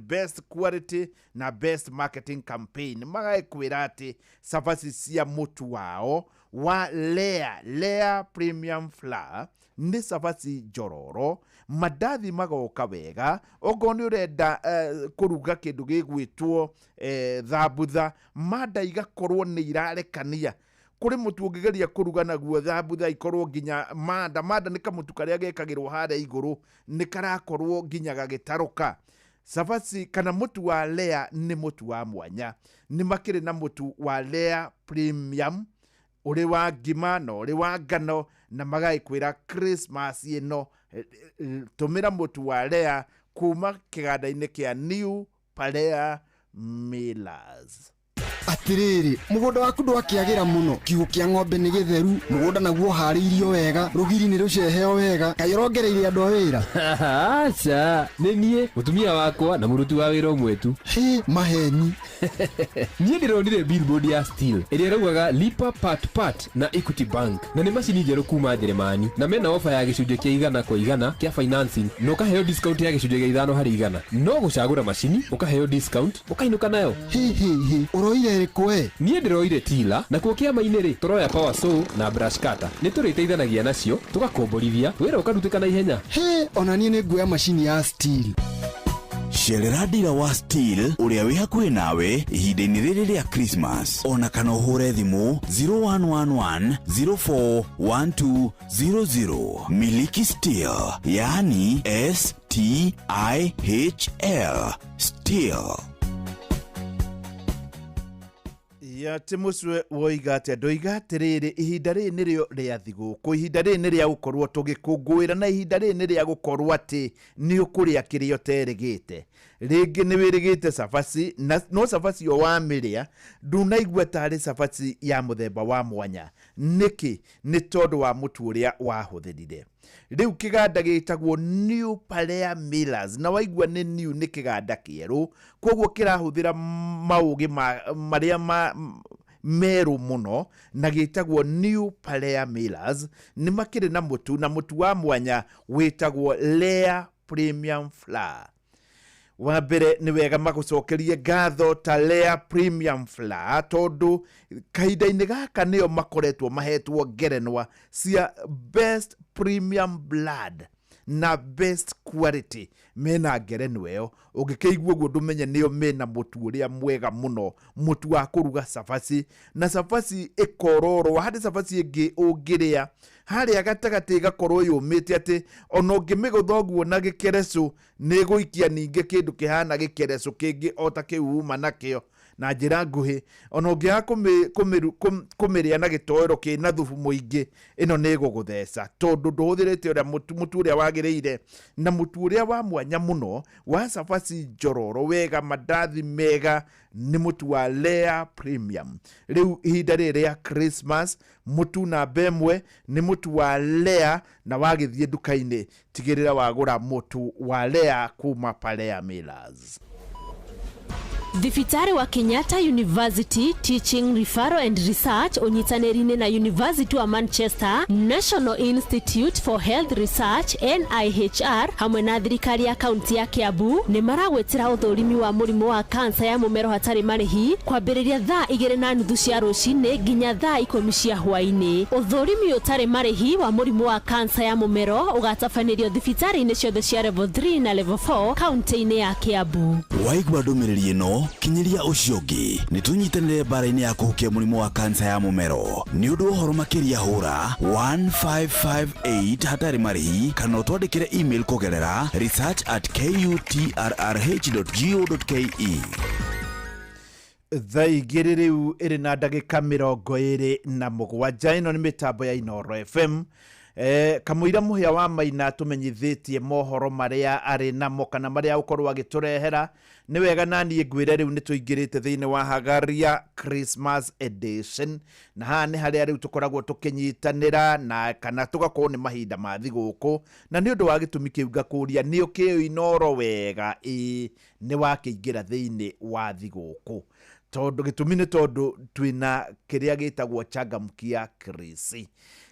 Best Quality na Best Marketing Campaign. Magagĩkwĩra atĩ cabaci cia mũtu wao wa Lea, Lea Premium Flour nĩ cabaci njororo, mandathi magoka wega, okorwo nĩ ũrenda kũruga kĩndũ gĩgwĩtwo thambutha, manda igakorwo nĩ irarekania. Kũrĩ mũtu ũngĩgeria kũruga naguo thambutha ikorwo nginya manda, manda nĩ kamũtu karĩa gekagĩrwo harĩa igũrũ, nĩ karakorwo nginya gagĩtarũka. Cabaci kana mũtu wa Lea nĩ mũtu wa mwanya. Nĩ makĩrĩ na mũtu wa Lea Premium, ũrĩ wa ngima na ũrĩ wa ngano, na magagĩkwĩra Christmas ĩno tũmĩra mũtu wa Lea kuma kĩganda-inĩ kĩa New Palea Millers. Atĩrĩrĩ, mũgũnda waku ndwakĩagĩra mũno, kiugũ kĩa ng'ombe nĩ gĩtheru, mũgũnda naguo ũharĩirio wega, rũgiri nĩ rũceheo wega, kaĩ ũrongereire andũ a wĩra? Aca, nĩ niĩ, mũtumia wakwa na mũruti wa wĩra ũmwe tu. Hĩ, maheni. Niĩ ndĩronire billboard ya Stihl ĩrĩa ĩraugaga lipa part part na Equity Bank, na nĩ macini njerũ kuma Njeremani, na mena ofa ya gĩcunjĩ kĩa 100% kĩa financing na ũkaheo discount ya gĩcunjĩ gĩa 5%. No gũcagũra macini ũkaheo discount ũkainũka nayo. Hĩ hĩ hĩ, ũroire ĩrĩkũ we? Niĩ ndĩroire tiller, nakuo kĩama-inĩ rĩ, tũroya power saw na brush cutter. Nĩ tũrĩteithanagia nacio, tũgakomborithia, wĩra ũkarutĩka na ihenya. Hĩ, ona niĩ nĩ nguoya macini ya Stihl. Cerera ndira wa Stihl ũrĩa wĩ hakuhĩ nawe ihinda-inĩ rĩrĩ rĩa Christmas, ona kana ũhũre thimũ 0111 041200. Miliki Stihl, yaani S T I H L, Stihl. Ya ti mũcwe woiga atĩa? Ndoiga atĩrĩrĩ, ihinda rĩrĩ nĩrĩo rĩa thigũkũ, ihinda rĩrĩ nĩ rĩa gũkorwo tũgĩkũngũĩra, na ihinda rĩrĩ nĩ rĩa gũkorwo atĩ nĩ ũkũrĩa kĩrĩa ũterĩgĩte. Rĩngĩ nĩ wĩrĩgĩte cabaci, na no cabaci o wamĩrĩa ndunaigua tarĩ cabaci ya mũthemba wa mwanya. Nĩkĩ? Nĩ tondũ wa mũtu ũrĩa wahũthĩrire. Rĩu kĩganda gĩtagwo New Palea Millers, na waigua nĩ new, nĩ kĩganda kĩerũ, koguo kĩrahũthĩra maũgĩ marĩa merũ mũno, na gĩtagwo New Palea Millers. Nĩ makĩrĩ na mũtu, na mũtu wa mwanya wĩtagwo Lea Premium Flour. Wa mbere nĩ wega magũcokerie ngatho ta Lea Premium Flour, tondũ kahinda-inĩ gaka nĩo makoretwo mahetwo ngerenwa cia Best Premium Blood na Best Quality. Mena ngerenwa ĩyo, ũngĩkĩigua ũguo ndũmenye nĩo mena mũtu ũrĩa mwega mũno, mũtu wa kũruga cabaci, na cabaci ĩkororwo. Harĩ cabaci ĩngĩ ũngĩrĩa harĩa gatagatĩ ĩgakorwo yũmĩte atĩ ona ũngĩmĩgũtha ũguo na gĩkerecũ nĩ ĩgũikia ningĩ kĩndũ kĩhana gĩkerecũ kĩngĩ o ta kĩu uma nakĩo. Na njĩra nguhĩ, ona ũngĩaga kũmĩrĩa na gĩtoero kĩna thubu mũingĩ, ĩno nĩ ĩgũgũtheca tondũ ndũhũthĩrĩte ũrĩa mũtu ũrĩa wagĩrĩire, na mũtu ũrĩa wa mwanya mũno wa cabaci njororo wega, mandathi mega, nĩ mũtu wa Lea Premium. Rĩu ihinda rĩrĩ rĩa Christmas, mũtu namba ĩmwe nĩ mũtu wa Lea, na wagĩthiĩ nduka-inĩ tigĩrĩra wagũra mũtu wa Lea kuma Palea Millers. Thibitarĩ wa Kenyatta University Teaching Referral and Research ũnyitanĩri-inĩ na University wa Manchester, National Institute for Health Research NIHR hamwe na thirikari ya kaunti ya Kiambu nĩ maragwĩtĩra ũthũrimi wa mũrimũ wa kansa ya mũmero hatarĩ marĩhi kwambĩrĩria thaa 2:30 cia rũcinĩ nginya thaa 10 cia hwaĩ-inĩ. Ũthũrimi ũtarĩ marĩhi wa mũrimũ wa kansa ya mũmero ũgatabanĩrio thibitarĩ-inĩ ciothe cia level 3 na level 4 kaunti-inĩ ya Kiambu. Waigua ndũmĩrĩri ĩno, kinyĩria ũcio ũngĩ. Nĩ tũnyitanĩre mbara-inĩ ya kũhukia mũrimũ wa kansa ya mũmero. Nĩ ũndũ wa ũhoro makĩria hũra 1558 hatarĩ marĩhi kana ũtwandĩkĩre email kũgerera research@kutrrh.go.ke. Thaa 2 rĩu ĩrĩ na ndagĩka 27. Ĩno nĩ mĩtambo ya Inooro FM. Kamũira Mũhĩa wa Maina tũmenyithĩtie mohoro marĩa arĩ namo kana marĩa ũkorwo agĩtũrehera. Nĩ wega na niĩ ngwĩre rĩu nĩ tũingĩrĩte thĩinĩ wa Hagaria Christmas Edition, na haha nĩ harĩa rĩu tũkoragwo tũkĩnyitanĩra na kana tũgakorwo nĩ mahinda ma thigũkũ, na nĩ ũndũ wa gĩtũmi kĩu ngakũria nĩ ũkĩũĩ Inooro wega? Ĩĩ, nĩ wakĩingĩra thĩinĩ wa thigũkũ, tondũ gĩtũmi nĩ tondũ twĩna kĩrĩa gĩtagwo changamkia Krisi.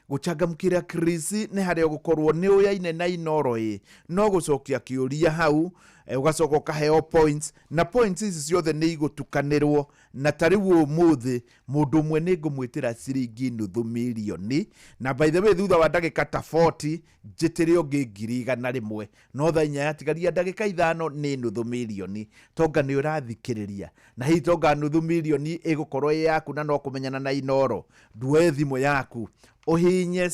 Gũchangamkĩra Krisi nĩ harĩa ũgũkorwo nĩ ũyaine na Inooro ĩ, no gũcokia kĩũria hau. Ũgacoka ũkaheo points, na points ici ciothe nĩ igũtukanĩrwo. Na ta rĩu ũmũthĩ mũndũ ũmwe nĩ ngũmwĩtĩra ciringi nuthu mirioni, na by the way, thutha wa ndagĩka ta 40 njĩtĩre ũngĩ 100,000. No thaa 4 yatigaria ndagĩka 5 nĩ nuthu mirioni. Tonga nĩ ũrathikĩrĩria, na hihi tonga nuthu mirioni ĩgũkorwo ĩ yaku, na no kũmenyana na Inoro. Nduoe thimũ yaku, ũhinye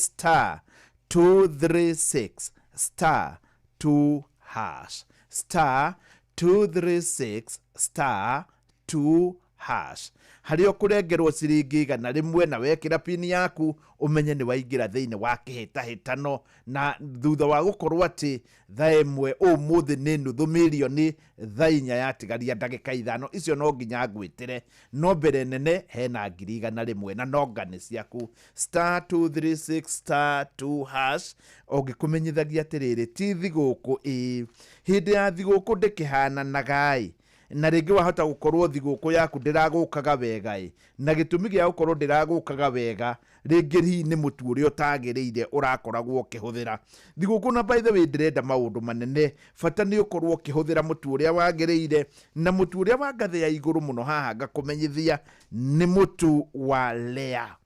*236 *2 hash, *236 *2 hash, harĩa ũkũrengerwo ciringi 100, na wekĩra pini yaku ũmenye nĩ waingĩra thĩinĩ wa kĩhĩtahĩtano. Na thutha wa gũkorwo atĩ thaa 1 ũmũthĩ nĩ nuthu mirioni, thaa 4 yatigaria ndagĩka 5, icio no nginya ngwĩtĩre. No mbere nene hena 100,000, na nonga nĩ ciaku. *236 *2 hash. Ũngĩkũmenyithagia atĩrĩrĩ, ti thigũkũ ĩĩ, hĩndĩ ya thigũkũ ndĩkĩhananaga-ĩ, na rĩngĩ wahota gũkorwo thigũkũ yaku ndĩragũkaga wega ĩ, na gĩtũmi gĩa gũkorwo ndĩragũkaga wega rĩngĩ hihi nĩ mũtu ũrĩa ũtagĩrĩire ũrakoragwo ũkĩhũthĩra thigũkũ. Na by the way, ndĩrenda maũndũ manene, bata nĩ ũkorwo ũkĩhũthĩra mũtu ũrĩa wagĩrĩire, na mũtu ũrĩa wa ngathĩ ya igũrũ mũno haha ngakũmenyithia nĩ mũtu wa Lea.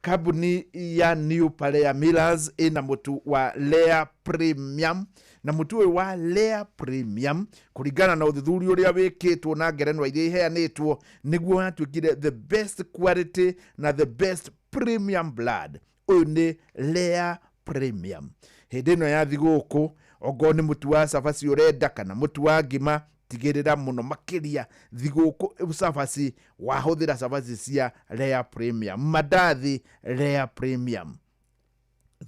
Kambuni ya New Palea Millers ĩna mũtu wa Lea Premium, na mũtu ũyũ wa Lea Premium, kũringana na ũthuthuria ũrĩa wĩkĩtwo na ngerenwa iria iheanĩtwo, nĩguo watuĩkire the best quality na the best premium blood. Ũyũ nĩ Lea Premium. Hĩndĩ ĩno ya thigũkũ, ongorwo nĩ mũtu wa cabaci ũrenda kana mũtu wa ngima, tigĩrĩra mũno makĩria thigũkũ cabaci wahũthĩra cabaci cia Lea Premium, mandathi Lea Premium,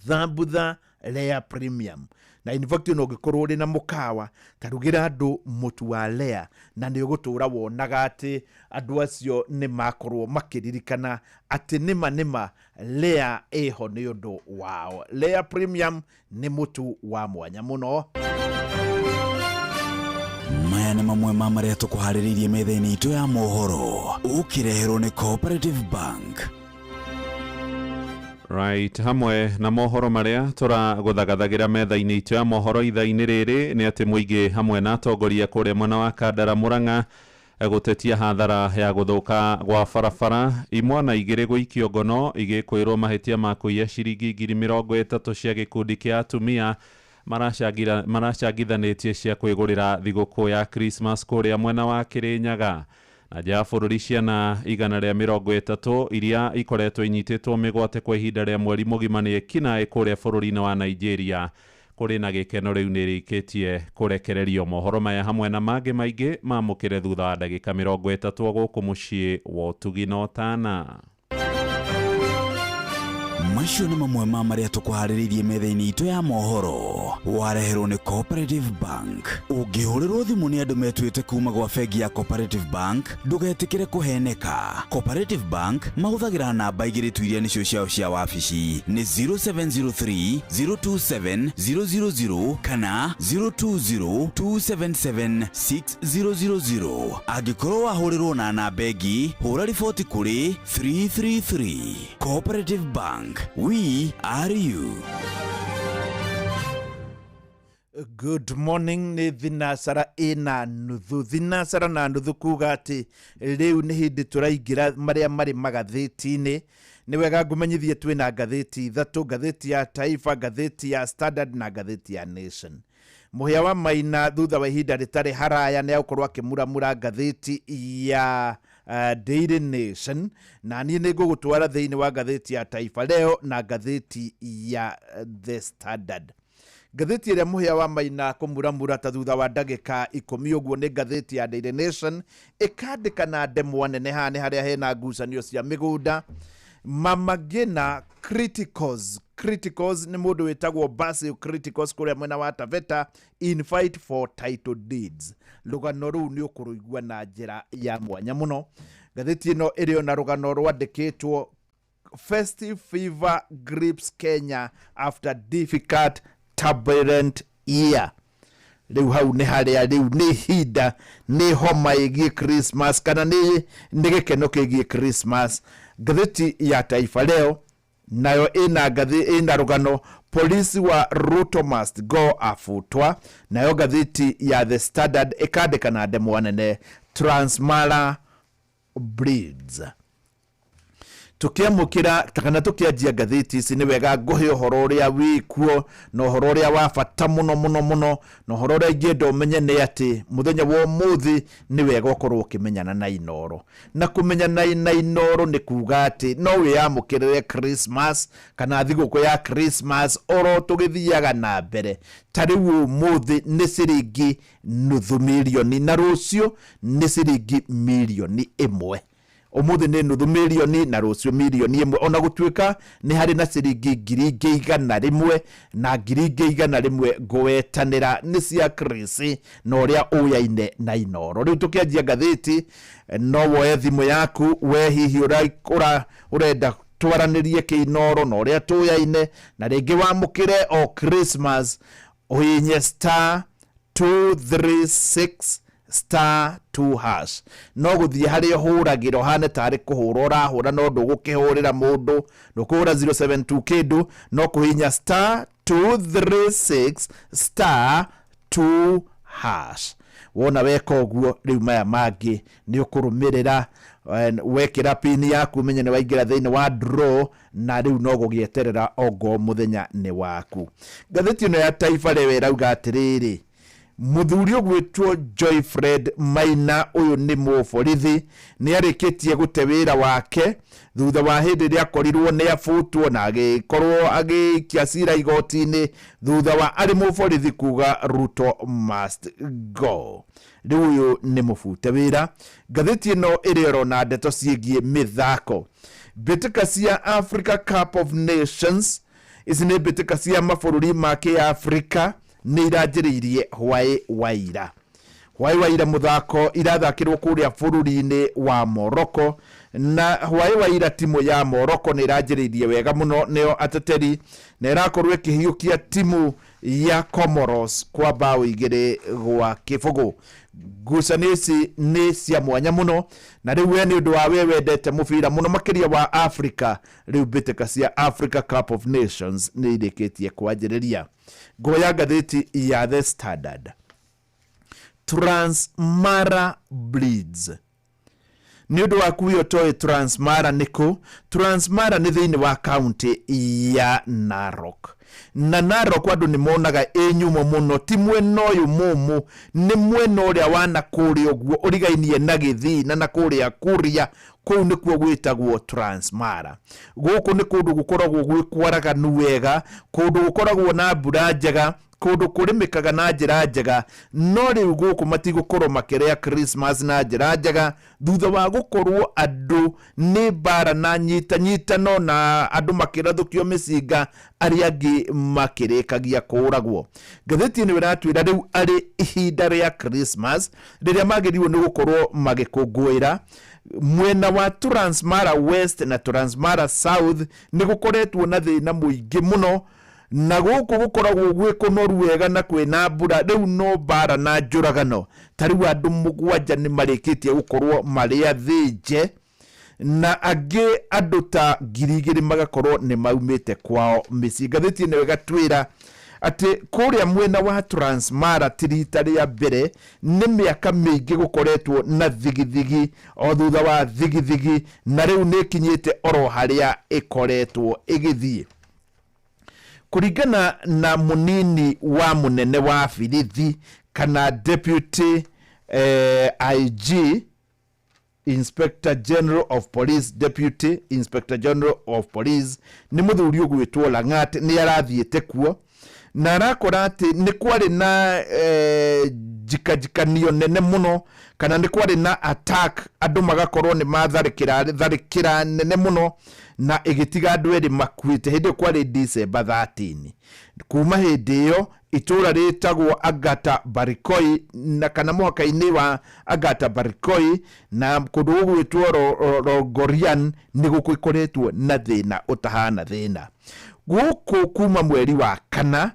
thambutha Lea Premium. Na in fact, ona ũngĩkorwo ũrĩ na mũkawa, ta rugĩra andũ mũtu wa Lea, na nĩ ũgũtũra wonaga atĩ andũ acio nĩ makorwo makĩririkana atĩ nĩma nĩma Lea ĩho nĩ ũndũ wao. Lea Premium nĩ mũtu wa mwanya mũno. Maya nĩ mamwe ma marĩa tũkũharĩrĩirie metha-inĩ itũ ya mohoro, ũkĩreherwo nĩ Cooperative Bank. Right, hamwe na mohoro marĩa tũragũthagathagira metha-inĩ itũ ya mohoro ithaa-inĩ rĩrĩ nĩ atĩ mũingĩ hamwe na atongoria kũrĩa mwena wa Kandara, Murang'a, gũtetia hathara ya gũthũka gwa barabara. Imwana 2 gũikio ngono igĩkwĩrwo mahĩtia ma kũiya ciringi 30,000 cia gĩkundi kĩa atumia maracangithanĩtie cia kwĩgũrĩra thigũkũ ya Christmas kũrĩa mwena wa Kĩrĩnyaga. Na nja ya bũrũri, ciana 130 iria ikoretwo inyitĩtwo mĩgwate kwa ihinda rĩa mweri mũgima nĩ ekinaĩ kũrĩa bũrũri-inĩ wa Nigeria kũrĩ na gĩkeno rĩu nĩ rĩkĩtie kũrekererio. Mohoro maya hamwe na mangĩ maingĩ mamũkĩre thutha wa ndagĩka 30 gũkũ mũciĩ wa ũtugi na ũtana. Macio nĩ mamwe ma marĩa tũkũharĩrĩirie metha-inĩ itũ ya mohoro, wareherwo nĩ Cooperative Bank. Ũngĩhũrĩrwo thimũ nĩ andũ metuĩte kuma gwa bengi ya Cooperative Bank, ndũgetĩkĩre kũheneka. Cooperative Bank mahũthagĩra namba 2 tu iria nĩcio ciao cia wabici, nĩ 0703 027 000 kana 020 277 6000. Angĩkorwo wahũrĩrwo na namba ĩngĩ, hũra riboti kũrĩ 333. Cooperative Bank, we are you. Good morning. Nĩ thinasara ĩna nuthu, thinasara na nuthu, kuga atĩ rĩu nĩ hĩndĩ tũraingĩra marĩa marĩ magathĩti-inĩ. Nĩ wega ngũmenyithie twĩna ngathĩti ithatũ: ngathĩti ya Taifa, ngathĩti ya Standard na ngathĩti ya Nation. Mũhĩa wa Maina thutha wa ihinda rĩtarĩ haraya nĩ agũkorwo akĩmuramura ngathĩti ya Daily Nation, na niĩ nĩ ngũgũtwara thĩinĩ wa ngathĩti ya Taifa Leo na ngathĩti ya The Standard. Ngathĩti ĩrĩa Mũhĩa wa Maina kũmuramura ta thutha wa ndagĩka 10 ũguo nĩ ngathĩti ya Daily Nation. Ĩkandĩka na ndemwa nene, haha nĩ harĩa hena ngucanio cia mĩgũnda. Mama Ngina criticals, criticals nĩ mũndũ wĩtagwo Basil Criticals kũrĩa mwena wa Taveta in fight for title deeds. Rũgano rũu nĩ ũkũrũigua na njĩra ya mwanya mũno. Ngathĩti ĩno ĩrĩ ona rũgano rwandĩkĩtwo "Festive fever grips Kenya after difficult turbulent year". Rĩu hau nĩ harĩa rĩu nĩ ihinda nĩ homa ĩgiĩ Christmas kana nĩ gĩkeno kĩgiĩ Christmas. Ngathĩti ya Taifa Leo nayo ĩna ngathĩ ĩna rũgano. Polisi wa Ruto must go afutwa. Nayo ngathĩti ya The Standard ĩkandĩka na ndemwa nene, Transmara breeds. Tukiamũkĩra kana tũkĩanjia ngathĩti ici, nĩ wega ngũhe ũhoro ũrĩa wĩkuo na ũhoro ũrĩa wa bata mũno mũno mũno, na ũhoro ũrĩa ingĩenda ũmenye nĩ atĩ mũthenya wa ũmũthĩ nĩ wega ũkorwo ũkĩmenyana na Inoro. Na kũmenyana na Inoro nĩ kuga atĩ no wĩyamũkĩrĩre Christmas kana thigũkũ ya Christmas oro tũgĩthiaga na mbere. Ta rĩu ũmũthĩ nĩ ciringi 0.5 mirioni na rũciũ nĩ ciringi 1 mirioni. Ũmũthĩ nĩ 0.5 mirioni na rũciũ 1 mirioni, ona gũtuĩka nĩ harĩ na ciringi 100,100 na 100,100 ngũwetanĩra nĩ cia Chris na ũrĩa ũyaine na Inoro. Rĩu tũkĩanjia ngathĩti, no woe thimũ yaku we hihi ũrenda twaranĩrie kĩinoro na ũrĩa tũyaine, na rĩngĩ wamũkĩre o Christmas, ũhinye *236*2#. No gũthiĩ harĩa ũhũragĩra ũhane tarĩ kũhũra ũrahũra, no ndũgũkĩhũrĩra mũndũ, ndũkũhũra 072 kĩndũ, no kũhinya *236*2#. Wona weka ũguo, rĩu maya mangĩ nĩ ũkũrũmĩrĩra. Wekĩra pini yaku, ũmenye nĩ waingĩra thĩinĩ wa draw, na rĩu no gũgĩeterera ongo mũthenya nĩ waku. Ngathĩti ĩno ya Taifa Leo ĩrauga atĩrĩrĩ, mũthuri ũgwĩtwo Joyfred Maina, ũyũ nĩ mũborithi, nĩ arĩkĩtie gũte wĩra wake thutha wa hĩndĩ ĩrĩa akorirwo nĩ abutwo na agĩkorwo agĩikia cira igoti-inĩ thutha wa arĩ mũborithi kuga "Ruto must go". Rĩu ũyũ nĩ mũbute wĩra. Ngathĩti ĩno ĩrĩa ĩrona ndeto ciĩgiĩ mĩthako, mbĩtĩka cia Africa Cup of Nations, ici nĩ mbĩtĩka cia mabũrũri ma kĩafrika, nĩ iranjĩrĩirie hwaĩ waira. Hwaĩ waira mũthako irathakĩrwo kũrĩa bũrũri-inĩ wa Morocco, na hwaĩ waira timu ya Morocco nĩ ĩranjĩrĩirie wega mũno, nĩyo ateteri, na ĩrakorwo ĩkĩhiũkia timu ya Comoros kwa bao 2-0. Ngucanio ici nĩ cia mwanya mũno, na rĩu we nĩ ũndũ wa we wendete mũbira mũno makĩria wa Africa, rĩu mbĩtĩka cia Africa Cup of Nations nĩ irĩkĩtie kwanjĩrĩria. Ngoya ngathĩti ya The Standard, Transmara bleeds. Nĩ ũndũ waku ũyũ ũtoĩ Transmara nĩ kũ, Transmara nĩ thĩinĩ wa kaunti ya Narok, na Narok andũ nĩ monaga ĩ nyũmũ mũno. Ti mwena ũyũ mũmũ, nĩ mwena ũrĩa wa na kũrĩa ũguo ũrigainie na Gĩthii na na kũrĩa Kuria, kũu nĩkuo gwĩtagwo Transmara. Gũkũ nĩ kũndũ gũkoragwo gwĩ kwaraganu wega, kũndũ gũkoragwo na mbura njega, kũndũ kũrĩmĩkaga na njĩra njega. No rĩu gũkũ matigũkorwo makĩrĩa Christmas na njĩra njega thutha wa gũkorwo andũ nĩ mbara na nyitanyitano na andũ makĩrathũkio mĩcinga, arĩa angĩ makĩrĩkagia kũũragwo. Ngathĩti ĩno ĩratwĩra rĩu arĩ ihinda rĩa Christmas rĩrĩa magĩrĩirwo nĩ gũkorwo magĩkũngũĩra, mwena wa Transmara West na Transmara South nĩ gũkoretwo na thĩna mũingĩ mũno, na gũkũ gũkoragwo gwĩ kũnoru wega na kwĩna mbura, rĩu no mbara na njũragano. Ta rĩu andũ 7 nĩ marĩkĩtie gũkorwo marĩ athĩnje, na angĩ andũ ta 2,000 magakorwo nĩ maumĩte kwao mĩciĩ. Ngathĩti ĩno ĩgatwĩra atĩ kũrĩa mwena wa Transmara ti rita rĩa mbere, nĩ mĩaka mĩingĩ gũkoretwo na thigithigi o thutha wa thigithigi, na rĩu nĩ ĩkinyĩte oro harĩa ĩkoretwo ĩgĩthiĩ. Kũringana na mũnini wa mũnene wa birithi kana deputy IG, Inspector General of Police, Deputy Inspector General of Police, nĩ mũthuri ũgwĩtwo Langat, nĩ arathiĩte kuo na arakora atĩ nĩ kwarĩ na njikajikanio nene mũno, kana nĩ kwarĩ na attack, andũ magakorwo nĩ matharĩkĩra tharĩkĩra nene mũno na ĩgĩtiga andũ erĩ makuĩte. Hĩndĩ ĩyo kwarĩ December 13. Kuma hĩndĩ ĩyo itũra rĩtagwo Agata Barikoi na kana mũhaka-inĩ wa Agata Barikoi na kũndũ gũgwĩtwo Rongorian nĩ gũkoretwo na thĩna ũtahana thĩna gũkũ kuma mweri wa kana.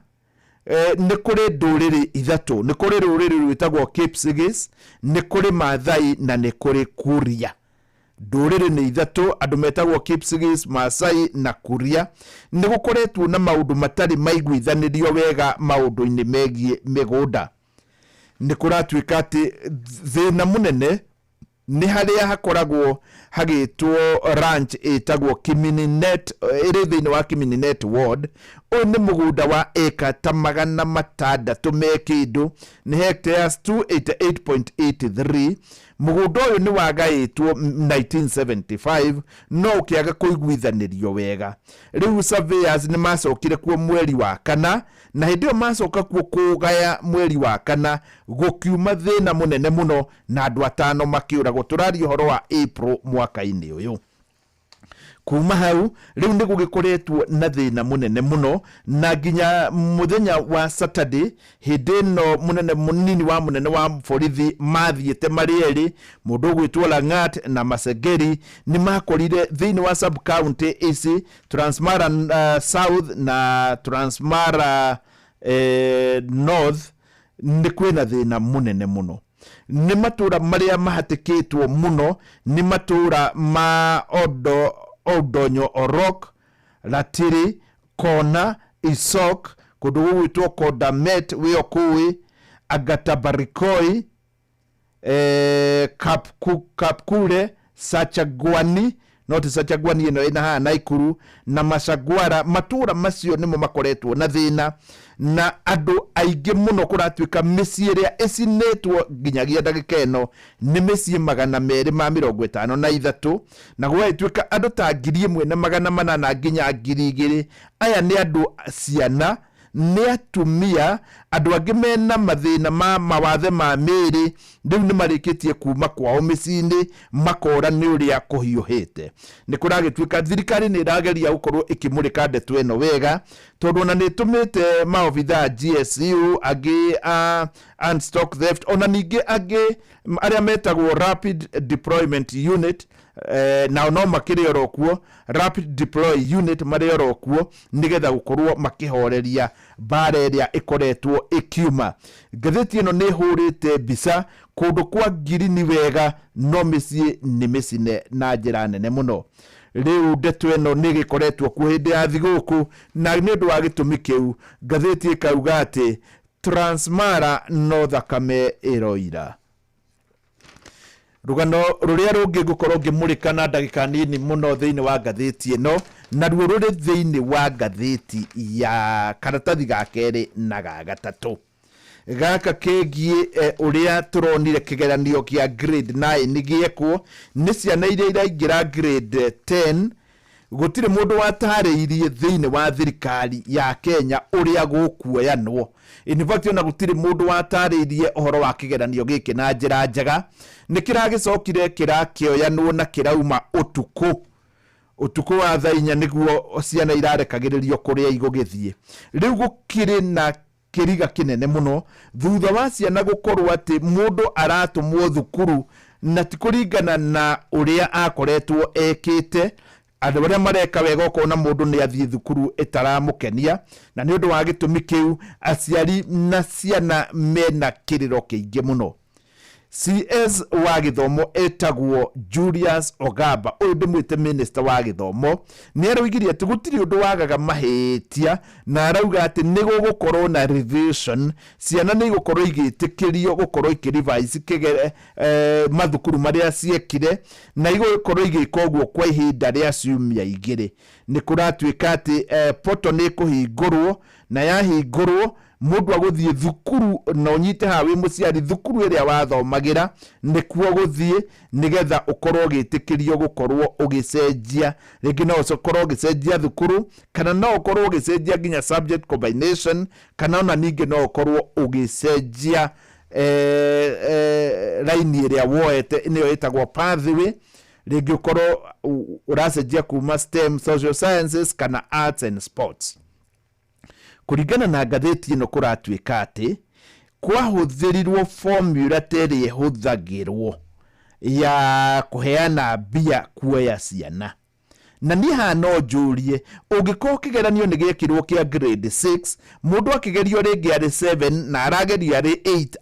Nĩ kũrĩ ndũrĩrĩ ithatũ: nĩ kũrĩ rũrĩrĩ rwĩtagwo Kipsigis, nĩ kũrĩ Maathai na nĩ kũrĩ Kuria. Ndũrĩrĩ nĩ ithatũ, andũ metagwo Kipsigis, Maasai na Kuria. Nĩ gũkoretwo na maũndũ matarĩ maiguithanĩrio wega maũndũ-inĩ megiĩ mĩgũnda. Nĩ kũratuĩka atĩ thĩna mũnene nĩ harĩa hakoragwo hagĩtwo ranch ĩtagwo Kimininet, ĩrĩ thĩinĩ wa Kimininet ward. Ũyũ nĩ mũgũnda wa eka ta 600 me kĩndũ, nĩ hectares 288.83. Mũgũnda ũyũ nĩ wagaĩtwo 1975 no ũkĩaga kũiguithanĩrio wega. Rĩu surveyors nĩ macokire kuo mweri wa kana, na hĩndĩ ĩyo macoka kuo kũgaya mweri wa kana, gũkiuma thĩna mũnene mũno na andũ 5 makĩũragwo. Tũraria ũhoro wa April mwaka-inĩ ũyũ. Kuma hau rĩu nĩ gũgĩkoretwo na thĩna mũnene mũno, na nginya mũthenya wa Saturday hĩndĩ ĩno mũnene mũnini wa mũnene wa borithi mathiĩte marĩ erĩ, mũndũ ũgwĩtwo Langat na Masengeri, nĩ makorire thĩinĩ wa sub county ici Transmara South na Transmara North nĩ kwĩna thĩna mũnene mũno. Nĩ matũra marĩa mahatĩkĩtwo mũno nĩ matũra ma Oldonyo Orok, Ratiri, Kona, Isok, kũndũ gũgwĩtwo Kondamet wĩo kũĩ, Agatabarikoi, Kapkure, Sachagwani, no ti Sachagwani ĩno ĩna haha Naikuru, na Macagwara. Matũra macio nĩmo makoretwo na thĩna na andũ aingĩ mũno. Kũratuĩka mĩciĩ ĩrĩa ĩcinĩtwo nginyagia ndagĩka ĩno nĩ mĩciĩ 253, na gũgagĩtuĩka andũ ta 1800 nginya 2000. Aya nĩ andũ ciana, nĩ atumia, andũ angĩ mena mathĩna ma mawathe ma mĩĩrĩ, rĩu nĩ marĩkĩtie kuma kwao mĩciĩ-inĩ makora nĩ ũrĩa kũhiũhĩte. Nĩ kũragĩtuĩka thirikari nĩ ĩrageria gũkorwo ĩkĩmũrĩka ndeto ĩno wega, tondũ ona nĩ ĩtũmĩte maobitha GSU angĩ a anti-stock theft, ona ningĩ angĩ arĩa metagwo Rapid Deployment Unit, nao no makĩrĩ oro kuo, Rapid Deploy Unit marĩ oro kuo nĩgetha gũkorwo makĩhoreria mbara ĩrĩa ĩkoretwo ĩkiuma. Ngathĩti ĩno nĩ ĩhũrĩte mbica kũndũ kwa ngirini wega, no mĩciĩ nĩ mĩcine na njĩra nene mũno. Rĩu ndeto ĩno nĩ ĩgĩkoretwo kuo hĩndĩ ya thigũkũ, na nĩ ũndũ wa gĩtũmi kĩu ngathĩti ĩkauga atĩ Transmara no thakame ĩroira. Rũgano rũrĩa rũngĩ ngũkorwo ngĩmũrĩka na ndagĩka nini mũno thĩinĩ wa ngathĩti ĩno, naruo rũrĩ thĩinĩ wa ngathĩti ya karatathi ga kerĩ na ga gatatũ. Gaka kegiĩ ũrĩa tũronire kĩgeranio kĩa grade 9 gĩekwo nĩ ciana iria iraingĩra grade 10. Gũtirĩ mũndũ watarĩirie thĩinĩ wa thirikari ya Kenya ũrĩa gũkuoyanwo. In fact, ona gũtirĩ mũndũ watarĩirie ũhoro wa kĩgeranio gĩkĩ na njĩra njega. Nĩ kĩragĩcokire kĩrakĩoyanwo na kĩrauma ũtukũ ũtukũ wa thaa 4, nĩguo ciana irarekagĩrĩrio kũrĩa igũgĩthiĩ. Rĩu gũkĩrĩ na kĩriga kĩnene mũno thutha wa ciana gũkorwo atĩ mũndũ aratũmwo thukuru na ti kũringana na ũrĩa akoretwo ekĩte. Andũ arĩa mareka wega, ũkona mũndũ nĩ athiĩ thukuru ĩtaramũkenia, na nĩ ũndũ wa gĩtũmi kĩu aciari na ciana mena kĩrĩro kĩingĩ mũno. CS wa gĩthomo etagwo Julius Ogamba, ũyũ ndĩmwĩte minister wa gĩthomo, nĩ aroigire atĩ gũtirĩ ũndũ wagaga mahĩtia, na arauga atĩ nĩ gũgũkorwo na revision. Ciana nĩ igũkorwo igĩtĩkĩrio gũkorwo ikĩrevise mathukuru marĩa ciekire, na igũkorwo igĩka ũguo kwa ihinda rĩa ciumia 2. Nĩ kũratuĩka atĩ portal nĩ ĩkũhingũrwo, na yahingũrwo mũndũ agũthiĩ thukuru na ũnyite haha wĩ mũciari, thukuru ĩrĩa wathomagĩra nĩkuo gũthiĩ, nĩgetha ũkorwo ũgĩtĩkĩrio gũkorwo ũgĩcenjia. Rĩngĩ no ũkorwo ũgĩcenjia thukuru, kana no ũkorwo ũgĩcenjia nginya subject combination, kana ona ningĩ no ũkorwo ũgĩcenjia raini ĩrĩa woete, nĩyo ĩtagwo pathway. Rĩngĩ ũkorwo ũracenjia kuma STEM, social sciences kana arts and sports. Kũringana na ngathĩti ĩno, kũratuĩka atĩ kwahũthĩrirwo formula ta ĩrĩa ĩhũthagĩrwo ya kũheana mbia kuoya ciana. Na niĩ haha no njũrie, ũngĩkorwo kĩgeranio nĩ gĩekirwo kĩa grade 6, mũndũ akĩgerio rĩngĩ arĩ 7 na aragerio arĩ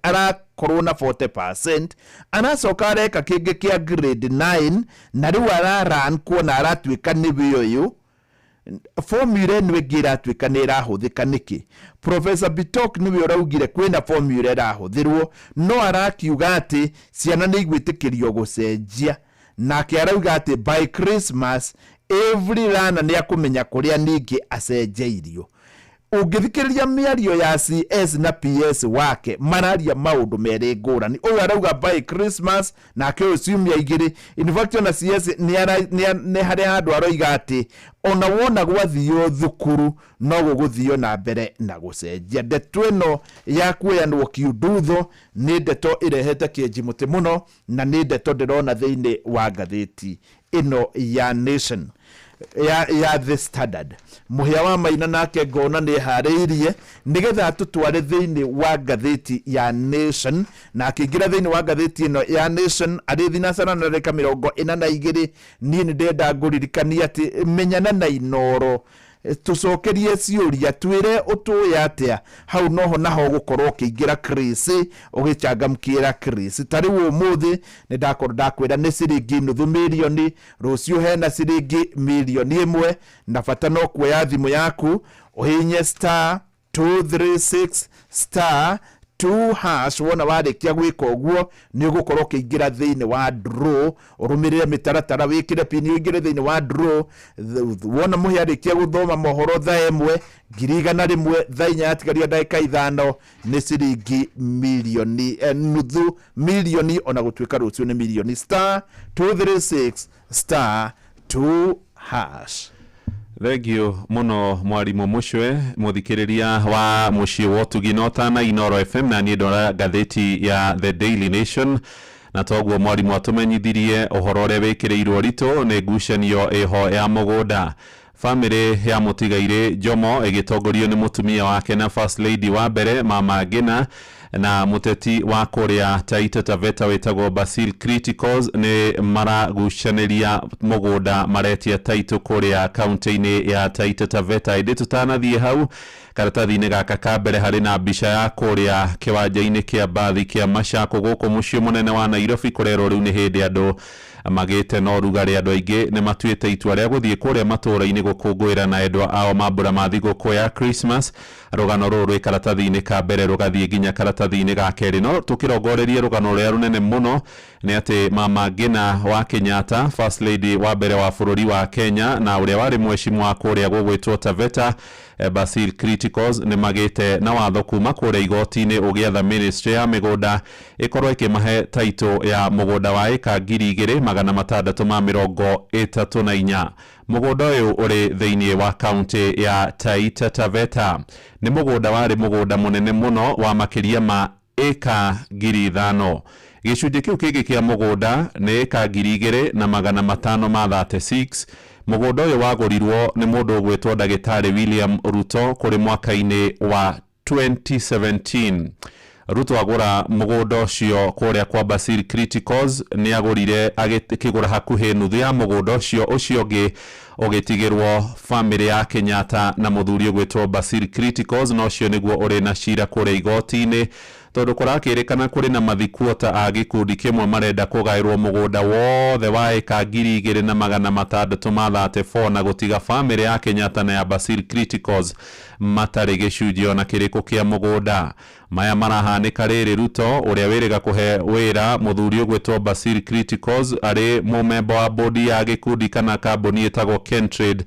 8. arakorwo na 40%, aracoka areka kĩngĩ kĩa grade 9, na rĩu araran kuona aratuĩka nĩwe ũyũ. Formula ĩno ĩngĩ ĩratuĩka nĩ ĩrahũthĩka nĩkĩ? Professor Bitok nĩwe ũraugire kwĩna formula ĩrahũthĩrwo, no arakiuga atĩ ciana nĩ igwĩtĩkĩrio gũcenjia. Nake arauga atĩ by Christmas every learner nĩ akũmenya kũrĩa ningĩ acenjeirio. Ũngĩthikĩrĩria mĩario ya CS na PS wake, mararia maũndũ merĩ ngũrani. Ũyũ arauga by Christmas, nake ũyũ ciumia 2. In fact, ona CS nĩ harĩa handũ aroiga atĩ ona wona gwathio thukuru no gũgũthio na mbere na gũcenjia. Ndeto ĩno ya kuoyanwo kiundutho nĩ ndeto ĩrehete kĩenji mũtĩ mũno, na nĩ ndeto ndĩrona thĩinĩ wa ngathĩti ĩno ya Nation, ya The Standard. Mũhĩa wa Maina nake ngona nĩ harĩirie nĩgetha tũtware thĩinĩ wa ngathĩti ya Nation, na akĩingĩra thĩinĩ wa ngathĩti ĩno ya Nation arĩ thinacara na ndagĩka 42. Niĩ nĩ ndĩrenda ngũririkania atĩ menyana na Inoro, tũcokerie ciũria, twĩre ũtũĩ atĩa. Hau noho naho ũgũkorwo ũkĩingĩra Chris, ũgĩchangamkĩra Chris. Ta rĩu ũmũthĩ nĩ ndakorwo ndakwĩra nĩ ciringi nuthu mirioni, rũciũ hena ciringi mirioni 1, na bata no kuoya thimũ yaku ũhinye star 236 star 2 hash. Wona warĩkia gwĩka ũguo nĩ ũgũkorwo ũkĩingĩra thĩinĩ wa draw, ũrũmĩrĩre mĩtaratara, wĩkĩre pini ũingĩre thĩinĩ wa draw. Wona mũhĩa arĩkia gũthoma mohoro thaa 1, 100,000, thaa 4 yatigaria ndagĩka 5 nĩ ciringi milioni nuthu milioni, ona gũtuĩka rũciũ nĩ milioni. Star 236 star 2 hash. Thank you muno mwarimu Mucwe, muthikiriria wa muciĩ wa ũtugi na ũtana Inoro FM. Na niĩ ndora ngathĩti ya The Daily Nation, na toguo mwarimu atũmenyithirie ũhoro ũrĩa wĩkĩrĩirwo ritũ nĩ ngucanio ĩho ya mũgũnda. Bamĩrĩ ya mũtigairĩ Jomo ĩgĩtongorio nĩ mũtumia wake na first lady wa mbere Mama Ngina na mũteti wa kũrĩa Taita Taveta wĩtagwo Basil Criticals nĩ maragucanĩria mũgũnda maretia taitũ kũrĩa kaunti-inĩ ya Taita Taveta. Ĩndĩ tũtanathiĩ hau, karatathi-inĩ gaka ka mbere harĩ na mbica ya kũrĩa kĩwanja-inĩ kĩa mbathi kĩa Machako gũkũ mũciĩ mũnene wa Nairobi, kũrerwo rĩu nĩ hĩndĩ andũ magĩte na ũrugarĩ. Andũ aingĩ nĩ matuĩte itua rĩa gũthiĩ kũrĩa matũũra-inĩ gũkũngũĩra na endwa ao mambũra ma thigũkũ ya Christmas. Rũgano rũrũ rwĩ karatathi-inĩ ka mbere rũgathiĩ nginya karatathi-inĩ ga kerĩ. No tũkĩrongorerie rũgano rũrĩa rũnene mũno nĩ atĩ Mama Ngina wa Kenyatta, first lady wa mbere wa bũrũri wa Kenya, na ũrĩa warĩ mwecimu wa kũrĩa gũgwĩtwo Taveta Basil Criticals nĩ magĩte na watho kuma kũrĩa igoti-inĩ ũgĩatha ministry ya mĩgũnda ĩkorwo ĩkĩmahe taitũ ya mũgũnda wa ĩka 2634. Mũgũnda ũyũ ũrĩ thĩinĩ wa kaunti ya Taita Taveta. Nĩ mũgũnda warĩ mũgũnda mũnene mũno wa makĩria ma ĩka 5,000. Gĩcunjĩ kĩu kĩngĩ kĩa mũgũnda nĩ ĩka 2536. Mũgũnda ũyũ wagũrirwo nĩ mũndũ ũgwĩtwo ndagĩtarĩ William Ruto kũrĩ mwaka-inĩ wa 2017. Ruto agũra mũgũnda ũcio kũrĩa kwa Basil Criticals nĩ agũrire agĩkĩgũra hakuhĩ nuthu ya mũgũnda ũcio, ũcio ũngĩ ũgĩtigĩrwo bamĩrĩ ya Kenyatta na mũthuri ũgwĩtwo Basil Criticals, na ũcio nĩguo ũrĩ na cira kũrĩa igoti-inĩ, tondũ kũrakĩrĩkana kũrĩ na mathikuota a gĩkundi kĩmwe marenda kũgaĩrwo mũgũnda wothe wa ĩka 2634 na gũtiga bamĩrĩ ya Kenyatta na ya Basil Criticals matarĩ gĩcunjĩ ona kĩrĩkũ kĩa mũgũnda. Maya marahanĩka rĩrĩ Ruto ũrĩa wĩrĩga kũhe wĩra mũthuri ũgwĩtwo Basil Criticals arĩ mũmemba wa bodi ya gĩkundi kana kambuni ĩtagwo Kentrade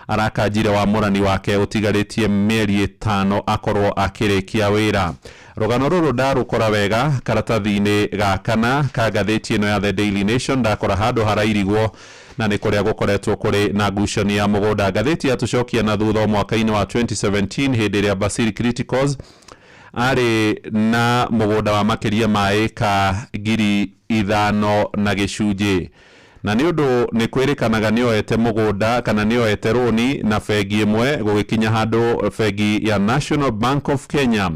arakanjire wa mũrani wake ũtigarĩtie mĩeri 5 akorwo akĩrĩkia wĩra. Rũgano rũrũ ndarũkora wega karatathi-inĩ ga kana ka ngathĩti ĩno ya The Daily Nation, ndakora handũ harairigwo na nĩ kũrĩa gũkoretwo kũrĩ na ngucanio ya mũgũnda. Ngathĩti yatũcokia na thutha mwaka-inĩ wa 2017 hĩndĩ ĩrĩa Basil Criticals arĩ na mũgũnda wa makĩria ma ĩka 5,000 na gĩcunjĩ, na nĩ ũndũ nĩ kwĩrĩkanaga nĩ oete mũgũnda kana nĩ oete rũni na bengi ĩmwe, gũgĩkinya handũ bengi ya National Bank of Kenya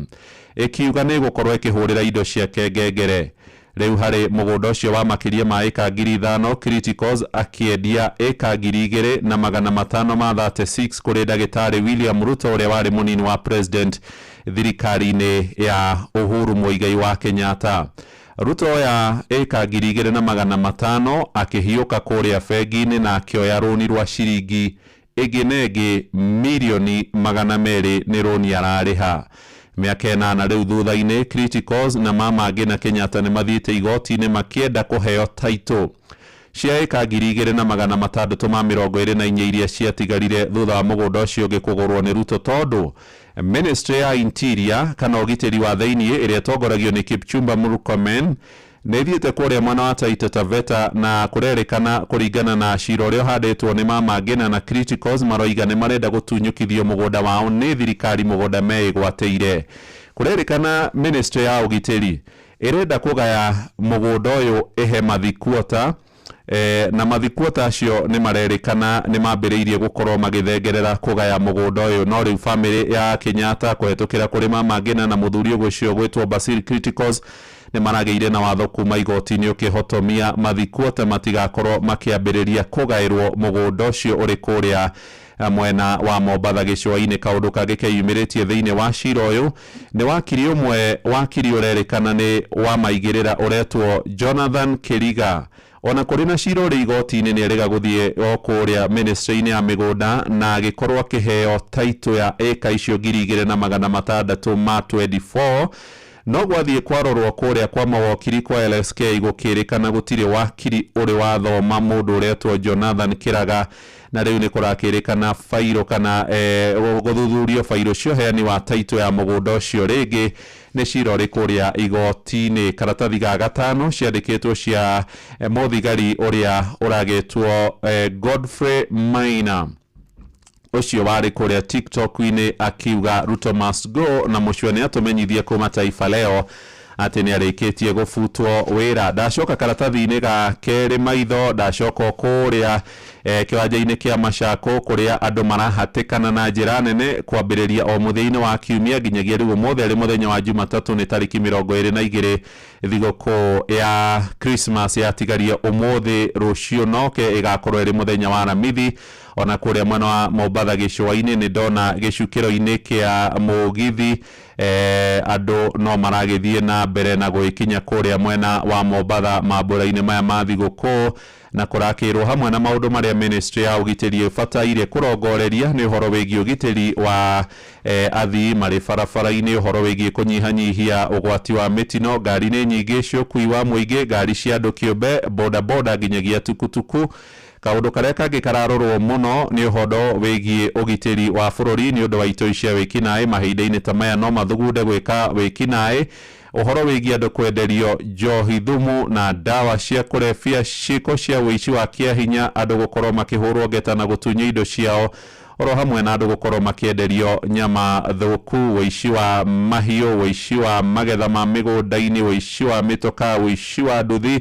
ĩkiuga nĩ ĩgũkorwo ĩkĩhũrĩra indo ciake ngengere. Rĩu harĩ mũgũnda ũcio wa makĩria ma ĩka 5,000, Criticos akĩendia ĩka 2,536 kũrĩ ndagĩtarĩ William Ruto ũrĩa warĩ mũnini wa president thirikari-inĩ ya Uhuru Muigai wa Kenyatta. Ruto oya ĩka 2,500 akĩhiũka kũrĩa bengi-inĩ na akĩoya rũni rwa ciringi ĩngĩ na ĩngĩ mirioni 200 nĩ rũni ararĩha. Mĩaka 8 rĩu thutha-inĩ, Criticos na Mama Ngina Kenyatta nĩ mathiĩte igoti-inĩ makĩenda kũheo taitũ cia ĩka 2,624 iria ciatigarire thutha wa mũgũnda ũcio ũngĩ kũgũrwo nĩ Ruto, tondũ Ministry ya Interior kana ũgitĩri wa thĩiniĩ ĩrĩa ĩtongoragio nĩ Kipchumba Murkomen nĩ ĩthiĩte kũrĩa mwena wa Taita Taveta, na kũrerĩkana kũringana na cira ũrĩa ũhandĩtwo nĩ Mama Ngina na Criticos, maroiga nĩ marenda gũtunyũkithio mũgũnda wao nĩ thirikari, mũgũnda meĩgwatĩire. Kũrerĩkana Ministry ya ũgitĩri ĩrenda kũgaya mũgũnda ũyũ ĩhe mathikuota, na mathikuota acio nĩ marerĩkana nĩ mambĩrĩirie gũkorwo magĩthengerera kũgaya mũgũnda ũyũ. No rĩu famĩlĩ ya Kenyatta kũhetũkĩra kũrĩ Mama Ngina na mũthuri ũcio gwĩtwo Basil Criticos nĩ maragĩire na watho kuma igoti-inĩ ũkĩhotomia mathikuota matigakorwo makĩambĩrĩria kũgaĩrwo mũgũnda ũcio ũrĩ kũrĩa mwena wa Mombatha gĩcũa-inĩ. Kaũndũ kangĩ keyumĩrĩtie thĩinĩ wa cira ũyũ nĩ wakiri ũmwe, wakiri ũrerĩkana nĩ wa maigĩrĩra ũretwo Jonathan Kiriga. Ona kũrĩ na cira ũrĩ igoti-inĩ, nĩ erĩga gũthiĩ o kũrĩa ministry-inĩ ya mĩgũnda na agĩkorwo akĩheo taitũ ya ĩka icio 2,624. No gwathiĩ kwarorwo kũrĩa kwa mawokiri kwa LSK, gũkĩrĩkana gũtirĩ wakiri ũrĩ wathoma mũndũ ũretwo Jonathan Kiraga, na rĩu nĩ kũrakĩrĩkana bairo kana gũthuthurio bairo cia ũheani wa taitũ ya mũgũnda ũcio rĩngĩ nĩ cira ũrĩ kũrĩa igoti-inĩ. Karatathi ga gatano ciandĩkĩtwo cia mũthigari ũrĩa ũragĩtwo Godfrey Maina, ũcio warĩ kũrĩa TikTok-inĩ akiuga "Ruto must go", na mũcio nĩ atũmenyithie kuma Taifa Leo atĩ nĩ arĩkĩtie gũbutwo wĩra. Ndacoka karatathi-inĩ ga kerĩ maitho, ndacoka kũrĩa kĩwanja-inĩ kĩa Machako kũrĩa andũ marahatĩkana na njĩra nene kwambĩrĩria o mũthia-inĩ wa kiumia nginyagia rĩu ũmũthĩ arĩ mũthenya wa Jumatatũ, nĩ tarĩki 22. Thigũkũ ya Christmas yatigaria ũmũthĩ, rũciũ noke ĩgakorwo ĩrĩ mũthenya wa Aramithi. Ona kũrĩa mwena wa Mombatha gĩcũa-inĩ nĩ ndona gĩcukĩro-inĩ kĩa mũgithi andũ no maragĩthiĩ na mbere na gwĩkinya kũrĩa mwena wa Mombatha mambũra-inĩ maya ma thigũkũ, na kũrakĩrwo hamwe na maũndũ marĩa ministry ya ũgitĩri ĩbataire kũrongoreria nĩ ũhoro wĩgiĩ ũgitĩri wa athii marĩ barabara-inĩ, ũhoro wĩgiĩ kũnyihanyihia ũgwati wa mĩtino, ngari nĩ nyingĩ cia ũkui wa mũingĩ, ngari cia andũ kĩũmbe, bodaboda nginyagia tukutuku. Kaũndũ karĩa kangĩ kararorwo mũno nĩ ũhoro wĩgiĩ ũgitĩri wa bũrũri nĩ ũndũ wa itoi cia wĩkinaĩ mahinda-inĩ ta maya no mathugunde gwĩka wĩkinaĩ, ũhoro wĩgiĩ andũ kwenderio njohi thumu na ndawa cia kũrebia, ciĩko cia ũici wa kĩahinya, andũ gũkorwo makĩhũrwo ngeta na gũtunywo indo ciao, oro hamwe na andũ gũkorwo makĩenderio nyama thũku, ũici wa mahiũ, ũici wa magetha ma mĩgũnda-inĩ, ũici wa mĩtoka, ũici wa nduthi,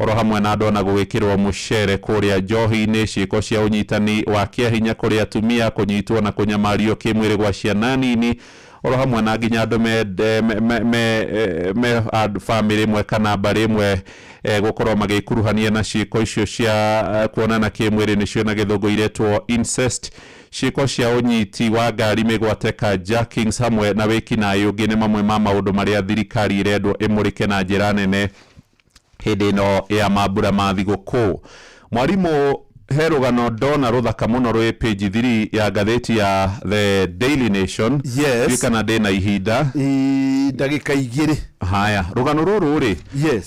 oro hamwe na andũ ona gũgĩkĩrwo mũcere kũrĩa njohi-inĩ, ciĩko cia ũnyitani wa kĩahinya kũrĩ atumia, kũnyitwo na kũnyamario kĩmwĩrĩ gwa ciana nini, oro hamwe na nginya andũ me bamĩrĩ ĩmwe kana mbarĩ ĩmwe gũkorwo magĩkuruhania na ciĩko icio cia kuonana kĩmwĩrĩ, nĩcio na gĩthũngũ iretwo incest. Ciĩko cia ũnyiti wa ngari mĩgwate carjackings hamwe na wĩkinaĩ ũngĩ nĩ mamwe ma maũndũ marĩa thirikari ĩrendwo ĩmũrĩke na njĩra nene hĩndĩ ĩno ya mambura ma thigũkũ. Mwarimũ, he rũgano ndona rũthaka mũno rwĩ page 3 ya ngathĩti ya The Daily Nation. Yes. Kana ndĩna ihinda? Ndagĩka 2. Haya, rũgano rũrũ rĩ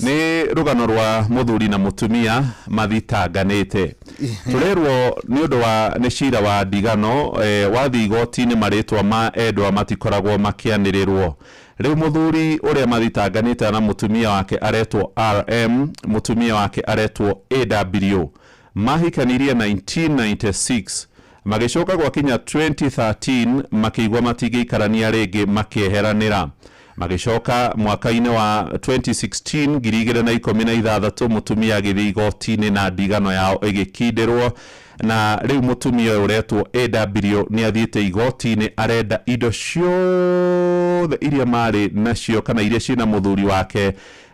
nĩ rũgano rwa mũthuri na mũtumia mathitanganĩte. Tũrerwo nĩ ũndũ wa nĩ cira wa ndigano, wathiĩ igoti-inĩ marĩtwa ma endwa matikoragwo makĩanĩrĩrwo. Rĩu mũthuri ũrĩa mathitanganĩte na mũtumia wake aretwo RM, mũtumia wake aretwo AW. Mahikanirie 1996, magĩcoka gwakinya 2013 makĩigua matingĩikarania rĩngĩ, makĩeheranĩra. Magĩcoka mwaka-inĩ wa 2016, 2016, mũtumia agĩthiĩ igoti-inĩ na ndigano yao ĩgĩkindĩrwo. Na rĩu mũtumia ũyũ ũretwo AW nĩ athiĩte igoti-inĩ, arenda indo ciothe iria marĩ nacio kana iria ciĩna mũthuri wake.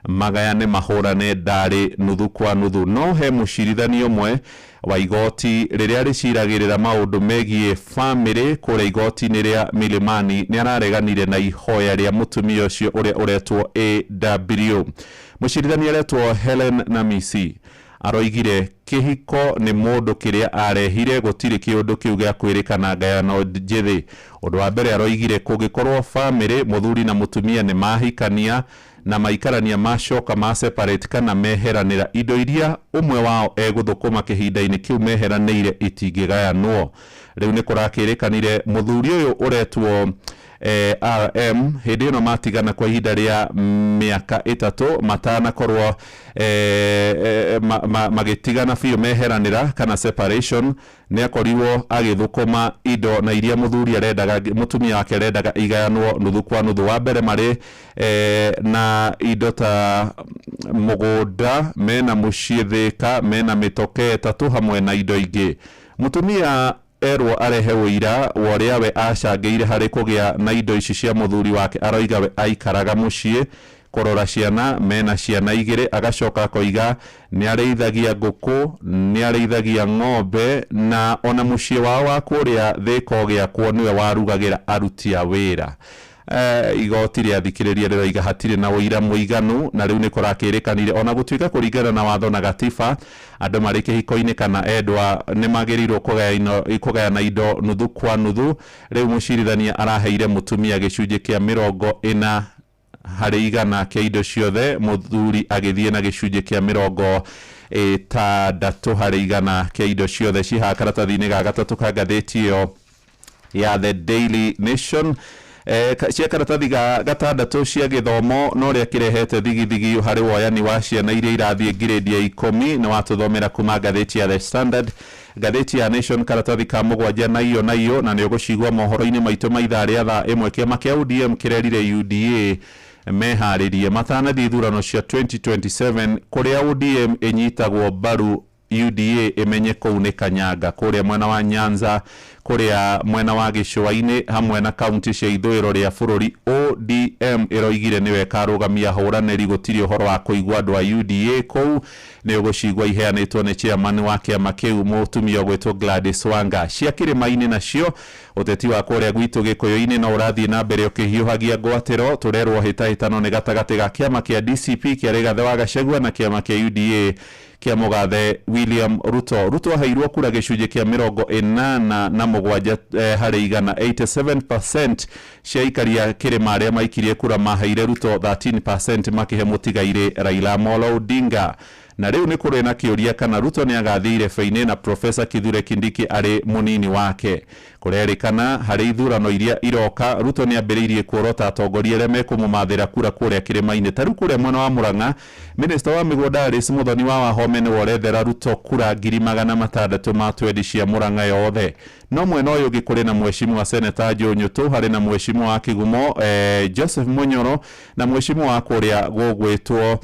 Magayane mahũrane ndarĩ nuthu kwa nuthu. No he mũcirithania ũmwe wa igoti rĩrĩa rĩciragĩrĩra maũndũ megiĩ bamĩrĩ kũrĩa igoti-inĩ rĩa Milimani nĩ arareganire na ihoya rĩa mũtumia ũcio ũrĩa ũretwo AW. Mũcirithania aretwo Helen Namisi aroigire kĩhiko nĩ mũndũ kĩrĩa arehire, gũtirĩ kĩũndũ kĩu gĩa kwĩrĩkana ngayano njĩthĩ. Ũndũ wa mbere aroigire kũngĩkorwo bamĩrĩ mũthuri na mũtumia nĩ mahikania na maikarania macoka ma separate kana meheranĩra, indo iria ũmwe wao egũthũkũma kĩhinda-inĩ kĩu meheranĩire itingĩgayanwo. Rĩu nĩ kũrakĩrĩkanire mũthuri ũyũ ũretwo RM hĩndĩ ĩno matigana kwa ihinda rĩa mĩaka 3 matanakorwo magĩtigana biũ meheranĩra kana separation, nĩ akorirwo agĩthũkũma indo na iria mũthuri arendaga mũtumia wake arendaga igayanwo nuthu kwa nuthu. Wa mbere marĩ na indo ta mũgũnda, mena mũciĩ Thĩka, mena mĩtoke 3 hamwe na indo ingĩ. Mũtumia erwo arehe ũira wa ũrĩa we acangĩire harĩ kũgĩa na indo ici cia mũthuri wake, aroiga we aikaraga mũciĩ kũrora ciana, mena ciana 2, agacoka akoiga nĩ arĩithagia ngũkũ, nĩ arĩithagia ng'ombe, na ona mũciĩ wao wa kũrĩa Thĩka ũgĩakwo nĩwe warugagĩra aruti a wĩra. Igoti rĩathikĩrĩria rĩroiga hatirĩ na ũira mũiganu, na rĩu nĩ kũrakĩrĩkanire ona gũtuĩka kũringana na watho na gatiba andũ marĩ kĩhiko-inĩ kana endwa nĩ magĩrĩirwo kũgayana indo nuthu kwa nuthu. Rĩu mũcirithania araheire mũtumia gĩcunjĩ kĩa 40 harĩ igana kĩa indo ciothe, mũthuri agĩthiĩ na gĩcunjĩ kĩa 60 harĩ igana kĩa indo ciothe. Cihaha karatathi-inĩ ga gatatũ ka ngathĩti ĩyo ya The Daily Nation. Cia karatathi ga gatandatũ cia gĩthomo no ũrĩa kĩrehete thigithigi harĩ woyani wa ciana iria irathiĩ ngirĩndi ya 10 nĩ watũthomera kuma ngathĩti ya The Standard. Ngathĩti ya Nation karatathi ka 7 na iyo na iyo, na nĩ ũgũcigua mohoro-inĩ maitũ ma ithaa rĩa thaa 1. Kĩama kĩa ODM kĩrerire UDA meharĩrie matanathiĩ ithurano cia 2027 kũrĩa ODM ĩnyitagwo mbaru UDA ĩmenye kũu nĩ Kanyanga, kũrĩa mwena wa Nyanza, kũrĩa mwena wa gĩcũa-inĩ hamwe na kaunti cia ithũĩro rĩa bũrũri. ODM ĩroigire nĩwe ĩkarũgamia hũranĩri, gũtirĩ ũhoro wa kũigua andũ a UDA kũu. Nĩ ũgũcigua iheanĩtwo nĩ chairman wa kĩama kĩu mũtumia ũgwĩtwo Gladys Wanga. Cia kĩrĩma-inĩ nacio ũteti wa kũrĩa gwitũ gĩkũyũ-inĩ no ũrathiĩ na mbere ũkĩhiũhagia ngwatĩro. Tũrerwo hĩtahĩtano nĩ gatagatĩ ga kĩama kĩa DCP kĩa Rigathĩ wa Gachagua na kĩama kĩa UDA kĩa mũgathe William Ruto. Ruto aheirwo kura gĩcunjĩ kĩa 87 harĩ igana, 87% cia aikari a kĩrĩma arĩa maikirie kura maheire Ruto, 13% makĩhe mũtigairĩ Raila Amolo Odinga. Na rĩu nĩ kũrĩ na kĩũria kana Ruto nĩ agathiĩ irebe-inĩ na Professor Kithure Kindiki arĩ mũnini wake. Kũrerĩkana harĩ ithurano iria iroka Ruto nĩ ambĩrĩirie kuorota atongoria arĩa mekũmũmathĩra kura kũrĩa kĩrĩma-inĩ. Ta rĩu kũrĩa mwena wa Murang'a, Minister wa mĩgũnda Alice Muthoni wa Wahome nĩwe ũrethera Ruto kura 620,000 cia Murang'a yothe. No mwena ũyũ ũngĩ kũrĩ na mheshimiwa Senator Joe Nyutu, harĩ na mheshimiwa wa Kigumo Joseph Munyoro, na mheshimiwa wa kũrĩa gũgwĩtwo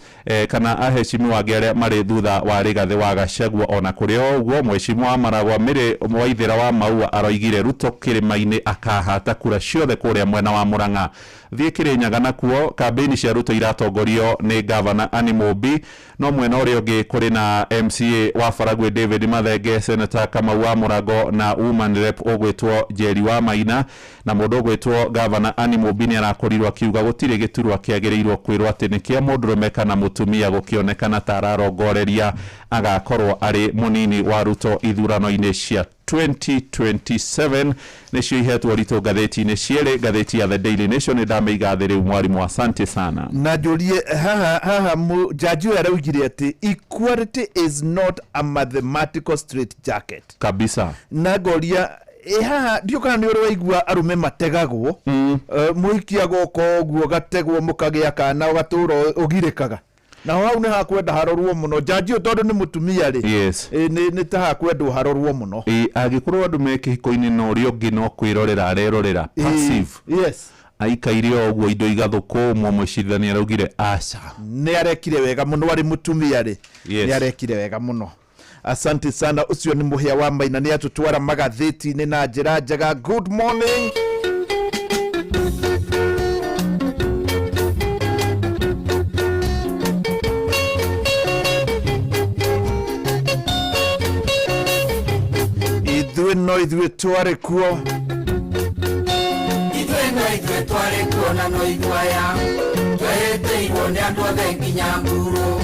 kana aheshimiwa angĩ arĩa marĩ thutha wa Rigathĩ wa Gachagua. Ona kũrĩ o ũguo mheshimiwa wa Maragwa Mĩrĩ Waithĩra wa Maua aroigire Ruto kĩrĩma-inĩ akahata kura ciothe kũrĩa mwena wa Murang'a. Thiĩ Kĩrĩnyaga nakuo kambĩini cia Ruto iratongorio nĩ Gavana Anne Mumbi, no mwena ũrĩa ũngĩ kũrĩ na MCA wa Baragwi David Mathenge, Senator Kamau wa Mũrango na woman rep ũgwĩtwo Njeri wa Maina, na mũndũ ũgwĩtwo Gavana Anne Mumbi nĩ arakorirwo akiuga gũtirĩ gĩturwa kĩagĩrĩirwo kwĩrwo atĩ nĩ kĩa mũndũrũme kana mũtumia gũkĩonekana ta ararongoreria agakorwo arĩ mũnini wa Ruto ithurano-inĩ cia 2027. Nĩcio ihetwo ritũ ngathĩti-inĩ cierĩ. Ngathĩti ya The Daily Nation nĩ ndamĩiga thĩ rĩu mwarimu, asante sana. Na njũrie haha haha jaji ũyũ araugire atĩ equality is not a mathematical straight jacket. Kabisa. Na ngoria haha ndiũ kana nĩ ũrĩ waigua arũme mategagwo, mũhiki agoka ũguo gategwo mũkagĩa kana ũgatũra ũgirĩkaga, naho hau nĩ hakwenda harorwo mũno. Jaji ũyũ tondũ nĩ mũtumia rĩ, Yes. Nĩ ta hakwendwo harorwo mũno. Angĩkorwo andũ me kĩhiko-inĩ na ũrĩa ũngĩ no kwĩrorera arerorera passive, Yes. aikaire o ũguo indo igathũkũmwo, mũcirithania araugire aca. Nĩ arekire wega mũno arĩ mũtumia rĩ. Yes. Nĩ arekire wega mũno, asante sana. Ũcio nĩ Mũhĩa wa Maina, nĩ atũtwara magathĩti-inĩ na njĩra njega. Good morning. Ithuĩ twarĩ kuo. Ithuĩ no ithuĩ twarĩ kuo na no ithuaya twehĩtĩirwo nĩ andũ othe nginya mburu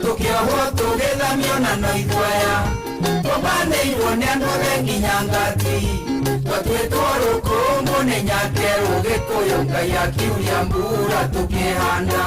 tũkĩohwo tũgĩthamio na no ithuaya tũmbanĩirwo nĩ andũ othe nginya ngati twatuĩtwo rũkũngũ nĩ nyakerũ gĩkũyũ Ngai akiuria mbura tũkĩhanda.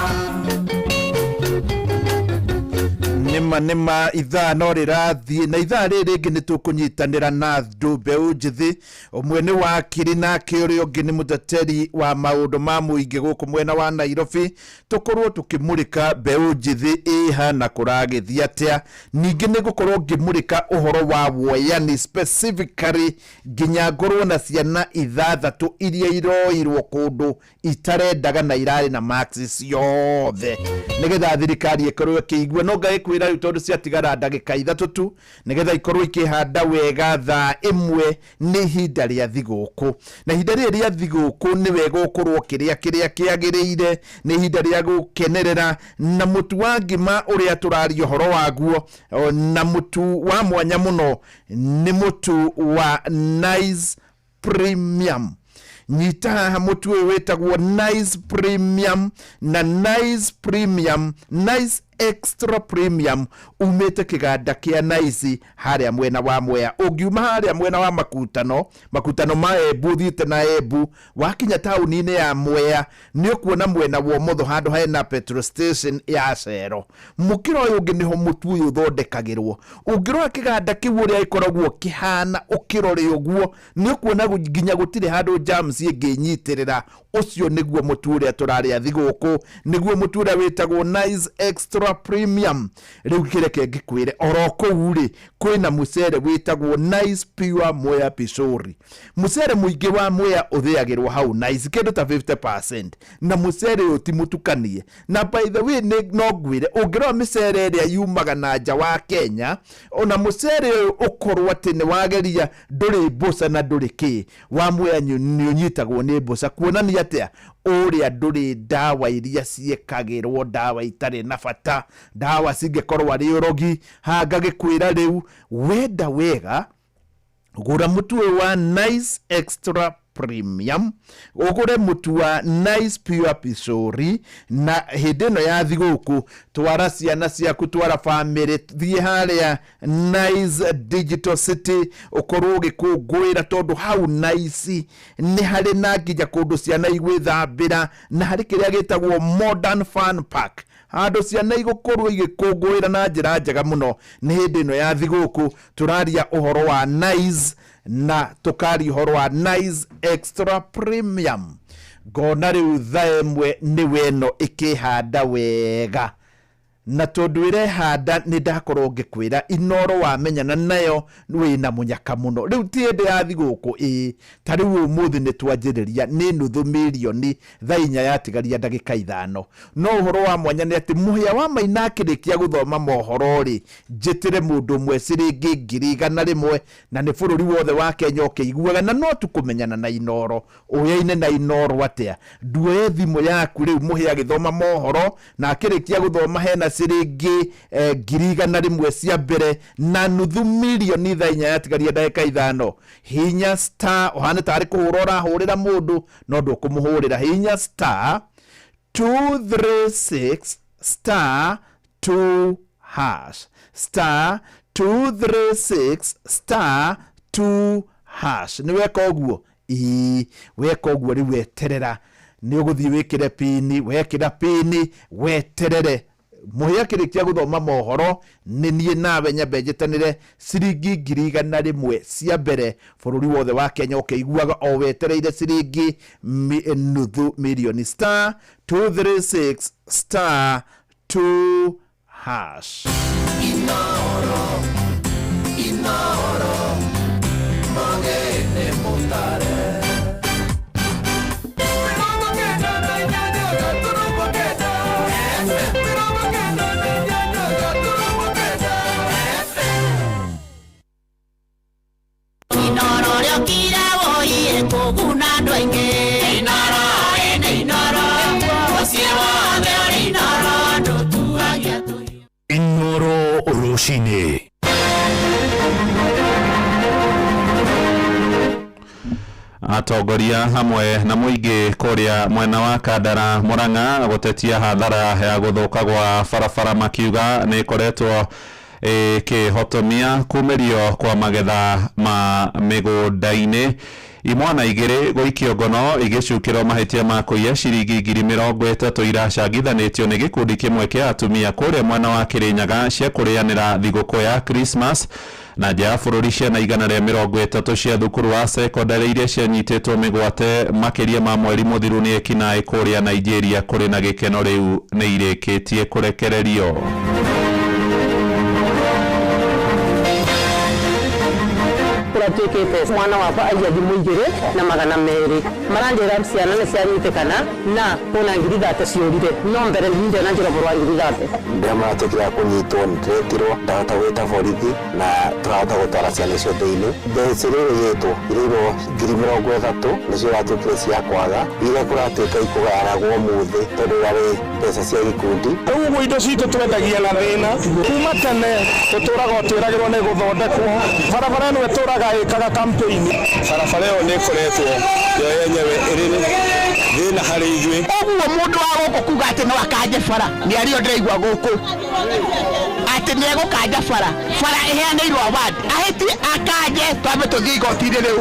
Nĩma nĩma, ithaa no rĩrathiĩ na ithaa rĩrĩ rĩngĩ nĩ tũkũnyitanĩra na andũ mbeũ njĩthĩ. Ũmwe nĩ wakiri, nake ũrĩa ũngĩ nĩ mũteteri wa maũndũ ma mũingĩ gũkũ mwena wa Nairobi. Tũkorwo tũkĩmũrĩka mbeũ njĩthĩ ĩha na kũragĩthiĩ atĩa. Ningĩ nĩ ngũkorwo ngĩmũrĩka ũhoro wa woyani specifically, nginya ngorwo na ciana 6 iria iroirwo kũndũ itarendaga na irarĩ na marks ciothe, nĩgetha thirikari ĩkorwo ĩkĩigua. No ngagĩkwĩra rĩu, tondũ ciatigara ndagĩka 3 tu nĩgetha ikorwo ikĩhanda wega thaa 1, nĩ ihinda rĩa thigũkũ. Na ihinda rĩrĩ rĩa thigũkũ nĩ wega ũkorwo ũkĩrĩa kĩrĩa kĩagĩrĩire, nĩ ihinda rĩa gũkenerera. Na mũtu wa ngima ũrĩa tũraria ũhoro waguo, na mũtu wa mwanya mũno, nĩ mũtu wa Nice Premium. Nyita haha, mũtu ũyũ wĩtagwo Nice Premium, na Nice Premium, Nice Extra Premium, umĩte kĩganda kĩa Nice harĩa mwena wa Mwea. Ũngiuma harĩa mwena wa makutano ma Embu, ũthiĩte na Embu, wakinya taũni-inĩ ya Mwea, nĩ ũkuona mwena wa ũmotho handũ hena petrol station ya Shell. Mũkĩra ũyũ ũngĩ nĩho mũtu ũyũ ũthondekagĩrwo. Ũngĩrora kĩganda kĩu ũrĩa gĩkoragwo kĩhana, ũkĩrore ũguo nĩ ũkuona nginya gũtirĩ handũ germs ĩngĩnyitĩrĩra. Ũcio nĩguo mũtu ũrĩa tũrarĩa thigũkũ, nĩguo mũtu ũrĩa wĩtagwo Nice Extra Premium. Rĩu kĩreke ngĩkwĩre, oro kũu rĩ, kwĩna mũcere wĩtagwo Nice Pure Mwea Pishori. Mũcere mũingĩ wa Mwea ũthĩagĩrwo hau Nice, kĩndũ ta 50%, na mũcere ũyũ ti mũtukanie. Na by the way, nĩ no ngwĩre, ũngĩrora mĩcere ĩrĩa yumaga na nja wa Kenya, ona mũcere ũyũ ũkorwo atĩ nĩ wageria, ndũrĩ mbũca na ndũrĩ kĩ wa Mwea, nĩ ũnyitagwo nĩ mbũca, kuonania atĩa? Ũrĩa ndũrĩ ndawa iria ciĩkagĩrwo, ndawa itarĩ na bata, ndawa cingĩkorwo arĩ ũrogi. Haha ngagĩkwĩra rĩu, wenda wega, gũra mũtu ũyũ wa Nice Extra Premium, ũgũre mũtu wa Nice Pure Pishori. Na hĩndĩ ĩno ya thigũkũ, twara ciana ciaku, twara bamĩrĩ, thiĩ harĩa Nice Digital City, ũkorwo ũgĩkũngũĩra, tondũ hau Nice nĩ harĩ na nginya kũndũ ciana igwĩthambĩra, na harĩ kĩrĩa gĩtagwo Modern Fun Park, handũ ciana igũkorwo igĩkũngũĩra na njĩra njega mũno. Nĩ hĩndĩ ĩno ya thigũkũ tũraria ũhoro wa Nice, na tũkaria ũhoro wa Nice Extra Premium. Ngona rĩu thaa 1 nĩwe ĩno ĩkĩhanda wega, na tondũ ĩrehanda nĩ ndakorwo ngĩkwĩra, Inoro wamenyana nayo wĩna mũnyaka mũno. Rĩu ti hĩndĩ ya thigũkũ, ĩĩ, ta rĩu ũmũthĩ nĩ twanjĩrĩria, nĩ nuthu mirioni thaa 4 yatigaria ndagĩka 5. No ũhoro wa mwanya nĩ atĩ mũhĩa wa Maina akĩrĩkia gũthoma mohoro rĩ, njĩtĩre mũndũ ũmwe ciringi 100,000, na nĩ bũrũri wothe wa Kenya ũkĩiguaga. Na no tukũmenyana na Inoro, ũyaine na Inoro atĩa? Nduoye thimũ yaku rĩu, mũhĩa agĩthoma mohoro, na akĩrĩkia gũthoma hena ciringi 100,000 cia mbere na nuthu mirioni thaa 4 yatigaria ndagĩka 5. Hinya star, ũhane tarĩ kũhũra ũrahũrĩra mũndũ, no ndũkũmũhũrĩra. Hinya star 236 star 2 hash, star 236 star 2 hash. Nĩ weka ũguo? Ĩĩ, weka ũguo rĩu weterera, nĩ ũgũthiĩ wĩkĩre pini. Wekĩra pini, weterere mũhĩa akĩrĩkia gũthoma mohoro, nĩ niĩ nawe nyambe njĩtanĩre ciringi 100,000 cia mbere, bũrũri wothe wa Kenya ũkĩiguaga o wetereire ciringi nuthu mirioni. Star 236 star 2 hash. Inoro, Inoro, mogene mutare. 98.9. Inoro rĩokire woiye kũguna andũ aingĩ. Inoro ĩnĩ Inoro, mũciĩ wothe ũrĩ Inoro, ndũtuagia tũhiũ. Inoro rũcinĩ. Atongoria hamwe na mũingĩ kũrĩa mwena wa Kandara Murang'a gũtetia hathara ya gũthũka gwa barabara, makiuga nĩ ĩkoretwo ĩkĩhotomia kumĩrio kwa magetha ma mĩgũnda-inĩ. Imwana igĩrĩ gũikio ngono igĩcukĩrwo mahĩtia ma kũiya ciringi 30,000 iracangithanĩtio nĩ gĩkundi kĩmwe kĩa atumia kũrĩa mwena wa Kĩrĩnyaga cia kũrĩanĩra thigũkũ ya Christmas. Na nja ya bũrũri, ciana 130 cia thukuru wa cekondarĩ iria cianyitĩtwo mĩgwate makĩria ma mweri mũthiru nĩ ekinaĩ kũrĩa Nigeria kũrĩ na gĩkeno rĩu nĩ irĩkĩtie kũrekererio. Kũratuĩkĩte mwana wakwa aiya thimũ 2,200, maranjĩra ciana nĩ cianyitĩkana na kwĩna 30,000 ciũrire, no mbere ndĩna njĩra ũhoro wa 30,000. Rĩrĩa maratuĩkire a kũnyitwo, nĩ ndĩretirwo ndahota gwĩta borithi na tũrahota gũtwara ciana icio thĩinĩ. Mbeca iria irĩyĩtwo irĩirwo 30,000 nĩcio iratuĩkire cia kwaga, iria kũratuĩka ikũgayanagwo ũmũthĩ tondũ irarĩ mbeca cia gĩkundi. Rĩu ũguo indo citũ twendagia na thĩna kuma tene, tũtũraga o twĩragĩrwo nĩ gũthondekwo barabara ĩno, ĩtũraga ĩkaga campaign. Barabara ĩyo nĩ ĩkoretwo yo yenyewe ĩrĩ thĩna harĩ ithuĩ. Ũguo mũndũ wa gũkũ kuga atĩ no akanje bara, mĩario ndĩraigua gũkũ atĩ nĩ egũkanja bara, bara ĩheanĩirwo award, ahĩtie akanje, twambe tũthiĩ igoti-inĩ rĩu.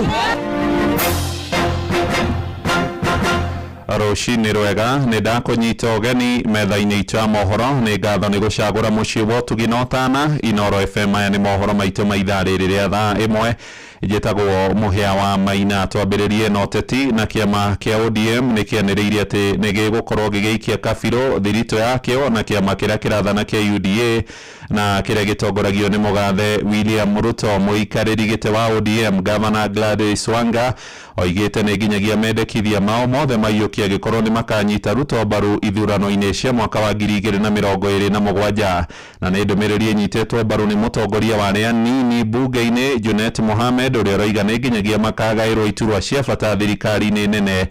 Rũcinĩ rwega, nĩ ndakũnyita ũgeni metha-inĩ itũ ya mohoro. Nĩ ngatho nĩ gũcagũra mũciĩ wa ũtugi na ũtana Inoro FM. Aya nĩ mohoro maitũ ma ithaa rĩrĩ rĩa thaa 1. Njĩtagwo Mũhĩa wa Maina. Twambĩrĩrie na ũteti, na kĩama kĩa ODM nĩ kĩanĩrĩire atĩ nĩ gĩgũkorwo gĩgĩikia kabirũ thiritũ yakĩo na kĩama kĩrĩa kĩrathana kĩa UDA na kĩrĩa gĩtongoragio nĩ mũgathe William Ruto. Mũikarĩri gĩtĩ wa ODM, Gavana Gladys Wanga, oigĩte nĩ nginyagia mendekithia mao mothe maiyũkie angĩkorwo nĩ makanyita Ruto mbaru ithurano-inĩ cia mwaka wa 2027. Na nĩ ndũmĩrĩri ĩnyitĩtwo mbaru nĩ mũtongoria wa arĩa nini bunge-inĩ Junet Mohamed, ũrĩa ũroiga nĩ nginyagia makagaĩrwo iturwa cia bata thirikari-inĩ nene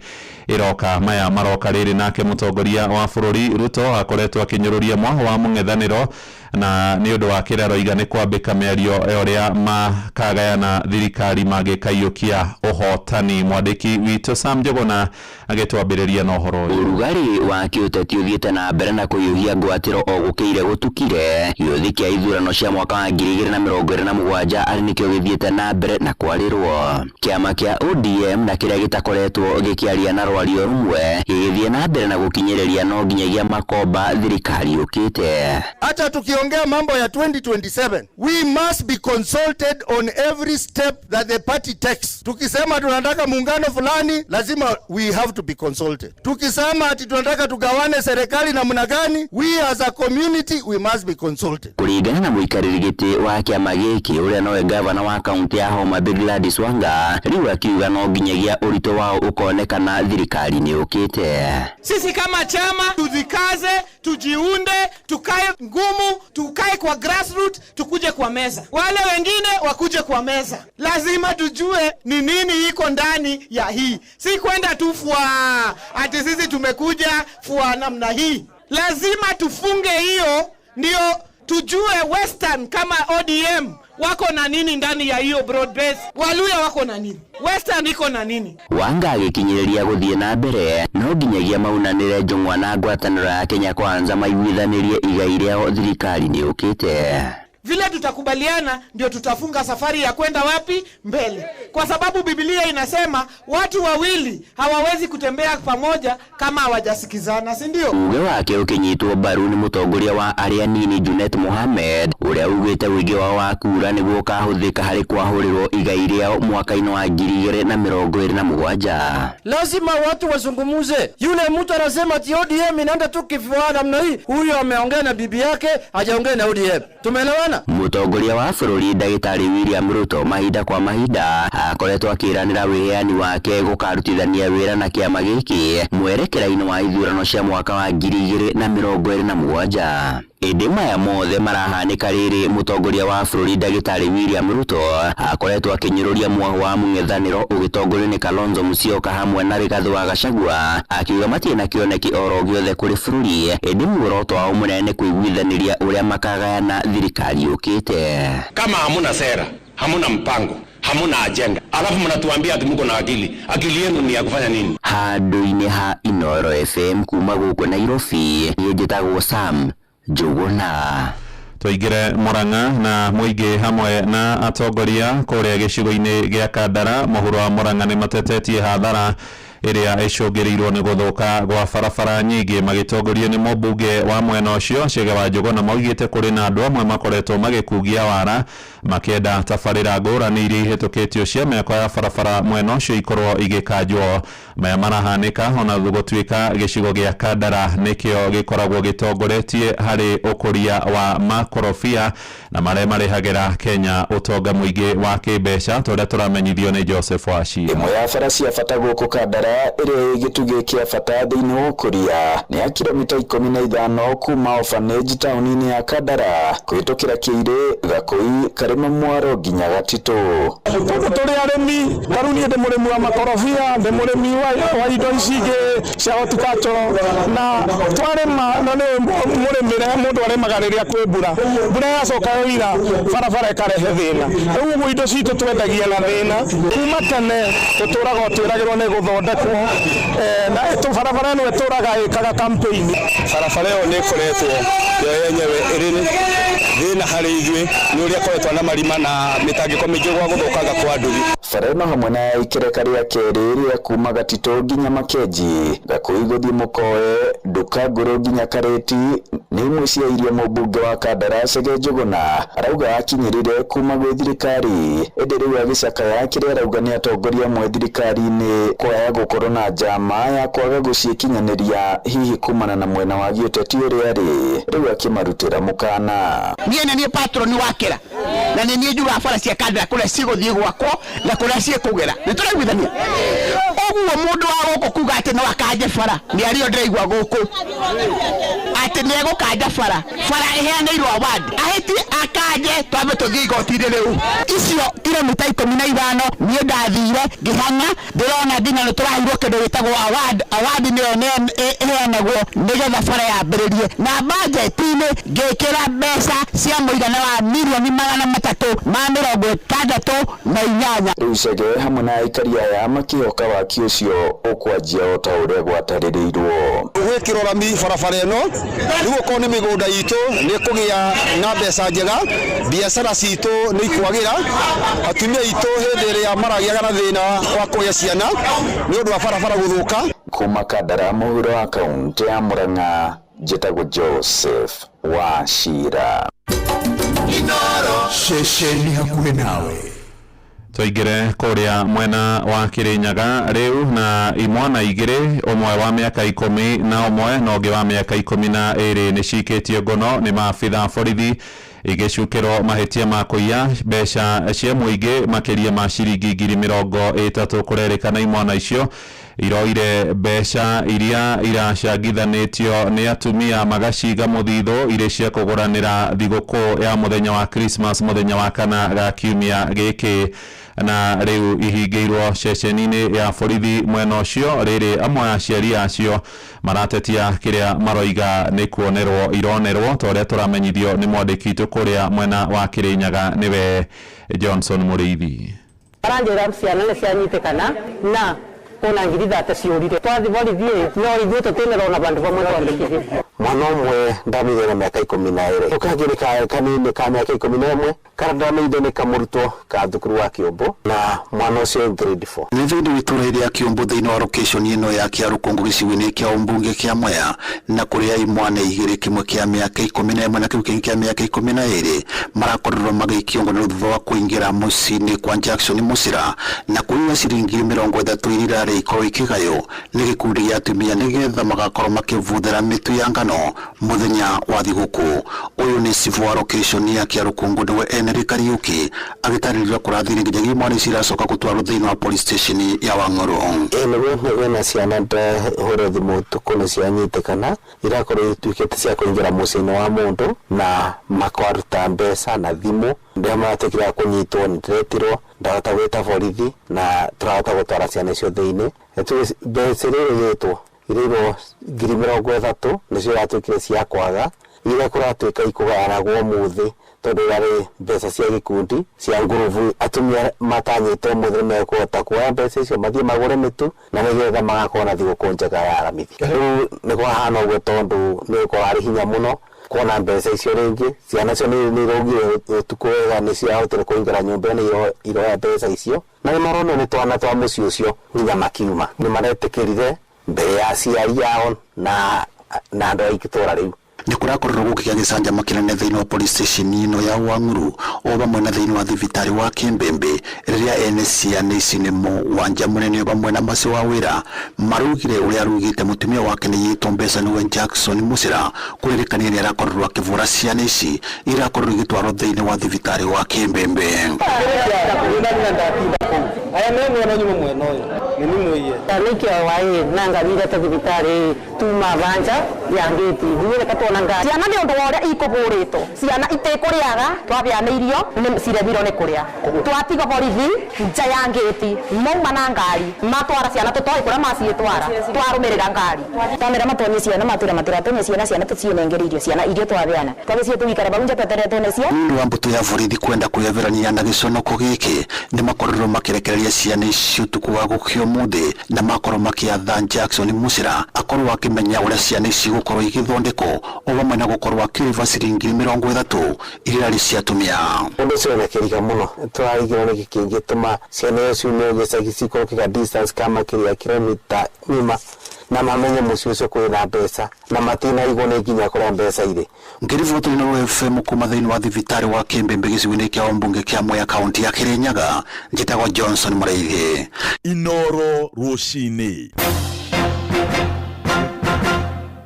ĩroka. Maya maroka rĩrĩ nake mũtongoria wa bũrũri Ruto akoretwo akĩnyũrũria mwaho wa mũng'ethanĩro na nĩ ũndũ wa kĩrĩa aroiga nĩ kwambĩka mĩario ya ũrĩa makagayana thirikari mangĩkaiyũkia ũhotani. Mwandĩki witũ Sam Njũgũna agĩtwambĩrĩria na ũhoro ũyũ. Ũrugarĩ wa kĩũteti ũthiĩte na mbere na kũhiũhia ngwatĩro o gũkĩire gũtukire. Gĩũthi kĩa ithurano cia mwaka wa 2027 arĩ nĩkĩo gĩthiĩte na mbere na kwarĩrwo. Kĩama kĩa ODM na kĩrĩa gĩtakoretwo gĩkĩaria na rwario rũmwe gĩgĩthiĩ na mbere na gũkinyĩrĩria no nginyagia makomba thirikari yũkĩte. Hata tukiongea mambo ya 2027, we must be consulted on every step that the party takes. Tukisema tunataka muungano fulani, lazima we have to be consulted. Tukisema ati tunataka tugawane serikali namna gani, we as a community, we must be consulted. Kũringana na mũikarĩri gĩtĩ wa kĩama gĩkĩ ũrĩa nowe gavana wa kaunti ya Homa Bay Gladys Wanga, rĩu akiuga no nginyagia ũritũ wao ũkonekana thirikari nĩ ũkĩte. Sisi kama chama tujikaze, tujiunde, tukae ngumu, tukae kwa grassroots, tukuje kwa meza, wale wengine wakuje kwa meza. Lazima tujue ni nini iko ndani ya hii, si kwenda tu fua ati sisi tumekuja fua namna hii. Lazima tufunge hiyo, ndio tujue Western kama ODM wako na nini ndani ya hiyo broad base, Waluya wako na nini, Western iko na nini. Wanga agĩkinyĩrĩria gũthiĩ na mbere no nginyagia maunanĩre njũng'wa na ngwatanĩro ya Kenya Kwanza maiguithanĩrie igai rĩao thirikari nĩ yũkĩte. Vile tutakubaliana ndio tutafunga safari ya kwenda wapi mbele, kwa sababu Biblia inasema watu wawili hawawezi kutembea pamoja kama hawajasikizana, si ndio? Uge wake ũkĩnyitwo mbaru nĩ mũtongoria wa arĩa nini Junet Mohamed, ũrĩa ugĩte ũingĩ wao wa kura nĩguo ũkahũthĩka harĩ kwahũrĩrwo igai rĩao mwaka-inĩ wa 2027. Lazima watu wazungumuze. Yule mtu anasema ati ODM inaenda tu kifua namna hii, huyo ameongea na bibi yake, hajaongea na ODM. Tumeelewana? Mũtongoria wa bũrũri ndagĩtarĩ William Ruto mahinda kwa mahinda akoretwo akĩranĩra wĩheani wake gũkarutithania wĩra na kĩama gĩkĩ mwerekera-inĩ wa ithurano cia mwaka wa 2027. Ĩndĩ maya mothe marahanĩka rĩrĩ mũtongoria wa bũrũri ndagĩtarĩ William Ruto akoretwo akĩnyũrũria mwaho wa mũng'ethanĩro ũgĩtongorio nĩ Kalonzo Musyoka hamwe na Rigathĩ wa Gachagua, akiuga matirĩ na kĩoneki oro gĩothe kũrĩ bũrũri, ĩndĩ muoroto wao mũnene nĩ kũiguithanĩria ũrĩa makagayana thirikari yũkĩte. Kama hamuna sera, hamuna mpango, Hamuna agenda, alafu mnatuambia ati mko na akili. Akili yenu ni ya kufanya nini? Handũ-inĩ ha Inooro FM kuma gũkũ Nairobi, niĩ njĩtagwo Sam Njũgũna. Tũingĩre Murang'a na mũingĩ hamwe na atongoria kũrĩa gĩcigo-inĩ gĩa Kandara mũhuro wa Murang'a nĩ matetetie hathara ĩrĩa ĩcũngĩrĩirwo nĩ gũthũka gwa barabara nyingĩ. Magĩtongorio nĩ mũmbunge wa mwena ũcio Chege wa Njũgũna, maugĩte kũrĩ na andũ amwe makoretwo magĩkungia wara makĩenda tabarĩra ngũrani iria ihĩtũkĩtio cia mĩako ya barabara mwena ũcio ikorwo igĩkanjwo. Maya marahanĩka ona gũtuĩka gĩcigo gĩa Kandara nĩkĩo gĩkoragwo gĩtongoretie harĩ ũkũria wa makorobia na marĩa marehagĩra Kenya ũtonga mũingĩ wa kĩmbeca, ta ũrĩa tũramenyithio nĩ Joseph Wachira. Ĩmwe ya bara cia bata gũkũ Kandara ĩrĩa ĩ gĩtugĩ kĩa bata thĩinĩ wa ũkũria nĩ ya kilomita 15 kuma orphanage taũni-inĩ ya Kandara kũhĩtũkĩra Kĩirĩ, Gakũi, Karĩma Mwaro nginya Gatitũ. Tondũ tũrĩ arĩmi, ta rĩu niĩ ndĩ mũrĩmi wa makorobia, ndĩ mũrĩmi wa indo ici ingĩ cia horticulture, na twarĩma na nĩ mũrĩmĩre mũndũ arĩmaga rĩrĩa kwĩ mbura, mbura yacoka yoira barabara ĩkarehe thĩna. Rĩu ũguo indo citũ twendagia na thĩna. Kuma tene tũtũraga twĩragĩrwo nĩ gũthondekwo, na barabara ĩno ĩtũraga ĩkaga campaign. Barabara ĩyo nĩ ĩkoretwo yo yenyewe ĩrĩ thĩna harĩ ithuĩ nĩ ũrĩa ĩkoretwo na marima na mĩtangĩko mĩingĩ gwa gũthũkanga kwa nduthi. Bara ĩno hamwe na ya ikereka rĩa kerĩ rĩa kuma Gatitũ nginya Makenji, Gakũi gũthiĩ Mũkoe, Nduka Ngũrũ nginya Karĩti nĩ imwe cia iria mũmbunge wa Kandara Chege Njũgũna arauga akinyĩrire kuma gwĩ thirikari, ĩndĩ rĩu agĩcakaya kĩrĩa arauga nĩ atongoria amwe thirikari-inĩ kwaya gũkorwo na njama ya kwaga gũciĩkinyanĩria hihi kumana na mwena wa gĩũteti ũrĩa arĩ, rĩu akĩmarutĩra mũkana. Niĩ nĩ niĩ patroni wa Kĩra na nĩ niĩ njugaga bara cia Kandara kũrĩa cigũthiĩ gwakwo na kũrĩa ciĩkũgera, nĩ tũraiguithania ũguo. Mũndũ wa gũkũ kuga atĩ no akanje bara, mĩario ndĩraigua gũkũ atĩ nĩ egũkanja bara, bara ĩheanĩirwo award, ahĩtie akanje twambe tũthiĩ igoti-inĩ rĩu. Icio kilomita 15 niĩ ndathire ngĩhang'a, ndĩrona nginya nĩ tũraheirwo kĩndũ gĩtagwo award. Award nĩyo ĩheanagwo nĩgetha bara yambĩrĩrie, na bajeti-inĩ ngĩkĩra mbeca cia mũigana wa mirioni 368. Rĩu Chege hamwe na aikari aya makĩhoka waki ũcio ũkwanjia o ta ũrĩa gwatarĩrĩirwo. Gwĩkĩrwo rami barabara ĩno rĩu okorwo nĩ mĩgũnda itũ nĩ kũgĩa na mbeca njega, biacara citũ nĩ ikwagĩra, atumia aitũ hĩndĩ ĩrĩa maragĩaga na thĩna wa kũgĩa ciana nĩ ũndũ wa barabara gũthũka. Kuma Kandara mũhuro wa kaũntĩ ya Murang'a, njĩtagwo Joseph Wachira. Ceceni hakuhĩ nawe. Tũingĩre kũrĩa mwena wa Kĩrĩnyaga rĩu na imwana igĩrĩ, ũmwe wa mĩaka 11 na ũngĩ wa mĩaka 12 nĩ cikĩtio ngono nĩ maabitha borithi igĩcukĩrwo mahĩtia ma kũiya mbeca cia mũingĩ makĩria ma ciringi 30,000. Kũrerĩkana imwana icio iroire mbeca iria iracangithanĩtio nĩ atumia magaciga mũthithũ irĩ cia kũgũranĩra thigũkũ ya mũthenya wa Christmas mũthenya wa kana ga kiumia gĩkĩ, na rĩu ihingĩirwo ceceni-inĩ ya borithi mwena ũcio. Rĩrĩ amwe a aciari acio maratetia kĩrĩa maroiga nĩ kuonerwo ironerwo, ta ũrĩa tũramenyithio nĩ mwandĩki witũ kũrĩa mwena wa Kĩrĩnyaga nĩwe Johnson Mũrĩithi. Maranjĩra ciana nĩ cianyitĩkana na kuna 30,000 ciũrire, twathi borithi no ithuĩ tũtĩnerwo na bandũ bamwe twandĩkithie. Mwana ũmwe ndamenyire na mĩaka 12, ũkangĩ kanini ka mĩaka 11, karĩa ndamenyire nĩ kamũrutwo ka thukuru wa Kĩũmbũ, na mwana ũcio grade 4. Nĩ thĩinĩ wa itũũra rĩa Kĩũmbũ thĩinĩ wa location ĩno ya Kĩarũkũngũ gĩcigo-inĩ kĩa ũmbunge kĩa Mwea, na kũrĩa imwana igĩrĩ, kĩmwe kĩa mĩaka 11 na kĩu kĩngĩ kĩa mĩaka 12 marakorirwo magĩikio ngono thutha wa kũingĩra mũciĩ-inĩ kwa Jackson Mũcira na kũiya ciringi 30 iria irarĩ ikorwo ikĩgaywo nĩ gĩkundi gĩa atumia nĩgetha magakorwo makĩbuthĩra mĩtu ya ngano mũthenya wa thigũkũ. Ũyũ nĩ cibũ wa location ya Kĩarũkũngũ nĩwe Henry Kariuki agĩtarĩria kũrathire nginyagia imwana ici iracoka gũtwarwo thĩinĩ wa police station ya Wang'ũrũ. Nĩguo kwĩna ciana ndahũra thimũ ũtukũ nĩ cianyitĩkana, irakorwo ituĩkĩte cia kũingĩra mũciĩ-inĩ wa mũndũ na makaruta mbeca na thimũ. Rĩrĩa maratuĩkire a kũnyitwo nĩ ndĩretirwo, ndahota gwĩta borithi na tũrahota gũtwara ciana icio thĩinĩ. Mbeca iria irĩtwo irĩirwo 30,000 nĩcio iratuĩkire cia kwaga, iria kũratuĩka ikũgayanagwo ũmũthĩ Tondũ irarĩ mbeca cia gĩkundi cia ngurubu, atumia matanyĩte ũmũthĩ nĩmekũhota kuoya mbeca icio mathiĩ magũre mĩtu na nĩgetha magakorwo na thigũkũ njega ya Aramithi. Rĩu nĩ kwahana ũguo tondũ nĩ kwarĩ hinya mũno kuona mbeca icio rĩngĩ. Ciana cio nĩ irogire ũtukũ wega, nĩ ciahotire kũingĩra nyũmba ĩno iroya mbeca icio, na nĩ maronio nĩ twana twa mũciĩ ũcio nginya makiuma. Nĩ maretĩkĩrire mbere ya aciari ao na andũ a itũũra rĩu. Nĩ kũrakorirwo gũkĩgĩa gĩcanjama kĩnene thĩinĩ wa police station ĩno ya Wang'uru o vamwe na thĩinĩ wa thibitarĩ wa Kĩmbĩmbĩ, rĩrĩa ene ciana ici nĩmo Wanja Mũnene vamwe na Maci wa Wĩra marugire ũrĩa arugĩte mũtumia wake nĩ yĩtwo mbeca nĩwe Jackson Mũcĩra, kũririkania nĩ arakorirwo akĩvũra ciana ici irakorirwo igĩtwarwo thĩinĩ wa thibitarĩ wa Kĩmbĩmbĩ. Aya me mwena nyuma mwena ũyũ nĩ nimũiye. Nikio wai nanga nirete thibitari tuma banja ya ngiti ithuĩ katwona ngari. Ciana nĩ ũndũ wa ũrĩa ikũhũrĩtwo, ciana itikũrĩaga, twabeana irio nĩ ciremirwo nĩ kũrĩa, twatiga borithi nja ya ngĩti, mauma na ngari matwara ciana tũtoĩ kũrĩa maciĩtwara, twarũmĩrĩra ngari. Twamera matonyie ciana, matwĩra matiratonye ciana, ciana tũciĩnengere irio, ciana irio twabeana twagecio tũgĩikara vau nja tweterete one cia. Nĩ ũndũ wa mbũtũ ya borithi kwenda kwĩyeherania na gĩconoko gĩkĩ, nĩ makorirwo makĩrekereria ciana ici ũtukũ wa gũkĩa ũmũthĩ, na makorwo makĩatha Jackson Mũcĩra akorwo akĩmenya ũrĩa ciana ici gũkorwo igĩthondekwo o vamwe na gũkorwo akĩrĩba ciringi 30 iria irarĩ cia atumia. Ũndũ ũcio wĩna kĩriga mũno, tũrarigĩrwo nĩkĩ kĩngĩtũma ciana icio ciume gĩcagi cikorwo kĩga distance ka makĩria kilomita ng'ima na mamenye mũciĩ ũcio kwĩna mbeca na matinarigwo nĩ nginya kũrĩa mbeca irĩ. Ngĩriboti Inooro FM kuma thĩinĩ wa thibitarĩ wa Kĩmbĩmbĩ gĩcigo-inĩ kĩa ũmbunge kĩa Mwea kaunti ya Kĩrĩnyaga, njĩtagwo Johnson Mũrĩithi. Inooro rũcinĩ.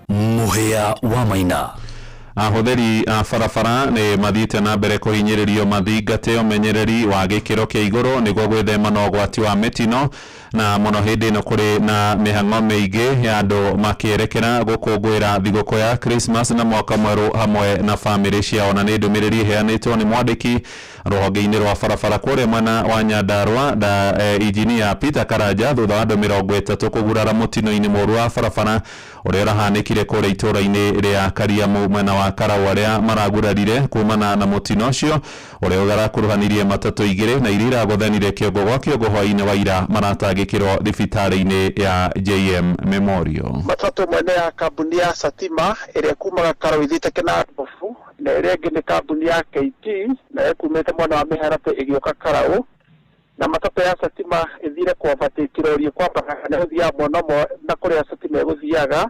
Mũhĩa wa Maina. Ahũthĩri a barabara nĩ mathiĩte na mbere kũhinyĩrĩrio mathingate ũmenyereri wa gĩkĩro kĩa igũrũ nĩguo gwĩthema na ũgwati wa mĩtino, na mũno hĩndĩ ĩno kũrĩ na mĩhang'o mĩingĩ ya andũ makĩerekera gũkũngũĩra thigũkũ ya Christmas na mwaka mwerũ hamwe na bamĩrĩ ciao. Na nĩ ndũmĩrĩri ĩheanĩtwo nĩ mwandĩki rũhonge-inĩ rwa barabara kũrĩa mwena wa Nyandarua da injinia Peter Karanja, thutha wa andũ 30 kũgurara mũtino-inĩ mũũru wa barabara ũrĩa ũrahanĩkire kũrĩa itũũra-inĩ rĩa Kariamu mwena wa Karau, arĩa maragurarire kumana na mũtino ũcio ũrĩa ũrakuruhanirie matatũ igĩrĩ na iria iragũthanire kĩongo gwa kĩongo hwaĩ-inĩ wa ira maratangĩkĩrwo thibitarĩ-inĩ ya JM Memorial. Matatũ ĩmwe nĩ ya kambuni ya Satima ĩrĩa kumaga Karau ithiĩte Kĩnangobu, na ĩrĩa ĩngĩ nĩ kambuni ya KT na ĩkumĩte mwena wa Mĩharatĩ ĩgĩũka Karau, na matatũ ya Satima ĩthire kũovatĩki rori ĩkwambaga na ĩgũthiaga mwena ũmwe na kũrĩa Satima ĩgũthiaga,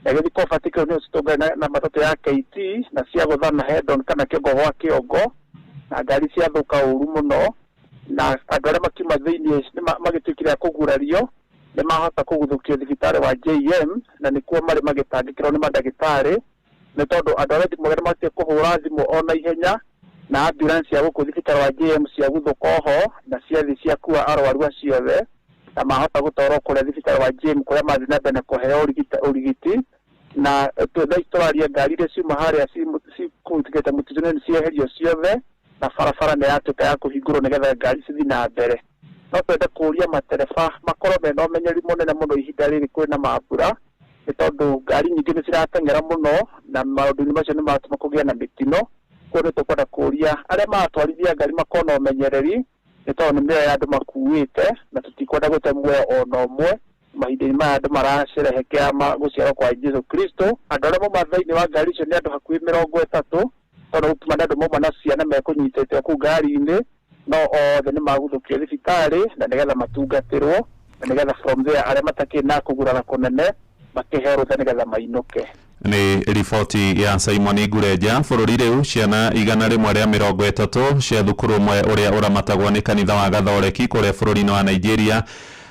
na ĩgĩthiĩ kũovatĩki rori nĩyo citũngane na matatũ ya KT na ciagũthana head-on kana kĩongo gwa kĩongo, na ngari ciathũka ũru mũno, na andũ arĩa makiuma thĩinĩ magĩtuĩkire a kũgurario nĩ mahota kũguthũkio thibitarĩ wa JM, na nĩkuo marĩ magĩtangĩkĩrwo nĩ mandagĩtarĩ, nĩ tondũ andũ arĩa thimũ arĩa matige kũhũra thimũ ona ihenya, na ambulance ya gũkũ thibitarĩ wa JM ciaguthũka oho na ciathiĩ ciakua arwaru acio othe, na mahota gũtwarwo kũrĩa thibitarĩ wa JM kũrĩa mathiĩ na mbere na kũheo ũrigiti. Na thaa ici tũraria ngari iria ciuma harĩa cikũtigĩte mũtitũ-inĩ nĩ cieherio ciothe, na barabara nĩ yatuĩka ya kũhingũrwo nĩgetha ngari cithiĩ na mbere. No twende kũũria matereba makorwo mena ũmenyeri mũnene mũno ihinda rĩrĩ kwĩna mambura, nĩ tondũ ngari nyingĩ nĩ cirateng'era mũno na maũndũ-inĩ macio nĩ maratũma kũgĩa na mĩtino. Koguo nĩ tũkwenda kũũria arĩa maratwarithia ngari makorwo na ũmenyereri, nĩ tondũ nĩ mĩoyo ya andũ makuĩte na tũtikwenda gũte muoyo ona ũmwe mahinda-inĩ maya andũ maracerehekea gũciarwo kwa Jesu Kristo. Andũ arĩa mauma thĩinĩ wa ngari icio nĩ andũ hakuhĩ 30, tondũ gũkiuma nĩ andũ mauma na ciana mekũnyitĩte kũu ngari-inĩ, no othe nĩ maguthũkio thibitarĩ na nĩgetha matungatĩrwo, na nĩgetha from there arĩa matakĩrĩ na kũgurara kũnene makĩheo rũtha nĩgetha mainũke. Nĩ riboti ya Simon Ngurenja. Bũrũri rĩu ciana 130 cia thukuru ũmwe ũrĩa ũramatagwo nĩ kanitha wa Gathoreki kũrĩa bũrũri-inĩ wa Nigeria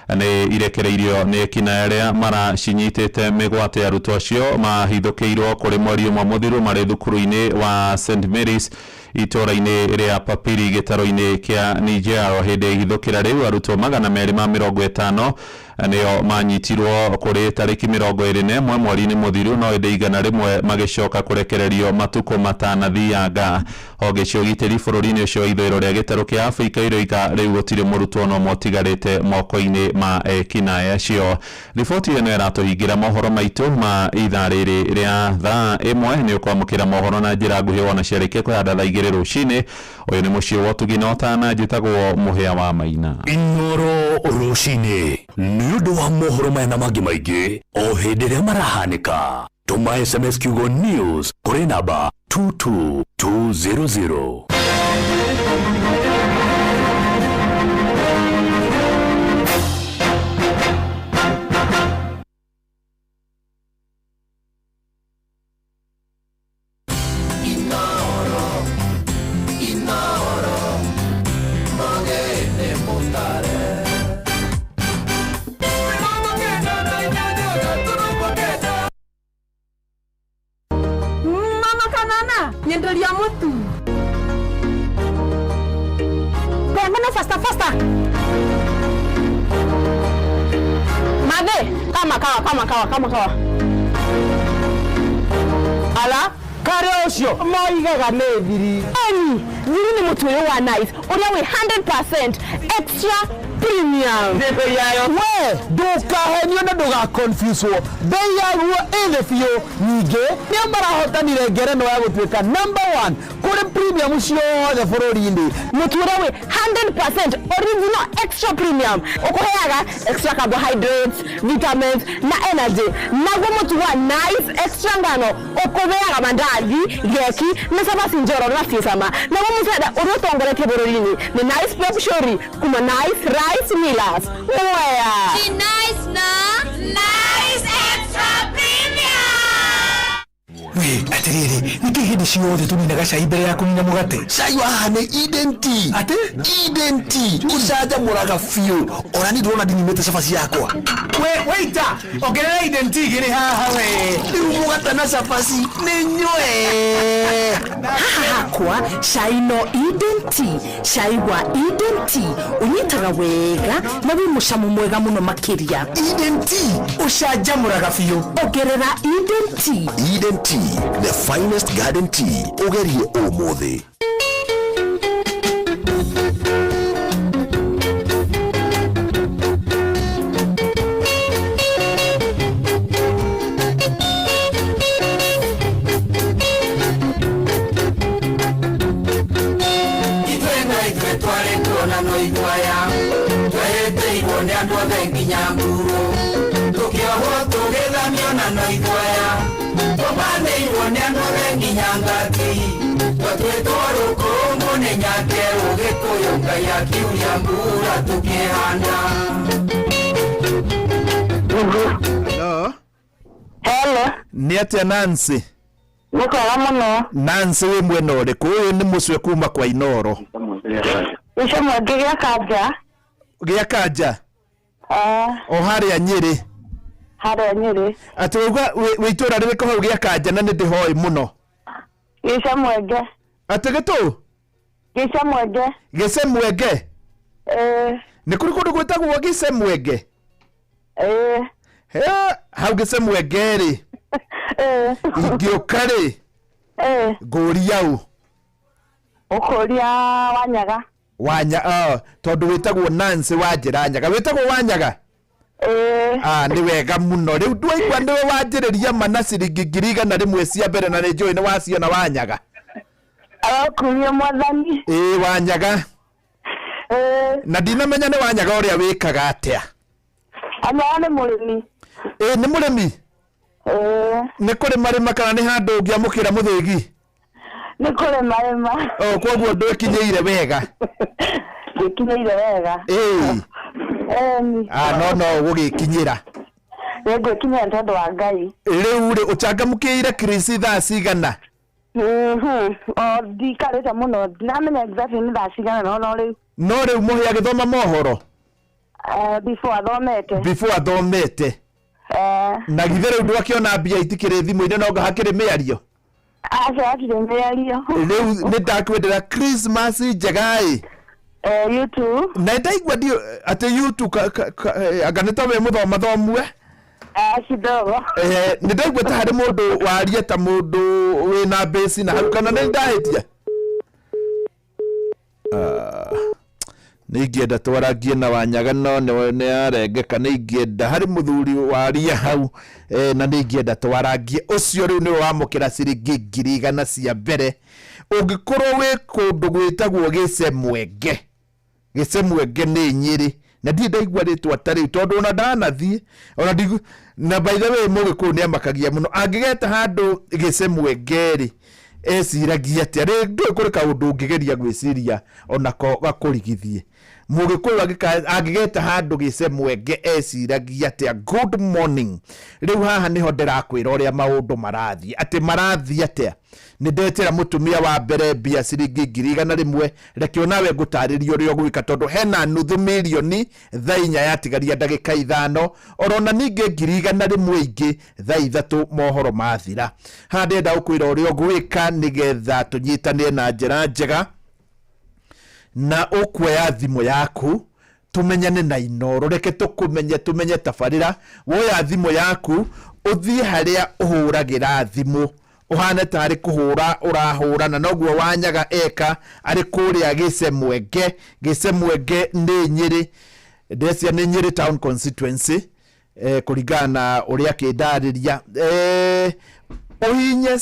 nĩ irekereirio nĩ ekinaĩ arĩa maracinyitĩte mĩgwate. Arutwo acio mahithũkĩirwo kũrĩ mweri ũmwe mũthiru marĩ thukuru-inĩ wa St Mary's itũũra-inĩ rĩa Papiri gĩtarũ-inĩ kĩa Niger. Hĩndĩ ya ihithũkĩra rĩu arutwo 250 Nĩo manyitirwo kũrĩ tarĩki 21 mweri-inĩ mũthiru, no ĩndĩ 100 magĩcoka kũrekererio matukũ matanathianga. Honge cia ũgitĩri bũrũri-inĩ ũcio wa ithũĩro rĩa gĩtarũ kĩa Afrika iroiga rĩu gũtirĩ mũrutwo ona ũmwe ũtigarĩte moko-inĩ ma ekinaĩ acio. Riboti ĩno ĩratũhingĩra mohoro maitũ ma ithaa rĩrĩ rĩa thaa 1. Nĩ ũkwamũkĩra mohoro na njĩra nguhĩ wona ciarĩkia kũhanda thaa 2 rũcinĩ. Ũyũ nĩ mũciĩ wa ũtugi na ũtana, njĩtagwo Mũhĩa wa Maina. Inoro rũcinĩ nĩ ũndũ wa mohoro maya na mangĩ maingĩ o hĩndĩ ĩrĩa marahanĩka. Tũma SMS kiugo news kũrĩ namba 22200. Mama kanana nyenderia mutu Mbona fasta fasta Madhe, kama kawa kama kawa kama kawa Ala kare ucio moigaga nĩ thiri. Eni, thiri nĩ mũtu ũyũ wa nice ũrĩa wĩ 100% extra premium. Bei yayo we ndũkahenio na ndũgaconfuswo, bei yaguo ĩ thĩ biũ. Ningĩ nĩo marahotanire ngerenwa ya gũtuĩka number 1 kũrĩ premium ciothe bũrũri-inĩ. Mũtu ũrĩa wĩ 100% original extra premium ũkũheaga extra carbohydrates, vitamins na energy. Naguo mũtu wa nice extra ngano ũkũheaga mandazi, geki na cabaci njororo na ciĩ cama. Naguo mũcere ũrĩa ũtongoretie bũrũri-inĩ nĩ nice pork shori kuma Nice Rice Millers. Mwea. Nice na Nice Extra Premium. We, atiriri, nĩkĩ hĩndĩ ciothe tũninaga cai mbere ya kũnina mũgate? Cai wa haha nĩ Eden Tea. Atĩ? Eden Tea ũcanjamũraga biũ. Ona niĩ ndĩrona ndininĩte cabaci yakwa. We, waiter, ongerera Eden Tea igĩrĩ haha we. Rĩu mũgate na cabaci nĩ nyue. Haha hakwa cai no Eden Tea, cai wa Eden Tea ũnyitaga wega na wĩ mũcamo mwega mũno makĩria. Eden Tea ũcanjamũraga biũ. Ongerera Eden Tea. Eden Tea, the finest garden tea. Ũgerie ũmũthĩ. Ithuĩ na ithuĩ twarĩ kuona no iguaya twehĩtĩirwo nĩ andũ othe nginya mburu tũkĩohwo tũgĩthamio na no iguaya tũmbanĩirwo nĩ andũ othe nginya ngati twatuĩtwo rũkũngũ nĩ nyake ũgĩkũyũ Ngai akiuria mbura tũkĩhanda. Hello. Hello. Nĩ atĩa Nancy? Nĩ kwega mũno. Nancy wĩ mwena ũrĩkũ? Ũyũ nĩ mũcwe kuma kwa Inoro. Gĩce mwengĩ gĩa kanja. Gĩa kanja? Eh. O harĩa Nyĩrĩ? Harĩa Nyĩrĩ. Atĩ wauga wĩ itũũra rĩrĩkũ hau gĩa kanja na nĩ ndĩhoĩ mũno? Gĩce mwenge. Atĩ gĩtũ? Gĩce mwenge. Gĩce mwenge? Eh. Nĩ kũrĩ kũndũ gwĩtagwo gĩce mwenge? Eh. He, hau gĩce mwenge rĩ. Eh. Ingĩũka rĩ? Eh. Ngũria ũ? Ũkũria Wanyaga. Wanya, tondũ wĩtagwo Nancy Wanjĩra Nyaga. Wĩtagwo Wanyaga? Eh. Ah, nĩ wega mũno. Rĩu ndwaigua nĩwe wanjĩrĩria ma na ciringi 100,000 cia mbere na nĩ njũĩ nĩ waciona Wanyaga. Arokurio mwathani. Ĩĩ Wanyaga. Eh. Na ndinamenya nĩ Wanyaga ũrĩa wĩkaga atĩa. Wanyaga nĩ mũrĩmi. Ĩĩ nĩ mũrĩmi? Eh. Nĩ kũrĩma rĩma kana nĩ handũ ũngĩamũkĩra mũthĩgi? Nĩ kũrĩma rĩma. Oh, koguo ndwĩkinyĩire wega. Ndwĩkinyĩire wega. Ĩĩ. Ĩni. Ah, no no ũgũgĩkinyĩra. Nĩngwĩkinyĩra nĩ tondũ wa Ngai. Rĩu rĩ ũcangamũkĩire Chris thaa cigana? O ndikarĩte mũno ndinamenya exactly nĩ thaa cigana no no rĩu. No rĩu mũhĩ agĩthoma mohoro? Before athomete. Before athomete. Eh. Na githĩ rĩu ndwakĩona mbia itikĩrĩ thimũ-inĩ no anga hakĩrĩ mĩario? Aca hatirĩ mĩario. Rĩu nĩ ndakwendera Christmas njega ĩ. Eh, you too. Na ndaigua ndio atĩ you too anga nĩ ta wĩ mũthomathomu eh? Ah, kidogo. Eh, nĩ ndaigua ta harĩ mũndũ waria ta mũndũ wĩna mbĩci na hau kana nĩ ndahĩtia? Ah, nĩ ingĩenda twarangie na Wanyaga no nĩ yarengeka. Nĩ ingĩenda harĩ mũthuri waria hau na nĩ ingĩenda twarangie ũcio. Rĩu nĩwe wamũkĩra ciringi 100,000 cia mbere. Ũngĩkorwo wĩ kũndũ gwĩtagwo Gĩcemwenge, Gĩcemwenge nĩ Nyĩrĩ, na ndirĩ ndaigua rĩtwa ta rĩu tondũ ona ndanathiĩ ona ndigu. Na by the way, Mũgĩkũyũ nĩ amakagia mũno angĩgeta handũ Gĩcemwenge rĩ, eciragia atĩa rĩ? Ndũĩ kũrĩ kaũndũ ũngĩgeria gwĩciria onako gakũrigithie. Mũgĩkũyũ angĩgeta handũ Gĩcemwenge eciragia atĩa? Good morning. Rĩu haha nĩho ndĩrakwĩra ũrĩa maũndũ marathiĩ, atĩ marathiĩ atĩa. Nĩ ndetĩra mũtumia wa mbere mbia ciringi 100,000. Reke onawe ngũtarĩria ũrĩa ũgwĩka, tondũ hena nuthu mirioni thaa 4 yatigaria ndagĩka 5, orona ningĩ 100,000 ingĩ thaa 3 mohoro mathira. Haha ndĩrenda gũkwĩra ũrĩa ũgwĩka nĩgetha tũnyitanĩre na njĩra njega, na ũkuoya thimũ yaku tumenyane na Inoro. Reke tũkũmenye, tũmenye tabarĩra. Woya thimũ yaku, ũthiĩ harĩa ũhũragĩra thimũ, ũhane tarĩ kũhũra ũrahũra, na noguo Wanyaga eka arĩ kũrĩa Gĩcemwenge. Gĩcemwenge nĩ Nyĩrĩ, ndecia nĩ Nyĩrĩ Town constituency, kũringana na ũrĩa akĩndarĩria. Ũhinye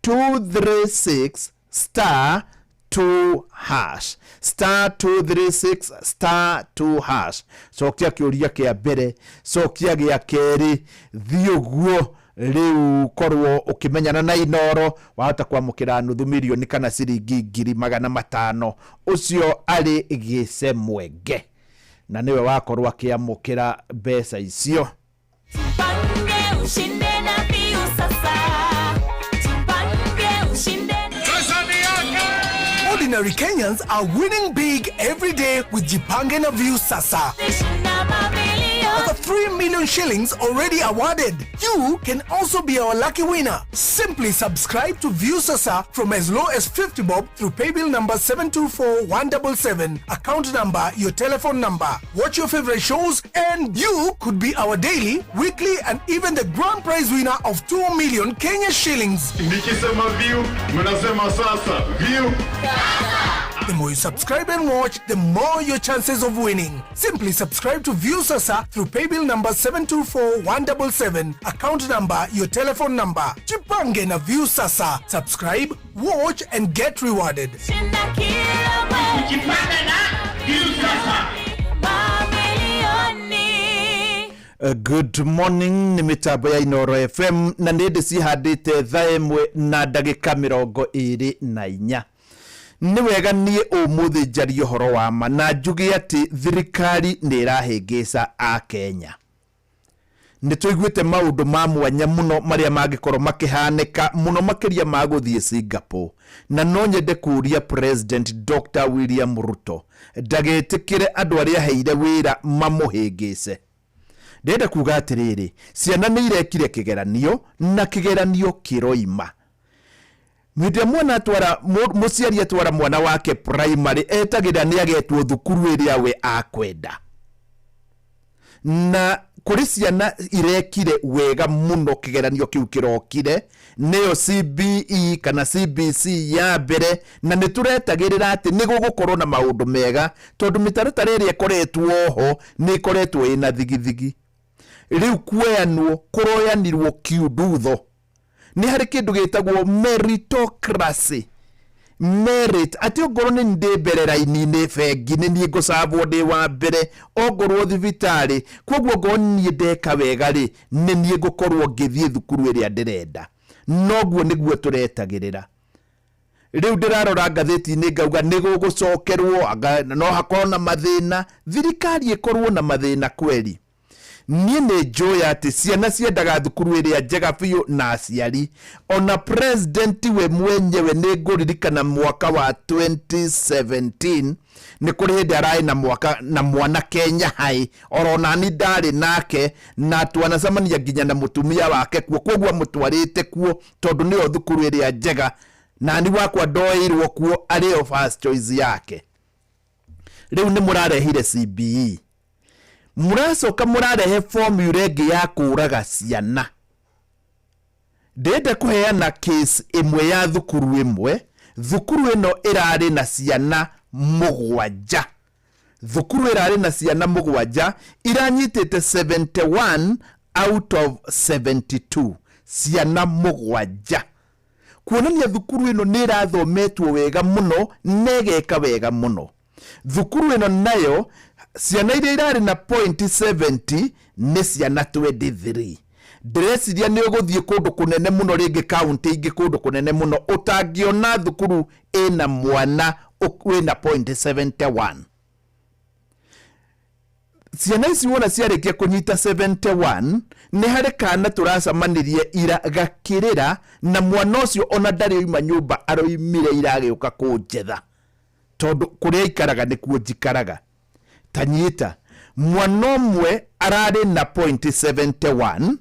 *236 *2 hash, *236 *2 hash. Cokia kĩũria kĩa mbere, cokia gĩa kerĩ, thiĩ ũguo. Rĩu korwo ũkĩmenyana na Inoro, wahota kwamũkĩra nuthu mirioni kana ciringi 500,000. Ũcio arĩ Gĩcemwenge na nĩwe wakorwo akĩamũkĩra mbeca icio. Jipange ushinde na Viusasa. Jipange ushinde. Ordinary Kenyans are winning big every day with Jipange na Viusasa. Shinda mamilioni. Over 3 million shillings already awarded. You can also be our lucky winner. Simply subscribe to Viusasa from as low as 50 bob through paybill number 724177, account number, your telephone number. Watch your favorite shows and you could be our daily, weekly and even the grand prize winner of 2 million Kenya shillings. Nikisema view, mnasema sasa. View. The more you subscribe and watch, the more your chances of winning. Simply subscribe to Viusasa through paybill number 724177, account number, your telephone number. Jipange na Viusasa. Subscribe, watch and get rewarded. Shinda kila mwezi. Jipange na Viusasa. Mamilioni. Good morning, nĩ mĩtambo ya Inoro FM na nĩ ndĩ cihandĩte thaa 1 na ndagĩka 24. Nĩ wega niĩ ũmũthĩ njarie ũhoro wa ma na njuge atĩ thirikari nĩ ĩrahĩngĩca a Kenya. Nĩ tũiguĩte maũndũ ma mwanya mũno marĩa mangĩkorwo makĩhanĩka mũno makĩria ma gũthiĩ Singapore, na no nyende kũũria President Dr William Ruto ndagetĩkĩre andũ arĩa aheire wĩra mamũhĩngĩce. Ndĩrenda kuga atĩrĩrĩ, ciana nĩ irekire kĩgeranio na kĩgeranio kĩroima. Hĩndĩ ĩrĩa mwana atwara mũciari atwara mwana wake primary, etagĩrĩra nĩ agetwo thukuru ĩrĩa we akwenda, na kũrĩ ciana irekire wega mũno kĩgeranio kĩu kĩrokire, nĩyo CBE kana CBC ya mbere, na nĩ tũretagĩrĩra atĩ nĩ gũgũkorwo na maũndũ mega, tondũ mĩtaratara ĩrĩa ĩkoretwo ho nĩ ĩkoretwo ĩna thigithigi. Rĩu kuoyanwo kũroyanirwo kiundutho. Nĩ harĩ kĩndũ gĩtagwo meritocracy, merit, atĩ ongorwo nĩ ndĩ mbere raini-inĩ bengi, nĩ niĩ ngũcabwo ndĩ wa mbere, ongorwo thibitarĩ. Koguo ongorwo niĩ ndeka wega rĩ, nĩ niĩ ngũkorwo ngĩthiĩ thukuru ĩrĩa ndĩrenda. Noguo nĩguo tũretagĩrĩra. Rĩu ndĩrarora ngathĩti-inĩ ngauga nĩ gũgũcokerwo, anga no hakorwo na mathĩna, thirikari ĩkorwo na mathĩna kweri. Niĩ nĩ njũĩ atĩ ciana ciendaga thukuru ĩrĩa njega biũ na aciari, ona president we mwenyewe. Nĩ ngũririkana mwaka wa 2017 nĩ kũrĩ hĩndĩ ararĩ na mwaka na mwana Kenya High, oro nani ndarĩ nake na twanacemania nginya na mũtumia wake kuo. Koguo amũtwarĩte kuo tondũ nĩyo thukuru ĩrĩa njega, nani wakwa ndoeirwo kuo arĩyo first choice yake. Rĩu nĩ mũrarehire CBE, mũracoka mũrarehe formula ĩngĩ ya kũraga ciana. Ndĩrenda kũheana case ĩmwe ya thukuru ĩmwe. Thukuru ĩno ĩrarĩ na ciana 7. Thukuru ĩrarĩ na ciana 7 iranyitĩte 71 out of 72, ciana 7, kuonania thukuru ĩno nĩ ĩrathometwo wega mũno na ĩgeka wega mũno. Thukuru ĩno nayo ciana iria irarĩ na point 70 nĩ ciana 23. Ndĩreciria nĩ ũgũthiĩ kũndũ kũnene mũno rĩngĩ, kaunti ingĩ, kũndũ kũnene mũno ũtangĩona thukuru ĩna mwana wĩna point 71. Ciana ici wona ciarĩkia kũnyita 71, nĩ harĩ kana tũracemanirie ira gakĩrĩra, na mwana ũcio ona ndarĩ oima nyũmba, aroimire ira agĩũka kũnjetha tondũ kũrĩa aikaraga nĩkuo njikaraga. Ta nyita, mwana ũmwe ararĩ na point 71,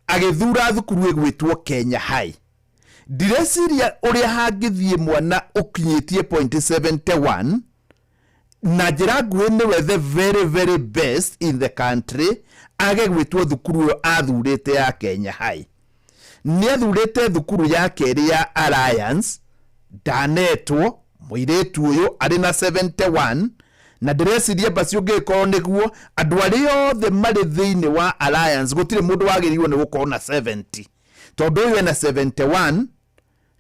agĩthura thukuru ĩgwĩtwo Kenya High. Ndireciria ũrĩa hangĩthiĩ mwana ũkinyĩtie point 71 na njĩra nguhĩ nĩwe the very very best in the country age gwĩtwo thukuru ĩyo athurĩte ya Kenya High. Nĩ athurĩte thukuru ya kerĩ ya Alliance, ndanetwo. Mũirĩtu ũyũ arĩ na 71, na ndĩreciria basi ũngĩgĩkorwo nĩguo andũ arĩa othe marĩ thĩinĩ wa Alliance, gũtirĩ mũndũ wagĩrĩirwo nĩ gũkorwo na 70, tondũ ũyũ ena 71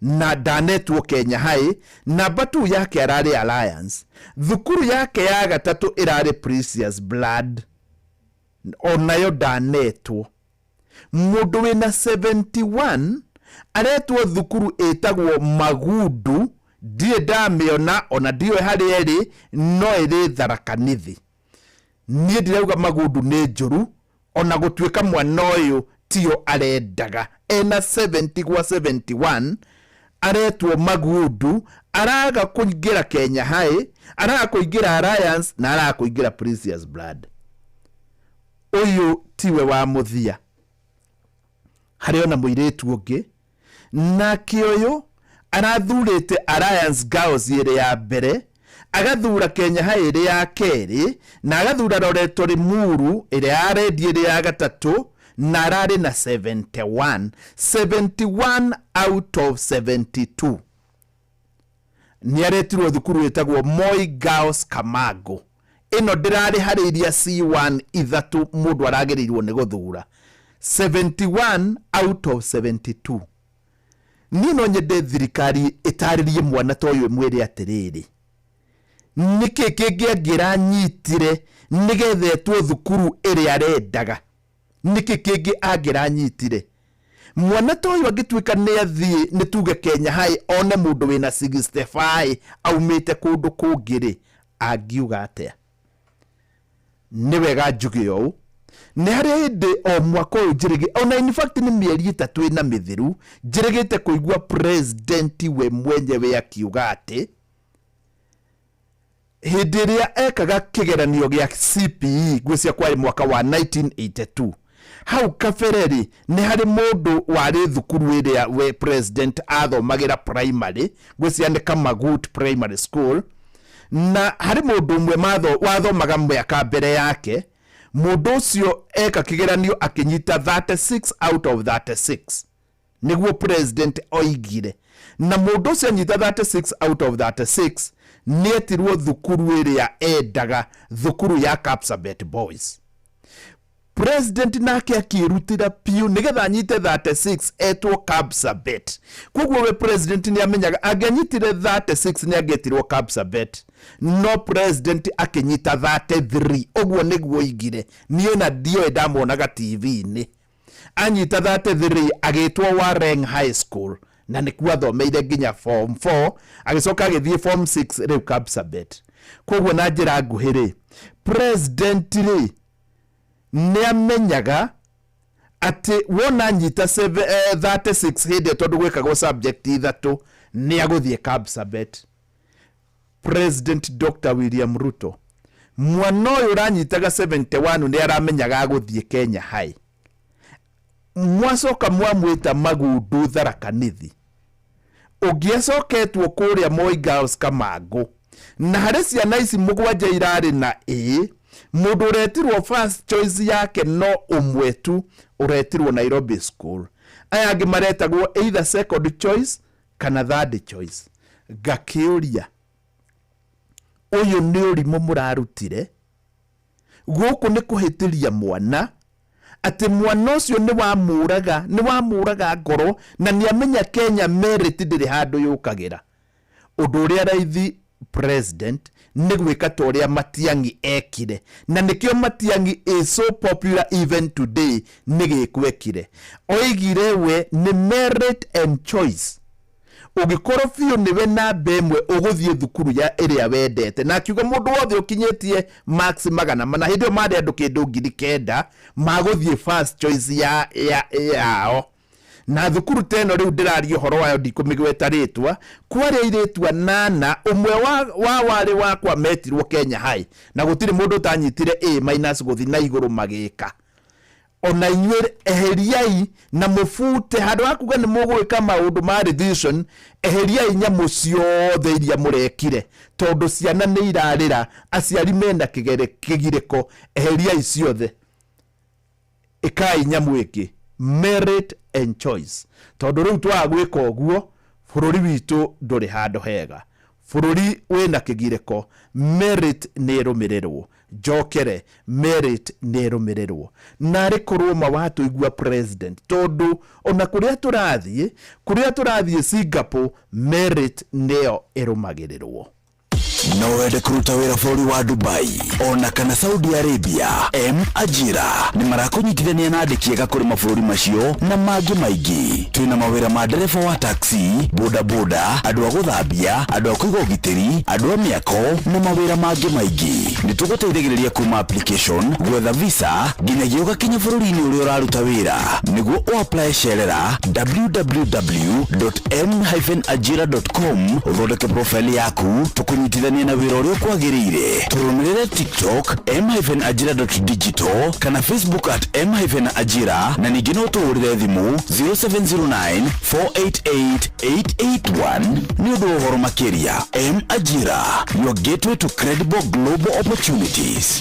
na ndanetwo Kenya High. Namba 2 yake ararĩ Alliance. Thukuru yake ya gatatũ ĩrarĩ Precious Blood, onayo ndanetwo. Mũndũ wĩna 71 aretwo thukuru ĩtagwo Magundu. Ndirĩ ndamĩona, ona ndiũĩ harĩa ĩrĩ, no ĩrĩ Tharaka Nithi. Niĩ ndirauga Magundu nĩ njũru, ona gũtuĩka mwana ũyũ tio arendaga. Ena 70 gwa 71 aretwo Magundu, araga kũingĩra Kenya High, araga kũingĩra Alliance na araga kũingĩra Precious Blood. Ũyũ tiwe wa mũthia, harĩ ona mũirĩtu ũngĩ nake. Ũyũ arathurĩte Alliance Girls ĩrĩ ya mbere, agathura Kenya High ĩrĩ ya kerĩ, na agathura Loreto Limuru ĩrĩa ya rendi ĩrĩ ya gatatũ, na ararĩ na 71, 71 out of 72. Nĩ aretirwo thukuru ĩtagwo Moi Girls Kamango. Ĩno ndĩrarĩ harĩ iria C1 ithatũ mũndũ aragĩrĩirwo nĩ gũthura. 71 out of 72. Niĩ no nyende thirikari ĩtarĩrie mwana ta ũyũ, ĩmwĩre atĩrĩrĩ, nĩkĩ kĩngĩ angĩranyitire nĩgetha etwo thukuru ĩrĩa arendaga? Nĩkĩ kĩngĩ angĩranyitire? Mwana ta ũyũ angĩtuĩka nĩ athiĩ, nĩ tuge Kenya High, one mũndũ wĩna 65 aumĩte kũndũ kũngĩ rĩ, angiuga atĩa? Nĩ wega njuge ũũ, nĩ harĩ hĩndĩ o mwaka ũyũ njĩrĩgĩ, ona in fact nĩ mĩeri 3 ĩna mĩthiru, njĩrĩgĩte kũigua president we mwenyewe akiuga atĩ hĩndĩ ĩrĩa ekaga kĩgeranio gĩa CPE, ngwĩcia kwarĩ mwaka wa 1982, hau kabere rĩ, nĩ harĩ mũndũ warĩ thukuru ĩrĩa we president athomagĩra primary, ngwĩcia nĩ Kamagut Primary School, na harĩ mũndũ ũmwe wathomaga mĩaka mbere yake. Mũndũ ũcio eka kĩgeranio akĩnyita 36 out of 36, nĩguo president oigire. Na mũndũ ũcio anyita 36 out of 36 nĩ etirwo thukuru ĩrĩa endaga, thukuru ya Kapsabet Boys. President nake akĩrutĩra piũ nĩgetha anyite 36 etwo Kapsabet. Koguo we president nĩ amenyaga angĩanyitire 36 nĩ angĩetirwo Kapsabet, no president akĩnyita 33. Ũguo nĩguo oigire, niĩ na ndioĩ, ndamuonaga TV-inĩ. Anyita 33 agĩtwo Wareng High School, na nĩkuo athomeire nginya form 4, agĩcoka agĩthiĩ form 6 rĩu Kapsabet. Koguo na njĩra nguhĩ rĩ, president rĩ nĩ amenyaga atĩ wona anyita 36 hĩndĩ ĩyo, tondũ gwĩkagwo subject ithatũ, nĩ agũthiĩ Kapsabet. President Dr William Ruto, mwana ũyũ ũranyitaga 71 nĩ aramenyaga agũthiĩ Kenya High, mwacoka mwamwĩta Magundu Tharaka Nithi. Ũngĩacoketwo kũrĩa Moi Girls Kamango. Na harĩ ciana ici mũgwanja irarĩ na A, mũndũ ũretirwo first choice yake no ũmwe tu ũretirwo Nairobi School. Aya angĩ maretagwo either second choice kana third choice. Ngakĩũria, ũyũ nĩ ũrimũ mũrarutire? Gũkũ nĩ kũhĩtĩria mwana, atĩ mwana ũcio nĩ wamũraga, nĩ wamũraga ngoro, na nĩ amenya Kenya merit ndĩrĩ handũ yũkagĩra. Ũndũ ũrĩa raithi president nĩ gwĩka ta ũrĩa Matiang'i ekire, na nĩkĩo Matiang'i is so popular even today, nĩ gĩko ekire. Oigire we nĩ merit and choice, ũngĩkorwo biũ nĩwe namba ĩmwe ũgũthiĩ thukuru ya ĩrĩa wendete. Na akiuga mũndũ wothe ũkinyĩtie max 400, hĩndĩ ĩyo marĩ andũ kĩndũ 9,000 magũthiĩ first choice ya yao. Na thukuru ta ĩno rĩu ndĩraria ũhoro wayo, ndikũmĩgweta rĩtwa, kwarĩ airĩtu anana, ũmwe wa warĩ wakwa metirwo Kenya High, na gũtirĩ mũndũ ũtanyitire A minus gũthiĩ na igũrũ magĩka. Ona inyuĩ eheriai na mũbute, handũ ha kuga nĩ mũgwĩka maũndũ ma revision, eheriai nyamũ ciothe iria mũrekire, tondũ ciana nĩ irarĩra, aciari mena kĩgirĩko. Eheriai ciothe, ĩkai nyamũ ĩngĩ, merit and choice, tondũ rĩu twaga gwĩka ũguo bũrũri witũ ndũrĩ handũ hega, bũrũri wĩna kĩgirĩko. Merit nĩ ĩrũmĩrĩrwo, njokere, merit nĩ ĩrũmĩrĩrwo. Narĩ korwo ma watũigua president, tondũ ona kũrĩa tũrathiĩ Singapore, merit nĩyo ĩrũmagĩrĩrwo. No wende kũruta wĩra bũrũri wa Dubai ona kana Saudi Arabia? M Ajira nĩ marakũnyitithania na andĩki ega kũrĩ mabũrũri macio na mangĩ maingĩ. Twĩna mawĩra ma ndereba wa taxi, bodaboda, andũ a gũthambia, andũ a kũiga ũgitĩri, andũ a mĩako na mawĩra mangĩ maingĩ. Nĩ tũgũteithagĩrĩria kuma application, gwetha visa, nginyagia ũgakinya bũrũri-inĩ ũrĩa ũraruta wĩra. Nĩguo ũapply, cerera www.m-ajira.com, ũthondeke profile yaku, tũkũnyitithanie na wĩra ũrĩa ũkwagĩrĩire. Tũrũmĩrĩre TikTok m-ajira.digital kana Facebook @m-ajira, na ningĩ no tũhũrĩre thimũ 0709 488 881 nĩ ũndũ wa ũhoro makĩria. M Ajira, your gateway to credible global opportunities.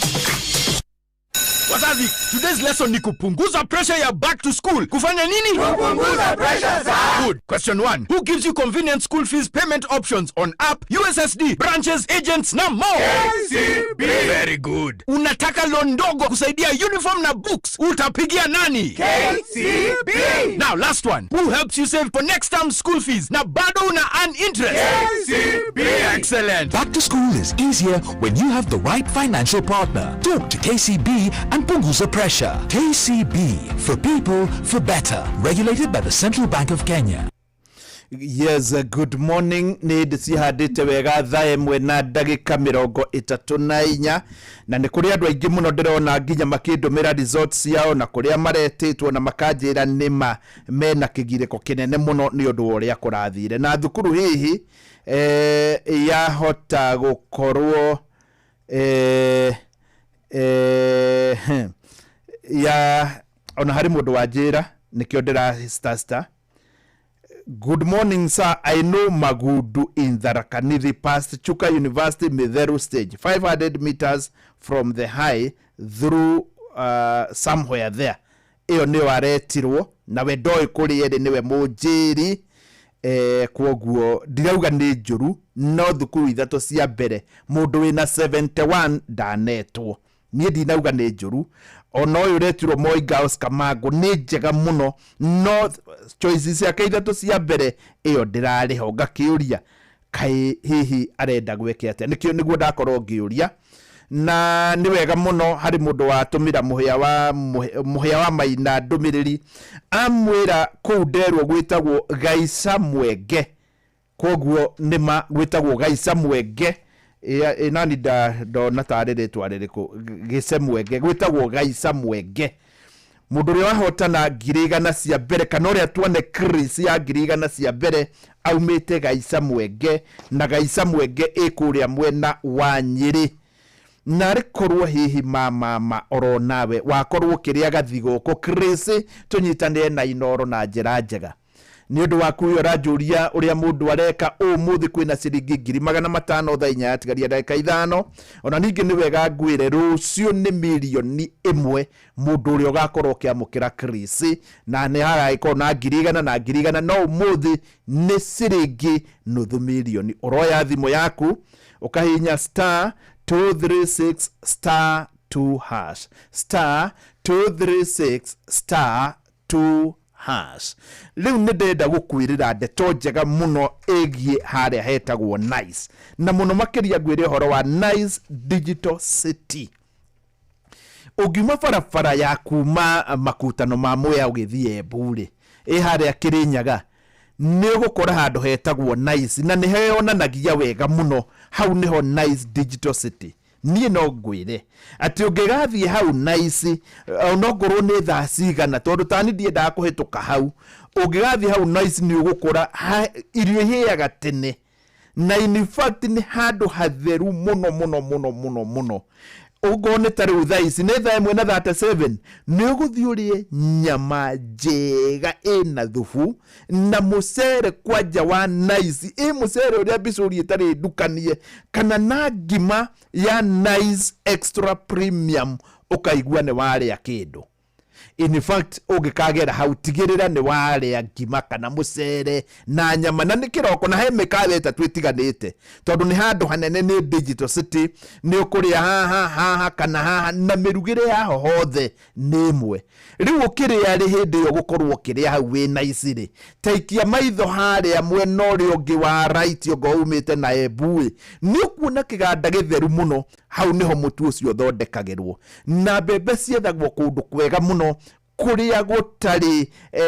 Wazazi, today's lesson ni kupunguza pressure ya back to school. Kufanya nini? Kupunguza pressure, sir. Good. Question 1. Who gives you convenient school fees payment options on app, USSD, branches, agents na more? KCB. Very good. Unataka loan ndogo kusaidia uniform na books. Utapigia nani? KCB. Now last one. Who helps you save for next term school fees na bado una earn interest? KCB. Excellent. Back to school is easier when you have the right financial partner. Talk to KCB and punguza pressure. KCB, for people, for better. Regulated by the Central Bank of Kenya. Yes, good morning. Nĩ ndĩ cihandĩte wega, thaa 1 na ndagĩka 34, na nĩ kũrĩ andũ aingĩ mũno ndĩrona nginya makĩndũmĩra results ciao na kũrĩa maretĩtwo, na makanjĩra nĩma mena kĩgirĩko kĩnene mũno nĩ ũndũ wa ũrĩa kũrathire na thukuru. Hihi yahota gũkorwo ya ona harĩ mũndũ wanjĩra, nĩkĩo ndĩra star star. "Good morning, sir. I know Magudu in Tharaka Nithi, past Chuka University, Mitheru stage, 500 meters from the high through somewhere there." Ĩyo nĩyo aretirwo, nawe ndoĩ kũrĩa ĩrĩ, nĩwe mũnjĩri. Kwoguo ndirauga nĩ njũru, no thukuru ithatũ cia mbere mũndũ wĩna 71 ndanetwo. Niĩ ndinauga nĩ njũru. Ona ũyũ ũretirwo Moi Girls Kamango nĩ njega mũno, no choice ciake ithatũ cia mbere ĩyo ndĩrarĩ ho. Ngakĩũria kaĩ hihi arenda gwĩke atĩa? Nĩkĩo nĩguo ndakorwo ngĩũria. Na nĩ wega mũno harĩ mũndũ watũmĩra mũhĩa wa Maina ndũmĩrĩri, amwĩra kũu nderwo gwĩtagwo Gaica Mwenge. Koguo nĩma gwĩtagwo Gaica Mwenge. Ĩ nani ndona tarĩ rĩtwa rĩrĩkũ? Gĩce Mwenge, gwĩtagwo Gaica Mwenge. Mũndũ ũrĩa wahotana 100,000 cia mbere, kana ũrĩa tuone Chris ya 100,000 cia mbere, aumĩte Gaica Mwenge, na Gaica Mwenge ĩ kũrĩa mwena wa Nyĩrĩ. Narĩ korwo hihi mama oro nawe wakorwo ũkĩrĩa gathigũkũ Chris, tũnyitanĩre na Inoro na njĩra njega. Nĩ ũndũ waku ũyũ ũranjũria ũrĩa mũndũ areka, ũmũthĩ kwĩna ciringi 500,000 thaa 4 yatigaria ndagĩka 5. Ona ningĩ nĩ wega ngwĩre rũciũ nĩ 1,000,000 mũndũ ũrĩa ũgakorwo ũkĩamũkĩra Chris, na nĩ hagagĩkorwo na 100,000 na 100,000, no ũmũthĩ nĩ ciringi 500,000. Ũroya thimũ yaku ũkahihinya star 236 star 2 hash, star 236 star 2 hash. Rĩu nĩ ndĩrenda gũkwĩrĩra ndeto njega mũno ĩgiĩ harĩa hetagwo Nice, na mũno makĩria ngwĩre ũhoro wa Nice Digital City. Ũngiuma barabara ya kuma makutano ma Mwea ũgĩthiĩ Embu rĩ, ĩ harĩa Kĩrĩnyaga, nĩ ũgũkora handũ hetagwo Nice, na nĩ heyonanagia wega mũno. Hau nĩho Nice Digital City. Niĩ no ngwĩre atĩ ũngĩgathiĩ hau Nice, onokorwo nĩ thaa cigana, tondũ tani ndiendaga kũhĩtũka hau, ũngĩgathiĩ hau Nice nĩ ũgũkora irio ihĩaga tene, na in fact nĩ handũ hatheru mũno mũno mũno mũno mũno. Ũngorwo nĩ ta rĩu thaa ici nĩ thaa 1 na 37, nĩ ũgũthiĩ ũrĩe nyama njega ĩna thubu na mũcere kwanja wa Nice, ĩ mũcere ũrĩa mbicũri ĩtarĩ ndukanie, kana na ngima ya Nice Extra Premium, ũkaigua nĩ warĩa kĩndũ. In fact, ũngĩkagera hau tigĩrĩra nĩ warĩa ngima kana mũcere na nyama, na nĩ kĩroko, na he mĩkawa 3 ĩtiganĩte, tondũ nĩ handũ hanene, nĩ Digital City, nĩ ũkũrĩa haha haha kana haha, na mĩrugĩre yaho hothe nĩ ĩmwe. Rĩu ũkĩrĩa rĩ, hĩndĩ ĩyo gũkorwo ũkĩrĩa hau wĩ Nice rĩ, ta ikia maitho harĩa mwena ũrĩa ũngĩ wa right ongorwo umĩte na Embu ĩ, nĩ ũkuona kĩganda gĩtheru mũno. Hau nĩho mũtu ũcio ũthondekagĩrwo, na mbembe ciethagwo kũndũ kwega mũno kũrĩa gũtarĩ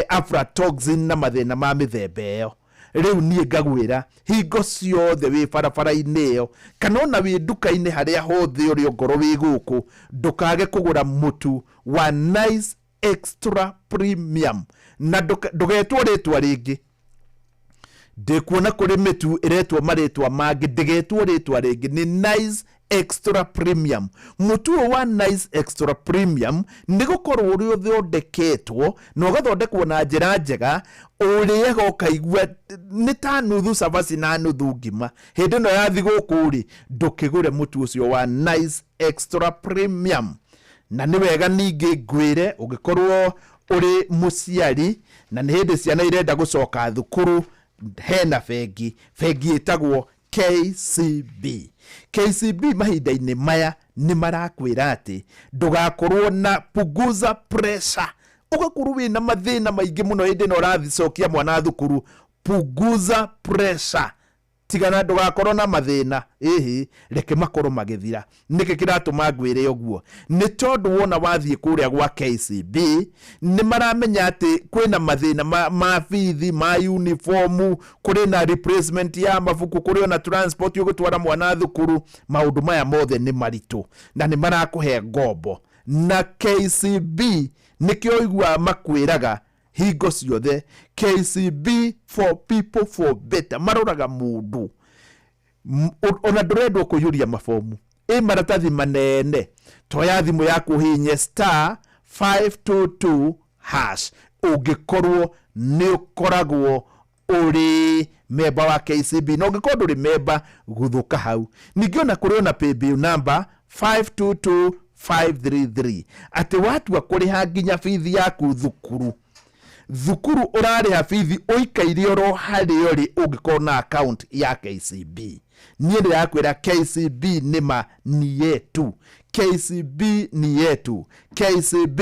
aflatoxin na mathĩna ma mĩthemba ĩyo. Rĩu niĩ ngagwĩra hingo ciothe wĩ barabara-inĩ ĩyo, kana ona wĩ nduka-inĩ harĩa hothe ũrĩ, ongorwo wĩ gũkũ, ndũkage kũgũra mũtu wa Nice Extra Premium, na ndũgetwo rĩtwa rĩngĩ. Ndĩkuona kũrĩ mĩtu ĩretwo marĩtwa mangĩ, ndĩgetwo rĩtwa rĩngĩ, nĩ Nice Extra Premium. Mũtu ũyũ wa Nice Extra Premium nĩ gũkorwo ũrĩa ũthondeketwo na ũgathondekwo na njĩra njega, ũrĩaga ũkaigua nĩ ta nuthu cabaci na nuthu ngima. Hĩndĩ ĩno ya thigũkũ rĩ, ndũkĩgũre mũtu ũcio wa Nice Extra Premium. Na nĩ wega ningĩ ngwĩre, ũngĩkorwo ũrĩ mũciari na nĩ hĩndĩ ciana irenda gũcoka thukuru, hena bengi, bengi ĩtagwo KCB. KCB mahinda-inĩ maya nĩ marakwĩra atĩ ndũgakorwo na punguza pressure, ũgakorwo wĩna mathĩna maingĩ mũno hĩndĩ ĩno ũracokia mwana thukuru. Punguza pressure, tigana ndũgakorwo na mathĩna, ĩhĩ reke makorwo magĩthira. Nĩkĩ kĩratũma ngwĩre ũguo? Nĩ tondũ wona wathiĩ kũrĩa gwa KCB nĩ maramenya atĩ kwĩna mathĩna ma bithi, ma uniformu, kũrĩ na replacement ya mabuku, kũrĩ ona transport ũgũtwara mwana thukuru. Maũndũ maya mothe nĩ maritũ na nĩ marakũhe ngombo, na KCB nĩkĩo ũiguaga makwĩraga hingo ciothe, KCB for people for better. Maroraga mũndũ, ona ndũrendwo kũiyũria mabomu, ĩ maratathi manene, toya thimũ yaku ũhihinye star 522 hash. Ũngĩkorwo nĩ ũkoragwo ũrĩ memba wa KCB, na ũngĩkorwo ndũrĩ memba, guthũka hau. Ningĩ ona kũrĩ ona paybill number 522533, atĩ watua kũrĩha nginya bithi yaku thukuru, thukuru ũrarĩha bithi ũikaire oro harĩa ũrĩ, ũngĩkorwo na account ya KCB. Niĩ ndĩrakwĩra KCB nĩma ni yetu, KCB ni yetu, KCB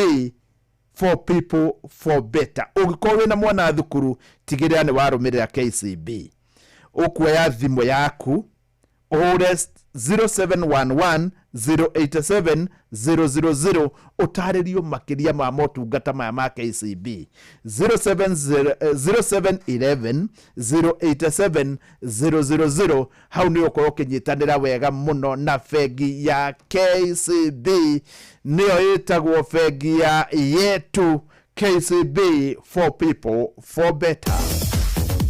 for people for better. Ũngĩkorwo wĩna mwana thukuru, tigĩrĩra nĩ warũmĩrĩra KCB. Ũkuoya thimũ yaku ũhũre 0711 087 000, ũtarĩrio makĩria ma motungata maya ma KCB. 0711 087 000, hau nĩ ũkorwo ũkĩnyitanĩra wega mũno na bengi ya KCB, nĩyo ĩtagwo bengi ya yetu. KCB for people for better.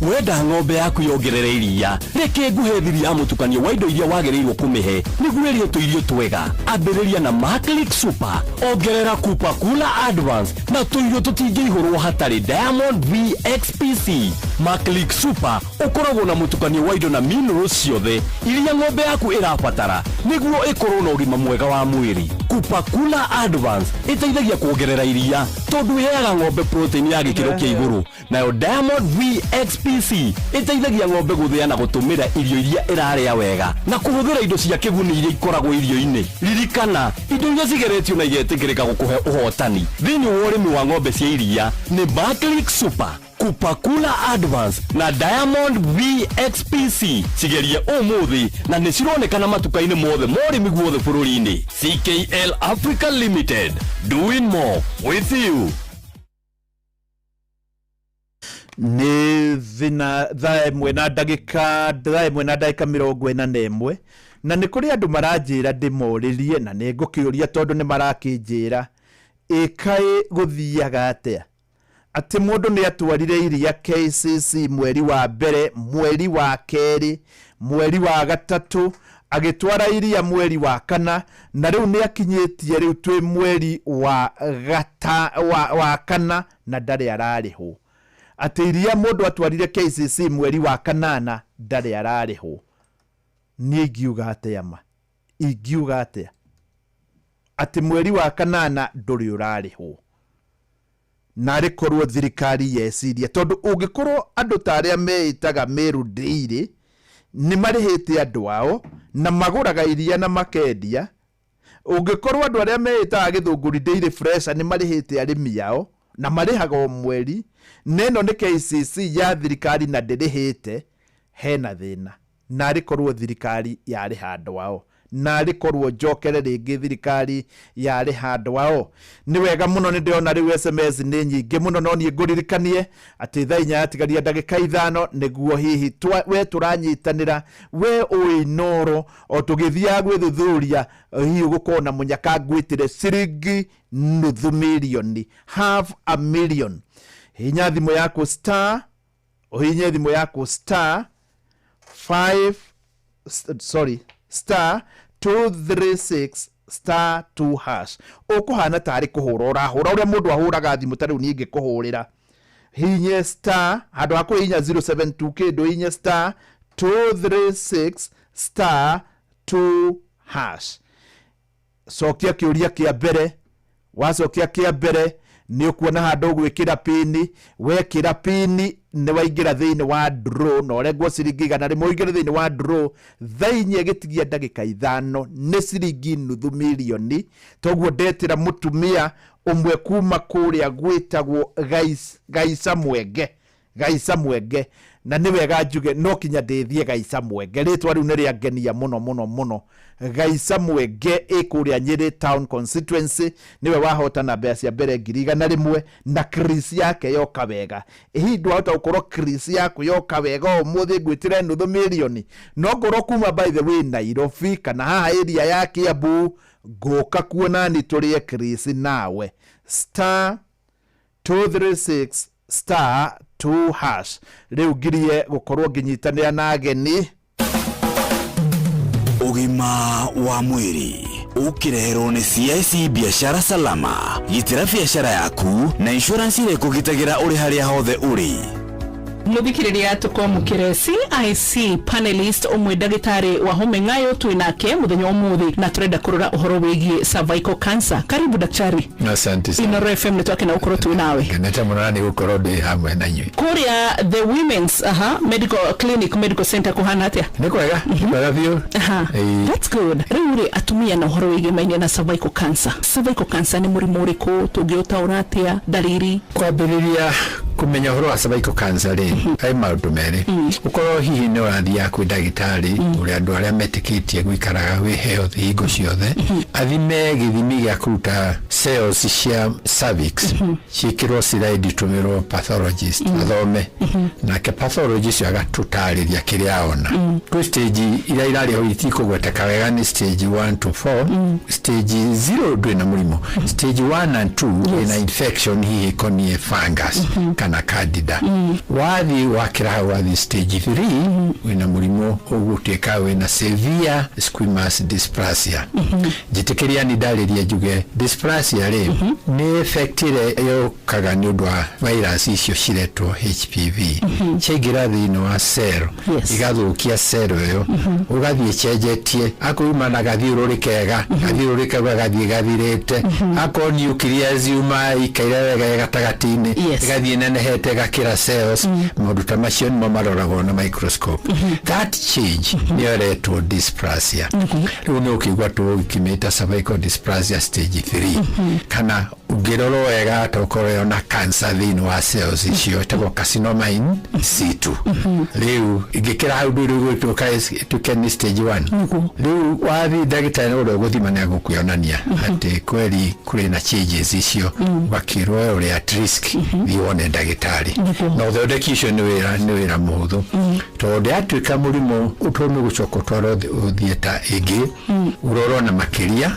Wenda ng'ombe yaku yongerere iria, reke nguhe thiri ya mũtukanio wa indo iria wagĩrĩirwo kũmĩhe nĩguo ĩrĩe tũirio twega. Ambĩrĩria na Maclick Super, ongerera Kupa Kula Advance na tũirio tũtingĩihũrwo hatarĩ Diamond VXPC. Maclick Super ũkoragwo na mũtukanio wa indo na minerals ciothe iria ng'ombe yaku ĩrabatara nĩguo ĩkorwo na ũgima mwega wa mwĩrĩ. Kupa Kula Advance ĩteithagia kuongerera iria tondũ ĩheaga ng'ombe protein ya gĩkĩro kĩa igũrũ, nayo Diamond VXPC ĩteithagia ng'ombe gũthĩa na gũtũmĩra irio iria ĩrarĩa wega na kũhũthĩra indo cia kĩguni iria ikoragwo irio-inĩ. Ririkana, indo iria cigeretio na igetĩkĩrĩka gũkũhe ũhotani thĩinĩ wa ũrĩmi wa ng'ombe cia iria nĩ Barclick Super, Kupakula Advance na Diamond VXPC. Cigerie ũmũthĩ na nĩ cironekana matuka-inĩ mothe ma ũrĩmi guothe bũrũri-inĩ. CKL Africa Limited, doing more with you. Nĩ thina 1:41 na na nĩ kũrĩ andũ maranjĩra ndĩmorĩrie na nĩ ngũkĩũria tondũ nĩ marakĩnjĩra ĩkaĩ gũthiaga atĩa atĩ mũndũ nĩ atwarire iria KCC mweri wa mbere, mweri wa kerĩ, mweri wa gatatũ, agĩtwara iria mweri wa kana, na rĩu nĩ akinyĩtie rĩu twĩ mweri wa gata, wa kana na ndarĩ ararĩhwo. Atĩ iria mũndũ atwarire KCC mweri wa kanana ndarĩ ararĩhwo. Niĩ ingiuga atĩa ma? Ingiuga atĩa? Atĩ mweri wa kanana ndũrĩ ũrarĩhwo. Narĩ korwo thirikari yeciria tondũ ũngĩkorwo andũ ta arĩa meĩtaga Meru Dairy nĩ marĩhĩte andũ ao na magũraga iria na makendia, ũngĩkorwo andũ arĩa meĩtaga Gĩthũngũri Dairy Fresh nĩ marĩhĩte arĩmi ao na marĩhaga o mweri, na ĩno nĩ KCC ya thirikari na ndĩrĩhĩte, hena thĩna. Narĩ korwo thirikari yarĩha andũ ao, narĩ korwo njokere rĩngĩ thirikari yarĩha andũ ao. Nĩ wega mũno, nĩ ndĩrona rĩu SMS nĩ nyingĩ mũno, no niĩ ngũririkanie atĩ 4:05 yatigaria nĩguo hihi we tũranyitanĩra, we ũĩ Inooro o tũgĩthiaga gwĩthuthuria, hihi ũgũkorwo na mũnyaka ngwĩtĩre ciringi nuthu mirioni, half a million. Hihinya thimũ yaku star, ũhihinye thimũ yaku star 5 sorry star 236 star 2 hash. Ũkũhana tarĩ kũhũra ũrahũra ũrĩa mũndũ ahũraga thimũ ta rĩu niĩ ngĩkũhũrĩra. Hihinye star handũ ha kũhihinya 072 kĩndũ, hihinye star 236 star 2 hash. Cokia kĩũria kĩa mbere, wacokia kĩa mbere nĩ ũkuona handũ ũgwĩkĩra pini, wekĩra pini nĩ waingĩra thĩinĩ wa draw na ũrengwo ciringi 100 ũingĩre thĩinĩ wa draw 4:00 ĩgĩtigia 5 nĩ ciringi nuthu mirioni. Toguo ndetĩra mũtumia ũmwe kuma kũrĩa gwĩtagwo Gaica Mwenge, Gaica Mwenge, na nĩ wega njuge no kinya ndĩthiĩ Gaica Mwenge, rĩtwa rĩu nĩ rĩangenia mũno mũno mũno. Gaica Mwenge ĩ kũrĩa Nyĩrĩ Town Constituency, nĩwe wahotana mbeca cia mbere 100,000 na Chris yake yoka wega. Hihi ndwahota gũkorwo Chris yaku yoka wega ũmũthĩ ngwĩtĩre nuthu mirioni, no ngorwo kuma by the way Nairobi kana haha area ya Kiambu ngũka kuona ni tũrĩe Chris nawe. Star 236 star 2 hash. Rĩu ngirie gũkorwo ngĩnyitanĩra na ageni. Ũgima wa mwĩrĩ ũkĩreherwo nĩ CIC Biashara Salama. Gitĩra biashara yaku na insurance ĩrĩa ĩkũgitagĩra ũrĩ harĩa hothe ũrĩ. Muthikiriria, tukwamukire CIC panelist umwe ndagitari Wahome Ng'ayo twi nake muthenya umuthi na turenda kurora uhoro wigie cervical cancer. Karibu daktari. Asante sana. Inooro FM nĩ twakena gukorwo twi nawe. Ngenete mũno na nĩ gũkorwo ndĩ hamwe na inyuĩ. Kuria the women's medical clinic, medical center kuhana atia? Nĩ kwega, nĩ kwega biũ. Aha. That's good. Rĩu rĩ, atumia na ũhoro wĩgĩmainie na cervical cancer, cervical cancer nĩ mũrimũ ũrĩkũ? Tũngĩũtaũra atĩa? Ndariri? Kwambĩrĩria kũmenya ũhoro wa cervical cancer rĩ, harĩ maũndũ merĩ. Ũkorwo hihi nĩ ũrathiaga kwĩ ndagĩtarĩ ũrĩa andũ arĩa metĩkĩtie gũikaraga wĩ healthy hingo ciothe, athime gĩthimi gĩa kũruta cells cia cervix, ciĩkĩrwo slide itũmĩrwo pathologist athome, nake pathologist ũcio agatũtarĩria kĩrĩa ona. Kwĩ stage iria irarĩ ho itikũgweteka wega, nĩ stage 1 to 4. Stage 0 ndwĩ na mũrimũ, stage 1 and 2 ĩna infection hihi ĩkoniĩ fungus kana kana candida. Wathiĩ wakĩra hau wathiĩ stage 3, wĩna mũrimũ ũgũtuĩka wĩna severe squamous dysplasia. Njĩtĩkĩria ni ndarĩrie njuge dysplasia rĩ, nĩ effect ĩrĩa yũkaga nĩ ũndũ wa virus icio ciretwo HPV. Ciaingĩra thĩinĩ wa cell, igathũkia cell ĩyo, ũgathiĩ cenjetie, akoima na gathiũrũrĩ kega, gathiũrũrĩ kau gagathiĩ gathirĩte. Akorwo nucleus yuma ikaire wega gatagatĩ-inĩ, ĩgathiĩ nenehete gakĩra cells. Maũndũ ta macio nĩmo maroragwo na microscope. That change nĩyo ĩretwo dysplasia. Rĩu nĩ ũkĩigua tũgĩkimĩta cervical dysplasia stage 3, kana ũngĩrorwo wega tokorwo ona cancer thĩinĩ wa cells icio ĩtagwo carcinoma in situ. Rĩu ingĩkĩra hau ndũrĩ gũtuĩka ĩtuĩke nĩ stage 1. Rĩu wathiĩ ndagĩtarĩ ũrĩa ũgũthima nĩ agũkuonania atĩ kweri kũrĩ na changes icio, ũgakĩrwo we ũrĩ at risk, thiĩ wone ndagĩtarĩ. Na ũthondeki ũcio nĩ wĩra mũhũthũ, tondũ yatuĩka mũrimũ ũtũ nĩ gũcoka ũtwarwo theatre ĩngĩ, ũrorwo na makĩria,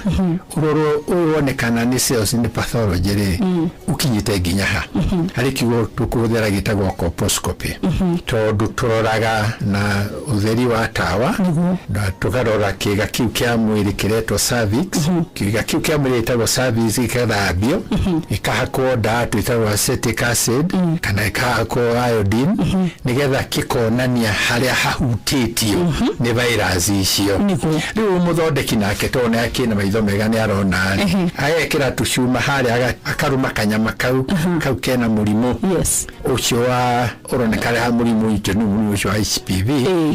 ũrorwo wone kana nĩ cells nĩ pathology rĩ ũkinyĩte nginya ha. Harĩ kiugo tũkũhũthĩra gĩtagwo colposcopy, tondũ tũroraga na ũtheri wa tawa na tũkarora kĩga kĩu kĩa mwĩrĩ kĩretwo cervix. Kĩga kĩu kĩa mwĩrĩ gĩtagwo cervix gĩkathambio, gĩkahakwo ndawa twĩtagwo acetic acid kana ĩkahakwo iodine, nĩgetha gĩkonania harĩa hahutĩtio nĩ virus icio. Rĩu mũthondeki nake tondũ nĩ akĩna maitho mega nĩ arona rĩ, agekĩra tũcuma harĩa, akarũma kanyama kau kena mũrimũ ũcio wa ũroneka ha mũrimũ witũ nĩ mũrimũ ũcio wa HPV.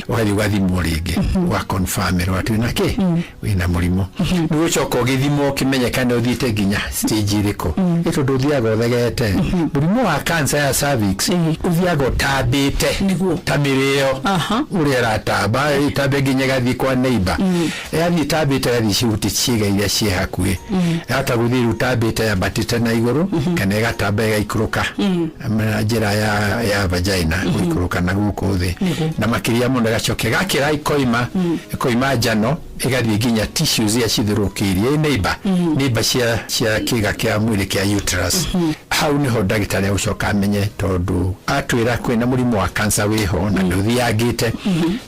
Ũgathiĩ ũgathimwo rĩngĩ, ũgaconfirmĩrwo atĩ wĩna kĩ, wĩna mũrimũ. Nĩ gũcoka ũgĩthimwo ũkĩmenyeka nĩ ũthiĩte nginya stage ĩrĩkũ. Ĩ tondũ ũthiaga ũthegete, mũrimũ wa cancer ya cervix ũthiaga ũtambĩte ta mĩrĩo ũrĩa ĩratamba, ĩtambe nginya ĩgathiĩ kwa neighbor, ĩgathiĩ ĩtambĩte, ĩgathiĩ cihuti ciĩga iria ciĩ hakuhĩ, yahota gũthiĩ rĩu tambĩte yambatĩte na igũrũ kana ĩgatamba ĩgaikũrũka na njĩra ya vagina, gũikũrũka na gũkũ thĩ, na makĩria mũno ĩgacoka ĩgakĩra ĩkoima njano, ĩgathiĩ nginya tissues iria cithiũrũrũkĩirie neighbor cia kĩga kĩa mwĩrĩ kĩa uterus. Hau niho ndagĩtarĩ agũcoka amenye, tondũ atwĩra kwĩna mũrimũ wa cancer wĩho na ndũthiangĩte,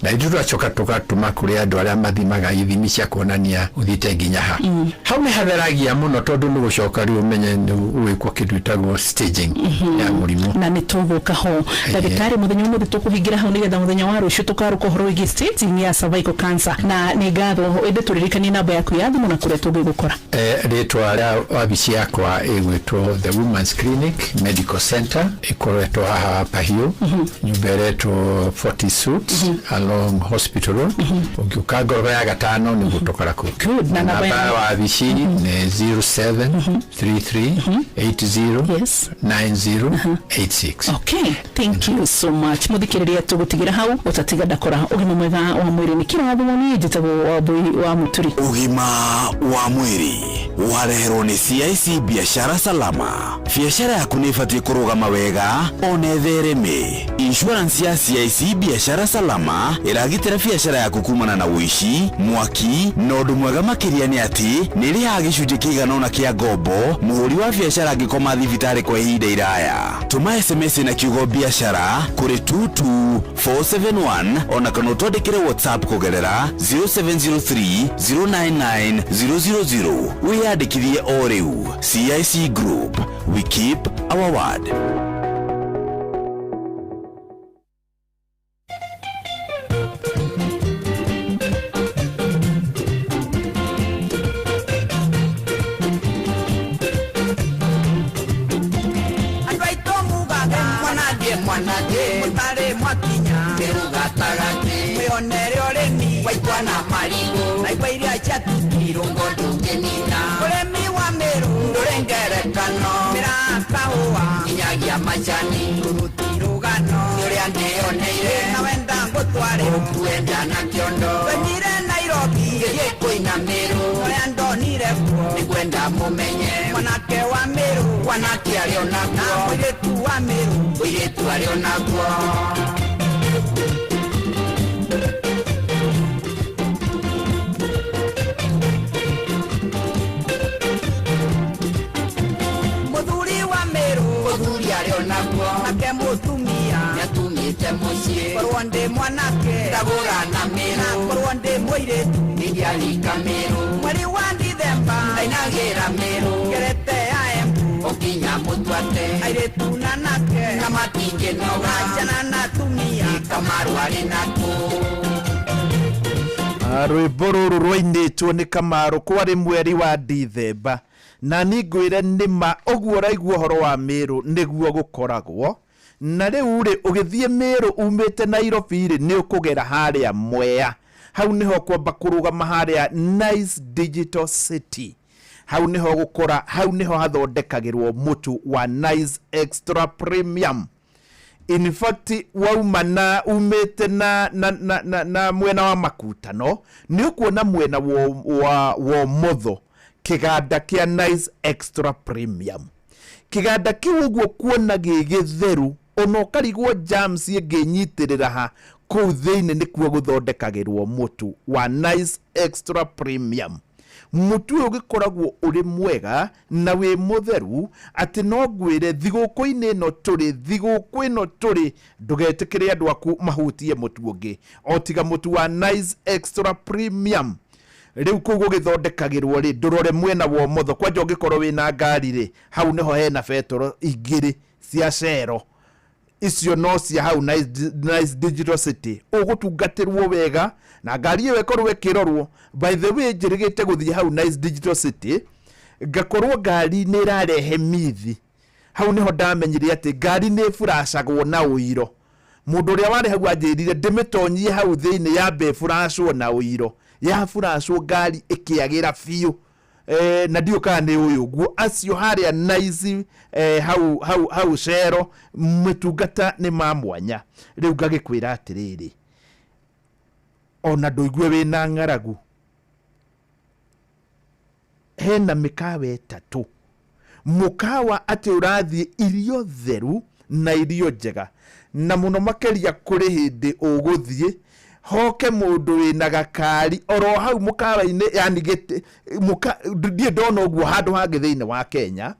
na ithuĩ tũgacoka tũgatũma kũrĩ andũ arĩa mathimaga ithimi cia kuonania ũthiĩte nginya ha. Hau nĩ hatheragia mũno, tondũ nĩ gũcoka rĩu ũmenye nĩ ũgwĩkwo kĩndũ gĩtagwo staging ya mũrimũ. Na nĩ tũgũka ho, ndagĩtarĩ. Mũthenya ũmũthĩ tũkũhingĩra hau nĩgetha mũthenya wa rũciũ tũkarũka ũhoro wĩgiĩ staging ya cervical cancer. Na nĩ ngatho, ĩndĩ tũririkanie namba yaku ya thimũ na kũrĩa tũngĩgũkora. Rĩtwa rĩa wabici yakwa ĩgwĩtwo The Women's Clinic Medical Center, ĩkoretwo haha Pahiũ, nyũmba ĩretwo 40 Suites along Hospital Road. Ũngĩũka ngoroba ya gatano nĩ ũgũtũkora kũu. Na namba namba ya wabici nĩ 0733 80 9086. Okay, thank you so much. Muthikiriria, tũgũtigĩra hau ũtatiga ndakora. Ũgima mwega wa mwĩrĩ nĩ kĩrathimo. Niĩ njĩtagwo Wambui wa Mũturi. Ũgima wa mwĩrĩ wareherwo nĩ CIC Biashara Salama. Biashara yaku nĩ ĩbatiĩ kũrũgama wega ona ĩthereme. Insurance ya CIC Biashara Salama ĩragitĩra biashara yaku kumana na ũici, mwaki, na ũndũ mwega makĩria nĩ atĩ nĩ ĩrĩhaga gĩcunjĩ kĩigana ũna kĩa ngombo mũhũri wa biashara angĩkoma thibitarĩ kwa ihinda iraya. Tũma SMS na kiugo biashara kũrĩ 22471 ona kana ũtwandĩkĩre WhatsApp kũgerera 0703 099 000 wĩyandĩkithie o rĩu. CIC Group, we keep our word. Andũ aitũ mugaga mwanathiĩ mwanathiĩ mũtarĩ mwakinya kĩru gatagatĩ, mwĩonere ũrĩmi waitwa na marigũ na igwa iria ciatutirũngo ndũngĩnina. Ũrĩmi wa Mĩrũ ndũrĩ ngerekano, mĩrakahũa nginyagia macani, rũruti rũgano nĩ ũrĩa ndĩoneire na wenda ngũtware ũkuenda na kĩondo. Twenyire Nairobi ngĩthiĩ kũina Mĩrũ, ũrĩa ndonire kuo nĩngwenda mũmenye. Mwanake wa Mĩrũ mwanake arĩ onaguo, na mũirĩtu wa Mĩrũ mũirĩtu arĩ onaguo. Mũthuri wa Mĩrũ mũthuri arĩ onaguo, nake Nakorwo ndĩ mwanake ndagũra na mĩrũ, nakorwo ndĩ mũirĩtu ningĩarika mĩrũ. Mweri wa Dithemba ndainagĩra mĩrũ, ngerete ya Embu ũkinya mũtwate, airĩtu na anake na matingĩnoga, njana na atumia Kamaru arĩ nakuo. Rwĩmbo rũrũ rwainĩtwo nĩ Kamaru kwarĩ mweri wa Dithemba, na ni ngwĩre nĩma ũguo ũraigua ũhoro wa Mĩrũ nĩguo gũkoragwo. Na rĩu rĩ, ũgĩthiĩ Mĩrũ umĩte Nairobi rĩ, nĩ ũkũgera harĩa Mwea, hau nĩho kwamba kũrũgama harĩa Nice Digital City, hau nĩho gũkora, hau nĩho hathondekagĩrwo mũtu wa Nice Extra Premium. In fact, wauma na umĩte na mwena wa Makutano, nĩ ũkuona mwena wa ũmotho kĩganda kĩa Nice Extra Premium. Kĩganda kĩu ũguo kuona gĩ gĩtheru, ona ũkarigwo germs ĩngĩnyitĩrĩra ha, kũu thĩinĩ nĩkuo gũthondekagĩrwo mũtu wa Nice Extra Premium. Mũtu ũyũ ũgĩkoragwo ũrĩ mwega na wĩ mũtheru atĩ no ngwĩre thigũkũ-inĩ ĩno tũrĩ, thigũkũ ĩno tũrĩ, ndũgetĩkĩre andũ aku mahutie mũtu ũngĩ o tiga mũtu wa Nice Extra Premium. Rĩu kũu gũgĩthondekagĩrwo rĩ, ndũrore mwena wa ũmotho, kwanja ũngĩkorwo wĩna ngari rĩ, hau nĩho hena betũrũ igĩrĩ cia cero, icio no cia hau Nice Digital City. Ũgũtungatĩrwo wega na ngari ĩyo ĩkorwo ĩkĩrorwo. By the way, njĩrĩgĩte gũthiĩ hau Nice Digital City, ngakorwo ngari nĩ ĩrarehe mithi. Hau nĩho ndamenyire atĩ ngari nĩ ĩburacagwo na ũiro. Mũndũ ũrĩa warĩ hau anjĩrire ndĩmĩtonyie hau thĩinĩ yambe ĩburacwo na ũiro, yaburacwo ngari ĩkĩagĩra biũ. Na ndiũ kana nĩ ũyũ ũguo acio harĩa Nice, hau, hau, hau cero mĩtungata nĩ ma mwanya. Rĩu ngagĩkwĩra atĩrĩrĩ, ona ndũigue wĩna ng'aragu, hena mĩkawa ĩtatũ. Mũkawa atĩ ũrathiĩ irio theru na irio njega, na mũno makĩria kũrĩ hĩndĩ ũgũthiĩ hoke mũndũ wĩna gakari oro hau mũkawa-inĩ, yani gĩtĩ, mũka, ndiĩ ndona ũguo handũ hangĩ thĩinĩ wa Kenya,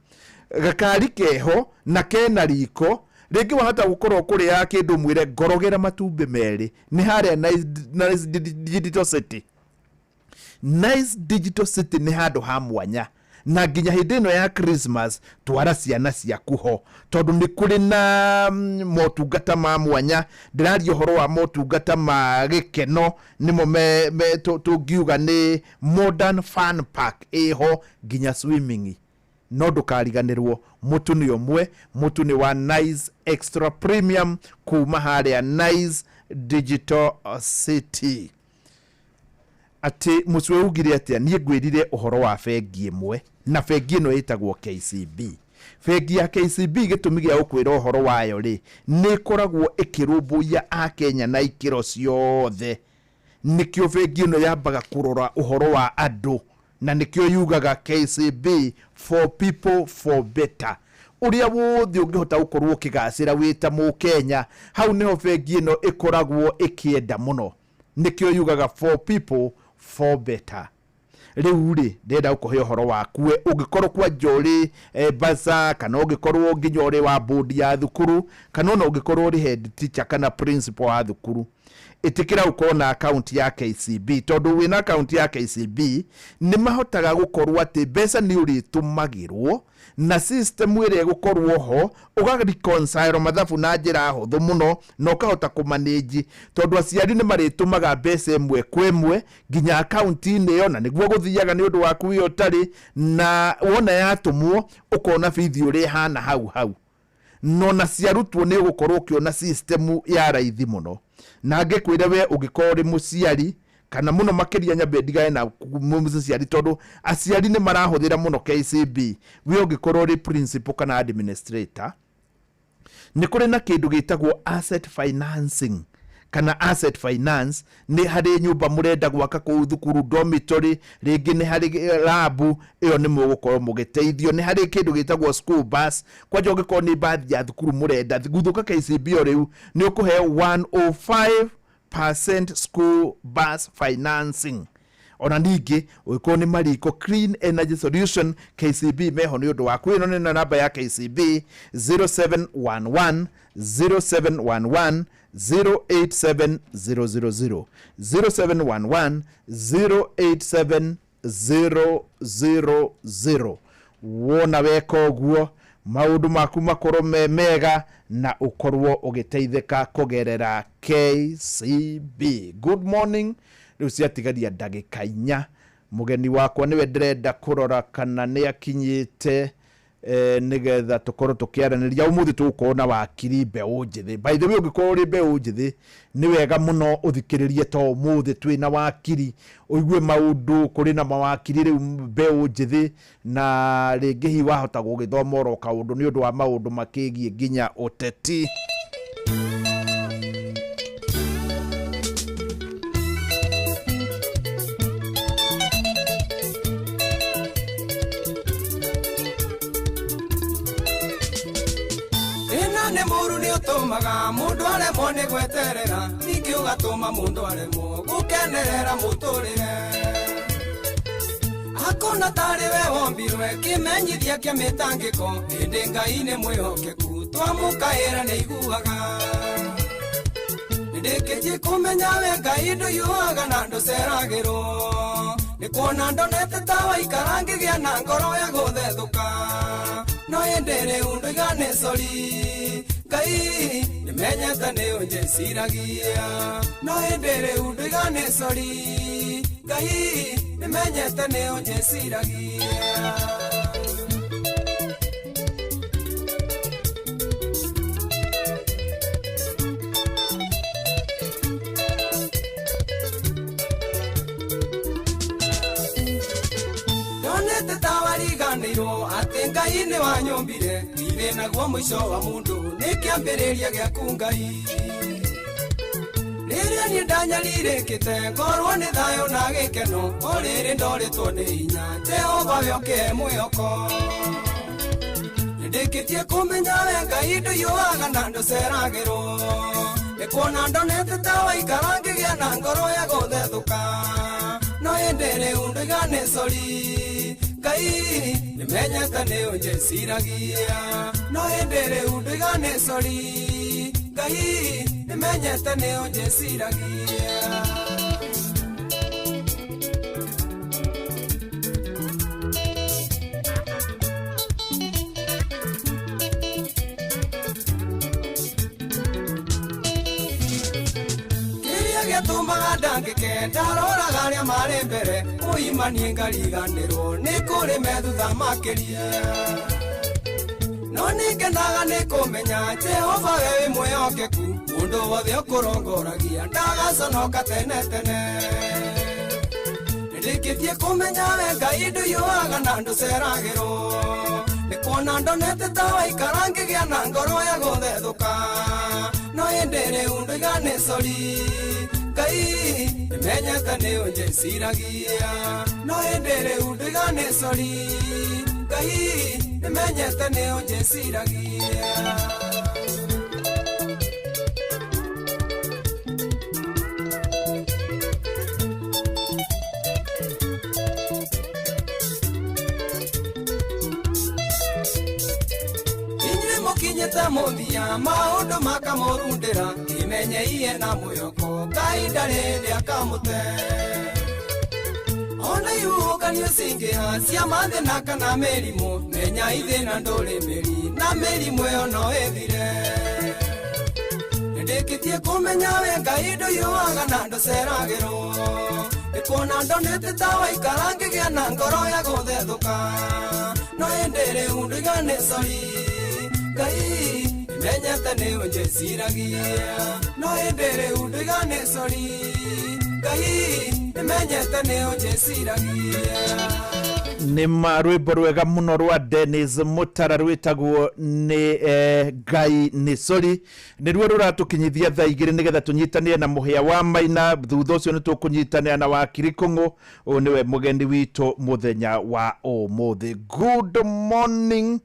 gakari keho na kena riko, rĩngĩ wahota gũkorwo kũrĩaga kĩndũ mwĩre ngorogera matumbĩ merĩ, nĩ harĩa Nice Digital City. Nice Digital City nĩ handũ ha mwanya, na nginya hĩndĩ ĩno ya Christmas twara ciana ciaku ho, tondũ nĩ kũrĩ na motungata ma mwanya. Ndĩraria ũhoro wa motungata ma gĩkeno, nĩmo tũngiuga nĩ Modern Fun Park ĩho, nginya swimming. No ndũkariganĩrwo mũtu nĩ ũmwe, mũtu nĩ wa Nice Extra Premium kuma harĩa Nice Digital City. Atĩ mũcwe ugire atĩa, niĩ ngwĩrire ũhoro wa bengi ĩmwe, na bengi ĩno ĩtagwo KCB. Bengi ya KCB, gĩtũmi gĩa gũkwĩra ũhoro wayo rĩ, nĩ ĩkoragwo ĩkĩrũmbũiya Akenya na ikĩro ciothe. Nĩkĩo bengi ĩno yambaga kũrora ũhoro wa andũ, na nĩkĩo yugaga KCB for people for better. Ũrĩa wothe ũngĩhota gũkorwo ũkĩgacĩra wĩ ta mũkenya, hau nĩho bengi ĩno ĩkoragwo ĩkĩenda mũno. Nĩkĩo yugaga for people for better. Rĩu rĩ, ndĩrenda gũkũhe ũhoro waku we, ũngĩkorwo kwanja ũrĩ baza, kana ũngĩkorwo nginya ũrĩ wa board ya thukuru, kana ona ũngĩkorwo ũrĩ head teacher kana principal wa thukuru, ĩtĩkĩra gũkorwo na account ya KCB, tondũ wĩna account ya KCB nĩ mahotaga gũkorwo atĩ mbeca nĩ ũrĩtũmagĩrwo na system ĩrĩa ĩgũkorwo ho, ũga reconcile mathabu na njĩra hũthũ mũno, na ũkahota kũmanage, tondũ aciari nĩ marĩtũmaga mbeca ĩmwe kwa ĩmwe nginya akaunti-inĩ ĩyo, na nĩguo gũthiaga nĩ ũndũ waku wĩ ũtarĩ, na wona yatũmwo ũkona bithi ũrĩa ĩhana hau hau, no na ciarutwo nĩ ũgũkorwo ũkĩona system ya raithi mũno. Na ngĩkwĩre we ũngĩkorwo ũrĩ mũciari, kana mũno makĩria nyambe ndigane na mũciari, tondũ aciari nĩ marahũthĩra mũno KCB, we ũngĩkorwo ũrĩ principal kana administrator, nĩ kũrĩ na kĩndũ gĩtagwo asset financing kana asset finance. Nĩ harĩ nyũmba mũrenda gwaka kũu thukuru, dormitory, rĩngĩ nĩ harĩ labu, ĩyo nĩ mũgũkorwo mũgĩteithio. Nĩ harĩ kĩndũ gĩtagwo school bus, kwanja ũngĩkorwo nĩ bathi ya thukuru mũrenda, guthũka KCB o rĩu nĩ ũkũheo 105% school bus financing. Ona ningĩ ũngĩkorwo nĩ mariko, clean energy solution, KCB meho nĩ ũndũ waku. Ĩno nĩ namba ya KCB 0711 0711 087 000, 0711 087 000. Wona weka ũguo, maũndũ maku makorwo me mega na ũkorwo ũgĩteithĩka kũgerera KCB. Good morning. Rĩu ciatigaria ndagĩka 4. Mũgeni wakwa nĩwe ndĩrenda kũrora kana nĩ akinyĩte, nĩgetha tũkorwo tũkĩaranĩria. Ũmũthĩ tũgũkorwo na wakiri mbeũ njĩthĩ. By the way, ũngĩkorwo ũrĩ mbeũ njĩthĩ, nĩ wega mũno ũthikĩrĩrie, to ũmũthĩ twĩna wakiri, ũigue maũndũ. Kũrĩ na mawakiri rĩu mbeũ njĩthĩ, na rĩngĩ hihi wahota gũgĩthoma oro kaũndũ nĩ ũndũ wa maũndũ makĩgiĩ nginya ũteti. Thĩna nĩ mũru, nĩ ũtũmaga mũndũ aremwo nĩ gweterera, ningĩ ũgatũma mũndũ aremwo gũkenerera mũtũrĩre. Akona tarĩ we wombirwe kĩmenyithia kĩa mĩtangĩko, ĩndĩ Ngai nĩ mwĩhokeku, twamũkaĩra nĩ iguaga. Nĩndĩkĩtie kũmenya we Ngai ndũiyũaga na ndũceragĩrwo, nĩ kuona ndonete ta waikara ngĩgĩa na ngoro ya gũthethũka. No ĩndĩ rĩu ndoiga nĩ sori, Ngai nĩmenyete nĩ ũnjĩciragia. No ĩndĩ rĩu ndoiga nĩ sori, Ngai nĩmenyete nĩ ũnjĩciragia. Ndonete ta wariganĩirwo atĩ Ngai nĩ wanyũmbire, ithĩ naguo mũico wa mũndũ nĩ kĩambĩrĩria gĩaku Ngai. Rĩrĩa niĩ ndanyarirĩkĩte ngorwo nĩ thayũ na gĩkeno, o rĩrĩ ndorĩtwo nĩ hinya, Jehova we ũkĩhe mwĩhoko. Nĩndĩkĩtie kũmenya we Ngai ndũiyũaga na ndũceragĩrwo, nĩ kuona ndonete ta waikara ngĩgĩa na ngoro ya gũthethũka. No ĩndĩ rĩu ndoiga nĩ sori, Ngai nĩmenyete nĩ ũnjĩciragia. No ĩndĩ rĩu ndoiga nĩ sori, Ngai nĩmenyete nĩ ũnjĩciragia. Kĩrĩa gĩatũmaga ndangĩke, ndaroraga arĩa marĩ mbere, ũima niĩ ngariganĩrwo nĩ kũrĩ me thutha makĩria. No nĩngenaga nĩ kũmenya Jehova we wĩ mwĩhokeku, mũndũ wothe ũkũrongoragia ndagaconoka tene tene. Nĩndĩkĩtie kũmenya we Ngai ndũiyũaga na ndũceragĩrwo, nĩ kuona ndonete ta waikara ngĩgĩa na ngoro ya gũthethũka. No ĩndĩ rĩu ndoiga nĩ sori, Ngai nĩmenyete nĩ ũnjĩciragia. No ĩndĩ rĩu ndoiga nĩ sori, Ngai nĩmenyete nĩ ũnjĩciragia. Inyuĩ mũkinyĩte mũthia, maũndũ makamũrundĩra, imenyeiye na mwĩhoko Ngai ndarĩ hĩndĩ akamũte. Ona ihuhũkanio cingĩha cia mathĩna kana mĩrimũ, menya ithĩna ndũrĩ mĩri na mĩrimũ ĩyo no ĩthire. Nĩndĩkĩtie kũmenya we Ngai ndũiyũaga na ndũceragĩrwo, nĩ kuona ndonete ta waikara ngĩgĩa na ngoro ya gũthethũka. No ĩndĩ rĩu ndoiga nĩ sori, Ngai nĩmenyete nĩ ũnjĩciragia. No ĩndĩ rĩu ndoiga nĩ sori, Ngai nĩmenyete nĩ ũnjĩciragia. Nĩ ma rwĩmbo rwega mũno rwa Dennis Mutara rwĩtagwo nĩ Ngai nĩ sori, nĩruo rũratũkinyithia thaa 2, nĩgetha tũnyitanĩre na mũhĩa wa Maina. Thutha ũcio nĩ tũkũnyitanĩra na wakiri Kũng'ũ, ũyũ nĩwe mũgeni witũ mũthenya wa ũmũthĩ. Good morning.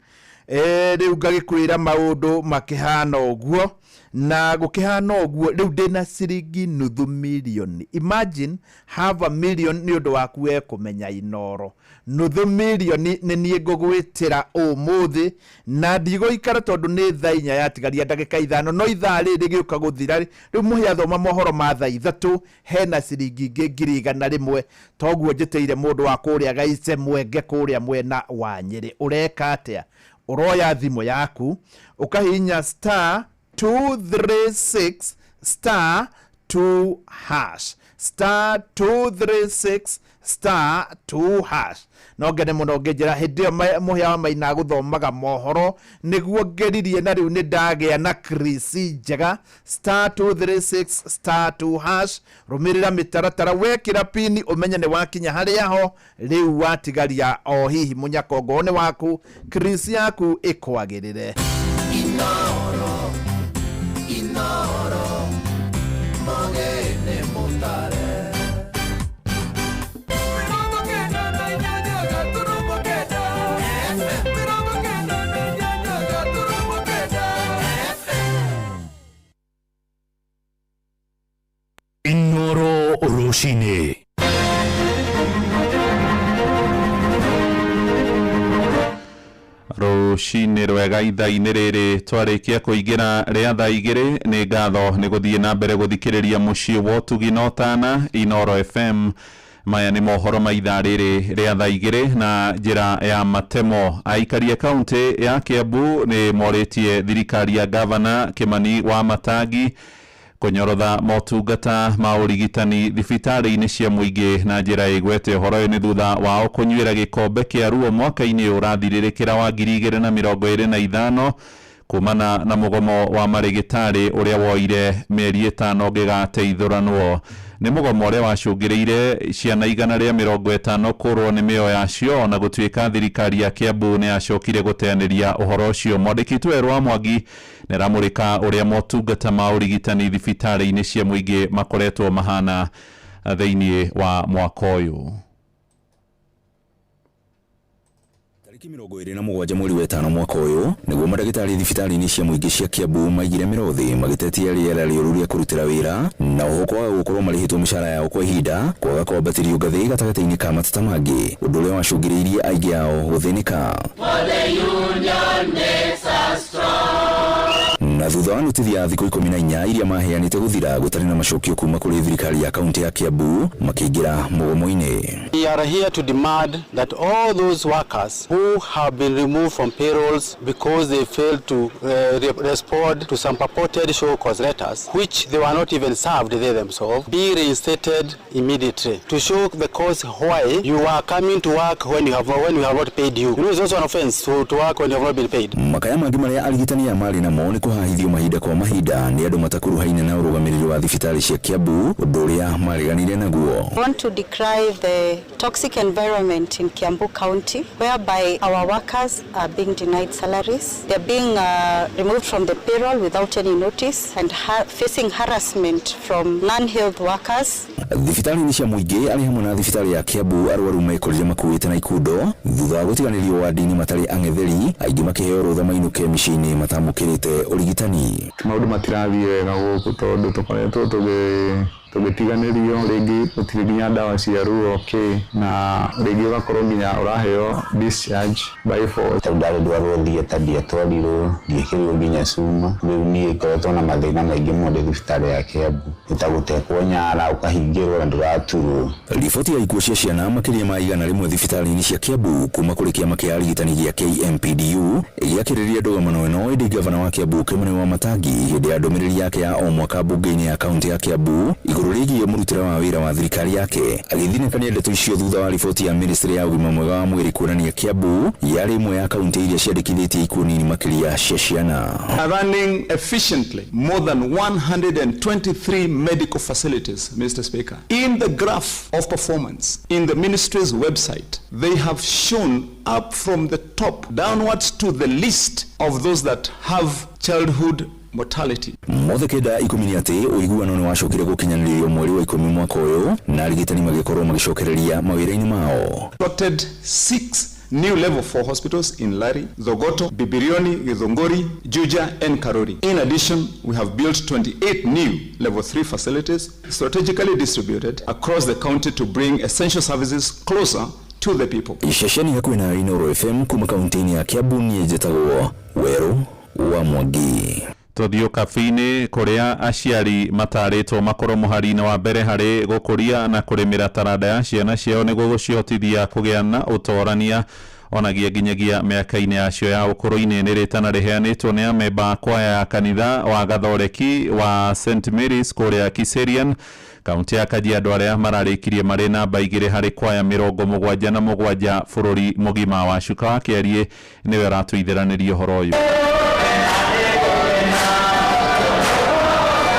Rĩu ngagĩkwĩra maũndũ makĩhana ũguo, na gũkĩhana ũguo rĩu ndĩna ciringi nuthu mirioni. Imagine half a million nĩ ũndũ waku we kũmenya Inoro. Nuthu mirioni nĩ niĩ ngũgwĩtĩra ũmũthĩ, na ndigũikara tondũ nĩ thaa 4 yatigaria ndagĩka 5, no ithaa rĩrĩ rĩgĩũka gũthira rĩu mũhĩa thoma mohoro ma thaa 3, hena ciringi ingĩ 100,000. Toguo njĩtĩire mũndũ wa kũrĩa Gaice Mwenge kũrĩa mwena wa Nyĩrĩ. Ũreka atĩa? Ũroya thimũ yaku ũkahihinya star 236 star 2 hash, star 236 star 2 hash. No ngene mũno ngĩnjĩra hĩndĩ ĩyo mũhĩa wa Maina gũthomaga mohoro nĩguo ngeririe, na rĩu nĩ ndagĩa na krisi njega. Star 236 star 2 hash, rũmĩrĩra mĩtaratara, wekĩra pini ũmenye nĩ wakinya harĩa ho. Rĩu watigaria o hihi mũnyakongo nĩ waku, krisi yaku ĩkwagĩrĩre. Inoro, Inoro, mogene mutare. 98.8 FM. 98.8 FM. Inoro Rũcinĩ. Rũcinĩ rwega ithaa-inĩ rĩrĩ twarĩkia kũingĩra rĩa thaa 2. Nĩ ngatho nĩ gũthiĩ na mbere gũthikĩrĩria mũciĩ wa ũtugi na ũtana Inoro FM. Maya nĩ mohoro ma ithaa rĩrĩ rĩa thaa 2 na njĩra ya matemo. Aikari a kaũntĩ ya Kiambu nĩ morĩtie thirikari ya gavana Kimani wa Matangi kũnyorotha motungata ma ũrigitani thibitarĩ-inĩ cia mũingĩ na njĩra ĩgwete. Ũhoro ũyũ nĩ thutha wao kũnyuĩra gĩkombe kĩa ruo mwaka-inĩ ũyũ ũrathirĩrĩkĩra wa 2025 kumana na mũgomo wa marĩgĩtarĩ ũrĩa woire mĩeri 5 ũngĩgateithũranwo. Nĩ mũgomo ũrĩa wacũngĩrĩire ciana 150 kũrwo nĩ mĩoyo yacio, ona gũtuĩka thirikari ya Kiambu nĩ yacokire gũteanĩria ũhoro ũcio. Mwandĩki witũ Werũ wa Mwangi nĩ aramũrĩka ũrĩa motungata ma ũrigitani thibitarĩ-inĩ cia mũingĩ makoretwo mahana thĩinĩ wa mwaka ũyũ. Tarĩki 27 mweri wa 5 mwaka ũyũ nĩguo mandagĩtarĩ thibitarĩ-inĩ cia mũingĩ cia Kiambu maigire mĩro thĩ magĩtetia rĩera rĩũru rĩa kũrutĩra wĩra, na oho kwaga gũkorwo marĩhĩtwo mĩcara yao kwa ihinda, kwaga kwambatĩrio ngathĩ gatagatĩ-inĩ ka mateta mangĩ, ũndũ ũrĩa wacũngĩrĩirie aingĩ ao gũthĩnĩka. For the union makes us strong. Na thutha wa notithi ya thikũ 14 iria maheanĩte gũthira gũtarĩ na macokio kuma kũrĩ thirikari ya kaunti ya Kiambu, makĩingĩra mũgomo-inĩ. We are here to demand that all those workers who have been removed from payrolls because they failed to respond to some purported show cause letters, which they were not even served they themselves, be reinstated immediately to show the cause why you are coming to work when we have not paid you. It's also an offense to work when you have not been paid. Makaya mangĩ marĩa arigitani aya marĩ namo nĩ kũhahithio mahinda kwa mahinda nĩ andũ matakuruhaine na ũrũgamĩrĩri wa thibitarĩ cia Kiambu, ũndũ ũrĩa mareganire naguo. I want to decry the toxic environment in Kiambu County, whereby our workers are being denied salaries. They're being removed from the payroll without any notice and facing harassment from non-health workers. Thibitarĩ-inĩ cia mũingĩ arĩ hamwe na thibitarĩ ya Kiambu, arwaru mekorire makuĩte na ikundo thutha wa gũtiganĩrio wandi-inĩ matarĩ ang'etheri, aingĩ makĩheo rũtha mainũke mĩciĩ-inĩ matamũkĩrĩte ũrigitani. Maũndũ matirathiĩ wega gũkũ tondũ tũkoretwo tũgĩtiganĩrio, rĩngĩ gũtirĩ nginya ndawa cia ruo kĩ, na rĩngĩ ũgakorwo nginya ũraheo discharge by force. Tondũ ndarĩ ndwarwo theatre, ndiatwarirwo, ndiĩkĩrirwo nginya cuma. Rĩu niĩ ngoretwo na mathĩna maingĩ mũno ndĩ thibitarĩ ya Kiambu, nĩ ta gũtekwo nyara, ũkahingĩrwo na ndũraturwo. Riboti ya ikuũ cia ciana makĩria ma 100 thibitarĩ-inĩ cia Kiambu kuma kũrĩ kĩama kĩa arigitani gĩa KMPDU gĩakĩrĩria ndũgamano ĩno, ĩndĩ gavana wa Kiambu Kimani wa Matangi hĩndĩ ya ndũmĩrĩri yake ya o mwaka mbunge-inĩ ya kaunti ya Kiambu igũrũ rĩgiĩ mũrutĩre wa wĩra wa thirikari yake agĩthinĩkania ndeto icio thutha wa riboti ya ministry ya ũgima mwega wa mwĩrĩ kuonania Kiambu yarĩ ĩmwe ya kaunti iria ciandĩkithĩtie ikuũ nini makĩria cia ciana. Running efficiently more than 123 medical facilities, Mr. Speaker. In the graph of performance in the ministry's website, they have shown up from the top downwards to the list of those that have childhood mortality. Mothe kenda 10 nĩ atĩ ũiguano nĩ wacokire gũkinyanĩrio mweri wa 10 mwaka ũyũ na arigitani magĩkorwo magĩcokereria mawĩra-inĩ mao. Instructed 6 new level 4 hospitals in Lari, Thogoto, Bibirioni, Githunguri, Juja, and Karuri. In addition, we have built 28 new level 3 facilities strategically distributed across the county to bring essential services closer to the people. Ceceni hakuhĩ na Inooro FM kuma kaunti-inĩ ya Kiambu niĩ njĩtagwo Werũ wa Mwangi. Tũthiĩ kabi-inĩ kũrĩa aciari matarĩtwo makorwo mũhari-inĩ wa mbere harĩ gũkũria na kũrĩmĩra taranda ya ciana ciao nĩguo gũcihotithia kũgĩa na ũtorania onagia nginyagia mĩaka-inĩ yacio ya ũkũrũ-inĩ. Nĩ rĩtana rĩheanĩtwo nĩ amemba a kwaya ya kanitha wa Gathoreki wa St Mary's kũrĩa Kiserian, kaunti ya Kajiado, arĩa mararĩkirie marĩ namba 2 harĩ kwaya 77 bũrũri mũgima. Wa Cuka wa Kĩariĩ nĩwe ũratũitheranĩria ũhoro ũyũ.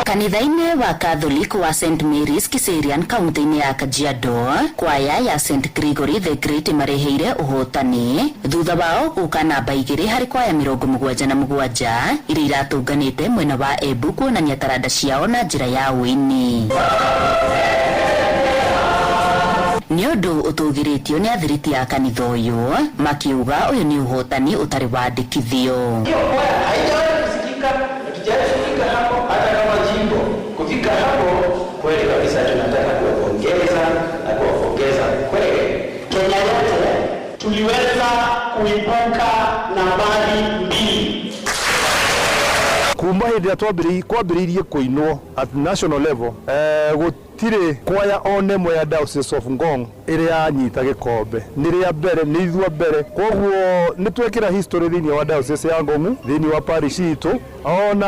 Kanitha-inĩ wa Catholic wa St Mary's Kiserian kaunti-inĩ ya Kajiado, kwaya ya St Gregory the Great mareheire ũhotani thutha wao gũka namba 2 harĩ kwaya 77 iria iratũnganĩte mwena wa Embu kuonania taranda ciao na njĩra ya ũini. Nĩ ũndũ ũtũgĩrĩtio nĩ athiriti a kanitha ũyũ makiuga ũyũ nĩ ũhotani ũtarĩ wandĩkithio. Kufika hapo kweli kabisa tunataka kuwapongeza na kuwapongeza kweli. Kenya yote tuliweza kuibuka nambari 2. Kuma hĩndĩ ĩrĩa kwambĩrĩirie kũinwo at national level, gũtirĩ kwaya ona ĩmwe ya Diocese of Ngong ĩrĩa yanyita gĩkombe. Nĩ rĩa mbere, nĩ ithua mbere. Koguo nĩ twekĩra history thĩinĩ wa Diocese ya Ngong, thĩinĩ wa parish itũ, ona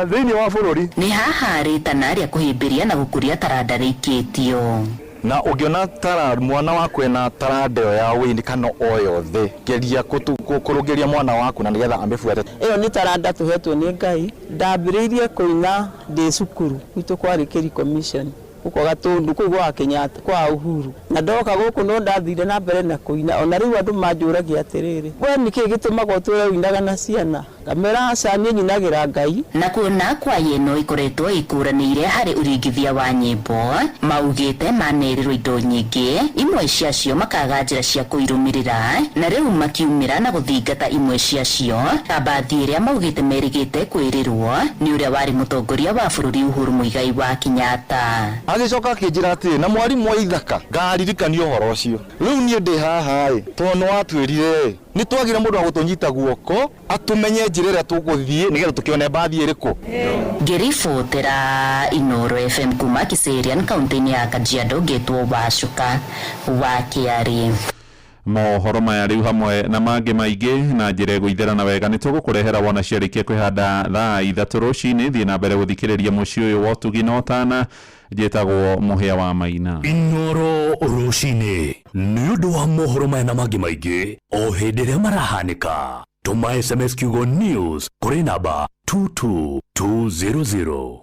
thĩinĩ wa bũrũri. Nĩ haha rĩtana rĩa kũhĩmbĩria na gũkũria taranda rĩikĩtio. Na ũngĩona tara mwana waku ena taranda ĩyo ya wĩini kana o yothe, geria kũrũngĩria mwana waku na nĩgetha amĩbuate. Ĩyo nĩ taranda tũhetwo nĩ Ngai. Ndambĩrĩirie kũina ndĩ cukuru gwitũ kwarĩ Kĩriko Mission gũkũ Gatũndũ kũu gwa Kenyatta kwa Uhuru, na ndoka gũkũ no ndathire na mbere na kũina. Ona rĩu andũ manjũragia atĩrĩrĩ, we nĩkĩ gĩtũmaga ũtũre ũinaga na ciana? Ngamera aca, niĩ nyinagĩra Ngai. Na kuona kwaya ĩno ikoretwo ĩkũranĩire harĩ ũringithia wa nyĩmbo, maugĩte manerĩrwo indo nyingĩ, imwe ciacio makaga njĩra cia kũirũmĩrĩra, na rĩu makiumĩra na gũthingata imwe ciacio ta mbathi ĩrĩa maugĩte merĩgĩte kwĩrĩrwo nĩ ũrĩa warĩ mũtongoria wa bũrũri Uhuru Muigai wa Kenyatta. Agĩcoka akĩnjĩra atĩrĩ, na mwarimũ wa ithaka ngaririkanio ũhoro ũcio. Rĩu niĩ ndĩ haha ĩ, tondũ nĩ watwĩrire ĩ, nĩ twagire mũndũ wa gũtũnyita guoko atũmenye njĩra ĩrĩa tũgũthiĩ nĩgetha tũkĩone mbathi ĩrĩkũ. Ngĩribotera Inooro FM kuma Kiserian kaunti-inĩ ya Kajiado, ngĩtwo Wacuka wa Kĩarĩ. Mohoro maya rĩu hamwe na mangĩ maingĩ na njĩra ĩgũitherana wega nĩ tũgũkũrehera wona ciarĩkia kwĩhanda thaa 3 rũcinĩ. Thiĩ na mbere gũthikĩrĩria mũciĩ ũyũ wa ũtugi na ũtana. Njĩtagwo Mũhĩa wa Maina. Inooro rũcinĩ nĩ ũndũ wa mohoro maya na mangĩ maingĩ o hĩndĩ ĩrĩa marahanĩka. Tũma SMS kiugo news kũrĩ namba 22200.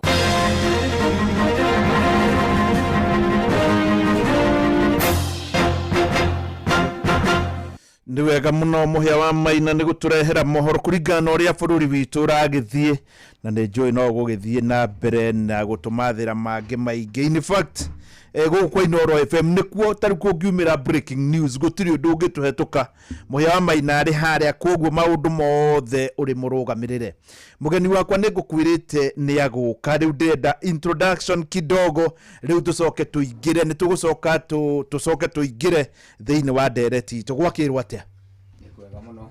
Nĩ wega mũno Mũhĩa wa Maina nĩ gũtũrehera mohoro kũringana na ũrĩa bũrũri witũ ũragĩthiĩ, na nĩ njũĩ no gũgĩthiĩ na mbere na gũtũmathĩra mangĩ maingĩ. In fact, gũkũ kwa Inooro FM nĩkuo tarĩu kũngiumĩra breaking news, gũtirĩ ũndũ ũngĩtũhetũka. Mũhĩa wa Maina arĩ harĩa, koguo maũndũ mothe ũrĩ mũrũgamĩrĩre. Mũgeni wakwa nĩ ngũkwĩrĩte nĩ agũka, rĩu ndĩrenda introduction kidogo, rĩu tũcoke tũingĩre, nĩ tũgũcoka tũcoke tũingĩre thĩinĩ wa ndereti itũ. Gwakĩrwo atĩa? Bwana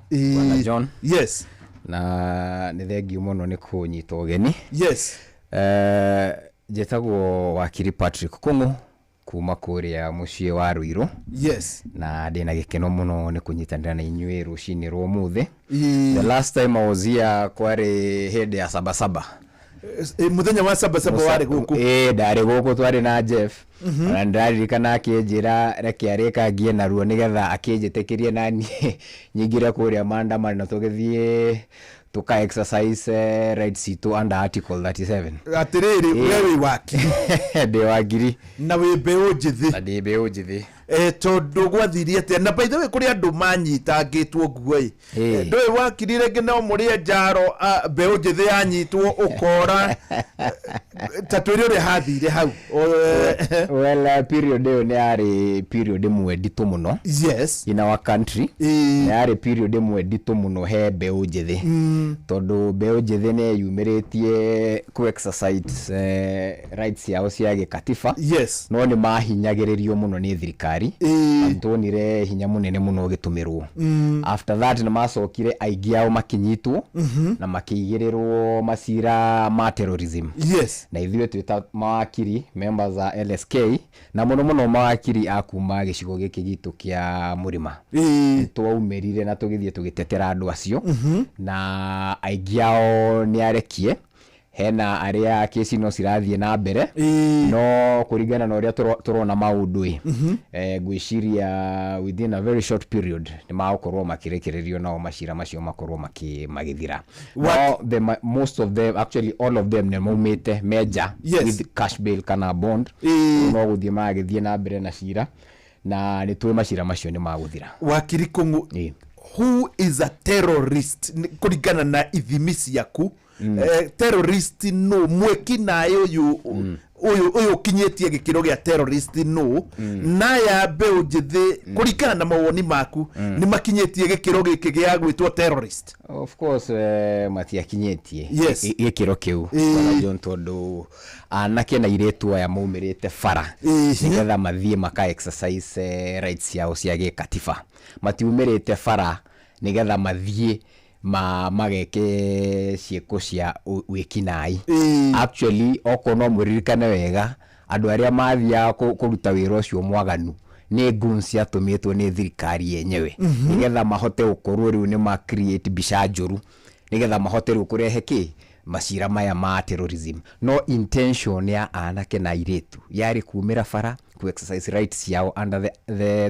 John. Yes. Na nĩ thengiũ mũno nĩ kũnyita ũgeni. Yes. Njĩtagwo Wakiri Patrick Kũng'ũ kuma kũrĩa mũciĩ wa Ruiru. Yes. Na ndĩna gĩkeno mũno nĩ kũnyitanĩra na inyuĩ rũcinĩ rwa ũmũthĩ. The last time I was here kwarĩ hĩndĩ ya Sabasaba. Mũthenya wa Sabasaba warĩ gũkũ? Ndarĩ gũkũ, twarĩ na Jeff. Ona nĩndĩraririkana akĩnjĩra reke arĩkangie naruo nĩgetha akĩnjĩtĩkĩrie na niĩ nyingĩre kũrĩa maandamano, tũgĩthiĩ Tũka exercise rights citũ under article 37. Atĩrĩrĩ, we wĩ wakiri. Ndĩ wakiri. Na wĩ mbeũ njĩthĩ. Na ndĩ mbeũ njĩthĩ. Tondũ gwathirie atĩa? Na by the way, kũrĩ andũ manyitangĩtwo nguo ĩ. Ndũĩ wakiri, rĩngĩ no mũrĩe njaro, mbeũ njĩthĩ yanyitwo ũkora. Ta twĩre ũrĩa hathire hau. Well, period ĩyo nĩ yarĩ period ĩmwe nditũ mũno in our country. Nĩ yarĩ period ĩmwe nditũ mũno he mbeũ njĩthĩ, tondũ mbeũ njĩthĩ nĩ yumĩrĩtie ku exercise rights ciao cia gĩkatiba, no nĩ mahinyagĩrĩrio mũno nĩ thirikari. Na nĩtuonire hinya mũnene mũno ũgĩtũmĩrwo. After that nĩ macokire aingĩ ao makĩnyitwo na makĩigĩrĩrwo macira ma terrorism. Na ithuĩ twĩ ta mawakiri, members a LSK, na mũno mũno mawakiri a kuma gĩcigo gĩkĩ gitũ kĩa Mũrĩma, nĩ twaumĩrire na tũgĩthiĩ tũgĩtetera andũ acio. Na aingĩ ao nĩ arekie. Hena arĩa kesi no cirathiĩ na mbere, no kũringana na ũrĩa tũrona maũndũ ĩ, ngwĩciria within a very short period nĩ magũkorwo makĩrekererio, nao macira macio makorwo magĩthira. No most of them, actually all of them, nĩ maumĩte menja with cash bail kana bond. No gũthiĩ maragĩthiĩ na mbere na cira, na nĩ tũĩ macira macio nĩ magũthira. Wakiri Kũng'ũ, who is a terrorist? Kũringana na ithimi ciaku, terrorist no mwĩki naĩ ũyũ, ũyũ ũkinyĩtie gĩkĩro gĩa terrorist no naya mbeũ njĩthĩ, kũringana na mawoni maku, nĩ makinyĩtie gĩkĩro gĩkĩ gĩa gwĩtwo terrorist? Of course, matiakinyĩtie gĩkĩro kĩu. Bwana John, tondũ anake na airĩtu aya maumĩrĩte bara nĩgetha mathiĩ maka exercise rights ciao cia gĩkatiba. Matiumĩrĩte bara nĩgetha mathiĩ mageke ciĩko cia wĩkinaĩ. Actually, okorwo no mũririkane wega, andũ arĩa mathiaga kũruta wĩra ũcio mwaganu nĩ goons ciatũmĩtwo nĩ thirikari yenyewe, nĩgetha mahote gũkorwo rĩu nĩ ma create mbica njũru, nĩgetha mahote rĩu kũrehe kĩ macira maya ma terrorism. No intention ya anake na airĩtu yarĩ kumĩra bara ku exercise rights ciao under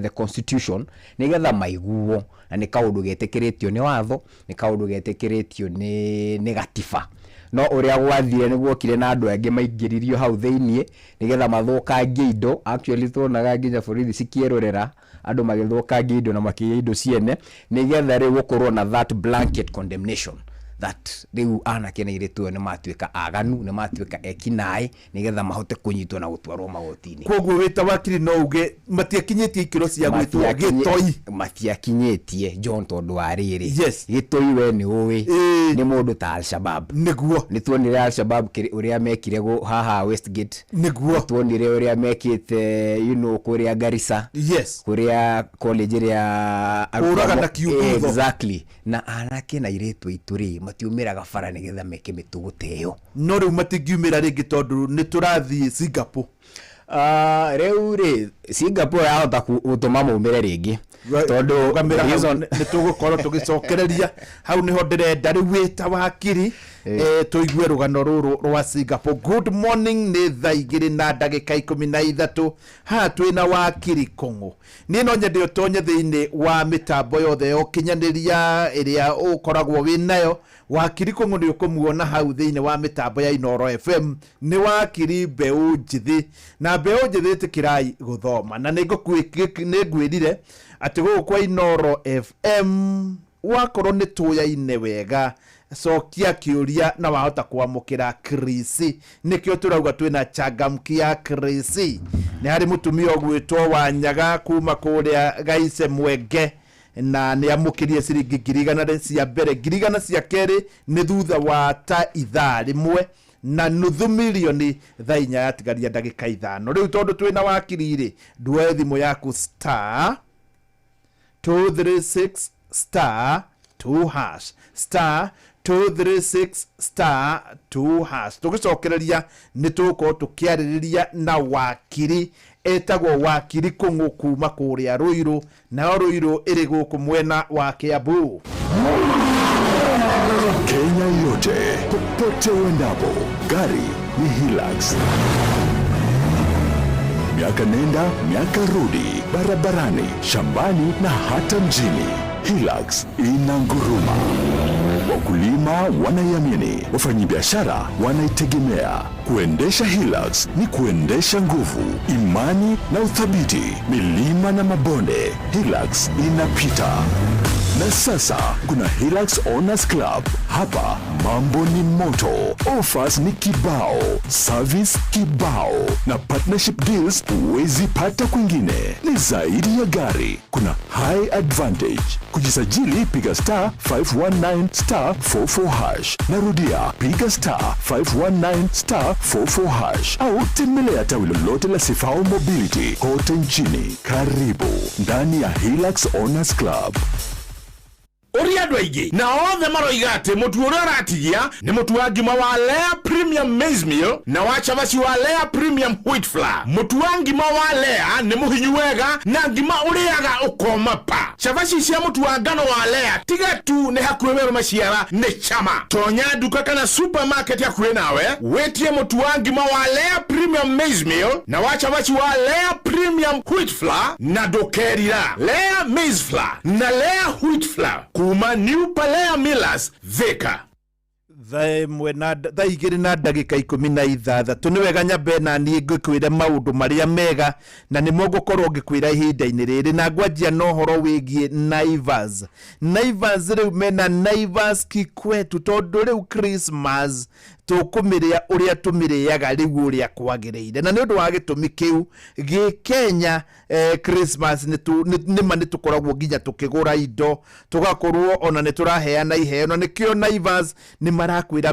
the constitution, nĩgetha maiguo, na nĩ kaũndũ getĩkĩrĩtio nĩ watho, nĩ kaũndũ getĩkĩrĩtio nĩ gatiba. No ũrĩa gwathire nĩ guokire na andũ angĩ maingĩririo hau thĩiniĩ nĩgetha mathũkangie indo. Actually, tuonaga nginya borithi cikĩrorera andũ magĩthũkangia indo na makĩiya indo ciene, nĩgetha rĩu gũkorwo na that blanket condemnation that rĩu anake na airĩtu aya nĩ matuĩka aganu, nĩ matuĩka ekinaĩ, nĩgetha mahote kũnyitwo na gũtwarwo magoti-inĩ. Koguo wĩ ta wakiri no uge matiakinyĩtie ikĩro cia gwĩtwo gĩtoi? Matiakinyĩtie, John, tondũ wa rĩrĩ, gĩtoi we nĩ ũĩ nĩ mũndũ ta Alshabab. Nĩ tuonire Alshabab ũrĩa mekire haha Westgate. Nĩ tuonire ũrĩa mekĩte kũrĩa Garissa, kũrĩa college ĩrĩa arutwo Kũũraga na kiugutho. Exactly. Na anake na airĩtu aitũ rĩ, matiumĩraga bara nĩgetha meke mĩtugo ta ĩyo. No rĩu matingiumĩra rĩngĩ tondũ nĩ tũrathiĩ Singapore. Rĩu rĩ, Singapore yahota gũtũma maumĩre rĩngĩ, tondũ Rũgamĩra hau, nĩ tũgũkorwo tũgĩcokereria hau. Nĩho ndĩrenda rĩu wĩ ta wakiri tũigue rũgano rũrũ rwa Singapore. Good morning, nĩ thaa 2:13. Haha twĩna wakiri Kũng'ũ. Niĩ no nyende ũtonye thĩinĩ wa mĩtambo yothe ya ũkinyanĩria ĩrĩa ũkoragwo wĩ nayo. Wakiri Kũng'ũ nĩ ũkũmuona hau thĩinĩ wa mĩtambo ya Inooro FM. Nĩ wakiri mbeũ njĩthĩ, na mbeũ njĩthĩ, ĩtĩkĩrai gũthoma. Na nĩ ngwĩrire atĩ gũkũ kwa Inooro FM, wakorwo nĩ tũyaine wega, cokia kĩũria na wahota kwamũkĩra krisi. Nĩkĩo tũrauga twĩna changamkia krisi. Nĩ harĩ mũtumia ũgwĩtwo Wanyaga kuma kũrĩa Gaice Mwenge, na nĩ amũkĩrie ciringi 100,000 cia mbere. 100,000 cia kerĩ nĩ thutha wa ta ithaa rĩmwe na nuthu milioni thaa 4 yatigaria ndagĩka 5. Rĩu tondũ twĩna wakiri rĩ, nduoe thimũ yaku, *236 *2#, *236 *2#. Tũgĩcokereria nĩ tũgũkorwo tũkĩarĩrĩria na wakiri etagwo wakiri Kũng'ũ kuma kũrĩa Rũirũ, nayo Rũirũ ĩrĩ gũkũ mwena wa Kiambu. Kenya yote, popote uendapo, gari ni Hilux. Miaka nenda, miaka rudi, barabarani, shambani na hata mjini. Hilux inanguruma. Wakulima wanaiamini, wafanyabiashara wanaitegemea. Kuendesha Hilux ni kuendesha nguvu, imani na uthabiti. Milima na mabonde, Hilux inapita. Na sasa kuna Hilux Owners Club. Hapa mambo ni moto, offers ni kibao, service kibao na partnership deals huwezi pata kwingine. Ni zaidi ya gari, kuna high advantage. Kujisajili piga star 519 star 44 hash. Narudia, piga star 519 star 44 hash au tembelea tawi lolote la Sifao Mobility kote nchini. Karibu ndani ya Hilux Owners Club. Ũria andũ aingĩ na othe maroiga atĩ mũtu ũrĩa ũratigia nĩ mũtu wa ngima wa Lea Premium Maize Meal na wa cabaci wa Lea Premium Wheat Flour. Mũtu wa ngima wa Lea nĩ mũhinyu wega na ngima ũrĩaga ũkoma pa. Cabaci cia mũtu wa ngano wa Lea tiga tu nĩ hakuhĩ werũ maciara nĩ chama. Tonya nduka kana supermarket hakuhĩ nawe wĩtie mũtu wa ngima wa Lea Premium Maize Meal na wa cabaci wa Lea Premium Wheat Flour na ndũkerira. Lea Maize Flour na Lea Wheat Flour kuma New Palea Millers, Thika. Thaa 1 na thaa 2 na ndagĩka 16. Nĩ wega nyambe na niĩ ngĩkwĩre maũndũ marĩa mega na nĩmo ngũkorwo ngĩkwĩra ihinda-inĩ rĩrĩ, na ngwanjia na ũhoro wĩgiĩ Naivas. Naivas rĩu mena Naivas Kikwetu, tondũ rĩu Christmas tũkũmĩrĩa ũrĩa tũmĩrĩaga rĩu ũrĩa kwagĩrĩire, na nĩ ũndũ wa gĩtũmi kĩu gĩ Kenya Christmas nĩma nĩ tũkoragwo nginya tũkĩgũra indo, tũgakorwo ona nĩ tũraheana iheo, na nĩkĩo Naivas nĩ marakwĩra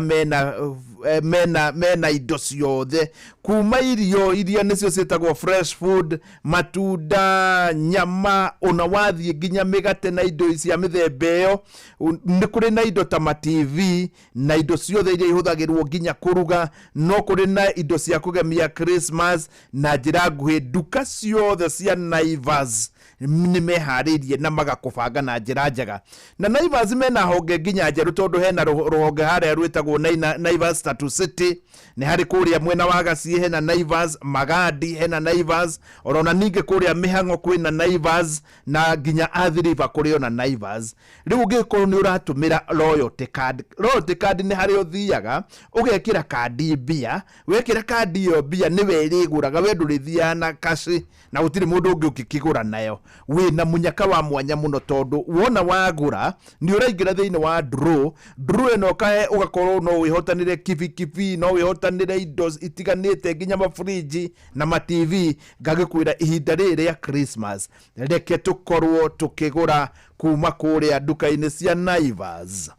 mena indo ciothe kuma irio iria nĩcio ciĩtagwo fresh food, matunda, nyama, ona wathiĩ nginya mĩgate na indo cia mĩthemba ĩyo. Nĩ kũrĩ na indo ta ma TV na indo ciothe iria ihũthagĩrwo nginya kũruga. No kũrĩ na indo cia kũgemia Christmas na njĩra nguhĩ. Nduka ciothe cia Naivas nĩ meharĩirie na magakũbanga na njĩra njega, na Naivas mena honge nginya njerũ, tondũ hena rũhonge harĩa rwĩtagwo Naivas Tatu City, nĩ harĩ kũrĩa mwena wa Gaciĩ hena Naivas, Magadi hena Naivas, orona ningĩ kũrĩa Mĩhang'o kwĩna Naivas, na nginya Athi River kũrĩ ona Naivas. Rĩu ũngĩkorwo nĩ ũratũmĩra loyalty card, loyalty card nĩ harĩa ũthiaga ũgekĩra kandi mbia, wekĩra kandi ĩyo mbia nĩwe ĩrĩgũraga, we ndũrĩthiaga na kaci na gũtirĩ mũndũ ũngĩ ũngĩkĩgũra nayo. Wĩna mũnyaka wa mwanya mũno, tondũ wona wagũra nĩ ũraingĩra thĩinĩ wa draw. Draw ĩno ũkahe ũgakorwo no wĩhotanĩre kibikibi, no wĩhotanĩre indo itiganĩte nginya mabrinji na ma TV. Ngagĩkwĩra ihinda rĩrĩ rĩa Christmas reke tũkorwo tũkĩgũra kuma kũrĩa nduka-inĩ cia Naivas.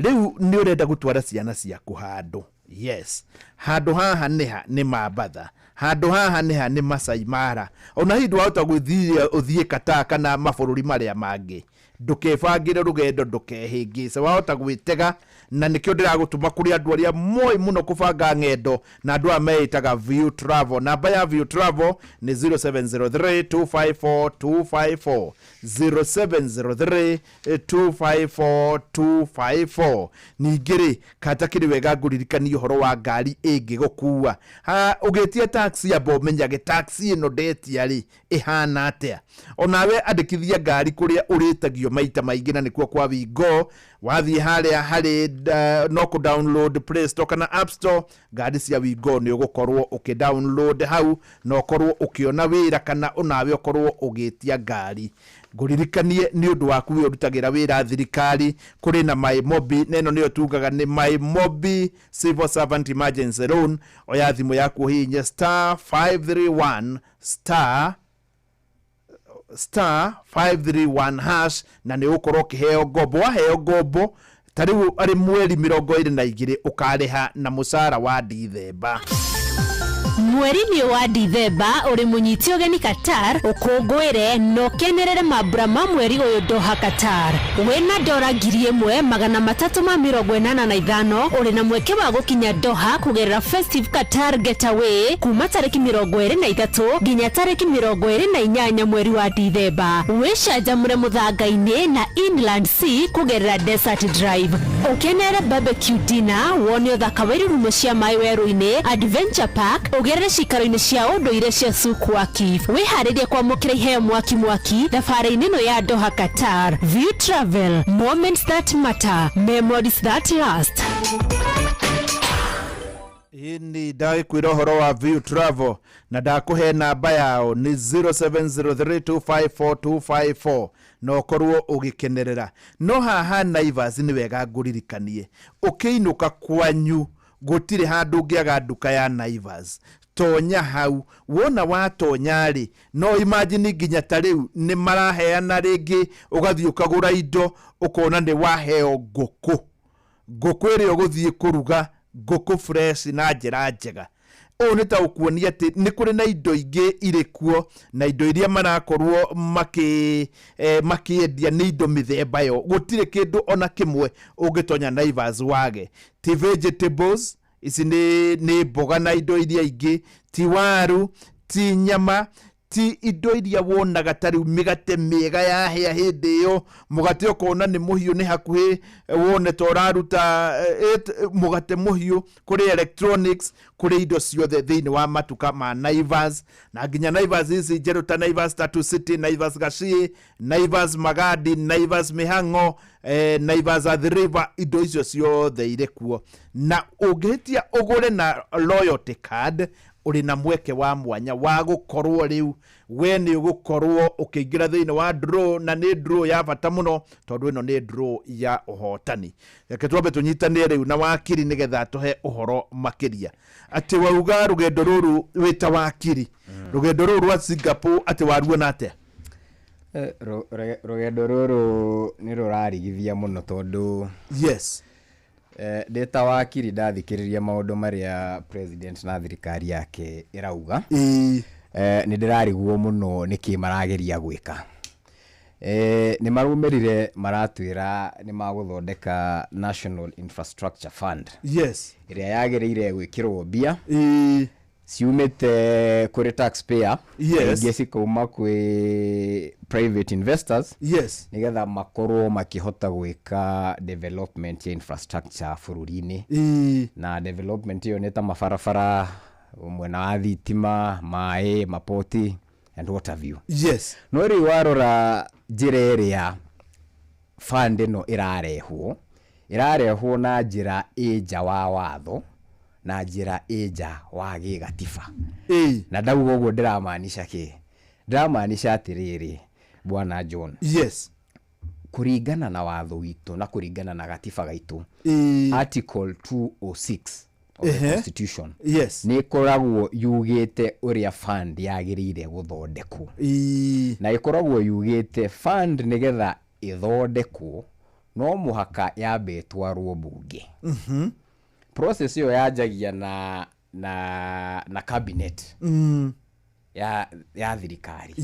Rĩu nĩ ũrenda gũtwara ciana ciaku handũ, yes, handũ haha nĩha nĩ Mambatha, handũ haha nĩha nĩ Masai Mara, ona hihi ndwahota gũthiĩ ũthiĩ Qatar kana mabũrũri marĩa mangĩ. Ndũkebangĩre rũgendo, ndũkehĩngĩce, wahota gwĩtega, na nĩkĩo ndĩragũtũma kũrĩ andũ arĩa moĩ mũno kũbanga ng'endo na andũ aya meĩtaga View Travel. Namba ya View Travel nĩ 0703 254 254, 0703 254 254. Ningĩ rĩ, katakĩrĩ wega ngũririkanie ũhoro wa ngari ĩngĩgũkua. Ha ũgĩtia taxi, amba ũmenyage taxi ĩno ndetia rĩ ĩhana atĩa. Onawe andĩkithia ngari kũrĩa ũrĩtagio maita maingĩ, na nĩkuo kwa Wingo. Wathiĩ harĩa harĩ no kũ download Play Store kana App Store ngari cia Wingo, nĩ ũgũkorwo ũkĩ download hau na ũkorwo ũkĩona wĩra kana onawe ũkorwo ũgĩtia ngari. Ngũririkanie nĩ ũndũ waku wĩ ũrutagĩra wĩra thirikari, kũrĩ na My Mobi, na ĩno nĩyo tugaga nĩ My Mobi Civil Servant Emergency Loan. Oya thimũ yaku ũhihinye star 531 star star 531 hash, na nĩ ũgũkorwo ũkĩheo ngombo. Waheo ngombo ta rĩu arĩ mweri 22 ũkarĩha na mũcara wa Dithemba. Mweri-inĩ wa Dithemba ũrĩ mũnyiti ũgeni Qatar, ũkũngũĩre na ũkenerere mambura ma mweri ũyũ Doha, Qatar. Wĩna dora 1385 ũrĩ na mweke wa gũkinya Doha kũgerera Festive Qatar Getaway kuma tarĩki 23 nginya tarĩki 28 mweri wa Dithemba. Wĩcanjamũre mũthanga-inĩ na Inland Sea kũgerera Desert Drive, ũkenere barbecue dinner, wone ũthaka wa irurumo cia maĩ werũ-inĩ, Adventure Park, ũgerere Tũcerere cikaro-inĩ cia ũndũire cia Souk Waqif. Wĩharĩrie kwamũkĩra iheo mwaki mwaki thabarĩ-inĩ ĩno ya Doha Qatar. View Travel, moments that matter, memories that last. Ĩni ndagĩkwĩra ũhoro wa View Travel na ndakũhe namba yao nĩ 0703254254 na ũkorwo ũgĩkenerera. No haha Naivas nĩ wega ngũririkanie, ũkĩinũka kwanyu gũtirĩ handũ ũngĩaga nduka ya Naivas. Tonya hau, wona watonya rĩ, no imagine nginya ta rĩu nĩ maraheana rĩngĩ, ũgathiĩ ũkagũra indo ũkona nĩ waheo ngũkũ, ngũkũ ĩrĩa ũgũthiĩ kũruga, ngũkũ fresh na njĩra njega. Ũũ nĩ ta ũkuonia atĩ nĩ kũrĩ na indo ingĩ irĩ kuo, na indo iria marakorwo makĩendia nĩ indo mĩthemba yo. Gũtirĩ kĩndũ ona kĩmwe ũngĩtonya Naivas wage. Ti vegetables, ici nĩ mboga na indo iria ingĩ, ti waru, ti nyama, ti indo iria wonaga ta rĩu mĩgate mĩega yahĩa hĩndĩ ĩyo, mũgate ũkona nĩ mũhiũ, nĩ hakuhĩ wone ta ũraruta mũgate mũhiũ. Kũrĩ electronics, kũrĩ indo ciothe thĩinĩ wa matuka ma Naivas, na nginya Naivas ici njerũ ta Naivas Tatu City, Naivas Gachie, Naivas Magadi, Naivas Mĩhang'o, Naivas Athi River, indo icio ciothe irĩ kuo. Na ũngĩhĩtia ũgũre na loyalty card, ũrĩ na mweke wa mwanya wa gũkorwo rĩu we nĩ ũgũkorwo ũkĩingĩra thĩinĩ wa draw, na nĩ draw ya bata mũno tondũ ĩno nĩ draw ya ũhotani. Reke twambe tũnyitanĩre rĩu na wakiri nĩgetha atũhe ũhoro makĩria. Atĩ wauga rũgendo rũrũ wĩ ta wakiri, rũgendo rũrũ rwa Singapore atĩ waruona atĩa? Rũgendo rũrũ nĩ rũrarigithia mũno tondũ ndĩ ta wakiri ndathikĩrĩria maũndũ marĩa president na thirikari yake ĩrauga, nĩ ndĩrarigwo mũno nĩkĩ marageria gwĩka. Nĩ marumĩrire maratwĩra nĩ magũthondeka National Infrastructure Fund ĩrĩa yagĩrĩire gwĩkĩrwo mbia ciumĩte kũrĩ taxpayer, ingĩ cikauma kwĩ private investors, nĩgetha makorwo makĩhota gwĩka development ya infrastructure bũrũri-inĩ. Na development ĩyo nĩ ta mabarabara, mwena wa thitima, maĩ, mapoti and what have you. No rĩu warora njĩra ĩrĩa fund ĩno ĩrarehwo, ĩrarehwo na njĩra ĩ nja wa watho, na njĩra ĩ nja wa gĩgatiba. Na ndauga ũguo ndĩramaanisha kĩ? Ndĩramaanisha atĩrĩrĩ, Bwana John. Kũringana na watho witũ na kũringana na gatiba gaitũ, Article 206 of the Constitution nĩ ĩkoragwo yugĩte ũrĩa fund yagĩrĩire gũthondekwo. Na ĩkoragwo yugĩte fund nĩgetha ĩthondekwo no mũhaka yambe ĩtwarwo mbunge. Process ĩyo yanjagia na cabinet ya thirikari.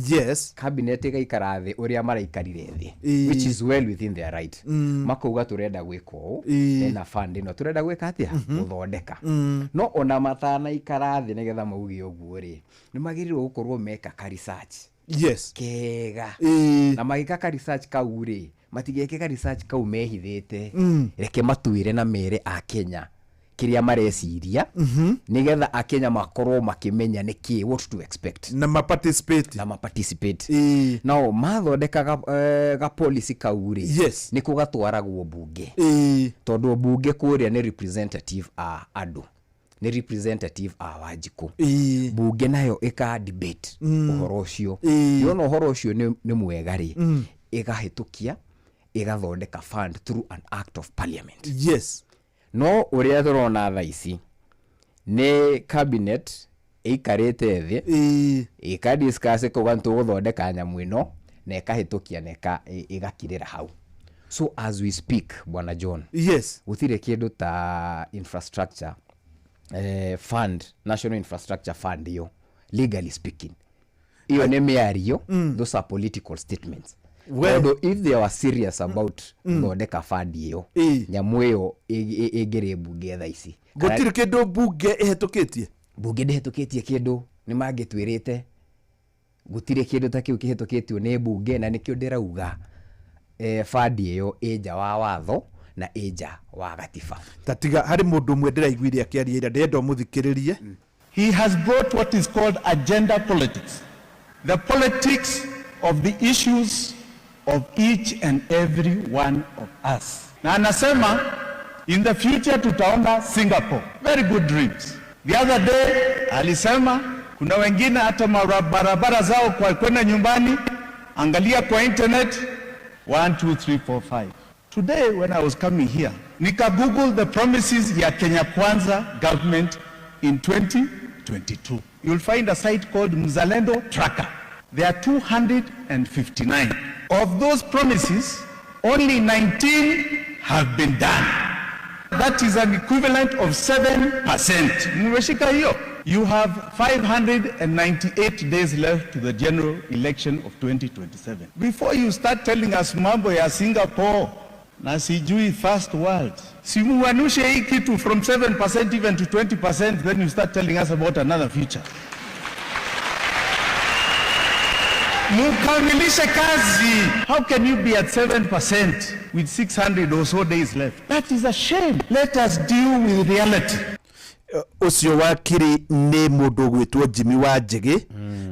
Cabinet ĩgaikara thĩ ũrĩa maraikarire thĩ, which is well within their right. Makauga tũrenda gwĩka ũũ, hena fund ĩno tũrenda gwĩka atĩa? Gũthondeka. No ona matanaikara thĩ nĩgetha mauge ũguo rĩ, nĩ magĩrĩirwo gũkorwo meka ka research kega. Na magĩka ka research kau rĩ, matigeke ka research kau mehithĩte. Reke matwĩre na mere Akenya kĩrĩa mareciria, nĩgetha Akenya makorwo makĩmenya nĩkĩ, what to expect, na maparticipate. Na maparticipate. Nao mathondeka ga policy kau rĩ, nĩkuo gatwaragwo mbunge. Tondũ mbunge kũrĩa nĩ representative a andũ, nĩ representative a Wanjikũ. Mbunge nayo ĩka debate ũhoro ũcio. Yona ũhoro ũcio nĩ mwega rĩ, ĩgahĩtũkia, ĩgathondeka fund through an act of parliament. No ũrĩa tũrona thaa ici nĩ cabinet ĩikarĩte thĩ, ĩka discuss, ĩkauga nĩ tũgũthondeka nyamũ ĩno, na ĩkahĩtũkia na ĩgakirĩra hau. So as we speak, Bwana John, gũtirĩ kĩndũ ta infrastructure fund, National Infrastructure Fund ĩyo, legally speaking, ĩyo nĩ mĩario, those are political statements. Tondũ if they were serious about gũthondeka fund ĩyo, nyamũ ĩyo ĩngĩrĩ mbunge thaa ici. Gũtirĩ kĩndũ mbunge ĩhetũkĩtie? Mbunge ndĩhetũkĩtie kĩndũ, nĩ mangĩtwĩrĩte gũtirĩ kĩndũ ta kĩu kĩhetũkĩtio nĩ mbunge, na nĩkĩo ndĩrauga fund ĩyo ĩ nja wa watho na ĩ nja wa gatiba. Ta tiga harĩ mũndũ ũmwe ndĩraiguire akĩaria ira, ndĩrenda ũmũthikĩrĩrie. He has brought what is called agenda politics, the politics of the issues of each and every one of us. Na anasema in the future tutaona Singapore. Very good dreams. The other day alisema kuna wengine hata barabara zao kwa kwenda nyumbani, angalia kwa internet 1 2 3 4 5. Today when I was coming here, nika google the promises ya Kenya Kwanza government in 2022. You'll find a site called Mzalendo Tracker. There are 259. Of those promises, only 19 have been done. That is an equivalent of 7%. Mmeshika hiyo? You have 598 days left to the general election of 2027. Before you start telling us mambo ya Singapore na sijui first world, si muanushe hii kitu from 7% even to 20%, then you start telling us about another future. Mukamilishe kazi. How can you be at 7% with 600 or so days left? That is a shame. Let us deal with reality. Ũcio wakiri nĩ mũndũ ũgwĩtwo Jimmy Wanjigi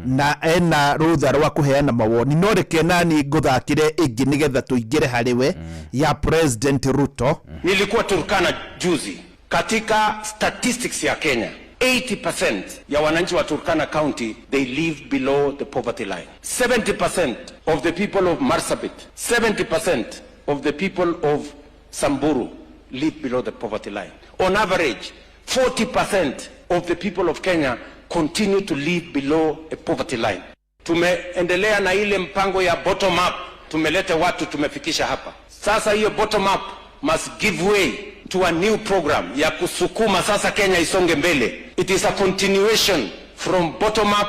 na ena rũtha rwa kũheana mawoni, no reke nani ngũthakĩre ĩngĩ nĩgetha tũingĩre harĩ we ya President Ruto. Nilikuwa Turkana juzi. Katika statistics ya Kenya, 80% ya wananchi wa Turkana County, they live below the poverty line. 70% of the people of Marsabit, 70% of the people of Samburu live below the poverty line. On average, 40% of the people of Kenya continue to live below a poverty line. Tumeendelea na ile mpango ya bottom up, tumeleta watu, tumefikisha hapa. Sasa hiyo bottom up must give way to a new program ya kusukuma sasa Kenya isonge mbele. It is a continuation from bottom up,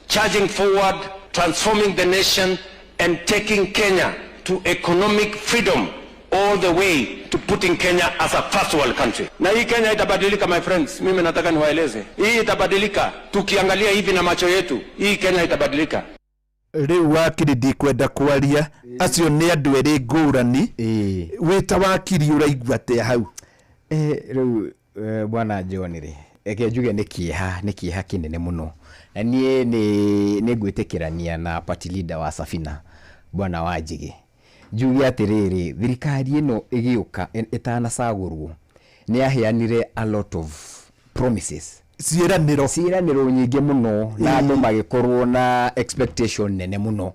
charging forward, transforming the nation and taking Kenya to economic freedom, all the way to putting Kenya as a first world country. Na hii Kenya itabadilika, my friends, mimi nataka niwaeleze. Hii itabadilika tukiangalia hivi na macho yetu. Hii Kenya itabadilika. Rĩu wakiri, ndikwenda kwaria, acio nĩ andũ erĩ ngũrani. Wĩ ta wakiri ũraigua atĩa hau? Rĩu bwana John rĩ, reke njuge nĩ kĩeha, nĩ kĩeha kĩnene mũno, na niĩ nĩ ngwĩtĩkĩrania na party leader wa Safina, bwana Wanjigi. Njuge atĩrĩrĩ, thirikari ĩno ĩgĩũka, ĩtanacagũrwo, nĩ yaheanire a lot of promises, ciĩranĩro, ciĩranĩro nyingĩ mũno, na andũ magĩkorwo na expectation nene mũno,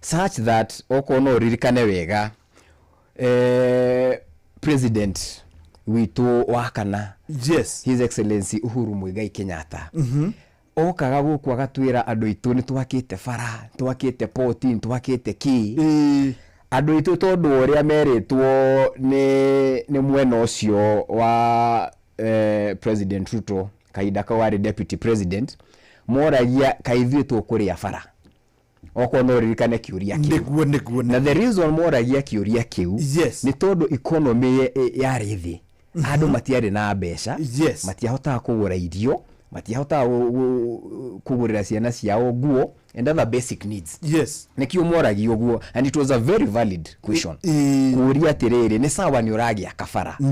such that okorwo no ũririkane wega, president witũ wa kana, His Excellency Uhuru Muigai Kenyatta, okaga gũkũ agatwĩra andũ aitũ nĩ twakĩte bara, twakĩte poti, nĩ twakĩte kĩ. Andũ aitũ, tondũ wa ũrĩa merĩtwo nĩ mwena ũcio wa President Ruto, kahinda kau arĩ deputy president, moragia kaĩ ithuĩ tũkũrĩa bara. Okorwo no ũririkane kĩũria kĩu. Nĩguo. Na the reason moragia kĩũria kĩu nĩ tondũ economy yarĩ thĩ, andũ matiarĩ na mbeca, matiahotaga kũgũra irio, matiahotaga kũgũrĩra ciana ciao nguo and other basic needs. Nĩkĩo moragia ũguo, and it was a very valid question kũũria atĩrĩrĩ, nĩ sawa nĩ ũragĩa kabara, no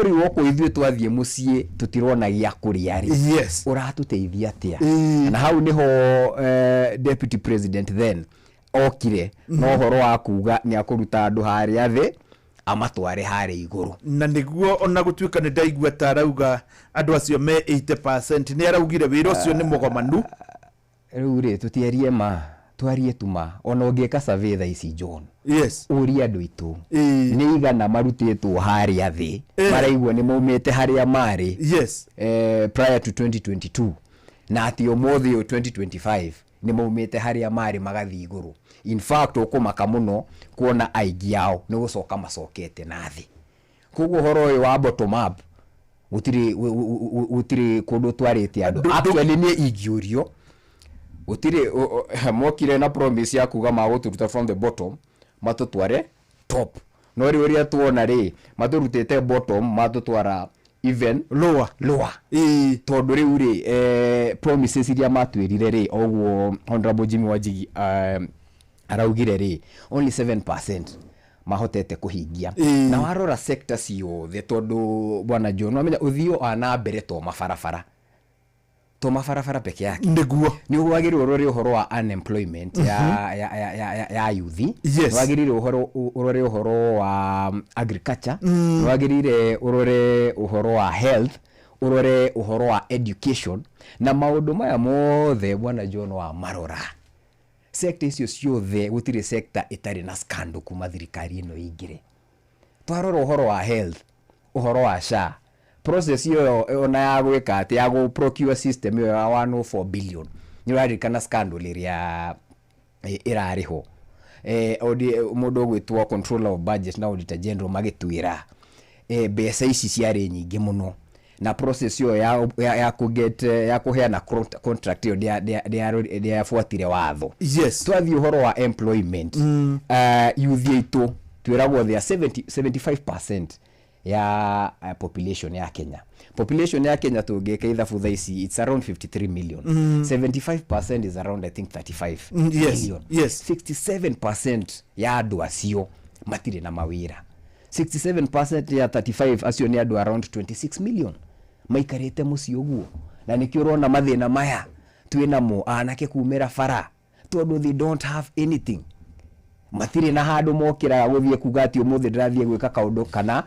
rĩu okorwo ithuĩ twathiĩ mũciĩ tũtirona gĩa kũrĩa rĩ, ũratũteithia atĩa? Na hau nĩho deputy president then okire na ũhoro wa kuga nĩ akũruta andũ harĩa thĩ amatware harĩa igũrũ. Na nĩguo ona gũtuĩka nĩ ndaigua ta arauga andũ acio me 80%, nĩ araugire wĩra ũcio nĩ mũgomanu. Rĩu rĩ, tũtiarie ma, twarie tu ma, ona ũngĩka survey thaa ici, John, ũrie andũ aitũ nĩ igana marutĩtwo harĩa thĩ maraigua nĩ maumĩte harĩa marĩ prior to 2022, na atĩ ũmũthĩ ũyũ 2025 nĩ maumĩte harĩa marĩ magathiĩ igũrũ. In fact, ũkũmaka mũno kuona aingĩ ao nĩ gũcoka macokete na thĩ. Koguo ũhoro ũyũ wa bottom up gũtirĩ kũndũ twarĩte andũ. Actually, niĩ ingĩũrio, gũtirĩ mokire na promise ya kuga magũtũruta from the bottom matũtware top, no rĩu ũrĩa tuona rĩ, matũrutĩte bottom matũtwara even lower, tondũ rĩu rĩ, promises iria matwĩrire rĩ, oguo Honorable Jimmy Wanjigi araugire rĩ, only 7% mahotete kũhingia. Na warora sector ciothe, tondũ bwana John, wamenya ũthio wa na mbere to mabarabara. To mabarabara peke yake. Nĩguo. Nĩ wagĩrĩirwo ũrore ũhoro wa unemployment ya, ya yuthi. Yes. Nĩ wagĩrĩire ũhoro ũrore ũhoro wa agriculture. Nĩ wagĩrĩire ũrore ũhoro wa health, ũrore ũhoro wa education, na maũndũ maya mothe, bwana John, wa marora sector icio ciothe, gũtirĩ sector ĩtarĩ na scandal kuma thirikari ĩno ĩingĩre. Twarora ũhoro wa health, ũhoro wa SHA, process ĩyo ona ya gwĩka atĩ ya gũ procure system ĩyo ya 104 billion, nĩ ũraririkana scandal ĩrĩa ĩrarĩ ho, mũndũ ũgwĩtwo Controller of Budget na Auditor General magĩtwĩra mbeca ici ciarĩ nyingĩ mũno, na process ĩyo ya kũget ya kũheana contract ĩyo ndĩabuatire watho. Twathiĩ ũhoro wa employment, youth aitũ twĩragwo they are 70, 75% ya population ya Kenya. Population ya Kenya tũngĩka ithabu thaa ici, it's around 53 million. 75% is around, I think, 35 million. 67% ya andũ acio matirĩ na mawĩra. 67% ya 35 acio nĩ andũ around 26 million maikarĩte mũciĩ ũguo, na nĩkĩo ũrona mathĩna maya twĩ namo, anake kumĩra bara, tondũ they don't have anything, matirĩ na handũ mokĩraga gũthiĩ kuga atĩ ũmũthĩ ndĩrathiĩ gwĩka kaũndũ kana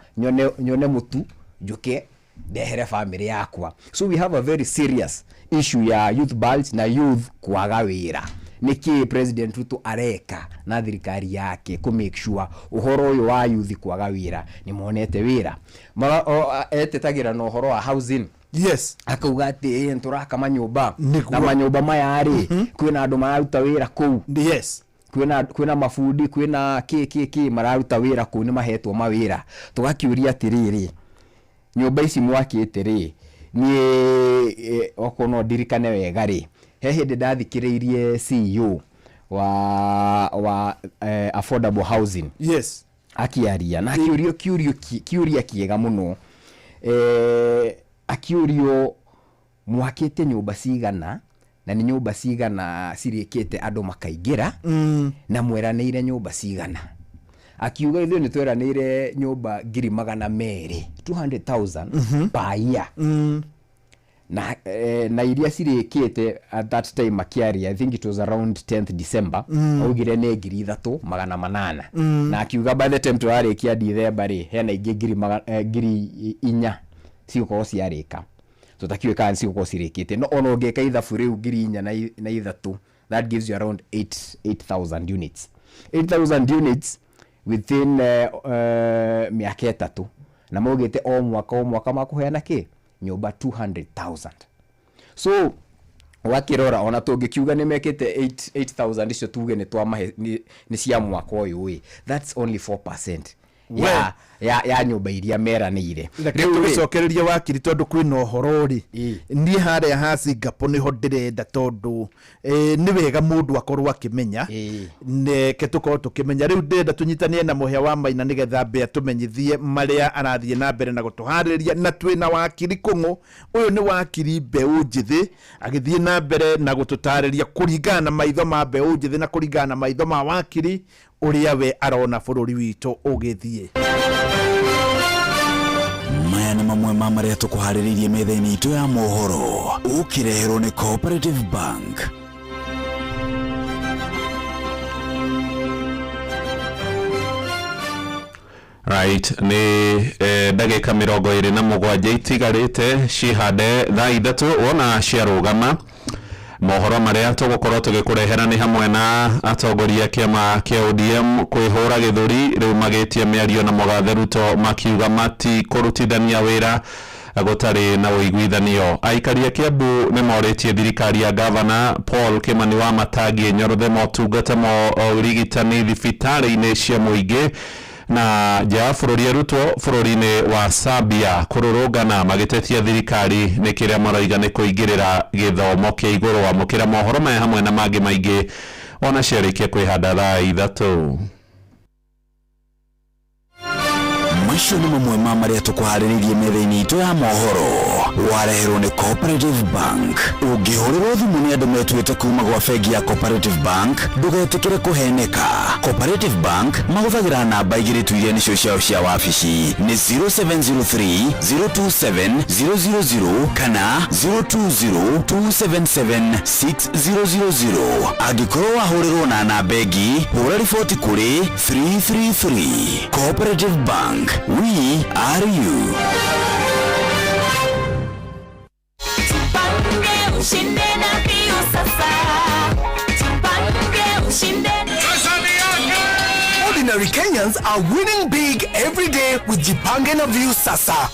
nyone mũtu njũke ndehere family yakwa. So we have a very serious issue ya youth bulge na youth kwaga wĩra. Nĩkĩ President Ruto areka na thirikari yake kũ make sure ũhoro ũyũ wa youth kwaga wĩra nĩ monete wĩra? Etetagĩra na ũhoro wa housing. Akauga atĩ nĩtũraka manyũmba, na manyũmba maya rĩ, kwĩna andũ mararuta wĩra kũu. Kwĩna mabundi, kwĩna kĩ kĩ kĩ mararuta wĩra kũu, nĩ mahetwo mawĩra. Tũgakĩũria atĩrĩrĩ, nyũmba ici mwakĩte rĩ, niĩ okorwo no ndirikane wega rĩ, he hĩndĩ ndathikĩrĩirie CEO wa affordable housing akiaria, na akĩũrio kĩũria kĩega mũno, akĩũrio mwakĩte nyũmba cigana, na nĩ nyũmba cigana cirĩkĩte andũ makaingĩra, na mweranĩire nyũmba cigana. Akiuga ithuĩ nĩ tweranĩire nyũmba 200,000, 200,000 per year, na iria cirĩkĩte at that time akiaria, I think it was around 10th December, augire nĩ 3,800. Na akiuga by the time tũrarĩkia December rĩ, hena ingĩ 4,000 cigũkorwo ciarĩka. Tũtakiũĩ kana cigũkorwo cirĩkĩte, no ona ũngĩka ithabu rĩu 4,000 na ithatũ, that gives you around 8000 units, 8000 units within mĩaka 3, na maugĩte o mwaka o mwaka makũheana kĩ nyũmba 200,000. So wakĩrora, ona tũngĩkiuga nĩ mekĩte 8000 icio, tuge nĩ twamahe nĩ cia mwaka ũyũ ĩ, that's only 4% ya nyũmba iria meranĩire. Reke Rĩu rĩ, tũgĩcokereria wakiri, tondũ kwĩna ũhoro rĩ, niĩ harĩa ha Singapore nĩho ndĩrenda, tondũ nĩ wega mũndũ akorwo akĩmenya. Neke tũkorwo tũkĩmenya. Rĩu ndĩrenda tũnyitanĩre na Mũhĩa wa Maina nĩgetha mbe atũmenyithie marĩa arathiĩ na mbere na gũtũharĩria, na twĩna wakiri Kũng'ũ. Ũyũ nĩ wakiri mbeũ njĩthĩ agĩthiĩ na mbere na gũtũtarĩria kũringana na maitho ma mbeũ njĩthĩ na kũringana na maitho ma wakiri ũrĩa we arona bũrũri witũ ũgĩthiĩ. Maya nĩ mamwe ma marĩa tũkũharĩrĩirie metha-inĩ itũ ya mohoro, ũkĩreherwo nĩ Cooperative Bank. Right, nĩ ndagĩka 27 itigarĩte cihande thaa 3. Wona ciarũgama, mohoro marĩa tũgũkorwo tũgĩkũrehera nĩ hamwe na atongoria kĩama kĩa ODM kwĩhũra gĩthũri rĩu magĩtie mĩario na mũgathe Ruto, makiuga matikũrutithania wĩra gũtarĩ na ũiguithanio. Aikari a Kiambu nĩ morĩtie thirikari ya gavana Paul Kimani wa Matangi ĩnyorothe motungata ma ũrigitani thibitarĩ-inĩ cia mũingĩ. Na nja ya bũrũri, arutwo bũrũri-inĩ wa Serbia kũrũrũngana magĩtetia thirikari nĩ kĩrĩa maroiga nĩ kũingĩrĩra gĩthomo kĩa igũrũ. Amũkĩra mohoro maya hamwe na mangĩ maingĩ ona ciarĩkia kwĩhanda thaa 3. Macio nĩ mamwe ma marĩa tũkũharĩrĩirie metha-inĩ itũ ya mohoro. Wareherwo nĩ Cooperative Bank. Ũngĩhũrĩrwo thimũ nĩ andũ metuĩte kuma gwa bengi ya Cooperative Bank, ndũgetĩkĩre kũheneka. Cooperative Bank mahũthagĩra namba igĩrĩ tu iria nĩcio ciao cia wabici, nĩ 0703 027 000 kana 020 277 6000. Angĩkorwo wahũrĩrwo na namba ĩngĩ, hũra riboti kũrĩ 333. Cooperative Bank, we are you. Tupange ushinde na Viu sasa. Tupange ushinde. Ordinary Kenyans are winning big every day with Jipange na View Sasa.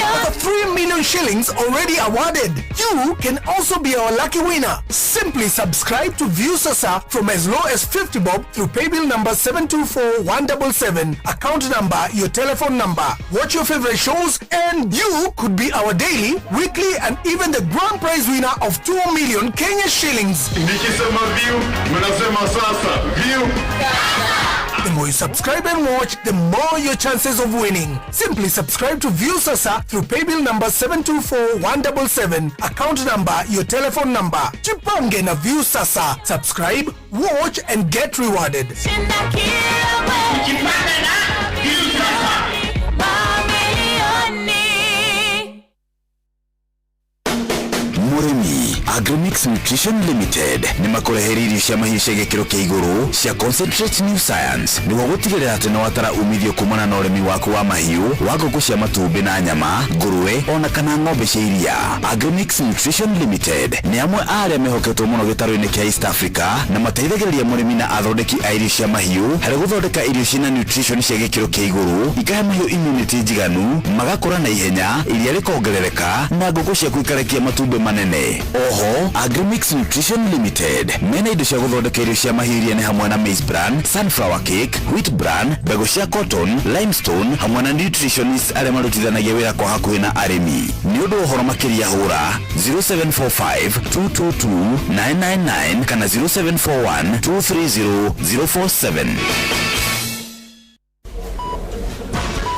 Over 3 million shillings already awarded. You can also be our lucky winner. Simply subscribe to View Sasa from as low as 50 bob through paybill number 724177, account number, your telephone number. Watch your favorite shows and you could be our daily, weekly and even the grand prize winner of 2 million Kenya shillings. Nikisema view, mnasema sasa view. The more you subscribe and watch, the more your chances of winning. Simply subscribe to View Sasa through paybill number 724177, account number, your telephone number. Jipange na View Sasa. Subscribe, watch and get rewarded. Shinda kila mwezi. Mamilioni. Mũrĩmi, Agrimix Nutrition Limited nĩ makũreheire irio cia mahiũ cia gĩkĩro kĩa igũrũ cia Concentrate New Science, nĩguo gũtigĩrĩra atĩ nĩ watara umithio kumana na ũrĩmi waku wa mahiũ, wa ngũkũ cia matumbĩ na nyama, ngũrwe ona kana ng'ombe cia iria. Agrimix Nutrition Limited nĩ amwe a arĩa mehoketwo mũno gĩtarũ-inĩ kĩa East Africa, na mateithagĩrĩria mũrĩmi na athondeki a irio cia mahiũ harĩ gũthondeka irio ciĩna nutrition cia gĩkĩro kĩa igũrũ, ikahe mahiũ immunity njiganu, magakũra na ihenya, iria rĩkongerereka na ngũkũ ciaku ikarekia matumbĩ manene. Oho, Agrimix Nutrition Limited mena indo cia gũthondeka irio cia mahiũ iria nĩ hamwe na maize bran, sunflower cake, wheat bran, mbegũ cia cotton, limestone, hamwe na nutritionists arĩa marutithanagia wĩra kwa hakuhĩ na arĩmi. Nĩ ũndũ wa ũhoro makĩria, hũra 0745 222 999 kana 0741 230 047.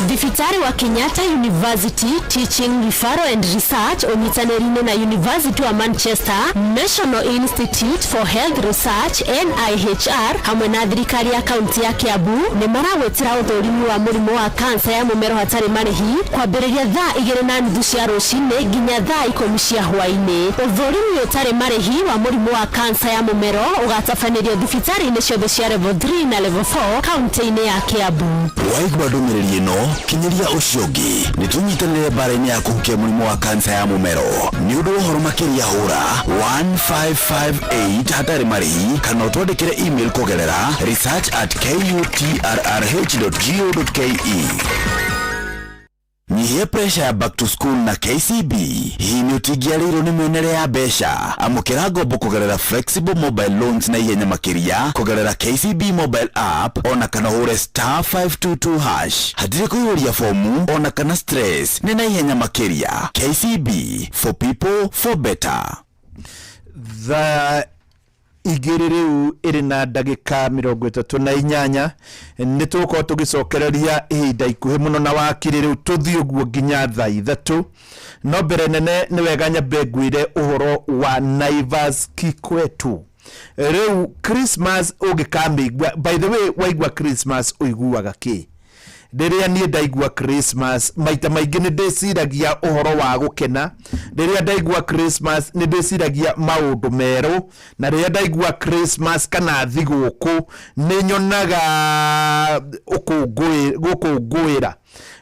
Thibitarĩ wa Kenyatta University Teaching, Referral and Research ũnyitanĩri-inĩ na University wa Manchester, National Institute for Health Research, NIHR, hamwe na thirikari ya kaunti ya Kiambu nĩ maragwĩtĩra ũthũrimi wa mũrimũ wa kansa ya mũmero hatarĩ marĩhi, kwambĩrĩria thaa 2:30 cia rũcinĩ nginya thaa 10 cia hwaĩ-inĩ. Ũthũrimi ũtarĩ marĩhi wa mũrimũ wa kansa ya mũmero ũgatabanĩrio thibitarĩ-inĩ ciothe cia level 3 na level 4 kaunti-inĩ ya Kiambu. Waigua ndũmĩrĩri ĩno, kinyĩria ũcio ũngĩ. Nĩ tũnyitanĩre mbara-inĩ ya kũhukia mũrimũ wa kansa ya mũmero. Nĩ ũndũ wa ũhoro makĩria, hũra 1558 hatarĩ marĩhi kana ũtwandĩkĩre email kũgerera research@kutrrh.go.ke. Nyihia pressure ya back to school na KCB. Hihi nĩ ũtingĩarĩirwo nĩ mĩonere ya mbeca? Amũkĩra ngombo kũgerera flexible mobile loans na ihenya makĩria kũgerera KCB mobile app, ona kana ũhũre *522#. Hatirĩ kũihũria fomu ona kana stress, nĩ na ihenya makĩria. KCB, for people, for better. Thaa 2 rĩu ĩrĩ na ndagĩka 38. Nĩ tũgũkorwo tũgĩcokereria ihinda ikuhĩ mũno na wakiri rĩu, tũthiĩ ũguo nginya thaa 3. No mbere nene, nĩ wega nyambe ngwĩre ũhoro wa Naivas Kikwetu. Rĩu Christmas ũngĩkamĩigua, by the way, waigua Christmas ũiguaga kĩ? Rĩrĩa niĩ ndaigua Christmas, maita maingĩ nĩ ndĩciragia ũhoro wa gũkena. Rĩrĩa ndaigua Christmas, nĩ ndĩciragia maũndũ merũ, na rĩrĩa ndaigua Christmas kana thigũkũ, nĩ nyonaga gũkũngũĩra.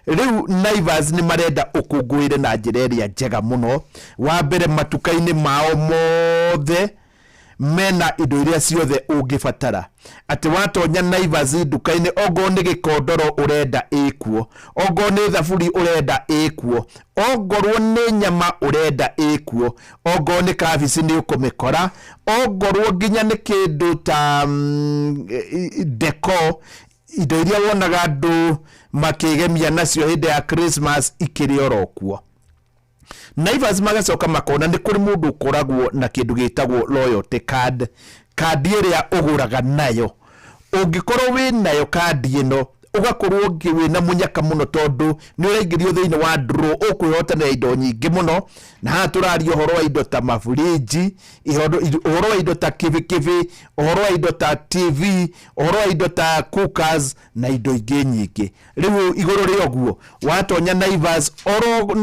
Rĩu Naivas nĩ marenda ũkũngũĩre na njĩra ĩrĩa njega mũno. Wa mbere, matuka-inĩ mao mothe mena indo iria ciothe ũngĩbatara, atĩ watonya Naivas nduka-inĩ, ongorwo nĩ gĩkondoro ũrenda, ĩkuo; ongorwo nĩ thaburi ũrenda, ĩkuo; ongorwo nĩ nyama ũrenda, ĩkuo; ongorwo nĩ kabici, nĩ ũkũmĩkora; ongorwo nginya nĩ kĩndũ ta decor, indo iria wonaga andũ makĩgemia nacio hĩndĩ ya Christmas, ikĩrĩ oro kuo. Naivas magacoka makona nĩ kũrĩ mũndũ ũkoragwo na kĩndũ gĩtagwo loyalty card, kandi ĩrĩa ũgũraga nayo. Ũngĩkorwo wĩ nayo kandi ĩno, Ũgakorwo wĩna mũnyaka mũno tondũ nĩ ũraingĩrio thĩinĩ wa draw, ũkwĩhotanĩra indo nyingĩ mũno. Na haha tũraria ũhoro wa indo ta maburinji, ũhoro wa indo ta kĩbĩkĩbĩ, ũhoro wa indo ta TV, ũhoro wa indo ta cookers na indo ingĩ nyingĩ. Rĩu igũrũ rĩa ũguo, watonya Naivas oro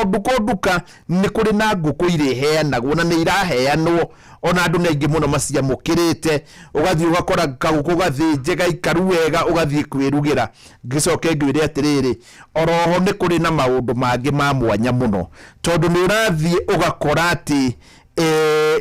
nduka o nduka nĩ kũrĩ na ngũkũ irĩheanagwo na nĩ iraheanwo, ona andũ nĩ aingĩ mũno maciamũkĩrĩte. Ũgathiĩ ũgakora kagũkũ gathĩnje gaikaru wega, ũgathiĩ kwĩrugĩra. Ngĩcoke ngwĩre atĩrĩrĩ, oroho nĩ kũrĩ na maũndũ mangĩ ma mwanya mũno, tondũ nĩ ũrathiĩ ũgakora atĩ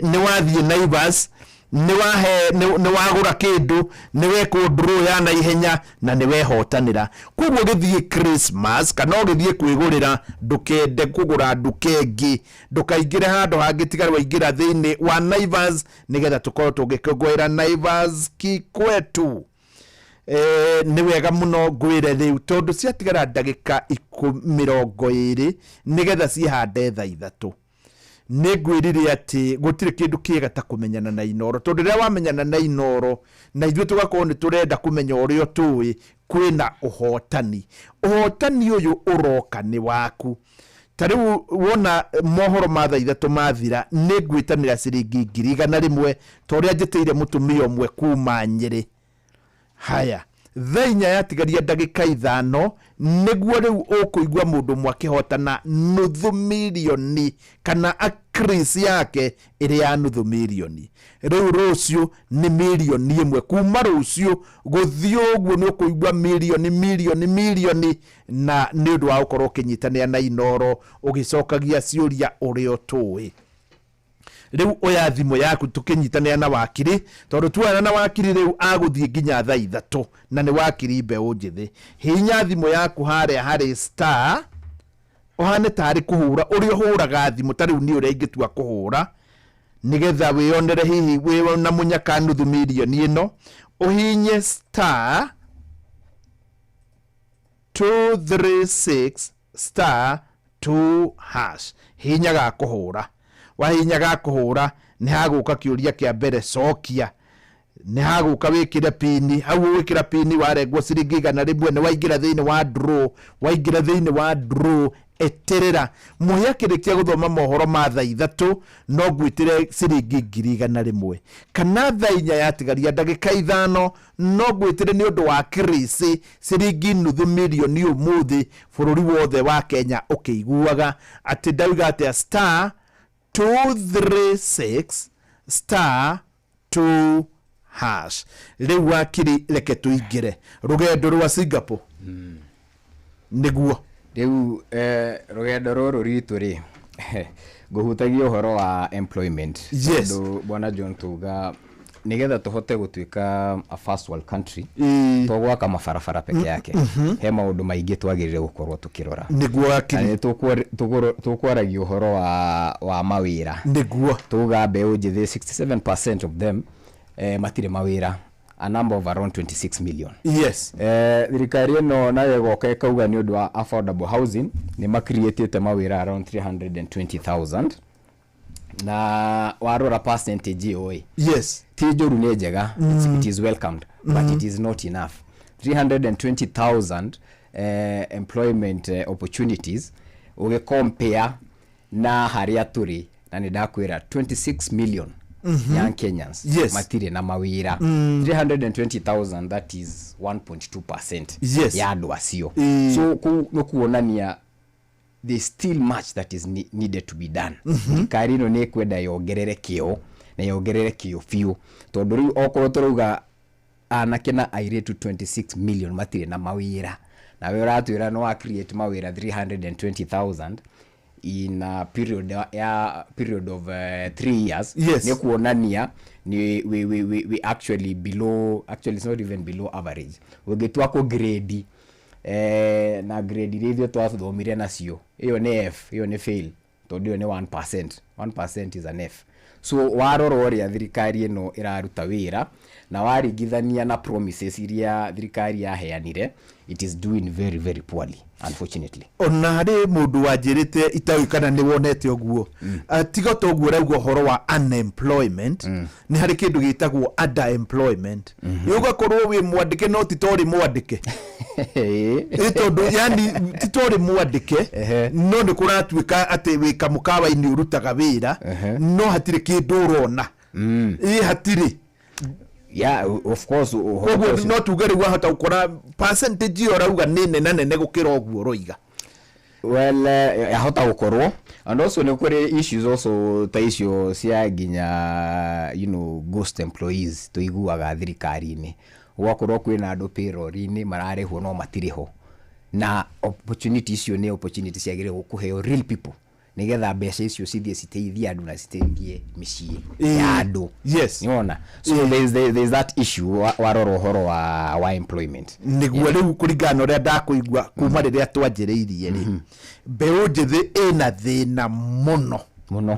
nĩ wathiĩ Naivas, nĩ wahe nĩ wagũra kĩndũ, nĩ wekwo draw ya naihenya na nĩ wehotanĩra. Koguo ũgĩthiĩ Christmas kana ũgĩthiĩ kwĩgũrĩra, ndũkende kũgũra nduka ĩngĩ, ndũkaingĩre handũ hangĩ tiga waingĩra thĩinĩ wa Naivas, nĩgetha tũkorwo tũgĩkũngũĩra Naivas kikwetu. Nĩ wega mũno ngwĩre rĩu, tondũ ciatigara ndagĩka 20 nĩgetha cihande thaa 3. Nĩ ngwĩrire atĩ gũtirĩ kĩndũ kĩega ta kũmenyana na Inoro, tondũ rĩrĩa wamenyana na Inoro na ithuĩ tũgakorwo nĩ tũrenda kũmenya ũrĩa ũtũĩ, kwĩna ũhotani. Ũhotani ũyũ ũroka nĩ waku. Ta rĩu wona mohoro ma thaa 3 mathira, nĩ ngwĩtanĩra ciringi 100,000 ta ũrĩa njĩtĩire mũtumia ũmwe kuma Nyĩrĩ. Haya, thaa 4 yatigaria ndagĩka 5, nĩguo rĩu ũkũigua mũndũ ũmwe akĩhotana nuthu mirioni, kana acris yake ĩrĩ ya nuthu mirioni. Rĩu rũciũ nĩ 1 mirioni. Kuma rũciũ gũthiĩ ũguo nĩ ũkũigua mirioni, mirioni, mirioni, na nĩ ũndũ wa gũkorwo ũkĩnyitanĩra na Inoro ũgĩcokagia ciũria ũrĩa ũtũĩ. Rĩu oya thimũ yaku tũkĩnyitanĩra na wakiri, tondũ tuoyana na wakiri rĩu agũthiĩ nginya thaa 3, na nĩ wakiri mbeũ njĩthĩ. Hihinya thimũ yaku harĩa harĩ star, ũhane tarĩ kũhũra ũrĩa ũhũraga thimũ. Ta rĩu niĩ ũrĩa ingĩtua kũhũra nĩgetha wĩyonere hihi wĩ na mũnyaka nuthu mirioni ĩno, ũhinye star 236 star 2 hash. Hihinya ga kũhũra. Wahihinya ga kũhũra, nĩ hagũka kĩũria kĩa mbere, cokia. Nĩ hagũka wĩkĩre pini hau. Wĩkĩra pini, warengwo ciringi 100, nĩ waingĩra thĩinĩ wa draw. Waingĩra thĩinĩ wa draw, eterera mũhĩa akĩrĩkia gũthoma mohoro ma thaa 3, no ngwĩtĩre ciringi 100,000, kana thaa 4 yatigaria ndagĩka 5, no ngwĩtĩre nĩ ũndũ wa kĩrĩcĩ ciringi nuthu mirioni ũmũthĩ, bũrũri wothe wa Kenya ũkĩiguaga atĩ ndauga atĩa. Star 236 star 2 hash. Rĩu wakiri, reke tũingĩre rũgendo rwa Singapore nĩguo. Rĩu rũgendo rũrũ ritũ rĩ, ngũhutagia ũhoro wa employment. Tondũ bwana John, tuga nigetha tũhote gũtuĩka a first world country, to gwaka mabarabara peke yake, he maũndũ maingĩ twagĩrĩire gũkorwo tũkĩrora. Nĩguo wakiri. Na nĩ tũkwaragia ũhoro wa mawĩra. Tuga mbeũ njĩthĩ 67% of them matirĩ mawĩra, a number of around 26 million. Thirikari ĩno nayo ĩgoka ĩkauga nĩ ũndũ wa affordable housing nĩ macreatĩte mawĩra around 320,000, na warora percentage ĩyo ĩ ti njũru, nĩ njega. It is welcomed, but it is not enough. 320,000 employment opportunities ũgĩcompare na harĩa tũrĩ, na nĩ ndakwĩra 26 million young Kenyans matirĩ na mawĩra. 320,000, that is 1.2% ya andũ acio. So kũu nĩ kuonania there's still much that is needed to be done. Thirikari ĩno nĩ ĩkwenda yongerere kĩo na yongerere kĩo biũ, tondũ rĩu okorwo tũrauga anake na airĩtu 26 million matirĩ na mawĩra, nawe ũratwĩra nĩ wa create mawĩra 320,000 in a period ya period of 3 years, nĩ kuonania ni we actually below, actually it's not even below average. Ũngĩtua kũ grade na grade iria ithuĩ twathomire nacio, ĩyo nĩ F, ĩyo nĩ fail, tondũ ĩyo nĩ 1%. 1% is an F. So warora ũrĩa thirikari ĩno ĩraruta wĩra na waringithania na promises iria thirikari yaheanire, it is doing very very poorly. Unfortunately. Ona harĩ mũndũ wanjĩrĩte itaũĩ kana nĩ wonete ũguo. Tiga to ũguo ũrauga ũhoro wa unemployment, nĩ harĩ kĩndũ gĩtagwo underemployment. Ũgakorwo wĩ mwandĩke no ti torĩ mwandĩke. Ĩ tondũ yani ti torĩ mwandĩke, no nĩ kũratuĩka atĩ wĩ kamũkawa-inĩ ũrutaga wĩra, no hatirĩ kĩndũ ũrona. Ĩ hatirĩ. Yeah, of course, ũhoro Koguo ũcio. No tuge rĩu wahota gũkora percentage ĩyo ũrauga nĩ nene nene gũkĩra ũguo ũroiga. Well, yahota gũkorwo, and also nĩ kũrĩ issues also ta icio cia nginya ghost employees tũiguaga thirikari-inĩ, gũgakorwo kwĩna andũ payroll-inĩ mararĩhwo no matirĩ ho, na opportunity icio nĩ opportunity ciagĩrĩirwo kũheo real people nĩgetha mbeca icio cithiĩ citeithie andũ na citeithie mĩciĩ ya andũ. Nĩwona? So there's that issue warora ũhoro wa employment. Nĩguo rĩu kũringana na ũrĩa ndakũigua kuma rĩrĩa twanjĩrĩirie rĩ, mbeũ njĩthĩ ĩna thĩna mũno. Mũno.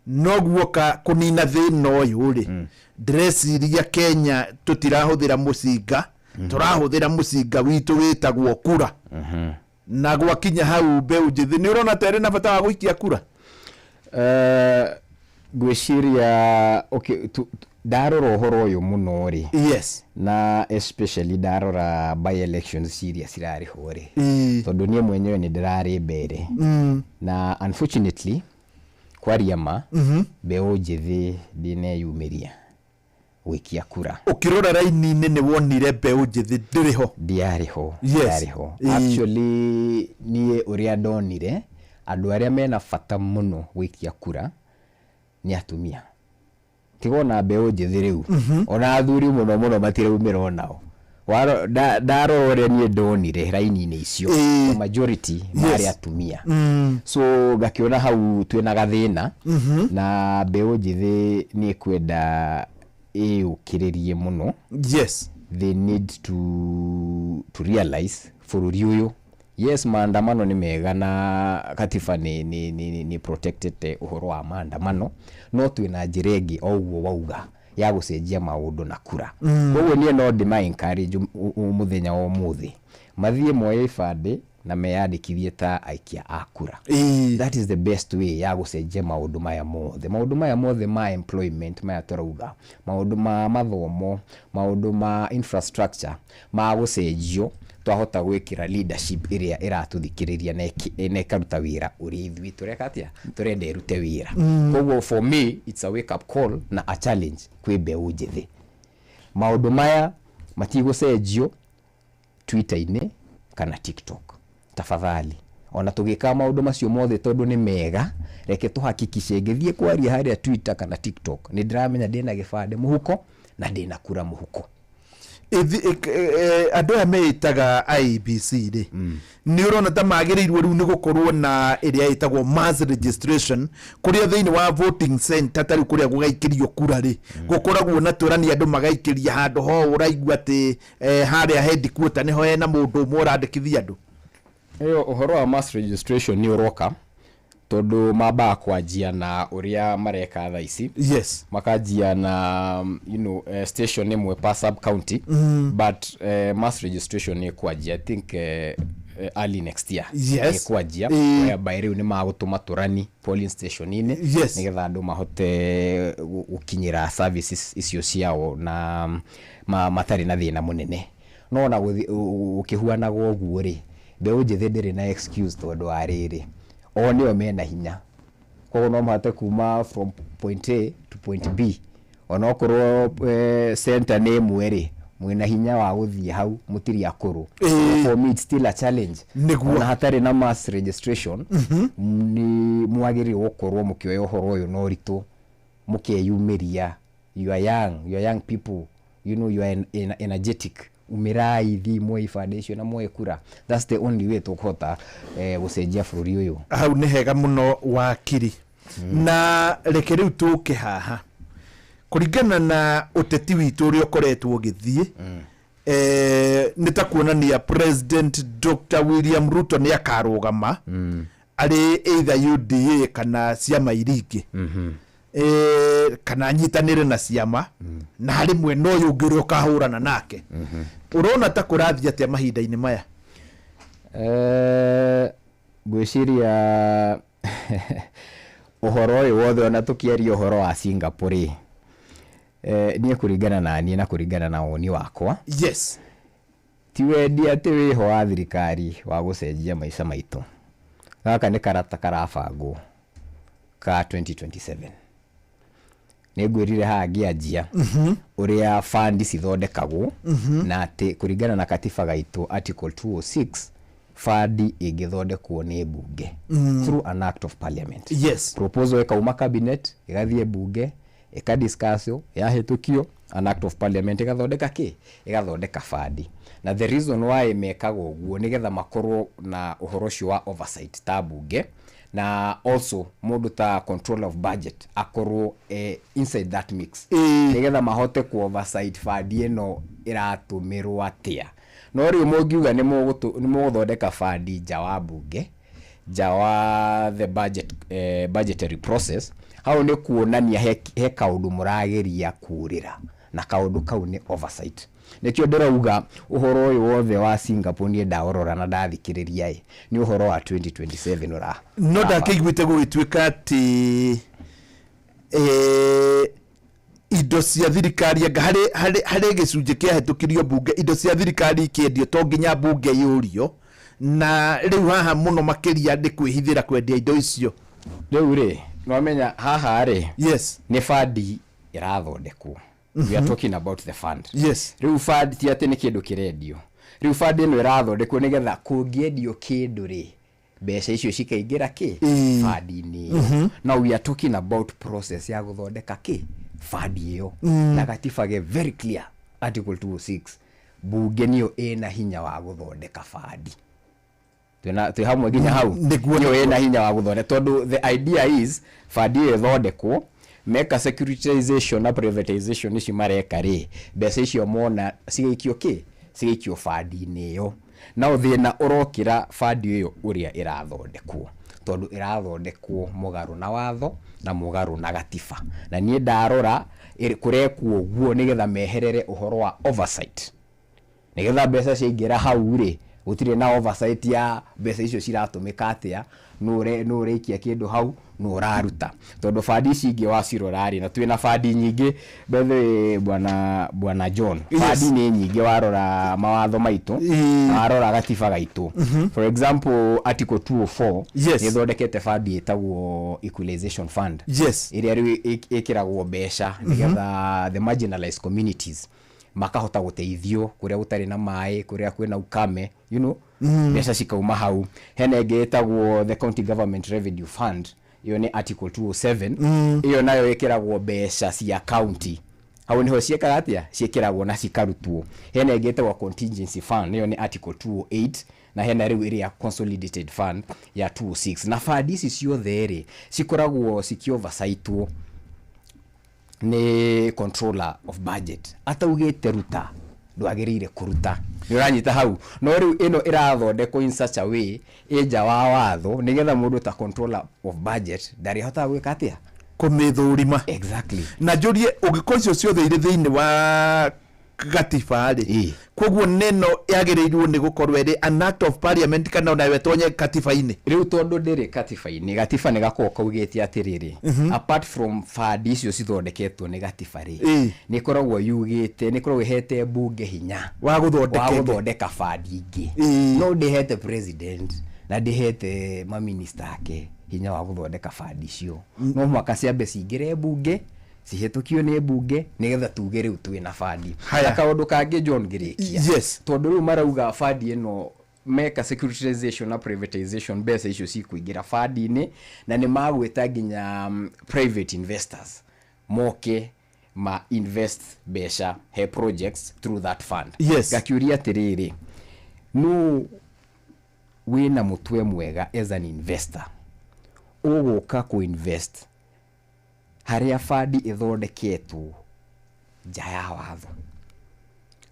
No guoka kũnina thĩna ũyũ rĩ, ndĩreciria Kenya tũtirahũthĩra mũcinga, tũrahũthĩra mũcinga witũ wĩtagwo kura. Na gwakinya hau, mbeũ njĩthĩ nĩ ũrona ta ĩrĩ na bata wa gũikia kura? Ngwĩciria, okay, ndarora ũhoro ũyũ mũno rĩ, na especially ndarora by elections iria cirarĩ ho rĩ, tondũ niĩ mwenyewe nĩ ndĩrarĩ mbere, na unfortunately, kwaria ma, mbeũ njĩthĩ ndĩneyumĩria gũikia kura. Ũkĩrora raini-inĩ nĩ wonire mbeũ njĩthĩ ndĩrĩ ho? Ndiarĩ ho. Ndiarĩ ho. Actually, niĩ ũrĩa ndonire, andũ arĩa mena bata mũno gũikia kura nĩ atumia, tiga ona mbeũ njĩthĩ rĩu. Ona athuri mũno mũno matiraumĩra onao. Ndarora ũrĩa niĩ ndonire raini-inĩ icio, the majority marĩ atumia. So ngakĩona hau twĩna gathĩna, na mbeũ njĩthĩ nĩ ĩkwenda ĩyũkĩrĩrie mũno. They need to realize bũrũri ũyũ, yes, maandamano nĩ mega na katiba nĩ protected ũhoro wa maandamano, no twĩna njĩra ĩngĩ o ũguo wauga ya gũcenjia maũndũ na kura. Koguo niĩ no ndĩma encourage mũthenya wa ũmũthĩ mathiĩ moye ibandĩ na meyandĩkithie ta aikia a kura. That is the best way ya gũcenjia maũndũ maya mothe, maũndũ maya mothe ma employment maya tũrauga, maũndũ ma mathomo, maũndũ ma infrastructure ma gũcenjio twahota gwĩkĩra leadership ĩrĩa ĩratũthikĩrĩria na ĩkaruta wĩra ũrĩa ithuĩ tũreka atĩa tũrenda ĩrute wĩra. Koguo for me it's a wake up call na a challenge kwĩ mbeũ njĩthĩ. Maũndũ maya matigũcenjio Twitter-inĩ kana TikTok. Tafadhali, ona tũgĩkaga maũndũ macio mothe tondũ nĩ mega, reke tũhakikice ngĩthiĩ kwaria harĩa Twitter kana TikTok nĩ ndĩramenya ndĩna gĩbandĩ mũhuko na ndĩna kura mũhuko. Andũ aya meĩtaga IEBC rĩ, nĩ ũrona ta magĩrĩirwo rĩu nĩ gũkorwo na ĩrĩa ĩtagwo mass registration, kũrĩa thĩinĩ wa voting center, ta rĩu kũrĩa gũgaikĩrio kura rĩ, gũkoragwo na tũrani andũ magaikĩria handũ ho ũraigua atĩ harĩa headquarter nĩho hena mũndũ ũmwe ũrandĩkithia andũ? Ĩyo ũhoro wa mass registration nĩ ũroka, tondũ mambaga kwanjia na ũrĩa mareka thaa ici. Makanjia na station ĩmwe per sub county, but mass registration nĩ kwanjia, I think, early next year. Nĩ kwanjia, whereby rĩu nĩ magũtũma tũrani polling station-inĩ, nĩgetha andũ mahote gũkinyĩra services icio ciao na matarĩ na thĩna mũnene. No ona gũkĩhuanaga ũguo rĩ, mbeũ njĩthĩ ndĩrĩ na excuse, tondũ wa rĩrĩ, o nĩo mena hinya, koguo no mahote kuma from point A to point B onokorwo center nĩ ĩmwe rĩ, mwĩna hinya wa gũthiĩ hau, mũtirĩ akũrũ. For me it's still a challenge. Ona hatarĩ na mass registration, nĩ mwagĩrĩirwo gũkorwo mũkĩoya ũhoro ũyũ na ũritũ, mũkeyumĩria. You are young, you are young people, you are energetic. Umĩrai, thiĩ muoye ibandĩ icio na muoye kura. That's the only way tũkũhota gũcenjia bũrũri ũyũ. Hau nĩ hega mũno, wakiri. Na reke rĩu tũke haha kũringana na ũteti witũ ũrĩa ũkoretwo ũgĩthiĩ, nĩ ta kuonania President Dr William Ruto nĩ akarũgama arĩ either UDA kana ciama iria ingĩ, kana anyitanĩre na ciama, na harĩ mwena ũyũ ũngĩ ũrĩa ũkahũrana nake. Ũrona ta kũrathiĩ atĩa mahinda-inĩ maya? Ngwĩciria ũhoro ũyũ wothe ona tũkĩaria ũhoro wa Singapore rĩ, niĩ kũringana na niĩ na kũringana na woni wakwa, ti wendi atĩ wĩho wa thirikari wa gũcenjia maica maitũ. Gaka nĩ karata karabangwo ka 2027. Nĩ ngwĩrire haha ngĩanjia ũrĩa fund cithondekagwo, na atĩ kũringana na katiba gaitũ article 206, fund ĩngĩthondekwo nĩ mbunge through an act of parliament. Proposal ĩkauma cabinet, ĩgathiĩ mbunge, ĩkadiscusswo, yahĩtũkio, an act of parliament ĩgathondeka kĩ? Ĩgathondeka fund. Na the reason why mekaga ũguo nĩgetha makorwo na ũhoro ũcio wa oversight ta mbunge, na also mũndũ ta control of budget akorwo inside that mix, nĩgetha mahote ku oversight fund ĩno ĩratũmĩrwo atĩa. No rĩu mũngiuga nĩ mũgũthondeka fund nja wa mbunge, nja wa the budget, budgetary process, hau nĩ kuonania he kaũndũ mũrageria kũrĩra, na kaũndũ kau nĩ oversight. Nĩkĩo ndĩrauga ũhoro ũyũ wothe wa Singapore niĩ ndaũrora na ndathikĩrĩria ĩ, nĩ ũhoro wa 2027 ũra. No ndakĩiguĩte gũgĩtuĩka atĩ indo cia thirikari anga harĩ gĩcunjĩ kĩahĩtũkirio mbunge, indo cia thirikari ikĩendio to nginya mbunge yũrio, na rĩu haha mũno makĩria nĩ kwĩhithĩra kwendia indo icio. Rĩu rĩ, nwamenya haha rĩ, nĩ fund ĩrathondekwo. We are talking about the fund. Rĩu fund ti atĩ nĩ kĩndũ kĩrendio. Rĩu fund ĩno ĩrathondekwo nĩgetha kũngĩendio kĩndũ rĩ, mbeca icio cikaingĩra kĩ? Fund-inĩ ĩyo. Now we are talking about process ya gũthondeka kĩ? Fund ĩyo. Na gatiba ge very clear, article 206, mbunge nĩyo ĩna hinya wa gũthondeka fund. Twĩ hamwe nginya hau? Nĩyo ĩna hinya wa gũthondeka, tondũ the idea is fund ĩyo ĩthondekwo, meka securitization na privatization ici mareka rĩ, mbeca icio mona cigaikio kĩ? Cigaikio fund-inĩ ĩyo. No thĩna ũrokĩra fund ĩyo ũrĩa ĩrathondekwo, tondũ ĩrathondekwo mũgarũ na watho na mũgarũ na gatiba. Na niĩ ndarora kũrekwo ũguo nĩgetha meherere ũhoro wa oversight, nĩgetha mbeca ciaingĩra hau rĩ, gũtirĩ na oversight ya mbeca icio ciratũmĩka atĩa, nũ ũraikia kĩndũ hau, nũ ũraruta. Tondũ fund ici ingĩ wacirora rĩ, na twĩna fund nyingĩ bethe, bwana John, fund nĩ nyingĩ warora mawatho maitũ, warora gatiba gaitũ. For example, article 204 nĩ ĩthondekete fund ĩtagwo equalization fund, ĩrĩa rĩu ĩkĩragwo mbeca nĩgetha the marginalized communities makahota gũteithio kũrĩa gũtarĩ na maĩ, kũrĩa kwĩna ukame, mbeca cikauma hau. Hena ĩngĩ ĩtagwo the county government revenue fund, ĩyo nĩ article 207. Ĩyo nayo ĩkĩragwo mbeca cia county hau, niho ciĩkaga atĩa? Ciĩkĩragwo na cikarutwo. Hena ĩngĩ ĩtagwo contingency fund, ĩyo nĩ article 208, na hena rĩu ĩrĩa consolidated fund ya 206. Na fund ici ciothe rĩ, cikoragwo cikĩ-oversightwo nĩ controller of budget. Ataugĩte ruta, ndwagĩrĩire kũruta. Nĩ ũranyita hau? No rĩu ĩno ĩrathondekwo in such a way ĩ nja wa watho, nĩgetha mũndũ ta controller of budget ndarĩhotaga gwĩka atĩa? Kũmĩthũrima. Exactly. Na njũrie, ũngĩkorwo icio ciothe irĩ thĩinĩ wa gatiba rĩ, koguo neno yagĩrĩirwo nĩ gũkorwo ĩrĩ an act of parliament, kana onayo ĩtonye katiba-inĩ? Rĩu tondũ ndĩrĩ katiba-inĩ, gatiba nĩ gakoragwo kaugĩte atĩrĩrĩ, apart from fund icio cithondeketwo nĩ gatiba rĩ, nĩ ĩkoragwo yugĩte, nĩ ĩkoragwo ĩhete mbunge hinya wa gũthondeka wa ĩngĩ. Gũthondeka fund ingĩ. No ndĩhete president na ndĩhete maminista ake hinya wa gũthondeka fund icio. No mũhaka ciambe cingĩre mbunge, cihĩtũkio nĩ mbunge, nĩgetha tuge rĩu twĩna fund. Haya. Na kaũndũ kangĩ, John, ngĩrĩkia, tondũ rĩu marauga fund ĩno meka securitization na privatization, mbeca icio cikũingĩra fund-inĩ, na nĩ magwĩta nginya private investors moke ma invest mbeca he projects through that fund. Ngakiũria atĩrĩrĩ, nũ wĩna mũtwe mwega as an investor ũgũka kũ-invest harĩa fund ĩthondeketwo nja ya watho?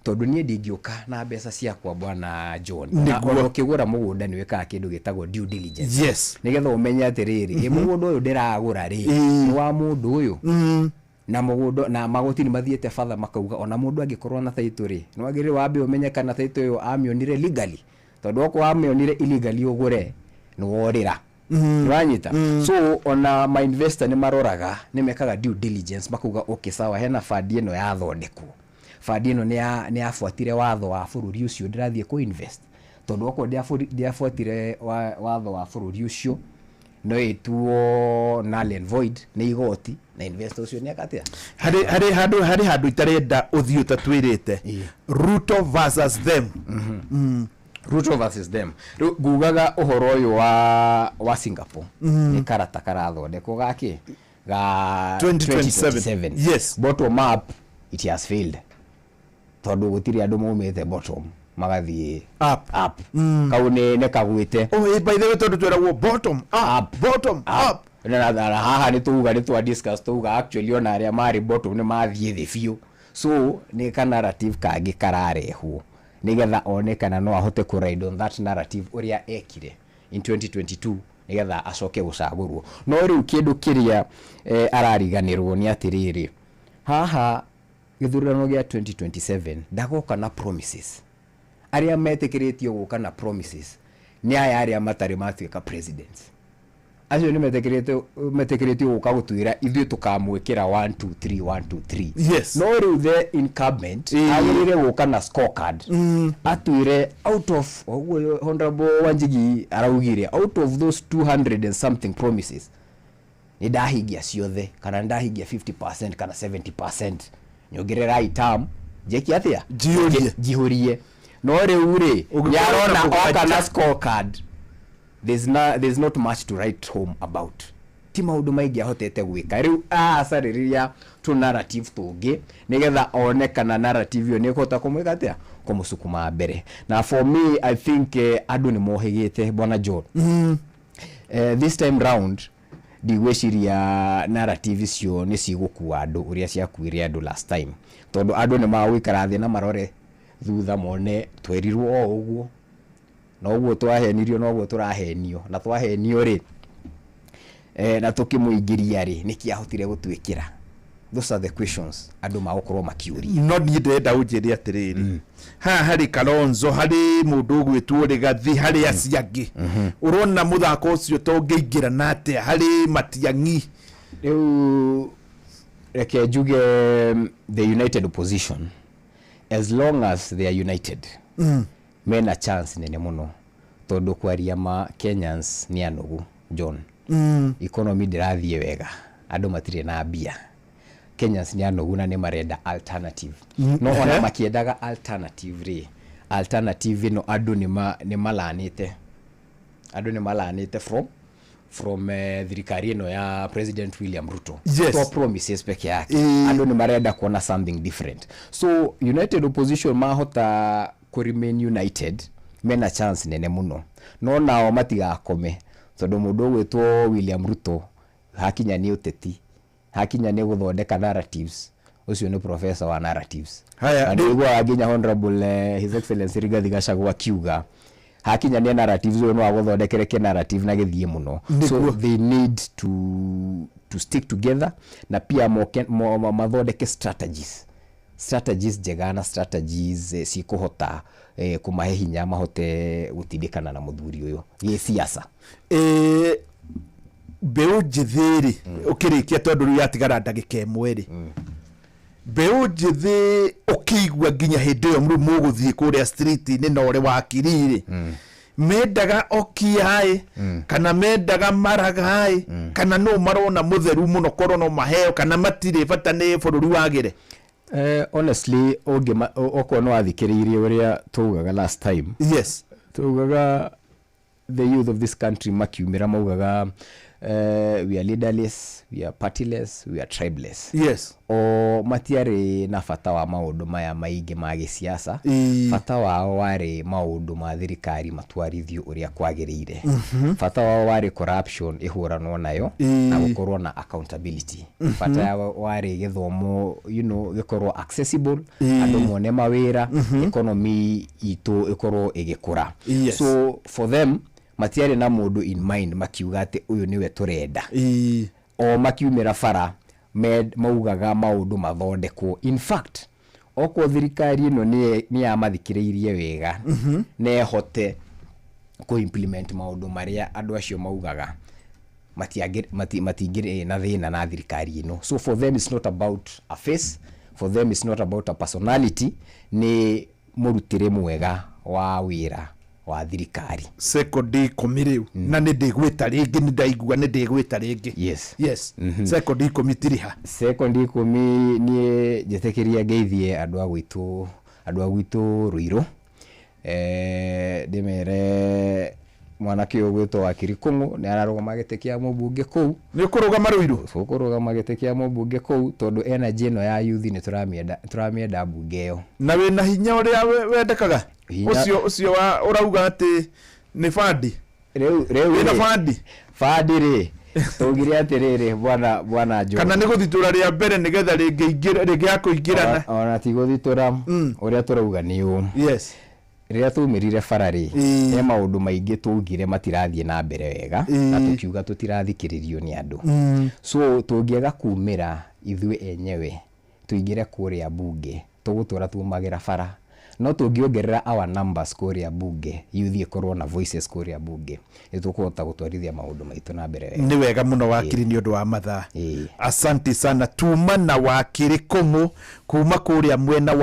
Tondũ niĩ ndingĩũka na mbeca ciakwa, bwana John. Na ona ũkĩgũra mũgũnda nĩ wĩkaga kĩndũ gĩtagwo due diligence, nĩgetha ũmenye atĩrĩrĩ, ĩ mũgũnda ũyũ ndĩragũra rĩ, nĩ wa mũndũ ũyũ? Na mũgũnda na magoti nĩ mathiĩte batha makauga ona mũndũ angĩkorwo na title rĩ, nĩ wagĩrĩire wambe ũmenye kana title ĩyo amĩonire legally. Tondũ okorwo wamĩonire illegally ũgũre, nĩ worĩra. Nĩwanyita? So ona ma investor nĩ maroraga, nĩ mekaga due diligence, makauga, "Okay, sawa, hena bandi ĩno yathondekwo, bandi ĩno nĩ yabuatire watho wa bũrũri ũcio ndĩrathiĩ kũ invest?" Tondũ okorwo ndĩabuatire watho wa bũrũri ũcio, no ĩtuo null and void nĩ igoti, na investor ũcio nĩ akatia. Harĩ handũ itarenda ũthiĩ ũtatwĩrĩte, Ruto versus them. Ruto versus them. Rĩu ngugaga ũhoro ũyũ wa Singapore nĩ karata karathondekwo gakĩ ga 2027. Yes. Bottom up, it has failed, tondũ gũtirĩ andũ maumĩte bottom magathiĩ up, up. Kau nĩ kagwĩte. Oh, by the way, tondũ twĩragwo bottom up, bottom up. Na haha nĩ tuuga, nĩ twa discuss, tuuga actually ona arĩa marĩ bottom nĩ mathiĩ thĩ biũ. So nĩ ka narrative kangĩ kararehwo nĩgetha one kana no ahote kũ ride on that narrative ũrĩa ekire in 2022, nĩgetha acoke gũcagũrwo. No rĩu kĩndũ kĩrĩa arariganĩrwo nĩ atĩrĩrĩ, haha gĩthurano gĩa 2027 ndagoka na promises. Arĩa metĩkĩrĩtio gũka na promises nĩ aya arĩa matarĩ matuĩka presidents. Acio nĩ metĩkĩrĩtio gũka gũtwĩra, "Ithuĩ tũkamwĩkĩra 1 2 3 1 2 3." No rĩu the incumbent agĩrĩire gũka na scorecard, atwĩre out of ũguo Honorable Wanjigi araugire, out of those 200 and something promises, nĩ ndahingia ciothe, kana nĩ ndahingia 50% kana 70%, nyongererai term njĩke atĩa? Njihũrie. Njihũrie. No rĩu rĩ, Ũngĩkorwo nĩ arona na oka na mũgwanja. scorecard, there's not much to write home about. Ti maũndũ maingĩ ahotete gwĩka. Rĩu acarĩrĩria tũ narrative tũngĩ nĩgetha one kana narrative ĩyo nĩ ĩkũhota kũmwĩka atĩa, kũmũcukuma mbere. Na for me, I think andũ nĩ mohĩgĩte, bwana John. This time round ndigwĩciria narrative icio nĩ cigũkua andũ ũrĩa ciakuire andũ last time, tondũ andũ nĩ magũikara thĩ na marore thutha mone twerirwo o ũguo, noguo twahenirio, noguo tũrahenio, na twahenio rĩ, na tũkĩmũingĩria rĩ, nĩkĩ ahotire gũtwĩkĩra? Those are the questions andũ magũkorwo makĩũria. No niĩ ndĩrenda ũnjĩre atĩrĩrĩ, haha harĩ Kalonzo, harĩ mũndũ ũgwĩtwo Rĩgathi, harĩ acio angĩ, ũrona mũthako ũcio to ũngĩingĩra na atĩa harĩ Matiang'i? Rĩu reke njuge, the united opposition, as long as they are united, mena chance nene mũno, tondũ kwaria ma, Kenyans nĩ anogu, John. Economy ndĩrathiĩ wega, andũ matirĩ na mbia. Kenyans nĩ anogu na nĩ marenda alternative. No ona makĩendaga alternative rĩ, alternative ĩno andũ nĩ malanĩte, andũ nĩ malanĩte from thirikari ĩno ya President William Ruto. To promises peke yake. Andũ nĩ marenda kuona something different. So united opposition mahota kũ remain united, mena chance nene mũno. No nao matigakome, tondũ mũndũ ũgwĩtwo William Ruto, hakinya nĩ ũteti, hakinya nĩ gũthondeka narratives, ũcio nĩ professor wa narratives. Haya, Na nĩiguaga nginya Honorable His Excellency Rigathi Gachagua akiuga hakinya nĩ narratives, ũyũ no agũthondekere kĩ narrative na gĩthiĩ mũno. So they need to stick together na pia moke, mathondeke strategies njega na strategies cikũhota kũmahe hinya mahote gũtindĩkana na mũthuri ũyũ gĩsiasa. Mbeũ njĩthĩ rĩ, ũkĩrĩkia, tondũ rĩu yatigara ndagĩka 1 rĩ, mbeũ njĩthĩ ũkĩigua nginya hĩndĩ ĩyo rĩu mũgũthiĩ kũrĩa street-inĩ na ũrĩ wakiri rĩ, mendaga okiaĩ kana mendaga maragaĩ, kana no marona mũtheru mũno korwo no maheo, kana matirĩ bata nĩ bũrũri wagĩre? Honestly, okorwo nĩ wathikĩrĩirie ũrĩa tugaga last time, tugaga the youth of this country makiumĩra maugaga, "We are leaderless, we are partyless, we are tribeless." O matiarĩ na bata wa maũndũ maya maingĩ ma gĩsiasa. Bata wao warĩ maũndũ ma thirikari matwarithio ũrĩa kwagĩrĩire. Bata wao warĩ corruption ĩhũranwo nayo na gũkorwo na accountability. Bata wao warĩ gĩthomo gĩkorwo accessible, andũ mone mawĩra, economy itũ ĩkorwo ĩgĩkũra. So for them matiarĩ na mũndũ in mind makiuga atĩ ũyũ nĩwe tũrenda. O makiumĩra bara maugaga maũndũ mathondekwo. In fact, okorwo thirikari ĩno nĩ yamathikĩrĩirie wega na ĩhote Kũ implement maũndũ marĩa andũ acio maugaga, matingĩrĩ na thĩna na thirikari ĩno. So for them it's not about a face, for them it's not about a personality, nĩ mũrutĩre mwega wa wĩra wa thirikari. Sekondi 10 rĩu, na nĩ ndĩgwĩta rĩngĩ, nĩ ndaigua nĩ ndĩgwĩta rĩngĩ. Yes. Yes. Sekondi 10 tiriha. Sekondi 10, niĩ njĩtĩkĩria ngeithie andũ a gwitũ Ruiru, ndĩmere mwanake ũyũ gwĩtwo Wakiri Kũng'ũ nĩ ararũgama gĩtĩ kĩa mũmbunge kũu. Nĩ ũkũrũgama Ruiru? Tũkũrũgama gĩtĩ kĩa mũmbunge kũu tondũ energy ĩno ya youth nĩ tũramĩenda mbunge ĩyo. Na wĩna hinya ũrĩa wendekaga? Ũcio wa ũrauga atĩ nĩ bandi? Rĩu Wĩna rĩ, bandi? Bandi rĩ, tũugire atĩrĩrĩ, bwana Joe. Kana nĩ gũthitũra rĩa mbere nĩgetha rĩngĩ ya kũingĩrana? Ona ti gũthitũra, ũrĩa tũrauga nĩ ũũ. Rĩrĩa twaumĩrire bara rĩ, he maũndũ maingĩ twaugire matirathiĩ na mbere wega, na tũkiuga tũtirathikĩrĩrio nĩ andũ. So tũngĩaga kumĩra ithuĩ enyewe tũingĩre kũrĩa mbunge, tũgũtũra tumagĩra bara. No tũngĩongerera our numbers kũrĩa mbunge, youth ĩkorwo na voices kũrĩa mbunge, nĩ tũkũhota gũtwarithia maũndũ maitũ na mbere wega. Nĩ wega mũno, wakiri, nĩ ũndũ wa mathaa. Asante sana. Tuma na Wakiri Kũng'ũ kuma kũrĩa mwena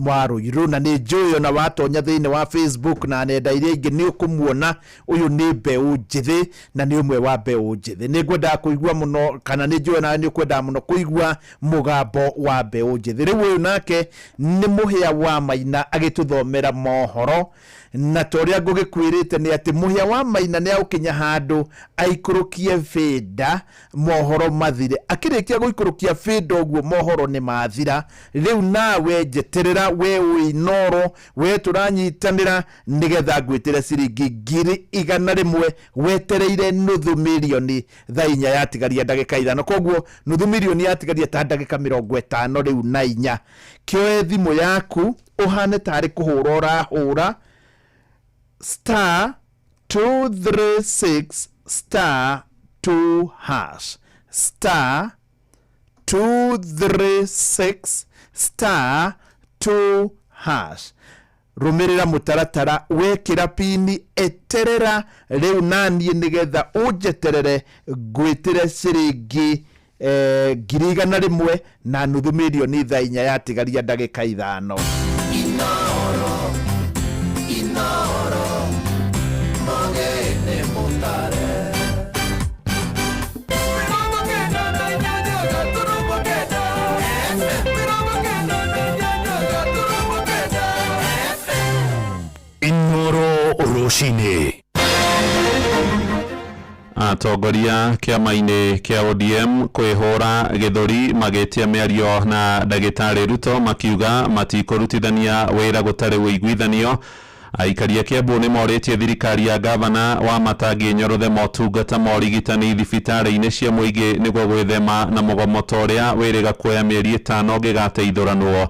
wa Ruiru, na nĩ njũĩ ona watonya thĩinĩ wa Facebook na nenda iria ingĩ nĩ ũkũmuona. Ũyũ nĩ mbeũ njĩthĩ na nĩ ũmwe wa mbeũ njĩthĩ. Nĩ ngwendaga kũigua mũno, kana nĩ njũĩ nawe nĩ ũkwendaga mũno kũigua mũgambo wa mbeũ njĩthĩ. Rĩu ũyũ nake nĩ Mũhĩa wa Maina agĩtũthomera mohoro, na ta ũrĩa ngũgĩkwĩrĩte nĩ atĩ Mũhĩa wa Maina nĩ agũkinya handũ aikũrũkie bĩnda mohoro mathire. Akĩrĩkia gũikũrũkia bĩnda ũguo, mohoro nĩ mathira. Rĩu nawe njeterera, we wĩ Inoro, we tũranyitanĩra nĩgetha ngwĩtĩre ciringi 100,000 wetereire nuthu mirioni thaa 4 yatigaria ndagĩka 5. Koguo nuthu mirioni yatigaria ta ndagĩka 54 rĩu na inya. Kĩoe thimũ yaku ũhane tarĩ kũhũra ũrahũra *236 *2 hash, *236 *2 hash. Rũmĩrĩra mũtaratara, wekĩra pini, eterera rĩu naniĩ nĩgetha ũnjeterere ngwĩtĩre ciringi 100,000 na nuthu mirioni thaa 4 yatigaria ndagĩka 5. Inoro, Inoro, Mogene Mutare. 98.9. 98.9. Inoro rũcinĩ. Atongoria kĩama-inĩ kĩa ODM kwĩhũra gĩthũri magĩtia mĩario na ndagĩtarĩ Ruto, makiuga matikũrutithania wĩra gũtarĩ ũiguithanio. Aikari a Kiambu nĩ morĩtie thirikari ya gavana wa Matangi Nyorothe motungata ma ũrigitani thibitarĩ-inĩ cia mũingĩ nĩguo gwĩthema na mũgomo ta ũrĩa wĩrĩga kuoya mĩeri 5 ũngĩgateithũranwo.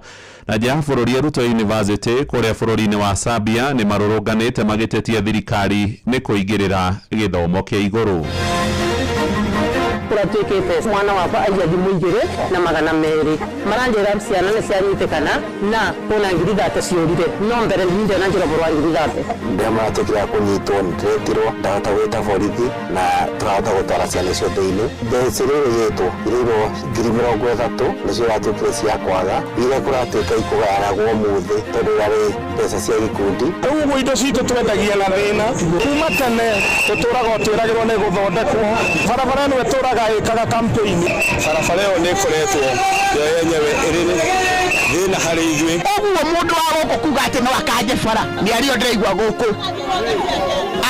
Na nja ya bũrũri, arutwo university kũrĩa bũrũri-inĩ wa Serbia nĩ marũrũnganĩte magĩtetia thirikari nĩ kũingĩrĩra gĩthomo kĩa igũrũ. Kũratuĩkĩte mwana wakwa aiya thimũ 2 na 200, maranjĩra ciana nĩ cianyitĩkana na kwĩna 30,000 ciũrire, no mbere ndĩna njĩra ũhoro wa 30,000. Rĩrĩa maratuĩkire a kũnyitwo, nĩndĩretirwo ndahota gwĩta borithi na tũrahota gũtwara ciana icio thĩinĩ. Mbeca iria irĩgĩtwo irĩirwo 30,000 nĩcio iratuĩkire cia kwaga, iria kũratuĩka ikũgayanagwo ũmũthĩ tondũ irarĩ mbeca cia gĩkundi. Rĩu ũguo indo citũ twendagia na thĩna kuma tene, tũtũraga o twĩragĩrwo nĩ gũthondekwo barabara ĩno, ĩtũraga ĩkaga campaign. Barabara ĩyo nĩ ĩkoretwo yo yenyewe ĩrĩ thĩna harĩ ithuĩ. Ũguo mũndũ wa gũkũ kuga atĩ no akanje bara, mĩario ndĩraigua gũkũ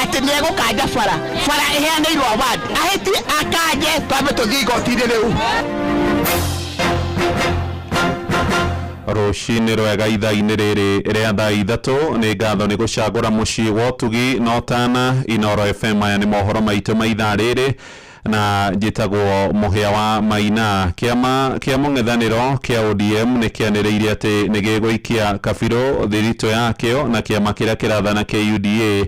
atĩ nĩ egũkanja bara, bara ĩheanĩirwo award, ahĩtie akanje, twambe tũthiĩ igoti-inĩ rĩu. Rũcinĩ rwega ithaa-inĩ rĩrĩ rĩa thaa 3. Nĩ ngatho nĩ gũcagũra mũciĩ wa ũtugi na ũtana Inoro FM. Aya nĩ mohoro maitũ ma ithaa rĩrĩ na njĩtagwo Mũhĩa wa Maina. Kĩama kĩa mũng'ethanĩro kĩa ODM nĩ kĩanĩrĩire atĩ nĩ gĩgũikia kabirũ thiritũ yakĩo na kĩama kĩrĩa kĩrathana kĩa UDA.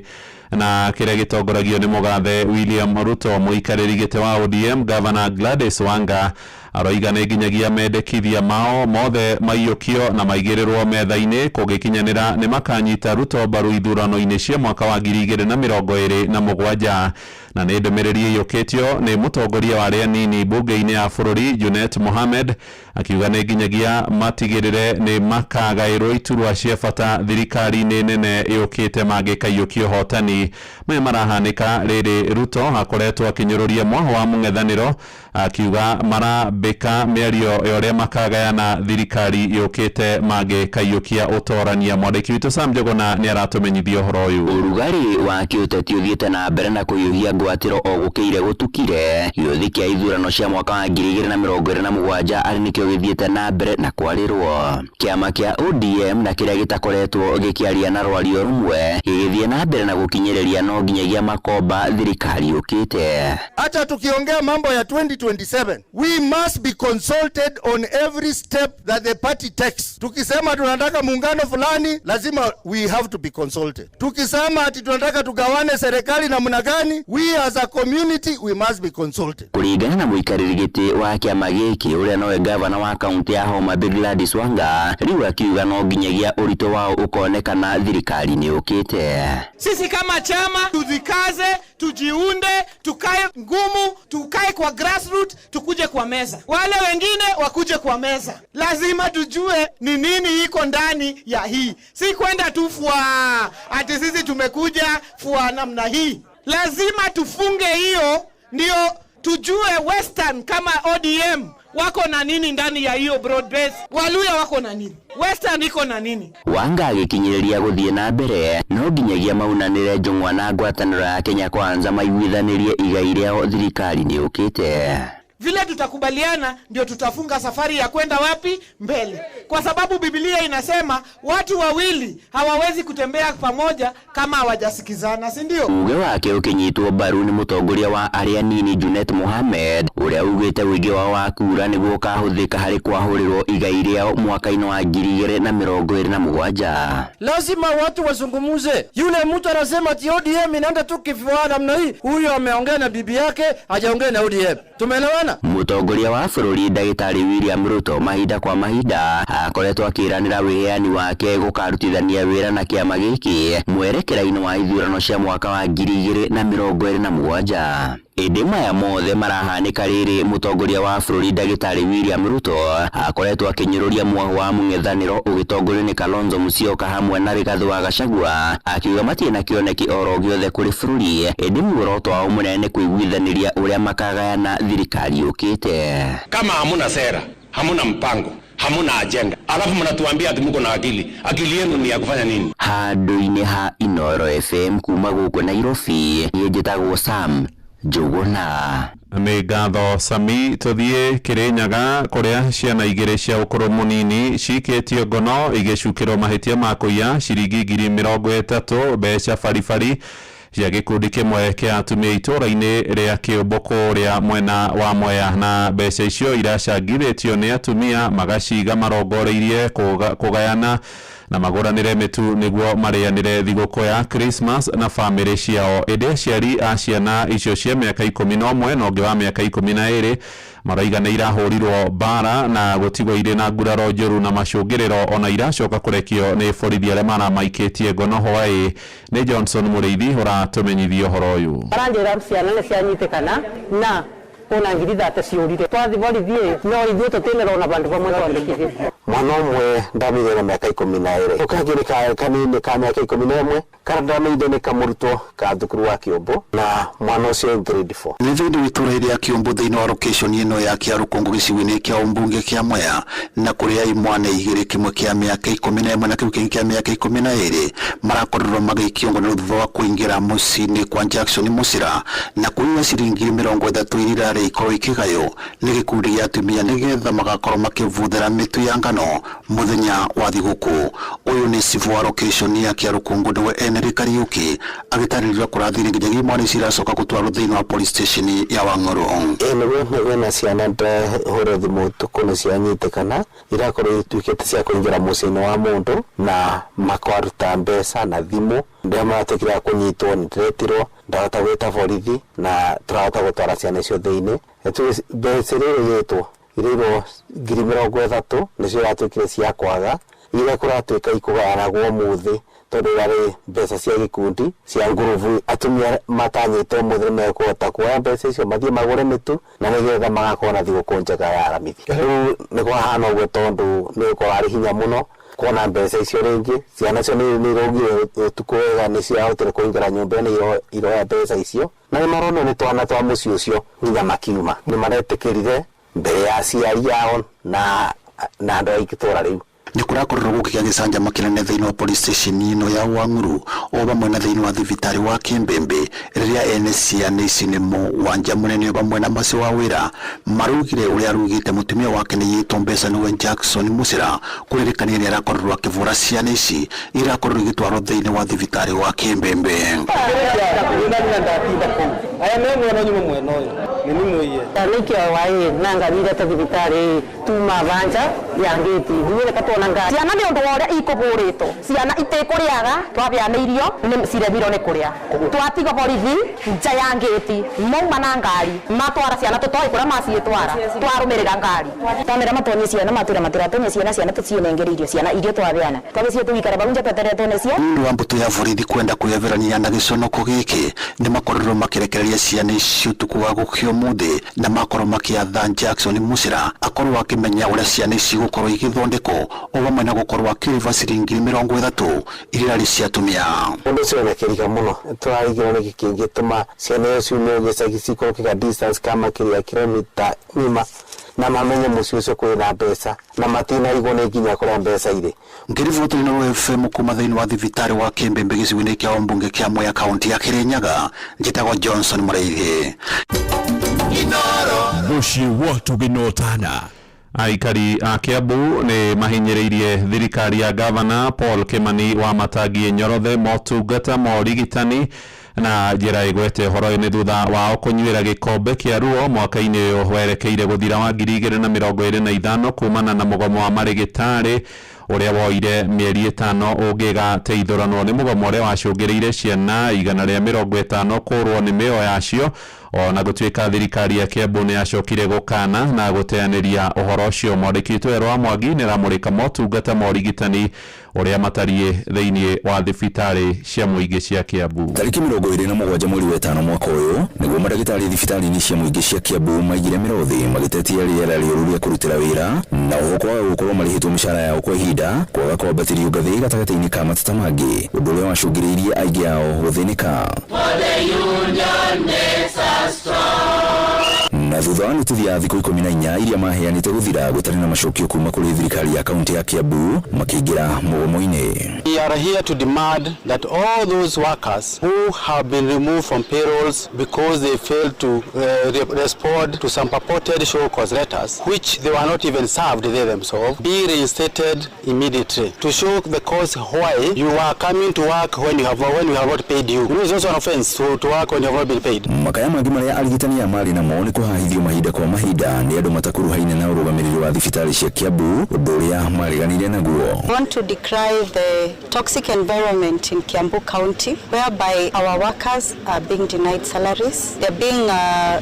Na kĩrĩa gĩtongoragio nĩ mũgathe William Ruto. Mũikarĩri gĩtĩ wa ODM Governor Gladys Wanga aroiga nĩ nginyagia mendekithia mao mothe maiyũkio na maigĩrĩrwo metha-inĩ, kũngĩkinyanĩra nĩ makanyita Ruto mbaru ithurano-inĩ cia mwaka wa 2027. Na nĩ ndũmĩrĩri ĩiyũkĩtio nĩ mũtongoria wa arĩa anini mbunge-inĩ ya bũrũri Junet Mohamed, akiuga nĩ nginyagia matigĩrĩre nĩ makagaĩrwo iturwa cia bata thirikari-inĩ nene ĩũkĩte mangĩkaiyũkia ũhotani. Maya marahanĩka rĩrĩ Ruto akoretwo akĩnyũrũria mwaho wa mũng'ethanĩro, akiuga marambĩka mĩario ya ũrĩa makagayana thirikari yũkĩte mangĩkaiyũkia ũtorania. Mwandĩki witũ Sam Njuguna nĩ aratũmenyithia ũhoro ũyũ. Ũrugarĩ wa kĩũteti ũthiĩte na mbere na kũhiũhia ngwatĩro o gũkĩire gũtukire. Gĩũthi kĩa ithurano cia mwaka wa 2027 arĩ nĩkĩo gĩthiĩte na mbere na kwarĩrwo. Kĩama kĩa ODM na kĩrĩa gĩtakoretwo gĩkĩaria na rwario rũmwe gĩgĩthiĩ na mbere na gũkinyĩrĩria no nginyagia makomba thirikari yũkĩte. Hata tukiongea mambo ya 2027, we must be consulted on every step that the party takes. Tukisema tunataka muungano fulani, lazima we have to be consulted. Tukisema ati tunataka tugawane serikali namna gani, we as a community we must be consulted. Kũringana na mũikarĩri gĩtĩ wa kĩama gĩkĩ ũrĩa nowe gavana wa kaunti ya Homa Bay Gladys Wanga, rĩu akiuga no nginyagia ũritũ wao ũkonekana thirikari nĩ ũkĩte. Sisi kama chama tujikaze, tujiunde, tukae ngumu, tukae kwa grassroots, tukuje kwa meza, wale wengine wakuje kwa meza. Lazima tujue ni nini iko ndani ya hii, si kwenda tu fua ati sisi tumekuja fua namna hii. Lazima tufunge hiyo, ndio tujue Western kama ODM wako na nini ndani ya hiyo broad base, Waluya wako na nini, Western iko na nini. Wanga agĩkinyĩrĩria gũthiĩ na mbere no nginyagia maunanĩre njũng'wa na ngwatanĩro ya Kenya Kwanza maiguithanĩrie igai rĩao thirikari nĩ yũkĩte. Vile tutakubaliana ndio tutafunga safari ya kwenda wapi mbele, kwa sababu Biblia inasema watu wawili hawawezi kutembea pamoja kama hawajasikizana, si ndio? Uge wake ũkĩnyitwo mbaru nĩ mũtongoria wa arĩa anini Junet Mohamed, ũrĩa ugĩte ũingĩ wao wa kura nĩguo ũkahũthĩka harĩ kwahũrĩrwo igai rĩao mwaka-inĩ wa 2027. Lazima watu wazungumuze. Yule mtu anasema ati ODM inaenda tu kifua namna hii, huyo ameongea na bibi yake, hajaongea na ODM. Tumeelewana? Mũtongoria wa bũrũri ndagĩtarĩ William Ruto mahinda kwa mahinda akoretwo akĩranĩra wĩheani wake gũkarutithania wĩra na kĩama gĩkĩ mwerekera-inĩ wa ithurano cia mwaka wa 2027. Ĩndĩ maya mothe marahanĩka rĩrĩ mũtongoria wa bũrũri ndagĩtarĩ William Ruto akoretwo akĩnyũrũria mwahu wa mũng'ethanĩro ũgĩtongorio nĩ Kalonzo Musyoka hamwe na Rigathĩ wa Gachagua, akiuga matirĩ na kĩoneki oro gĩothe kũrĩ bũrũri, ĩndĩ muoroto wao mũnene nĩ kũiguithanĩria ũrĩa makagayana thirikari yũkĩte. Kama hamuna sera, hamuna mpango, hamuna agenda, alafu mnatuambia ati mko na akili, akili yenu ni ya kufanya nini? Handũ-inĩ ha Inooro FM kuma gũkũ Nairobi, niĩ njĩtagwo Sam Njuguna. Nĩ ngatho Sami. Tũthiĩ Kĩrĩnyaga kũrĩa ciana igĩrĩ cia ũkũrũ mũnini cikĩtio ngono igĩcukĩrwo mahĩtia ma kũiya ciringi 30,000 mbeca baribari cia gĩkundi kĩmwe kĩa atumia itũũra-inĩ rĩa Kĩũmbũ kũrĩa mwena wa Mwea, na mbeca icio iracangithĩtio nĩ atumia magaciga marongoreirie kũgayana na magũranĩre mĩtu nĩguo marĩanĩre thigũkũ ya Christmas na bamĩrĩ ciao. Ĩndĩ aciari a ciana icio cia mĩaka 11 na ũngĩ wa mĩaka 12 maraiga nĩ irahũrirwo mbara na gũtigwo irĩ na nguraro njũru na macũngĩrĩro ona iracoka kũrekio nĩ borithi arĩa maramaikĩtie ngono hwaĩ. Nĩ Johnson Mũrĩithi ũratũmenyithia ũhoro ũyũ. Maranjĩra ciana nĩ cianyitĩkana na kuna 30,000 ciũrire, twathi borithi no ithuĩ tũtĩnerwo na bandũ vamwe twandĩkithie. Mwana ũmwe ndamenyire na mĩaka 12, ũkangĩ nĩ kanini ka mĩaka 11, karĩa ndamenyire nĩ kamũrutwo ka thukuru wa Kĩũmbũ, na mwana ũcio grade 4. Nĩ thĩinĩ wa itũũra rĩa Kĩũmbũ thĩinĩ wa location ĩno ya Kĩarũkũngũ gĩcigo-inĩ kĩa ũmbunge kĩa Mwea, na kũrĩa imwana igĩrĩ, kĩmwe kĩa mĩaka 11 na kĩu kĩngĩ kĩa mĩaka 12 marakorirwo magĩikio ngono thutha wa kũingĩra mũciĩ-inĩ kwa Jackson Mũcira na kũiya ciringi 30 iria irarĩ irarĩ ikorwo ikĩgaywo nĩ gĩkundi gĩa atumia nĩgetha magakorwo makĩbuthĩra mĩtu ya ngano mũthenya wa thigũkũ. Ũyũ nĩ cibũ wa location ya Kĩarũkũngũ nĩwe Henry Kariuki agĩtarĩria kũrathire nginyagia imwana ici iracoka gũtwarwo thĩinĩ wa police station ya Wang'ũrũ. Ĩĩ nĩguo kwĩna ciana ndahũra thimũ ũtukũ nĩ cianyitĩkana irakorwo ituĩkĩte cia kũingĩra mũciĩ-inĩ wa mũndũ na makaruta mbeca na thimũ. Rĩrĩa maratuĩkire a kũnyitwo nĩ ndĩretirwo ndahota gwĩta borithi na tũrahota gũtwara ciana icio thĩinĩ. Mbeca iria irĩtwo irĩirwo 30,000 nĩcio iratuĩkire cia kwaga iria kũratuĩka ikũgayanagwo ũmũthĩ tondũ irarĩ mbeca cia gĩkundi cia ngurubu. Atumia matanyĩte ũmũthĩ nĩmekũhota kuoya mbeca icio mathiĩ magũre mĩtu na nĩgetha magakorwo na thigũkũ njega ya Aramithi. Rĩu nĩ kwahana ũguo tondũ nĩ gũkorwo arĩ hinya mũno kuona mbeca icio rĩngĩ. Ciana icio nĩ iraugire ũtukũ wega nĩ ciahotire kũingĩra nyũmba ĩno iroya mbeca icio na nĩ maronwo nĩ twana twa mũciĩ ũcio nginya makiuma. Nĩ maretĩkĩrire mbere ya aciari ao na andũ a itũũra rĩu. Nĩ kũrakorirwo gũkĩgĩa gĩcanjama kĩnene thĩinĩ wa police station ĩno ya Wang'ũrũ o vamwe na thĩinĩ wa thibitarĩ wa Kĩmbĩmbĩ rĩrĩa ene ciana ici nĩmo Wanja Mũnene vamwe na Mercy wa Wĩra marugire ũrĩa arugĩte mũtumia wake nĩ yĩtwo mbeca nĩwe Jackson Mũcĩra kũririkania nĩ arakorirwo akĩbũra ciana ici irakorirwo igĩtwarwo thĩinĩ wa thibitarĩ wa Kĩmbĩmbĩ. Aya me mwena nyuma mwena ũyũ nĩ nimũiye nikio waĩ nangarire ta thibitarĩ tuma banja ya ngĩti ithuĩ katwona ngari ciana nĩ ũndũ wa ũrĩa ikũbũrĩtwo ciana itikũrĩaga twabeana irio nĩ ciremirwo nĩ kũrĩa twatiga borithi nja ya ngĩti mauma na ngari matwara ciana tũtoĩ kũrĩa maciĩtwara twarũmĩrĩra ngari twamera matonye ciana matwĩra matiratonye ciana ciana tũciĩnengere irio ciana irio twabeana twagĩcio tũgĩikara bau nja tweterere tuone ciana. Nĩ ũndũ wa mbũtũ ya borithi kwenda kwĩyeherania na gĩconoko gĩkĩ nĩ makorirwo makĩrekereria ciana ici ũtukũ wa gũkĩa ũmũthĩ na makorwo makĩatha Jackson Mũcĩra akorwo akĩmenya ũrĩa ciana ici igũkorwo igĩthondekwo o vamwe na gũkorwo akĩrĩba ciringi 30 iria irarĩ cia atumia. Ũndũ ũcio wĩna kĩrika mũno tũrarigĩrwo nĩkĩ kĩngĩtũma ciana icio ciume gĩcagi cikorwo kĩga distance ka makĩria kilomita ng'ima na mamenye mũciĩ ũcio kwĩna mbeca na matinarigwo nĩ nginya kũrĩa mbeca irĩ. Ngĩriboti Inooro FM kuma thĩinĩ wa thibitarĩ wa Kĩmbĩmbĩ gĩcigo-inĩ kĩa ũmbunge kĩa Mwea kaunti ya Kĩrĩnyaga njĩtagwo Johnson Mũrĩithi. Mũciĩ wa tũgĩnotana. Aikari a Kiambu nĩ mahinyĩrĩirie thirikari ya gavana Paul Kimani wa Matangi Nyorothe motungata ma ũrigitani na njĩra ĩgwete ũhoro ũyũ nĩ thutha wao kũnyuĩra gĩkombe kĩa ruo mwaka-inĩ ũyũ werekeire gũthira wa 2025 kumana na mũgomo wa marĩgĩtarĩ ũrĩa woire mĩeri 5 ũngĩgateithũranwo nĩ mũgomo ũrĩa wacũngĩrĩire ciana 150 kũrwo nĩ mĩoyo yacio ona gũtuĩka thirikari ya Kiambu nĩ yacokire gũkana na gũteanĩria ũhoro ũcio. Mwandĩki witũ Erwa wa Mwangi nĩ aramũrĩka motungata ma ũrigitani ũrĩa matariĩ thĩinĩ wa thibitarĩ cia mũingĩ cia Kiambu. Tarĩki 27 mweri wa 5 mwaka ũyũ nĩguo mandagĩtarĩ thibitarĩ-inĩ cia mũingĩ cia Kiambu maigire mĩrothi magĩtetia rĩera rĩũru rĩa kũrutĩra wĩra na oho kwaga gũkorwo marĩhĩtwo mĩcara yao kwa ihinda kwaga kwambatĩrio ngathĩ gatagatĩ-inĩ ka mateta mangĩ ũndũ ũrĩa wacũngĩrĩirie aingĩ ao gũthĩnĩka. Na thutha wa nutithi ya thikũ 14 iria maheanĩte gũthira gũtarĩ na macokio kuma kũrĩ thirikari ya kaunti ya Kiambu makĩingĩra mũgomo-inĩ. We are here to demand that all those workers who have been removed from payrolls because they failed to respond to some purported show cause letters, which they were not even served they themselves, be reinstated immediately to show the cause why you are coming to work when you have not paid you. It is also an offense to work when you have not been paid. Makaya mangĩ marĩa arigitani aya marĩ namo nĩ kũhahithio mahinda kwa mahinda nĩ andũ matakuruhaine na ũrũgamĩrĩri wa thibitarĩ cia Kiambu ũndũ ũrĩa mareganire naguo. I want to decry the toxic environment in Kiambu County whereby our workers are being denied salaries. They're being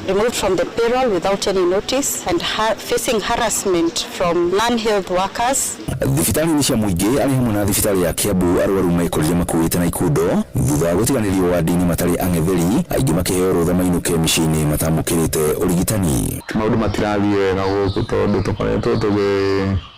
removed from the payroll without any notice and facing harassment from non-health workers. Thibitarĩ-inĩ cia mũingĩ arĩ hamwe na thibitarĩ ya Kiambu arwaru mekorire makuĩte na ikundo thutha wa gũtiganĩrio wandi-inĩ matarĩ ang'etheri aingĩ makĩheo rũtha mainũke mĩciĩ-inĩ matamũkĩrĩte ũrigitani. Maũndũ matirathiĩ wega gũkũ tondũ tũkoretwo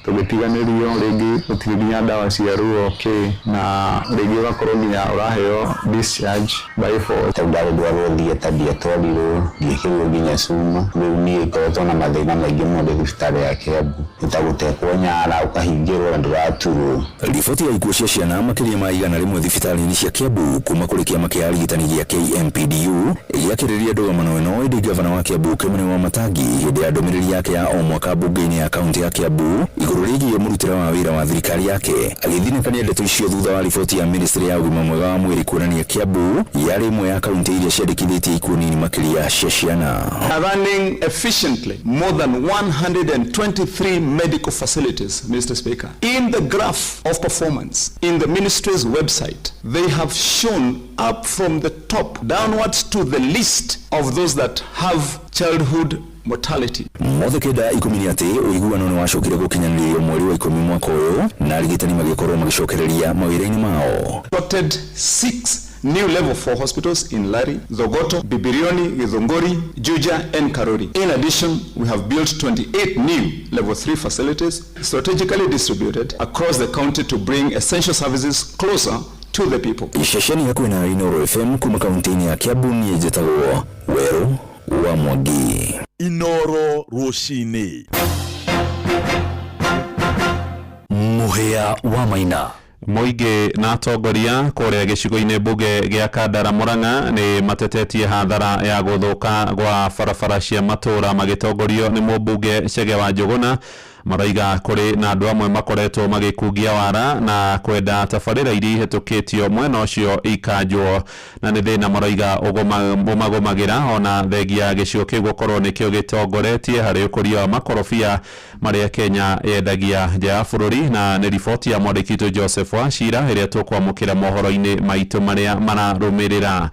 Tũgĩtiganĩrio rĩngĩ, gũtirĩ nginya ndawa cia ruo kĩ, na rĩngĩ ũgakorwo nginya ũraheo discharge by force. Tondũ ndarĩ ndwarwo theatre, ndiatwarirwo, ndiĩkĩrirwo nginya cuma. Rĩu niĩ ngoretwo na mathĩna maingĩ mũno ndĩ thibitarĩ ya Kiambu, nĩ ta gũtekwo nyara, ũkahingĩrwo na ndũraturwo. Riboti ya ikuũ cia ciana makĩria ma 100 thibitarĩ-inĩ cia Kiambu kuma kũrĩ kĩama kĩa arigitani gĩa KMPDU gĩakĩrĩria ndũgamano ĩno, ĩndĩ ngavana wa Kiambu Kimani Wamatangi hĩndĩ ya ndũmĩrĩri yake ya o mwaka mbunge-inĩ ya kaunti ya Kiambu igũrũ rĩgiĩ mũrutĩre wa wĩra wa thirikari yake agĩthinĩkania ndeto icio thutha wa riboti ya ministry ya ũgima mwega wa mwĩrĩ kuonania Kiambu yarĩ ĩmwe ya kaunti iria ciandĩkithĩtie ikuũ nini makĩria cia ciana. Running efficiently more than 123 medical facilities, Mr. Speaker. In the graph of performance in the ministry's website, they have shown up from the top downwards to the list of those that have childhood mortality. Mothe kenda ikũmi nĩ atĩ ũiguano nĩ wacokire gũkinyanĩrio mweri wa 10 mwaka ũyũ na arigitani magĩkorwo magĩcokereria mawĩra-inĩ mao. Constructed 6 new level 4 hospitals in Lari, Thogoto, Bibirioni, Githunguri, Juja and Karori. In addition, we have built 28 new level 3 facilities strategically distributed across the county to bring essential services closer to the people. Ceceni hakuhĩ na Inooro FM kuma kaunti-inĩ ya Kiambu, niĩ njĩtagwo Werũ wa Mwangi. Inooro rũcinĩ. Mũhĩa wa Maina. Mũingĩ na atongoria kũrĩa gĩcigo-inĩ mbunge gĩa Kandara Murang'a nĩ matetetie hathara ya gũthũka gwa barabara cia matũũra magĩtongorio nĩ mũmbunge Chege wa Njũgũna. Maroiga kũrĩ na andũ amwe makoretwo magĩkungia wara na kwenda tabarĩra iria ihĩtũkĩtio mwena ũcio ikanjwo, na nĩ thĩna maroiga ũmagũmagĩra ona thengia gĩcigo kĩu gũkorwo nĩkĩo gĩtongoretie harĩ ũkũria wa makorobia marĩa Kenya yendagia nja ya bũrũri. Na nĩ riboti ya mwandĩki witũ Joseph Wachira ĩrĩa tũkwamũkĩra mohoro-inĩ maitũ marĩa mararũmĩrĩra.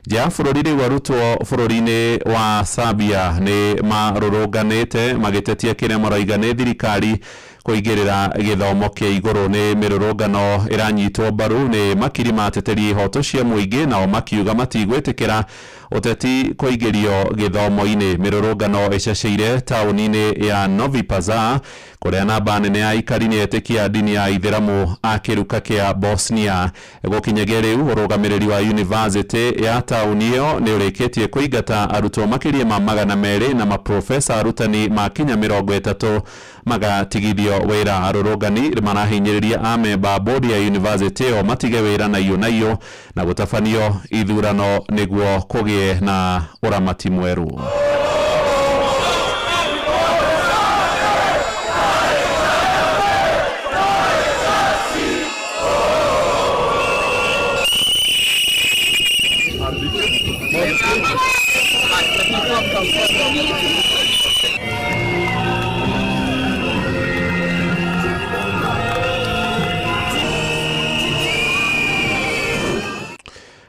Nja ya bũrũri, rĩu arutwo bũrũri-inĩ wa Serbia nĩ marũrũnganĩte magĩtetia kĩrĩa maroiga nĩ thirikari kũingĩrĩra gĩthomo kĩa igũrũ. Nĩ mĩrũrũngano ĩranyitwo mbaru nĩ makiri ma ateteri ihoto cia mũingĩ, nao makiuga matigwĩtĩkĩra ũteti kũingĩrio gĩthomo-inĩ. Mĩrũrũngano ĩceceire taũni-inĩ ya Novi Pazar kũrĩa namba nene ya aikari nĩ etĩkia ndini ya Ithĩramu a kĩruka kĩa Bosnia. Gũkinyagia rĩu ũrũgamĩrĩri wa university ya taũni ĩyo nĩ ũrĩkĩtie kũingata arutwo makĩria ma 200 na maprofesa arutani makinya 30 magatigithio wĩra. Arũrũngani marahinyĩrĩria amemba a bodi ya university ĩyo matige wĩra na iyo na iyo na gũtabanio ithurano nĩguo kũgĩe na ũramati mwerũ.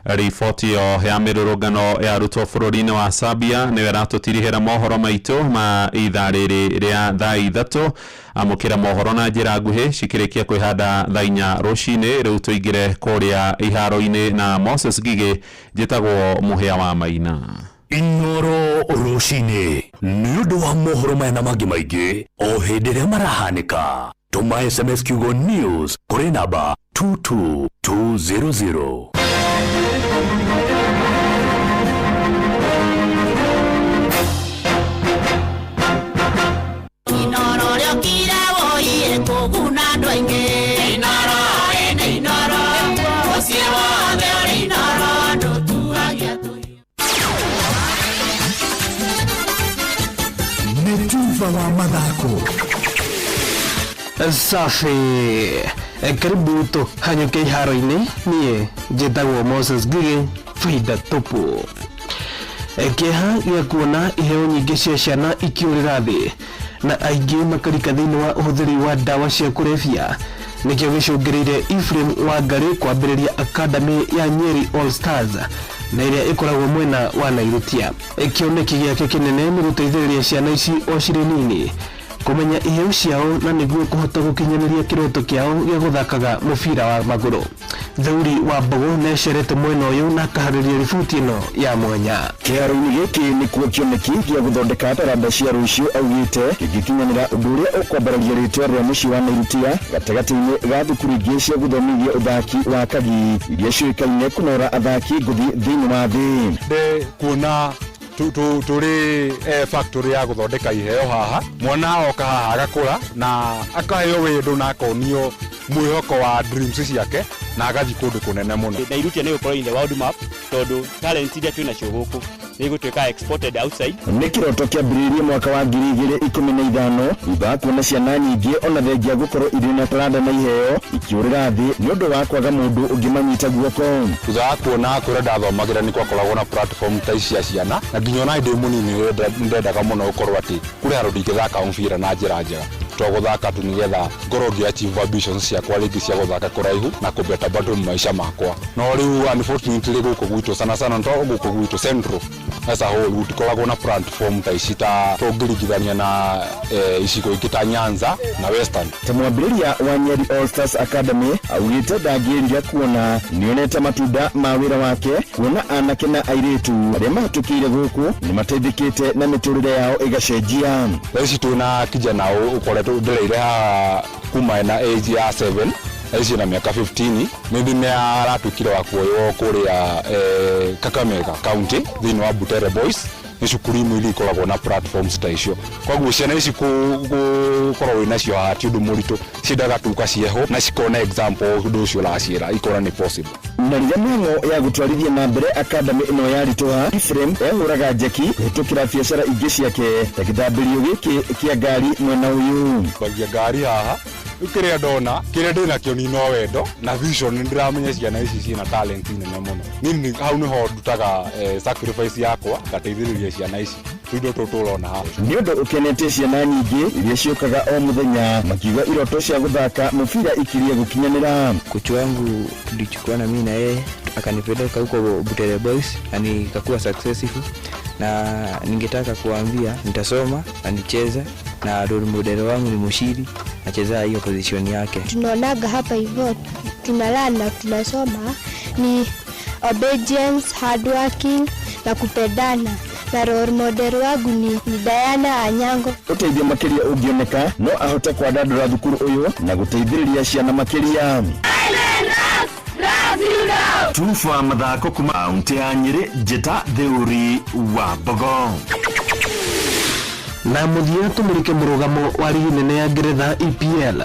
Riboti ĩyo ya mĩrũrũngano ya arutwo bũrũri-inĩ wa Serbia nĩyo ĩratũtirihĩra mohoro maitũ ma ithaa rĩrĩ rĩa thaa 3. Amũkĩra mohoro na njĩra nguhĩ cikĩrĩkia kwĩhanda thaa 4 rũcinĩ. Rĩu tũingĩre kũrĩa iharo-inĩ na Moses Ngigĩ. Njĩtagwo Mũhĩa wa Maina. Inooro rũcinĩ nĩ ũndũ wa mohoro maya na mangĩ maingĩ o hĩndĩ ĩrĩa marahanĩka. Tũma SMS kiugo news kũrĩ namba 22200. Inoro rĩokire woiye kũguna andũ aingĩ. Inoro ĩnĩ inoro, mũciĩ wothe ũrĩ inoro, ndũtuagia tũhiũ. Nĩ tuba wa mathako. Safi. Karibu tũhanyũke iharo-inĩ. Niĩ njĩtagwo Moses Ngigĩ, faida tupu. Kĩeha gĩa kuona iheo nyingĩ cia ciana ikĩũrĩra thĩ na aingĩ makarika thĩinĩ wa ũhũthĩri wa ndawa cia kũrebia nĩkĩo gĩcũngĩrĩire Ephraim Wangarĩ kwambĩrĩria Academy ya Nyeri All Stars na ĩrĩa ĩkoragwo mwena wa Nairutia. Kĩoneki gĩake kĩnene nĩ gũteithĩrĩria ciana ici o cirĩ nini Kũmenya iheo ciao na nĩguo kũhota gũkinyanĩria kĩroto kĩao gĩa gũthakaga mũbira wa magũrũ. Theuri wa Mbogo nĩacerete mwena ũyũ na akaharĩria riboti ĩno ya mwanya. Kĩharo-inĩ gĩkĩ nĩkuo kĩoneki gĩa gũthondeka taranda cia rũciũ augĩte kĩngĩkinyanĩra ũndũ ũrĩa ũkwambararia rĩtwa rĩa mũciĩ wa Nairutia gatagatĩ-inĩ ga thukuru ingĩ cia gũthomithia ũthaki wa kagi iria ciũĩkaine kũnora athaki ngũthi thĩinĩ wa thĩ. Ndĩ kuona tũrĩ factory ya gũthondeka iheo haha. Mwana oka haha agakũra na akaheo wendo na akonio mwĩhoko wa dreams ciake na agathiĩ kũndũ kũnene mũno. Nairutia nĩ gũkorwo in the world map tondũ talent iria twĩ nacio gũkũ nĩ igũtuĩka exported outside. Nĩ kĩroto kĩambĩrĩirie mwaka wa 2015 thutha wa kuona ciana nyingĩ ona thengia gũkorwo irĩ na taranda na iheo ikĩũrĩra thĩ nĩ ũndũ wa kwaga mũndũ ũngĩmanyita guoko. Thutha wa kuona kũrĩa ndathomagĩra nĩ gwakoragwo na platform ta ici cia ciana, na nginya ona ndĩ mũnini nĩ ndendaga mũno gũkorwo atĩ kũrĩ handũ ndingĩthaka mũbira na njĩra njega, to gũthaka tu nĩgetha ngorwo ngĩ achieve ambitions ciakwa rĩngĩ cia gũthaka kũraihu na kũbeta bado maica makwa. No rĩu unfortunately gũkũ gwitũ sana sana to gũkũ gwitũ central as a whole gũtikoragwo na platform ta ici ta tũngĩringithania na icigo ingĩ ta Nyanza na Western. Ta mwambĩrĩria wa Nyeri All Stars Academy augĩte ndangĩrira kuona nĩonete matunda ma wĩra wake, kuona anake na airĩtu arĩa mahatũkĩire gũkũ nĩ mateithĩkĩte na mĩtũrĩre yao ĩgacenjia. Thaa ici twĩna kijana ũkoretwo ndĩreire haha kuma ena age ya 7, thaa ici ena mĩaka 15, nĩ thime aratuĩkire wa kuoywo kũrĩa Kakamega County thĩinĩ wa Butere Boys. Nĩ cukuru imwe iria ikoragwo na platforms ta icio, koguo ciana ici gũkorwo wĩ nacio haha ti ũndũ mũritũ, ciendaga tu ũkacieho na cikona example ũndũ ũcio ũraciĩra, ikona nĩ possible. Na rĩrĩa mĩhang'o ya gũtwarithia na mbere academy ĩno yaritũha, Ephraim ehũraga njeki kũhĩtũkĩra biacara ingĩ ciake ta gĩthambĩrio gĩkĩ kĩa ngari mwena ũyũ. Mbagia ngari haha, rĩu kĩrĩa ndona kĩrĩa ndĩnakĩo ni no wendo na vision. Nĩ ndĩramenya ciana ici ciĩna talent nene mũno. Niĩ hau nĩho ndutaga sacrifice yakwa ngateithĩrĩria ciana ici tũindo tũtũ ũrona haha. Nĩ ũndũ ũkenetie ciana nyingĩ iria ciũkaga o mũthenya makiuga iroto cia gũthaka mũbira ikirie gũkinyanĩra. Kocha wangu tulichukua na mimi na yeye akanipeleka huko Butere Boys na nikakuwa successful, na ningetaka kuambia nitasoma na nicheze, na role model wangu ni Mushiri, nacheza hiyo position yake. Tunaonaga hapa hivyo tunalala tunasoma ni obedience, hard working na kupendana, na role model wangu ni Diana Anyango. Ũteithio makĩria ũngĩoneka no ahote kwandandũra thukuru ũyũ na gũteithĩrĩria ciana makĩria. Tufa mathako kuma kaunti ya Nyĩrĩ, njĩta Theuri wa Mbogo. Na mũthia tũmũrĩke mũrũgamo wa rigi nene ya Ngeretha EPL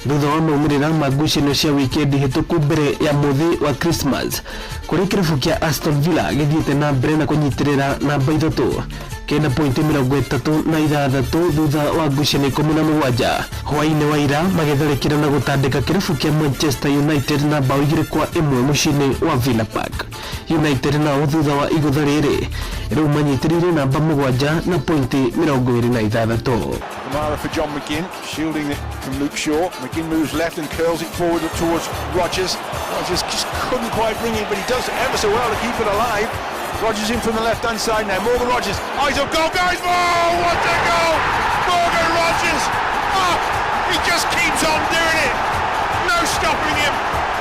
thutha wa maumĩrĩra ma ngucanio cia wikendi hĩtũku mbere ya mũthĩ wa Christmas, kũrĩa kĩrabu kĩa Aston Villa gĩthiĩte na mbere na kũnyitĩrĩra namba 3 kenda pointi 36 thutha wa ngucanio 17. Hwaĩ-inĩ wa ira magĩtharĩkĩra na gũtandĩka kĩrabu kĩa Manchester United na bao 2-1 mũciĩ-inĩ wa Villa Park. United nao thutha wa igũtha rĩrĩ rĩu manyitĩrĩire namba 7 na pointi 26. Kamara for John McGinn, shielding it from Luke Shaw. McGinn moves left and curls it forward towards Rodgers. Rodgers just couldn't quite bring it, but he does ever so well to keep it alive. Rodgers in from the left-hand side now. Morgan Rogers, eyes up, goal, guys! Oh, what a goal! Morgan Rogers! Oh, he just keeps on doing it. No stopping him.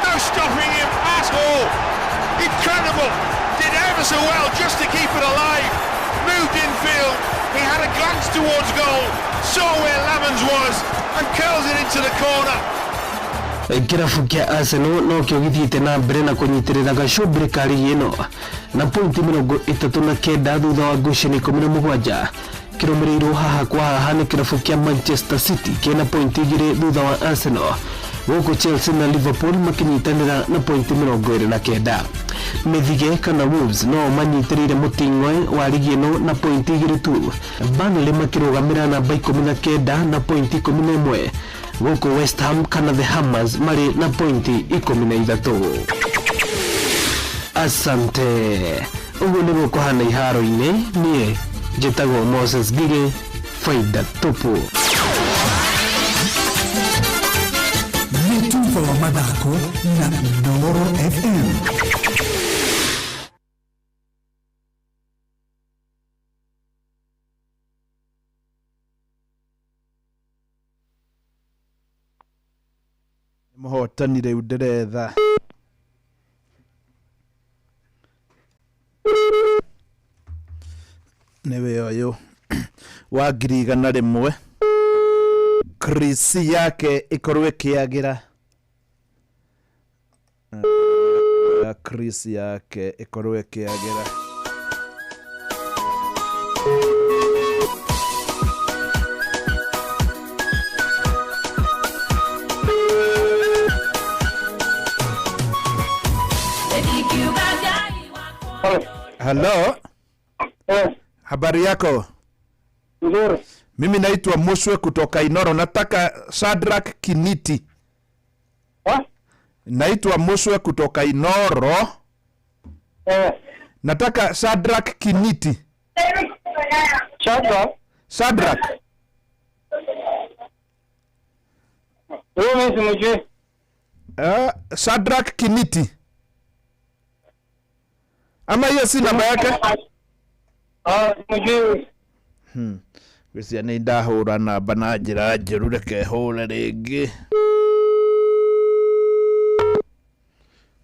No stopping him at all. Incredible. Did ever so well just to keep it alive. Moved infield. He had a glance towards goal, saw where Lamons was, and curls it into the corner. Kĩrabu kĩa Arsenal nokĩo gĩthiĩte na mbere na kũnyitĩrĩra gacumbĩrĩ ka rigi ĩno na pointi 39 thutha wa ngucanio 17, kĩrũmĩrĩirwo haha kwa haha nĩ kĩrabu kĩa Manchester City kĩna pointi 2 thutha wa Arsenal, gũkũ Chelsea na Liverpool makĩnyitanĩra na pointi 29. Mĩthige kana Wolves no manyitĩrĩire mũting'oe wa rigi ĩno na pointi 2 tu, Burnley makĩrũgamĩra namba 19 na pointi 11, gũkũ West Ham kana the Hammers marĩ na pointi 13. Asante. Ũguo nĩguo kũhana iharo-inĩ. Niĩ njĩtagwo Moses Ngigĩ, faida tupu. Nĩ tuba wa mathako na Inooro FM. Mũhotani rĩu ndĩretha. Nĩwe ũyũ wa 100,000. Chris yake ĩkorwo ĩkĩagĩra. Ya Chris yake ĩkorwo ĩkĩagĩra. Halo. Habari yako? Nzuri. Mimi naitwa Muswe kutoka Inoro. Nataka Shadrack Kiniti. Naitwa Muswe kutoka Inoro. Nataka Shadrack Kiniti. Shadrack? Shadrack. Huyo mimi simjui. Shadrack Kiniti. Ama hiyo si namba yake? Ah, simjui. Gwĩciria nĩ ndahũra namba na njĩra njũru, reke hũre rĩngĩ.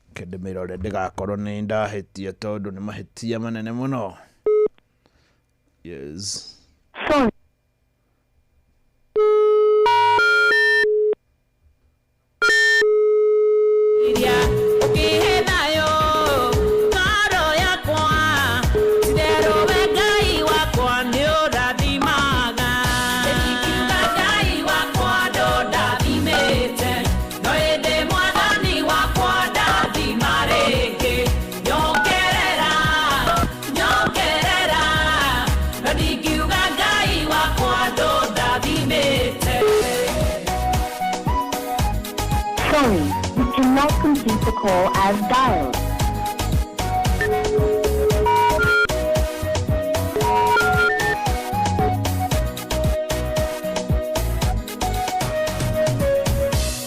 Reke ndĩmĩrore ndĩgakorwo nĩ ndahĩtia tondũ nĩ mahĩtia manene mũno. Yes. Iria ũkĩhe thayũ ngoro yakwa, ti-itherũ we Ngai wakwa nĩũrathimaga. Ndingiuga Ngai wakwa ndũndathimĩte, no ĩndĩ Mwathani wakwa ndathima rĩngĩ. Nyongerera, nyongerera, no ndingiuga Ngai wakwa ndũndathimĩte. Sorry, you cannot complete the call as dialed.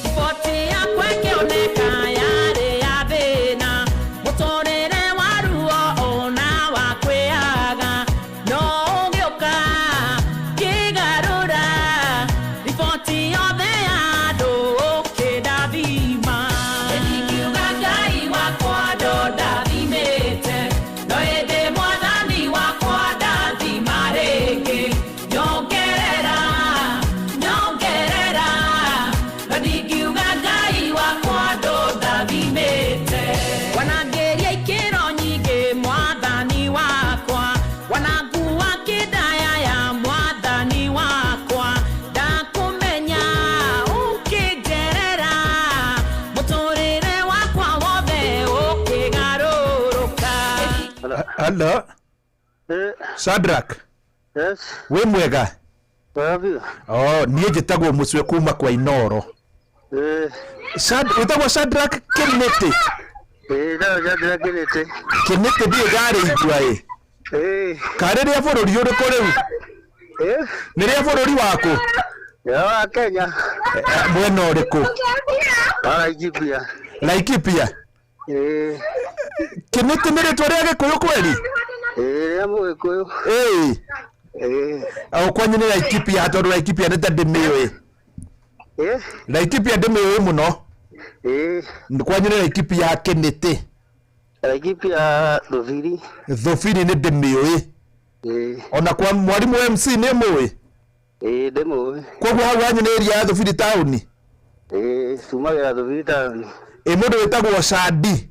Riboti yakwa ĩkĩoneka yarĩ ya thĩna, mũtũrĩre wa ruo ona wa kwĩaga, no ũgĩũka kĩgarũra riboti yothe ya andũ ũkĩndathima. Ndingiuga Ngai wakwa ndũndathimĩte, no ĩndĩ Mwathani wakwa ndathima rĩngĩ. Nyongerera, nyongerera, na ndingiuga Ngai wakwa ndũndathimĩte. Wanangĩria ikĩro nyingĩ Mwathani wakwa, wanangua kĩndaya ya Mwathani wakwa, ndakũmenya ũkĩnjerera, mũtũrĩre wakwa wothe ũkĩgarũrũka. Hello. Shadrack. Yes. Wĩ mwega? Wega biũ. Oh, niĩ njĩtagwo Mũcwe kuma kwa Inoro. Wĩtagwo Shadrack Kiniti. Ndagwo Shadrack Kiniti. Kiniti ndiĩ ndarĩigua ĩ. Karĩ rĩa bũrũri ũrĩkũ rĩu? Nĩ rĩa bũrũri waku? Wa Kenya. Mwena ũrĩkũ? Wa Laikipia. Laikipia. Kiniti nĩ rĩtwa rĩa Gĩkũyũ kweri? Rĩa Mũgĩkũyũ. O kwanyu nĩ Laikipia tondũ Laikipia nĩ ta ndĩmĩũĩ. Laikipia ndĩmĩũĩ mũno. Kwanyu nĩ Laikipia Kiniti. Laikipia Thubiri. Thubiri nĩ ndĩmĩũĩ. Ona kwa mwarimũ MC nĩ mũĩ? Ndĩmũĩ. Koguo hau hanyu nĩ area ya Thubiri taũni? Tumagĩra Thubiri taũni. Ĩ mũndũ wĩtagwo Shadi.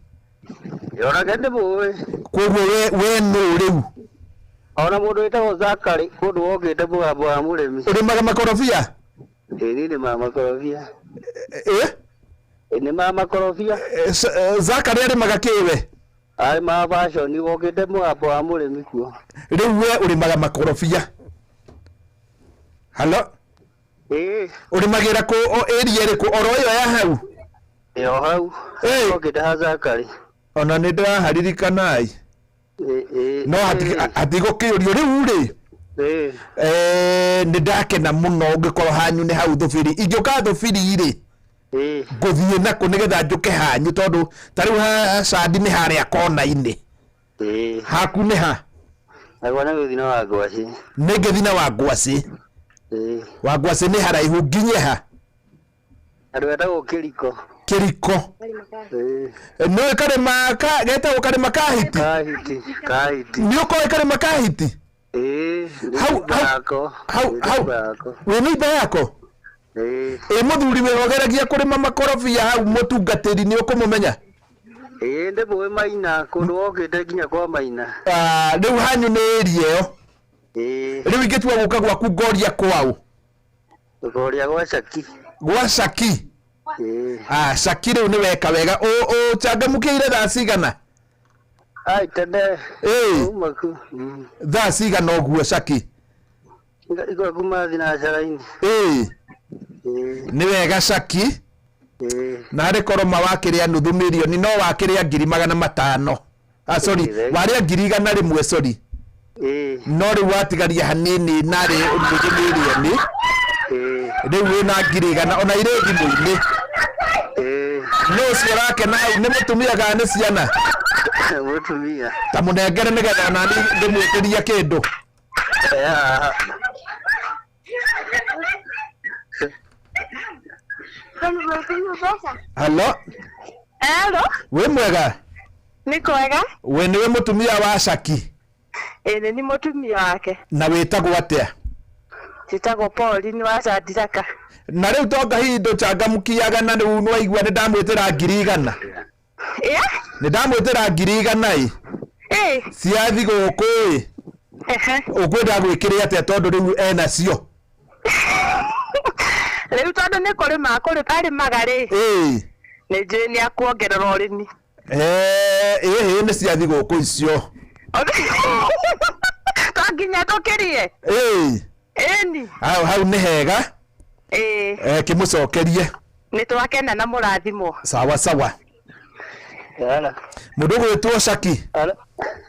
Onake ndĩmũĩ. Koguo we nũ rĩu? Ona mũndũ wĩtagwo Zakari kũndũ wokĩte mũgambo wa mũrĩmi. Ũrĩmaga makorobia? Niĩ nĩmaga makorobia. Nĩmaga makorobia. Zakari arĩmaga kĩ we? Arĩmaga passion wokĩte mũgambo wa mũrĩmi kuo. Rĩu we ũrĩmaga makorobia? Halo? Ũrĩmagĩra kũ area ĩrĩkũ oro ĩyo ya hau? Ĩyo hau. Wokĩte ha Zakari. Ona nĩ ndĩraharirikana ĩ. No hatigũkĩũrio rĩu rĩ. Nĩ ndakena mũno ũngĩkorwo hanyu nĩ hau Thubiri. Ingĩũka Thubiri rĩ, ngũthiĩ nakũ nĩgetha njũke hanyu tondũ ta rĩu ha Shadi nĩ harĩa kona-inĩ. Haku nĩ ha? Nakwa nĩ gũthiĩ na Wangwacĩ. Nĩ ngĩthiĩ na Wangwacĩ. Wangwacĩ nĩ haraihu nginye ha? Handũ hetagwo Kĩriko. Kĩriko. Ĩĩ. Nĩ ũĩ karĩma ka getagwo karĩma ka hiti? Kahiti, kahiti. Nĩ ũkoĩ karĩma ka hiti? Ĩĩ, nĩ Hau nyũmba hau yako. hau Nĩ hau nyũmba yako. wĩ nĩimba yako? Ĩĩ. Ĩ mũthuri wĩhogeragia kũrĩma makorobia hau mũtungatĩri nĩ ũkũmũmenya? Ĩĩ, ndĩmũĩ Maina, kũndũ wokĩte nginya kwa Maina. Ah, rĩu hanyu nĩ ĩria ĩyo. Ĩĩ. Rĩu ingĩtua gũka gwaku ngoria kwaũ? Ngoria gwa Caki. Gwa Caki? Ĩĩ. Ah, Caki rĩu nĩ weka wega. Ũcangamũkĩire thaa cigana? Ai, tene. Ĩĩ. Uma ku. Mm. Thaa cigana ũguo Caki? Igwa kuma thinacara-inĩ. Ĩĩ. Ĩĩ. Nĩ wega Caki. Ĩĩ. Na harĩ koroma wakĩrĩa nuthu mirioni no wakĩrĩa 500,000. Ah, sorry, Ĩĩ, warĩa 100,000 sorry. Ĩĩ. No rĩu watigaria hanini narĩ nuthu mirioni. Ĩĩ. Rĩu wĩna 100,000 ona irĩ thimũ-inĩ. Ĩĩ. Nũ ũcio ũrakena hau nĩ mũtumia kana nĩ ciana? Mũtumia. Ta mũnengere nĩgetha onani ndĩmwĩtĩrie kĩndũ. Yeah. Halo, Halo, wĩ mwega? nĩ kwega? We nĩwe mũtumia wa Caki Ĩĩ nĩ niĩ mũtumia wake. na wĩtagwo atĩa? Njĩtagwo Pauline wa Chandiraka. Na rĩu tonga hihi ndũcangamũkiaga na rĩu nĩwaigua nĩ ndamwĩtĩra 100,000. Ĩa? Nĩ ndamwĩtĩra 100,000 ĩ. Ĩ. Cia thigũkũ ĩ. Ehe. Ũkwenda gwĩkĩre atĩa tondũ rĩu enacio? Rĩu tondũ nĩ kũrĩma arĩmaga rĩ. Ĩ. Nĩ njũĩ nĩ akuongerera ũrĩmi. Eh, ĩ nĩ cia thigũkũ icio. To nginya tũkĩrie. Ĩ. Ĩni. Hau hau nĩ hega. Ĩĩ. Eh, kĩmũcokerie. Nĩ twakena na mũrathimwo. Sawa sawa. Yala. Mũndũ ũgwĩtwo Caki.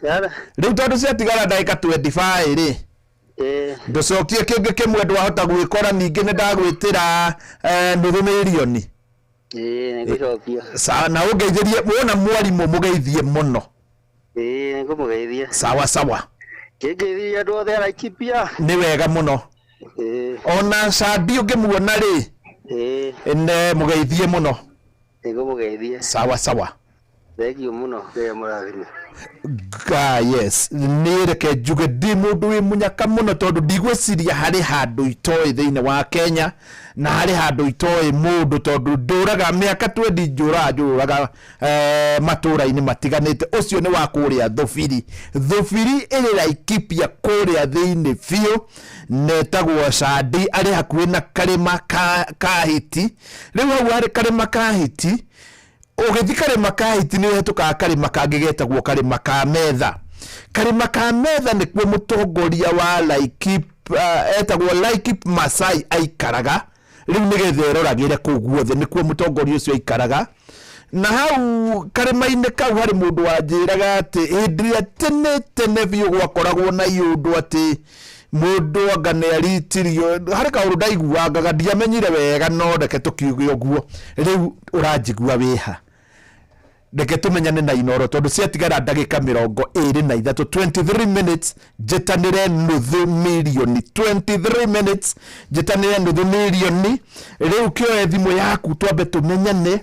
Yala. Rĩu tondũ ciatigara ndagĩka 25 rĩ. Ĩĩ. Ndũcokie kĩngĩ kĩmwe ndwahota gwĩkora ningĩ nĩ ndagwĩtĩra eh, nuthu mirioni. Ĩĩ, nĩngũcokia. Sawa na ũngeithĩrie wona mwarimũ mũgeithie mũno. Ĩĩ, nĩngũmũgeithia. Sawa sawa. Kĩngeithirie andũ othe a Laikipia. Nĩ wega mũno. Ĩĩ. Ona Candi ũngĩmuona rĩ. Ĩĩ. Ne mũgeithie mũno. Nĩngũmũgeithia. Sawa sawa. Thengiũ mũno, Ngai amũrathime. Ga, yes nĩ reke njuge ndĩ mũndũ wĩ mũnyaka mũno tondũ ndigwĩciria harĩ handũ itoĩ thĩinĩ wa Kenya na harĩ handũ itoĩ mũndũ tondũ ndũraga mĩaka twendi njũraga njũrũraga eh, matũra-inĩ matiganĩte ũcio nĩ wa kũrĩa Thũbiri. Thũbiri ĩrĩ Laikipia kũrĩa thĩinĩ biũ netagwo Candi arĩ hakuhĩ na karĩma ka, ka hiti rĩu hau harĩ karĩma ka hiti ũgĩthiĩ karĩma ka hiti nĩ ũhetũkaga karĩma kangĩ getagwo karĩma ka metha. Karĩma ka metha nĩkuo mũtongoria wa Laikip, uh, etagwo Laikip Masai aikaraga rĩu nĩgetha ĩroragĩre kũu guothe nĩkuo mũtongoria ũcio aikaraga. Na hau karĩma-inĩ kau harĩ mũndũ wanjĩraga atĩ hĩndĩ ĩrĩa tene tene biũ gwakoragwo na iũndũ atĩ mũndũ anga nĩ aritirio harĩ kaũndũ ndaiguangaga ndiamenyire wega no reke tũkiuge ũguo rĩu ũranjigua wĩha reke tũmenyane na Inoro tondũ ciatigara ndagĩka 23 23 minutes njĩtanĩre nuthu mirioni 23 minutes njĩtanĩre nuthu mirioni rĩu kĩoe thimũ yaku twambe tũmenyane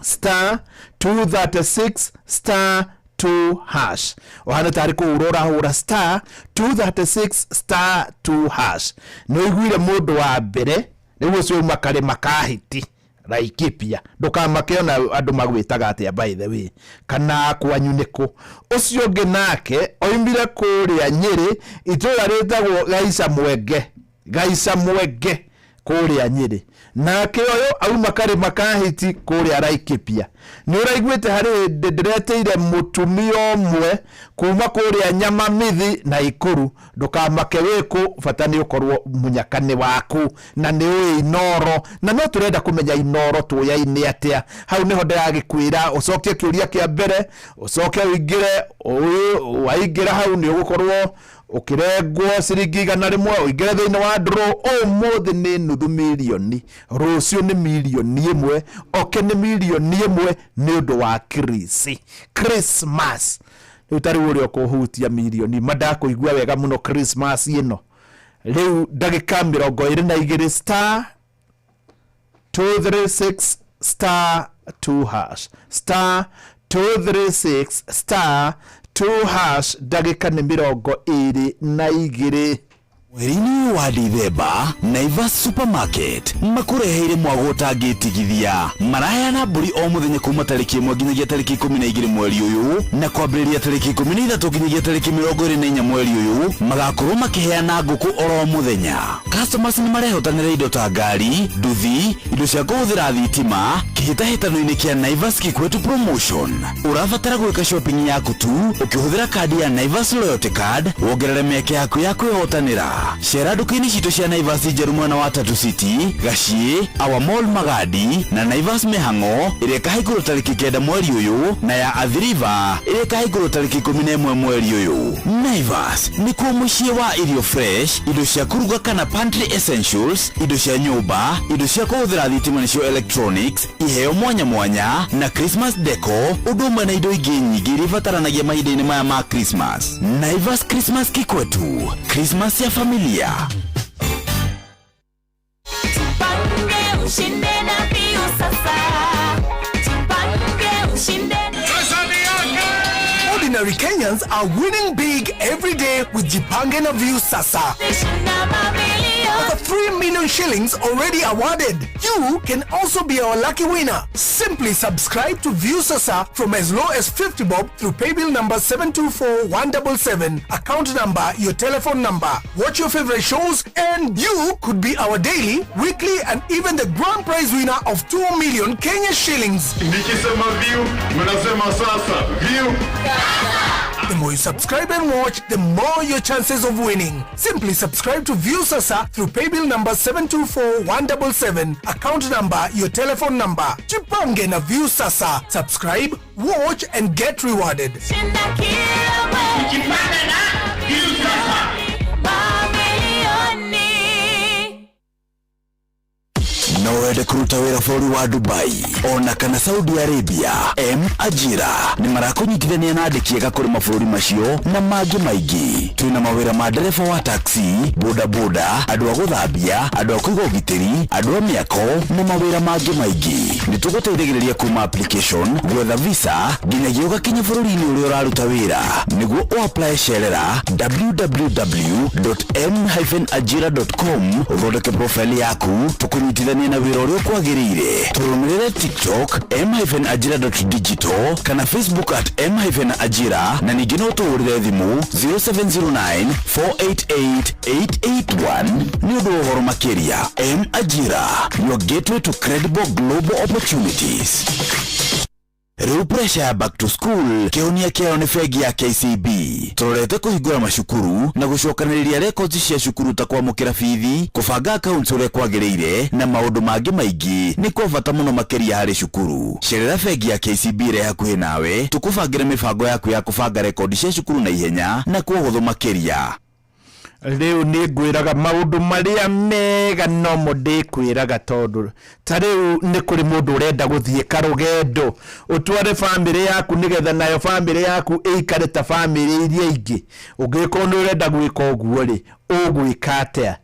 star 236 star 2 hash ũhana tarĩ kũhũra ũrahũra star 236 star 2 hash nĩ ũiguire mũndũ wa mbere rĩu ũcio uma karĩma ka hiti Laikipia ndũkamake ona andũ magwĩtaga atĩa by the way kana kwanyu nĩkũ ũcio ũngĩ nake oimire kũrĩa Nyĩrĩ itũra rĩtagwo Gaica Mwenge Gaica Mwenge kũrĩa Nyĩrĩ nake ũyũ auma karĩma ka hiti kũrĩa Laikipia nĩ ũraiguĩte harĩ hĩndĩ ndĩretĩire mũtumia ũmwe kuma kũrĩa Nyamamithi na Ikuru ndũkamake wĩkũ bata nĩ ũkorwo mũnyaka nĩ waku na nĩ ũĩ Inoro na no tũrenda kũmenya Inoro tũyainĩ atĩa hau nĩho ndĩragĩkwĩra ũcokie kĩũria kĩa mbere ũcoke ũingĩre waingĩra hau nĩ ũgũkorwo ũkĩrengwo ciringi 100 ũingĩre thĩinĩ wa draw ũmũthĩ nĩ nuthu mirioni rũciũ nĩ 1 million oke nĩ 1 million nĩ ũndũ wa Chris Christmas rĩu ta rĩu ũrĩa ũkũhutia mirioni ma ndakũigua wega mũno Christmas ĩno rĩu ndagĩka 22 star 236 star 2 hash, star 236 star 2 hash. Ndagĩka nĩ 22. Mweri-inĩ wa Dithemba, Naivas Supermarket makũreheire mwago ũtangĩtigithia. Maraheana mbũri o mũthenya kuma tarĩki 1 nginyagia tarĩki 12 mweri ũyũ, na kwambĩrĩria tarĩki 13 nginyagia tarĩki 24 mweri ũyũ magakorwo makĩheana ngũkũ oro mũthenya. Customers nĩ marehotanĩra indo ta ngari, nduthi, indo cia kũhũthĩra thitima kĩhĩtahĩtano-inĩ kĩa Naivas Kikwetu Promotion. Ũrabatara gwĩka shopping yaku tu ũkĩhũthĩra kandi ya Naivas Loyalty Card, wongerere mĩeke yaku ya kwĩhotanĩra. Cera nduka-inĩ citũ cia Naivas njerũ mwena wa Tatu City, Gaciĩ, Our Mall Magadi na Naivas Mĩhang'o ĩrĩa ĩkahingũrwo tarĩki 9 mweri ũyũ, na ya Athi River ĩrĩa ĩkahingũrwo tarĩki 11 mweri ũyũ. Naivas nĩkuo mũciĩ wa irio fresh, indo cia kũruga kana pantry essentials, indo cia nyũmba, indo cia kũhũthĩra thitima nĩcio electronics, iheo mwanya mwanya na Christmas deco, ũndũ ũmwe na indo ingĩ nyingĩ iria ibataranagia mahinda-inĩ maya ma Christmas. Naivas Christmas kikwetu, Christmas ya familia. Tupange ushinde na Viusasa. Tupange ushinde. Ordinary Kenyans are winning big every day with Jipange na Viusasa. Over 3 million shillings already awarded. You can also be our lucky winner. Simply subscribe to Viusasa from as low as 50 bob through paybill number 724177, account number, your telephone number. Watch your favorite shows and you could be our daily, weekly and even the grand prize winner of 2 million Kenya shillings. Nikisema view, mnasema sasa view. The more you subscribe and watch, the more your chances of winning. Simply subscribe to Viusasa through paybill number 724177, account number, your telephone number. Jipange na Viusasa. Subscribe, watch and get rewarded. Shinda kila mwezi. Jipange na Viusasa. Mamilioni. No wende kũruta wĩra bũrũri wa Dubai ona kana Saudi Arabia? M Ajira nĩ marakũnyitithania na andĩki ega kũrĩ mabũrũri macio na mangĩ maingĩ. Twĩna mawĩra ma ndereba wa taxi, bodaboda, andũ a gũthambia, andũ a kũiga ũgitĩri, andũ a mĩako na mawĩra mangĩ maingĩ. Nĩ tũgũteithagĩrĩria kuma application, gwetha visa nginyagia ũgakinya bũrũri-inĩ ũrĩa ũraruta wĩra. Nĩguo ũapply, cerera www.m-ajira.com, ũthondeke profile yaku, tũkũnyitithanie na wĩra ũrĩa ũkwagĩrĩire. Tũrũmĩrĩre TikTok m-ajira.digital kana Facebook at m-ajira, na ningĩ no tũhũrĩre thimũ 0709 488 881 nĩ ũndũ wa ũhoro makĩria. M Ajira, your gateway to credible global opportunities. Rĩu pressure ya back to school kĩhonia kĩayo nĩ bengi ya KCB. Tũrorete kũhingũra macukuru na gũcokanĩrĩria records cia cukuru ta kwamũkĩra bithi, kũbanga accounts ũrĩa kwagĩrĩire na maũndũ mangĩ maingĩ nĩ kwa bata mũno makĩria harĩ cukuru. Cerera bengi ya KCB ĩrĩa hakuhĩ nawe, tũkũbangĩre mĩbango yaku ya kũbanga rekondi cia cukuru na ihenya na kwa ũhũthũ makĩria. Rĩu nĩ ngwĩraga maũndũ marĩa mega nomo ndĩkwĩraga, tondũ ta rĩu nĩ kũrĩ mũndũ ũrenda gũthiĩ karũgendo, ũtware bamĩrĩ yaku nĩgetha nayo bamĩrĩ yaku ĩikare ta bamĩrĩ iria ingĩ. Ũngĩkorwo nĩ ũrenda gwĩka ũguo rĩ, ũgwĩka atĩa?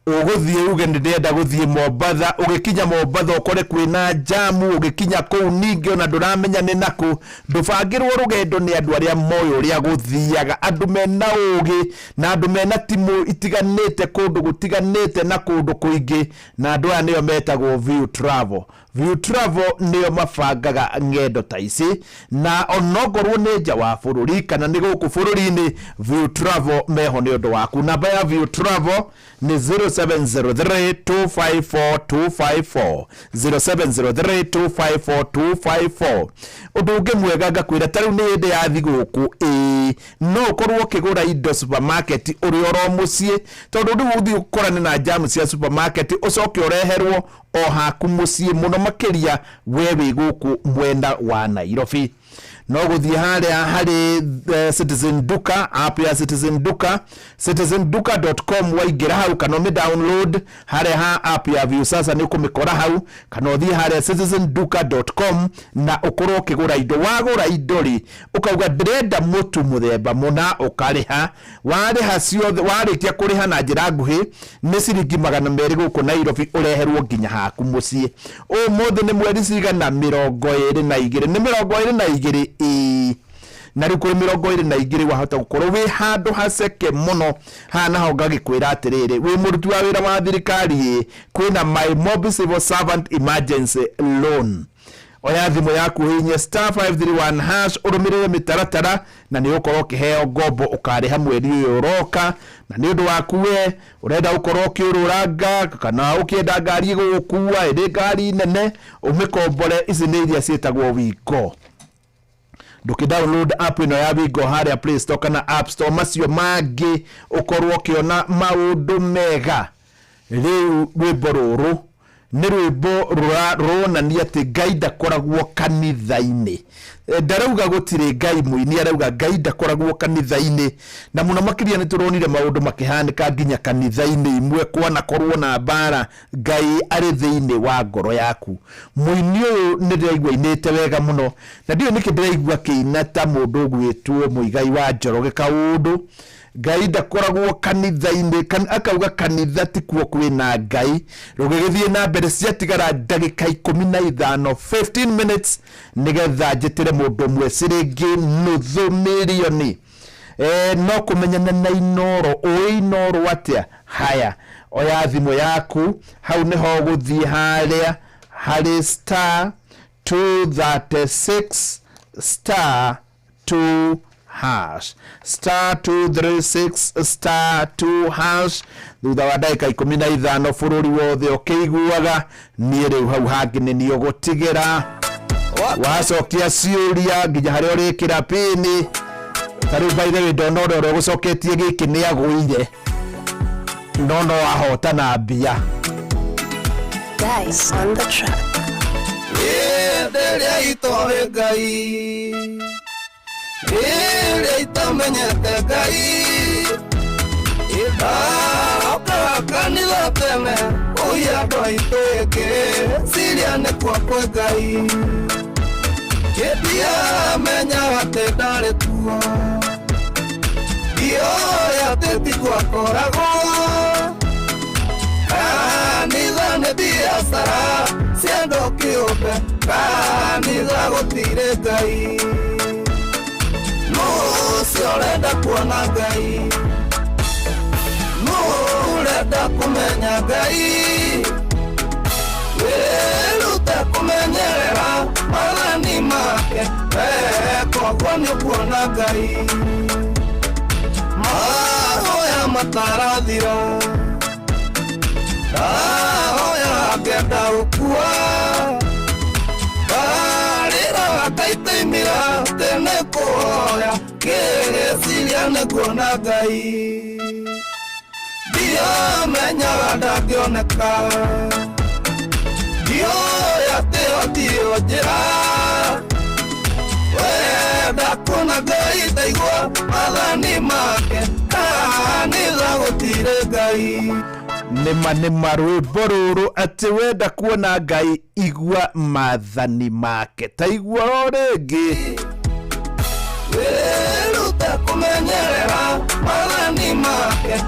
Ũgũthiĩ uge nĩ ndĩrenda gũthiĩ Mombatha. Ũgĩkinya Mombatha ũkore kwĩna jamu. Ũgĩkinya kũu ningĩ ona ndũramenya nĩ nakũ. Ndũbangĩrwo rũgendo nĩ andũ arĩa moĩ ũrĩa gũthiaga, andũ mena ũgĩ na andũ mena timu itiganĩte kũndũ gũtiganĩte na kũndũ kũingĩ, na andũ aya nĩo metagwo View Travel. View Travel nĩo mabangaga ng'endo ta ici, na onokorwo nĩ nja wa bũrũri kana nĩ gũkũ bũrũri-inĩ, View Travel meho nĩ ũndũ waku. Namba ya View Travel nĩ 0703 254 254, 0703 254 254. Ũndũ ũngĩ mwega ngakwĩra, ta rĩu nĩ hĩndĩ ya thigũkũ, ĩĩ no ũkorwo ũkĩgũra indo supermarket ũrĩ oro mũciĩ, tondũ rĩu ũthiĩ ũkorane na jamu cia supermarket, ũcoke ũreherwo o haku mũciĩ, mũno makĩria we wĩ gũkũ mwena wa Nairobi. No gũthiĩ harĩa harĩ Citizen Duka, app ya Citizen Duka, citizenduka.com. Waingĩra hau kana ũmĩ download harĩa ha app ya Viusasa, nĩ ũkũmĩkora hau, kana ũthiĩ harĩa citizenduka.com na ũkorwo ũkĩgũra indo. Wagũra indo rĩ, ũkauga ndĩrenda mũtu mũthemba mũna, ũkarĩha. Warĩha ciothe, warĩkia kũrĩha, na njĩra nguhĩ nĩ ciringi 200 gũkũ Nairobi, ũreherwo nginya haku mũciĩ. Ũmũthĩ nĩ mweri cigana? 22. Nĩ 22, ĩĩ. Na rĩu kũrĩ 22 wahota gũkorwo wĩ handũ haceke mũno. Haha naho ngagĩkwĩra atĩrĩrĩ, wĩ mũruti wa wĩra wa thirikari ĩ, kwĩna My Mobi Civil Servant Emergency Loan. Oya thimũ yaku, hihinye *531#, ũrũmĩrĩre mĩtaratara na nĩ ũgũkorwo ũkĩheo ngombo ũkarĩha mweri ũyũ ũroka. Na nĩ ũndũ waku we ũrenda gũkorwo ũkĩũrũranga kana ũkĩenda ngari ĩgũgũkua, ĩrĩ ngari nene, ũmĩkombore. Ici nĩ iria ciĩtagwo Wingo. Ndũkĩ download app ĩno ya Wingo harĩa Play Store kana App Store, macio mangĩ, ũkorwo ũkĩona maũndũ mega. Rĩu rwĩmbo rũrũ nĩ rwĩmbo rũronania atĩ Ngai ndakoragwo kanitha-inĩ. Ndarauga gũtirĩ Ngai, mũini arauga Ngai ndakoragwo kanitha-inĩ, na mũno makĩria nĩ tũronire maũndũ makĩhanĩka nginya kanitha-inĩ imwe kwanakorwo na mbara. Ngai arĩ thĩinĩ wa ngoro yaku. Mũini ũyũ nĩ ndĩraigua ainĩte wega mũno, na ndiũĩ nĩkĩ ndĩraigua akĩina ta mũndũ ũgwĩtwo Mũigai wa Njoroge Kaũndũ. Ngai ndakoragwo kanitha-inĩ, akauga kanitha tikuo kwĩna Ngai. Rũgĩgĩthiĩ na mbere, ciatigara ndagĩka 15, 15 minutes, nĩgetha njĩtĩre mũndũ ũmwe ciringi nuthu mirioni. No kũmenyana na Inoro, ũĩ Inoro atĩa? Haya, oya thimũ yaku, hau nĩho ũgũthiĩ harĩa harĩ *236*2#, *236*2#. Thutha wa ndagĩka 15 bũrũri wothe ũkĩiguaga. Niĩ rĩu hau hangĩ nĩ niĩ ũgũtigĩra wacokia ciũria nginya harĩa ũrĩkĩra pini. Ta rĩu, by the way, ndona ũrĩa ũrĩa ũgũcoketie gĩkĩ nĩ agũire, no ahotana mbia. Dice on the track. Hĩndĩ ĩrĩa itoĩ Ngai, ĩrĩa itamenyete Ngai, ndarokaga kanitha tene kũiya andũ aitũ ĩngĩ ciria nĩkuo kwĩ Ngai. Kĩndiamenyaga atĩ ndarĩ kuo, ndioĩ atĩ tikuo akoragwo. Kanitha nĩ biacara cia andũ kĩũmbe, kanitha gũtirĩ Ngai. Nũ ũcio ũrenda kuona Ngai? Nũ ũrenda kũmenya Ngai? Wĩrute kũmenyerera maathani make, koguo nĩ ũkuona Ngai. Mahoya matarathira, ndahoya ngenda gũkua, ndarĩraga ngaitaimĩra atĩ nĩ kũhoya, ngĩciria nĩ kuona Ngai. Ndiamenyaga ndangĩoneka, ndioĩ atĩ ĩyo tiyo njĩra. Wenda kuona Ngai, ndaigua maathani make, kanitha gũtirĩ Ngai. Nĩma nĩma, rwĩmbo rũrũ atĩ wenda kuona Ngai, igua maathani make. Ta igua o rĩngĩ. Wĩrute kũmenyerera maathani make,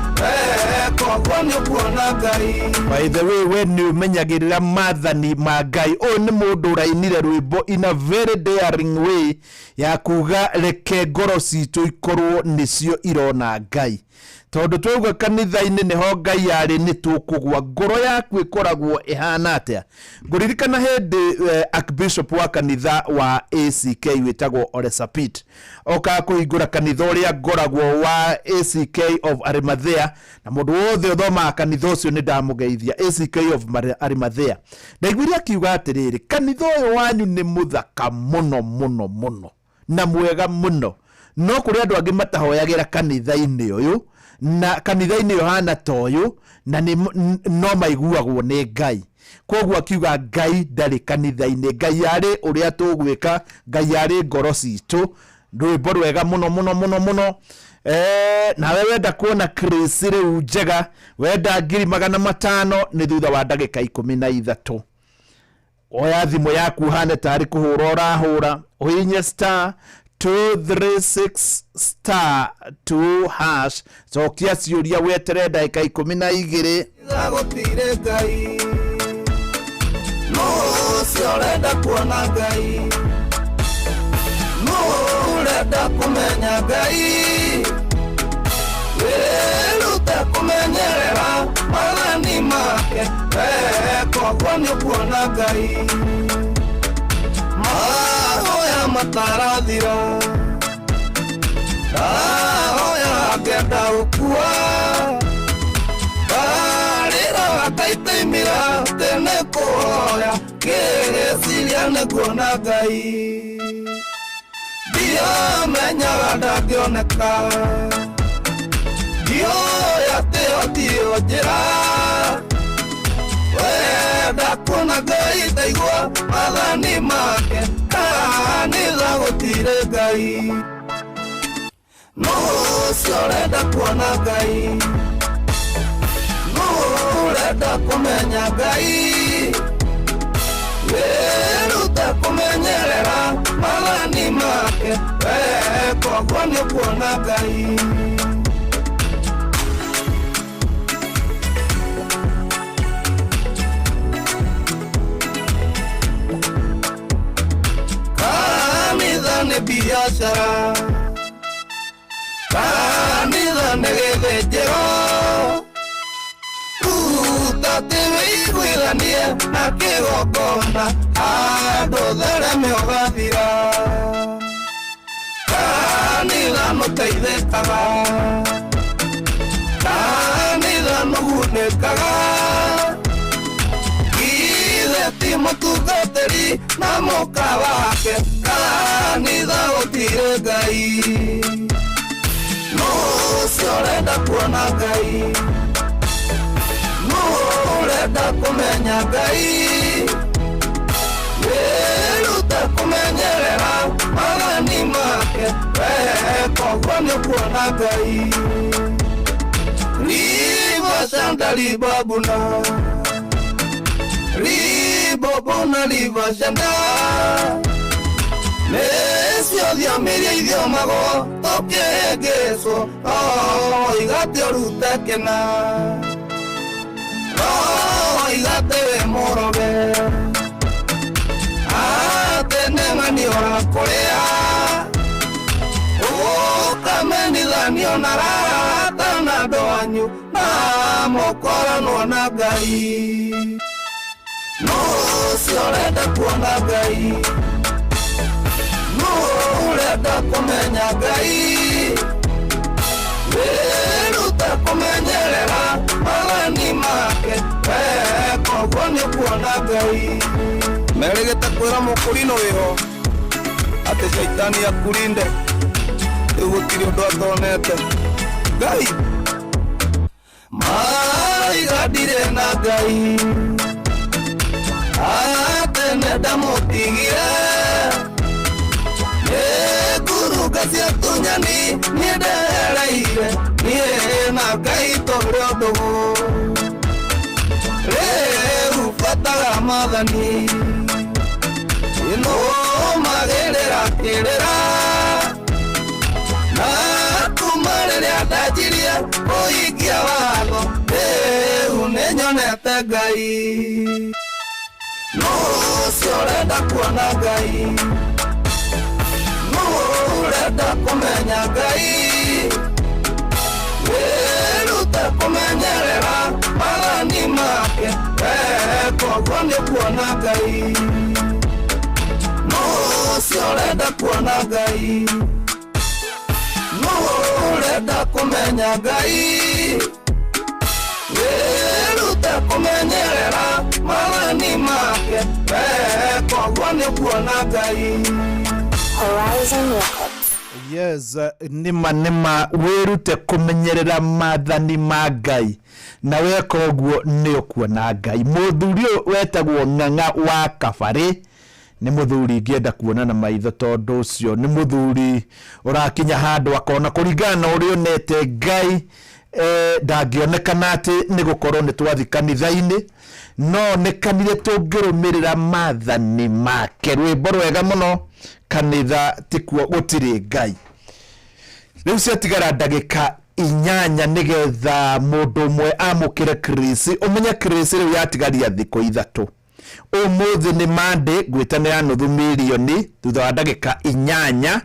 koguo nĩ ũkuona Ngai. By the way, we nĩ ũmenyagĩrĩra maathani ma Ngai? Ũyũ nĩ mũndũ ũrainire rwĩmbo in a very daring way ya kuga reke ngoro citũ ikorwo nĩcio irona Ngai, tondũ twauga kanitha-inĩ nĩho Ngai arĩ, nĩ tũkũgwa. Ngoro yaku ĩkoragwo ĩhana atĩa? Ngũririkana hĩndĩ archbishop wa kanitha wa ACK wĩtagwo Ole Sapit okaga kũhingũra kanitha ũrĩa ngoragwo wa ACK of Arimathea, na mũndũ wothe ũthomaga kanitha ũcio nĩ ndamũgeithia, ACK of Arimathea. Ndaiguire akiuga atĩrĩrĩ, "Kanitha ũyũ wanyu nĩ mũthaka mũno mũno mũno na mwega mũno, no kũrĩ andũ angĩ matahoyagĩra kanitha-inĩ ũyũ na kanitha-inĩ ũhana ta ũyũ na nĩ no maiguagwo nĩ Ngai." Koguo akiuga Ngai ndarĩ kanitha-inĩ, Ngai arĩ ũrĩa tũgwĩka, Ngai arĩ ngoro citũ. Rwĩmbo rwega mũno mũno mũno mũno. Nawe wenda kuona Chris rĩu njega, wenda 500,000 nĩ thutha wa ndagĩka 13. Oya thimũ yaku ũhane tarĩ kũhũra ũrahũra, ũhihinye star 236 star 2 hash, cokia ciũria wetere ndagĩka 12. Gũtirĩ Ngai, nũ ũcio ũrenda kuona Ngai, nũ ũrenda kũmenya Ngai, wĩrute kũmenyerera maathani make, koguo nĩ ũkuona Ngai. Mahoya matarathira, ndahoya ngenda gũkua, ndarĩra ngaitaimĩra tene kũhoya, ngĩciria nĩ kuona Ngai. Ndiamenyaga ndangĩoneka, ndiũĩ atĩ ĩyo tiyo njĩra, wenda kuona Ngai ndaigua maathani make, kanitha gũtirĩ Ngai. Nũ ũcio ũrenda kuona Ngai, nũ ũrenda kũmenya Ngai, wĩrute kũmenyerera maathani make, koguo nĩ ũkuona Ngai. Kanitha nĩ biacara, kanitha nĩ gĩthĩnjĩro, ruta atĩ wĩiguithanie na kĩgongona, handũ thereme ũgathira. Kanitha nũteithĩkaga, kanitha nũgunĩkaga, ithe ti mũtungatĩri na mũka wake, kanitha gũtirĩ Ngai. Nũ ũcio ũrenda kuona Ngai, nũ ũrenda kũmenya Ngai, wĩrute kũmenyerera maathani make, koguo nĩ ũkuona Ngai. Riba shanda ribabuna, ribobona riba shanda, nĩcio thiomi iria ithiomagwo tũkĩhĩngĩcwo, oiga atĩ ũrute kĩna, oiga atĩ wĩ mũroge, atĩ nĩ ng'ani ũrakũrĩa, ũkamenithanio na arata na andũ anyu, na mũkoranwo na Ngai. Nũ ũcio ũrenda kuona Ngai, nũ ũrenda kũmenya Ngai, wĩrute kũmenyerera maathani make, koguo nĩ ũkuona Ngai. Merĩgĩte kwĩra mũkũrinũ wĩho atĩ caitani akurinde, rĩu gũtirĩ ũndũ atonete. Ngai maraiga ndirĩ na Ngai, atĩ nĩ ndamũtigire, nĩ ngurunga cia tunyani niĩ ndehereire, niĩ na Ngai tũrĩ ũndũgũ. Rĩu bataga maathani, nĩnũmagĩrĩra kĩrĩra, na kuma rĩrĩa ndanjirie kũhingia watho, rĩu nĩnyonete Ngai. Nũ ũcio ũrenda kuona Ngai, nũ ũrenda kũmenya Ngai, wĩrute kũmenyerera maathani make, koguo nĩ ũkuona Ngai. Nũ ũcio ũrenda kuona Ngai, nũ ũrenda kũmenya Ngai, wĩrute kũmenyerera maathani make, koguo nĩ ũkuona Ngai. Horizon Records. Yes, nĩma nĩma wĩrute kũmenyerera maathani ma Ngai, na weka ũguo nĩ ũkuona Ngai. Mũthuri ũyũ wetagwo Ng'ang'a wa Kabarĩ nĩ mũthuri ingĩenda kuona na maitho, tondũ ũcio nĩ mũthuri ũrakinya handũ akona kũringana na ũrĩa onete Ngai. Ndangĩonekana atĩ nĩ gũkorwo nĩ twathi kanitha-inĩ, no onekanire tũngĩrũmĩrĩra maathani make. Rwĩmbo rwega mũno, kanitha tikuo gũtirĩ Ngai. Rĩu ciatigara ndagĩka 8 nĩgetha mũndũ ũmwe amũkĩre Chris. Ũmenye Chris rĩu yatigaria thikũ 3. Ũmũthĩ nĩ Monday, ngwĩtanĩra nuthu mirioni thutha wa ndagĩka 8.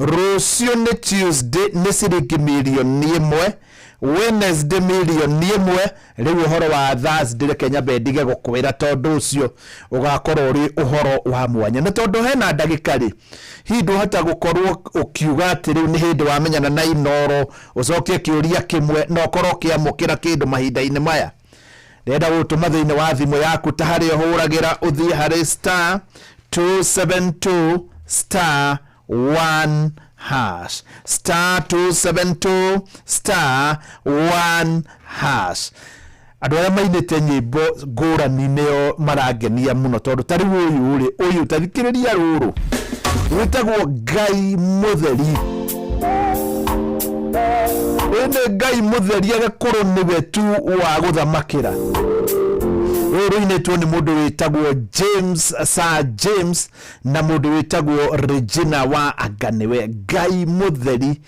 Rũciũ nĩ Tuesday, nĩ ciringi mirioni 1. Wednesday mirioni 1. Rĩu ũhoro wa Thursday reke nyambe ndige gũkwĩra, tondũ ũcio ũgakorwo ũrĩ ũhoro wa mwanya. Na tondũ hena ndagĩka rĩ, hihi ndũhota gũkorwo ũkiuga atĩ rĩu nĩ hĩndĩ wamenyana na Inooro, ũcokie kĩũria kĩmwe na ũkorwo ũkĩamũkĩra kĩndũ mahinda-inĩ maya. Ndĩrenda gũtũma thĩinĩ wa thimũ yaku ta harĩa ũhũragĩra, ũthiĩ harĩ star 272 star 1 hash, star 272 star 1 hash. Andũ arĩa mainĩte nyĩmbo ngũrani nĩo marangenia mũno, tondũ ta rĩu ũyũ rĩ, ũyũ ta thikĩrĩria rũrũ rwĩtagwo Ngai Mũtheri. Ũyũ nĩ Ngai Mũtheri, agĩkorwo nĩwe tu wa gũthamakĩra. Rũrũ rũinĩtwo nĩ mũndũ wĩtagwo James, Sir James, na mũndũ wĩtagwo Regina wa anga nĩwe. Ngai Mũtheri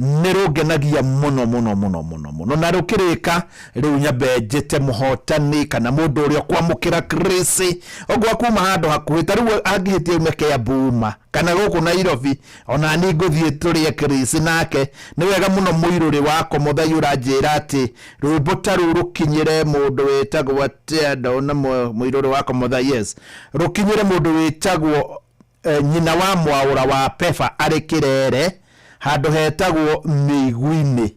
nĩ rũngenagia mũno mũno mũno mũno mũno, na rũkĩrĩka rĩu nyambe njĩte mũhotani kana mũndũ ũrĩa ũkwamũkĩra Chris ũguo kuma handũ hakuhĩ. Ta rĩu angĩhĩtia ume Kiambu kana gũkũ Nairobi, ona ni ngũthiĩ tũrĩe Chris nake. Nĩ wega mũno mũirũrĩ wakwa Mũthai ũranjĩra atĩ rwĩmbo ta rũu rũkinyĩre mũndũ wĩtagwo atĩa, ndona mũirũrĩ wakwa Mũthai, yes, rũkinyĩre mũndũ wĩtagwo nyina wa Mwaũra wa Pefa arĩ Kĩrere, handũ hetagwo Mĩiguinĩ,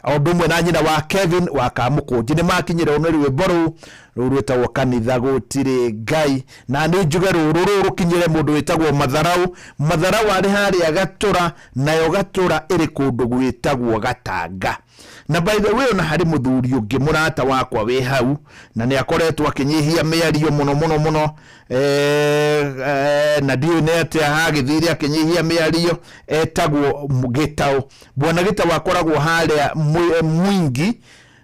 o ũndũ ũmwe na nyina wa Kevin wa Kamũkũnji. Nĩ makinyĩrwo nĩ rwĩmbo rũu, rũu rwĩtagwo Kanitha Gũtirĩ Ngai. Na nĩ njuge rũrũ rũu rũkinyĩre mũndũ wĩtagwo Matharau. Matharau arĩ harĩa Gatũra, nayo Gatũra ĩrĩ kũndũ gwĩtagwo Gatanga. Na by the way, ona harĩ mũthuri ũngĩ mũrata wakwa wĩ hau, na nĩ akoretwo akĩnyihia mĩario mũno mũno mũno, na ndiũĩ nĩ atĩa hagĩthire akĩnyihia mĩario, etagwo Gĩtaũ. Bwana Gĩtaũ akoragwo harĩa Mwingi,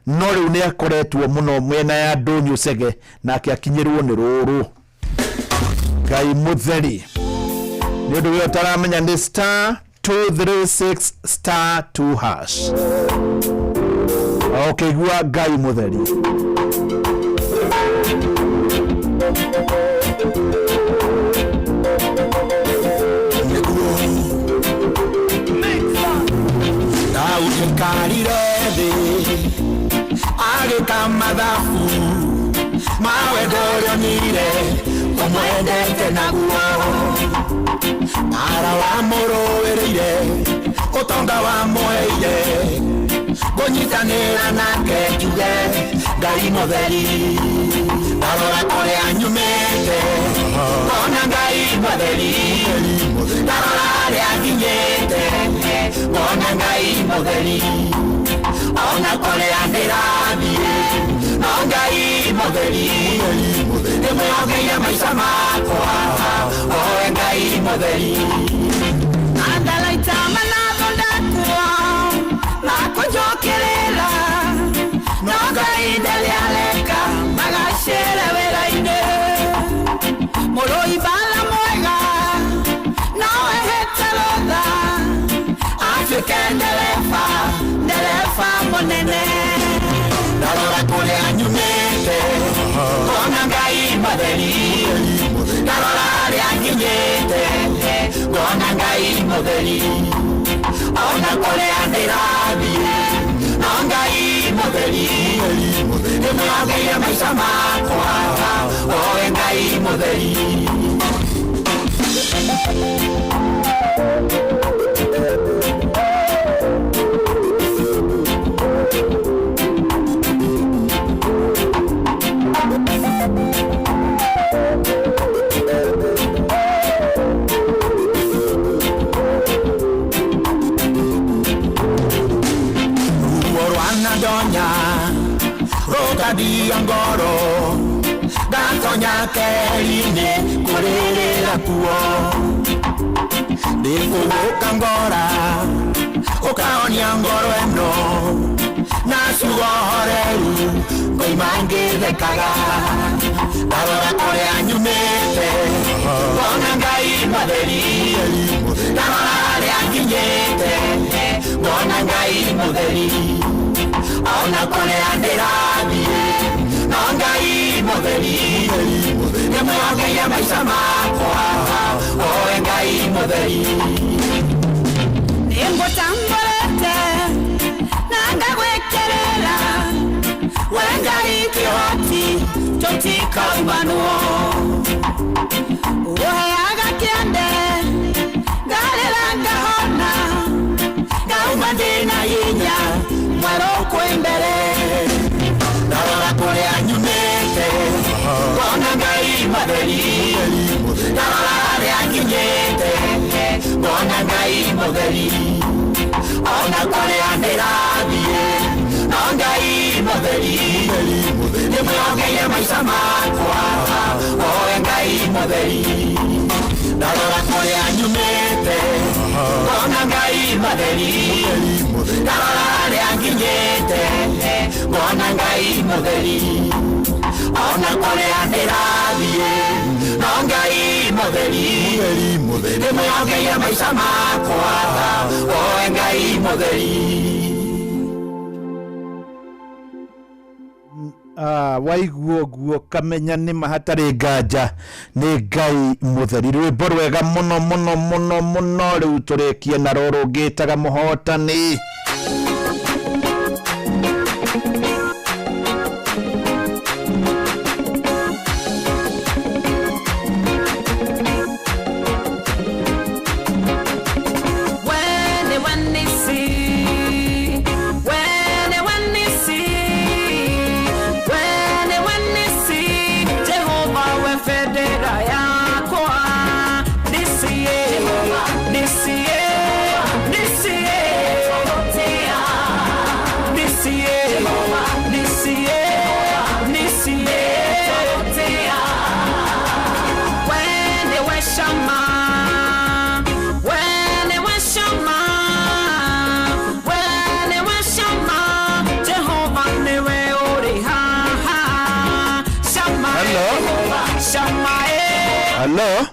no rĩu nĩ akoretwo mũno mĩena ya Ndũnyũ Cege, nake akinyĩrwo nĩ rũrũ. Ngai Mũtheri. Nĩ ũndũ ũrĩa ũtaramenya nĩ star 236 star 2 hash. Ũkĩigua Ngai Mũtheri. Daudi aikarire thĩ agĩka mathabu ma wendo ũrĩa onire ũmwendete naguo, mara wamũrũĩrĩire ũtonga wamũheire, ngũnyitanĩra nake njuge Ngai Mũtheri. Ndarora kũrĩa nyumĩte ngona Ngai Mũtheri, ndarora harĩa nginyĩte ngona Ngai Mũtheri, ona kũrĩa ndĩrathiĩ no Ngai Mũtheri, ndĩmwĩhokeire maica makwa owe Ngai Mũtheri. Andalaita manathondekwo makũnjũkĩrĩra, no Ngai ndarĩ areka magacĩre wĩra-inĩ. Mũrũi mbara mwega no ehete rũtha atuĩke ndereba, ndereba mũnene. Ndarora kũrĩa nyumĩte ngona Ngai Mũtheri, ndarora harĩa nginyĩte ngona Ngai Mũtheri, ona kũrĩa ndĩrathiĩ no Ngai Mũtheri, ndĩmwĩhokeire maica makwa owe Ngai Mũtheri. Ngatonya rũkandia ngoro ngatonya keri-inĩ kũrĩrĩra kuo ndĩkũgũka ngora ũkahonia ngoro ĩno na ciugo horeru ngoima ngĩthekaga ndarora kũrĩa nyumĩte ngona Ngai matheri ndarora harĩa nginyĩte ngona Ngai mũtheri ona kũrĩa ndĩrathiĩ no Ngai mũtheri nĩmwongeire maica makwa oe Ngai mũtheri. Nĩngũtambũrĩte na ngagwĩkĩrĩra we Ngai kĩhoti tũtikaumanwo ũheaga kĩande ngarĩra ngahona ngauma ndĩna hinya mwerũ kwĩ mbere. Ndarora kũrĩa nyumĩte ngona Ngai matheri ndarora harĩa nginyĩte ngona Ngai mũtheri ona kũrĩa ndĩrathiĩ no Ngai mũtheri nĩmwongeire maica makwa oe Ngai mũtheri. Ndarora kũrĩa nyumĩte ngona Ngai matheri ndarora harĩa nginyĩte ngona Ngai mũtheri ona kũrĩa ndĩrathiĩ no Ngai mũtheri nĩmwongeire maica makwa oe Ngai mũtheri. Waigua ũguo kamenya nĩ ma hatarĩ nganja nĩ Ngai mũtheri. Rwĩmbo rwega mũno mũno mũno mũno. Rĩu tũrĩkie na rũrũ ngĩtaga mũhotani. Hello.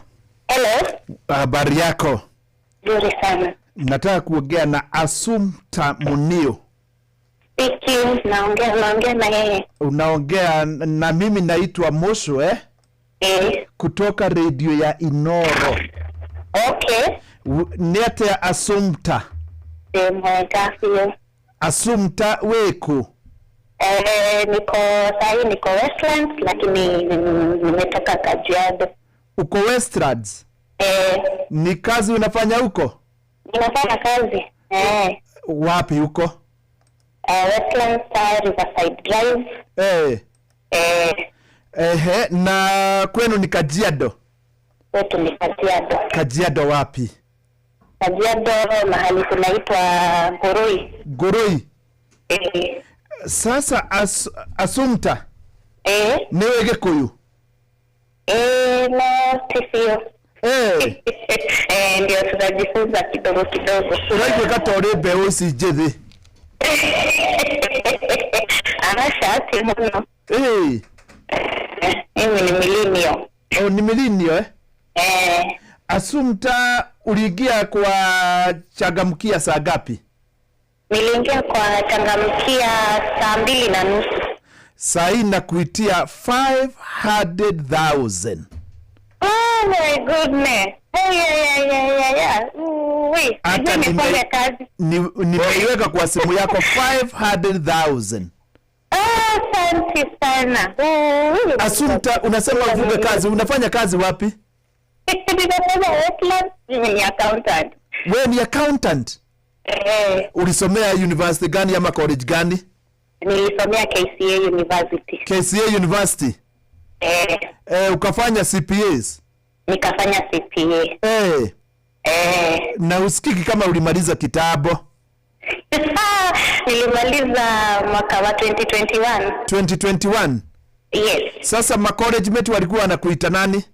Hello. Habari yako? Nzuri sana. Nataka kuongea na Assumpta Munio. Speaking, naongea na yeye. Unaongea na mimi, naitwa Mosho eh? Eh. Kutoka radio ya Inoro. Okay. Nĩ atĩa Assumpta? Mwega biũ. Assumpta wĩkũ? Niko sahi niko Westlands lakini nimetoka Kajiado. Uko Westlands? Eh. Ni kazi unafanya huko? Ninafanya kazi. Eh. Wapi huko? Westlands Riverside Drive. Eh. Eh. Ehe, na kwenu ni Kajiado? Kwetu ni Kajiado. Kajiado wapi? Kajiado mahali kunaitwa Ngoroi. Ngoroi? Eh. Sasa Assumpta. Eh. Niwe Gikuyu? No, sio. Eh. Eh, ndio tunajifunza kidogo kidogo. Ũraigua ta ũrĩ mbeũ ici njĩthĩ? Aca, ti mũno. Eh. Mimi ni millennial. Oh, ni millennial eh? Eh. Assumpta, uliingia kwa Changamkia saa ngapi? Niliingia kwa Changamkia saa 2:30. Saa hii nakuitia 500,000. Oh my goodness. Oh, yeah. Hata nimeiweka kwa simu yako 500,000. Asante sana. Assumpta, unasema ufunge kazi. Unafanya kazi wapi? Ninafanya Westlands. Mimi ni accountant. Wewe ni accountant? Eh. Ulisomea university gani ama college gani? Nilisomea KCA University. KCA University? Eh. Ukafanya CPAs? Nikafanya CPA. Eh. Eh. Na usikiki kama ulimaliza kitabu? Nilimaliza mwaka wa 2021. 2021. Yes. Sasa ma college mate walikuwa wanakuita nani?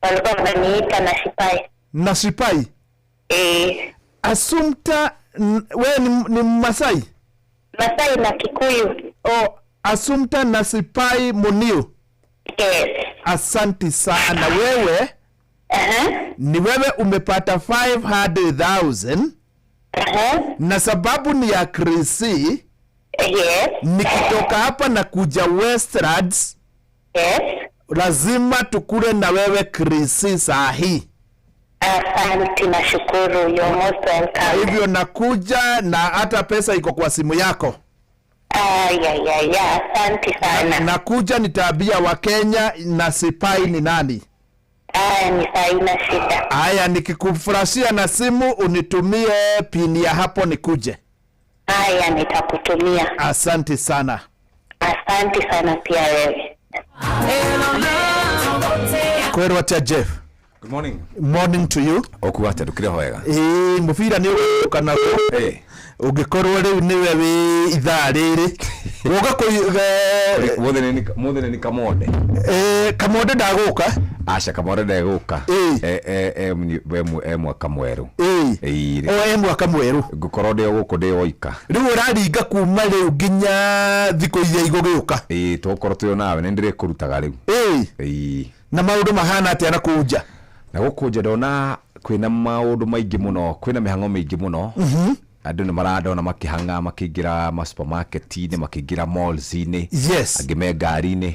Walikuwa wananiita na Shipai. Na Shipai? Eh. Assumpta, wewe ni Masai? Masai na Kikuyu. Oh, Assumpta na Sipai Muniu. Yes. Asanti sana wewe. Ni wewe umepata 500,000. Na sababu ni ya Krisi. Yes. Nikitoka hapa na kuja Westlands. Yes. Lazima tukule na wewe Krisi saa hii. Asante, nashukuru. You're most welcome. Hivyo nakuja na hata pesa iko kwa simu yako. Ya, asante sana. Nakuja nitaambia Wakenya na Sipai ni nani. Ni haina shida. Aya, nikikufurashia na simu unitumie pini ya hapo nikuje. Haya, nitakutumia. Asante sana. Asante sana pia wewe. Kwero atia Jeff. Good morning. Morning to you. Okuga atia ndukire wega. Mubira ni uguka naguo. Ungikorwo riu niwe wi ithaa riri woka Muthe ni Kamonde. Kamonde ndaguka. Aca Kamonde ndegũka. E mwaka mwerũ. O e mwaka mwerũ. Ngũkorwo ndĩ o gũkũ ndĩ woika. Rĩu ũraringa kuma rĩu nginya thikũ iria igũgĩũka. Tũgũkorwo twĩ o nawe nĩ ndĩrĩkũrutaga rĩu. Na maũndũ mahana atĩa na kũu nja? Na gũkũ nja ndona kwĩna maũndũ maingĩ mũno, kwĩna mĩhang'o mĩingĩ mũno. Andũ nĩ marandona makĩhang'a makĩingĩra ma supermarket-inĩ, makĩingĩra malls-inĩ. Yes. Angĩ me ngari-inĩ.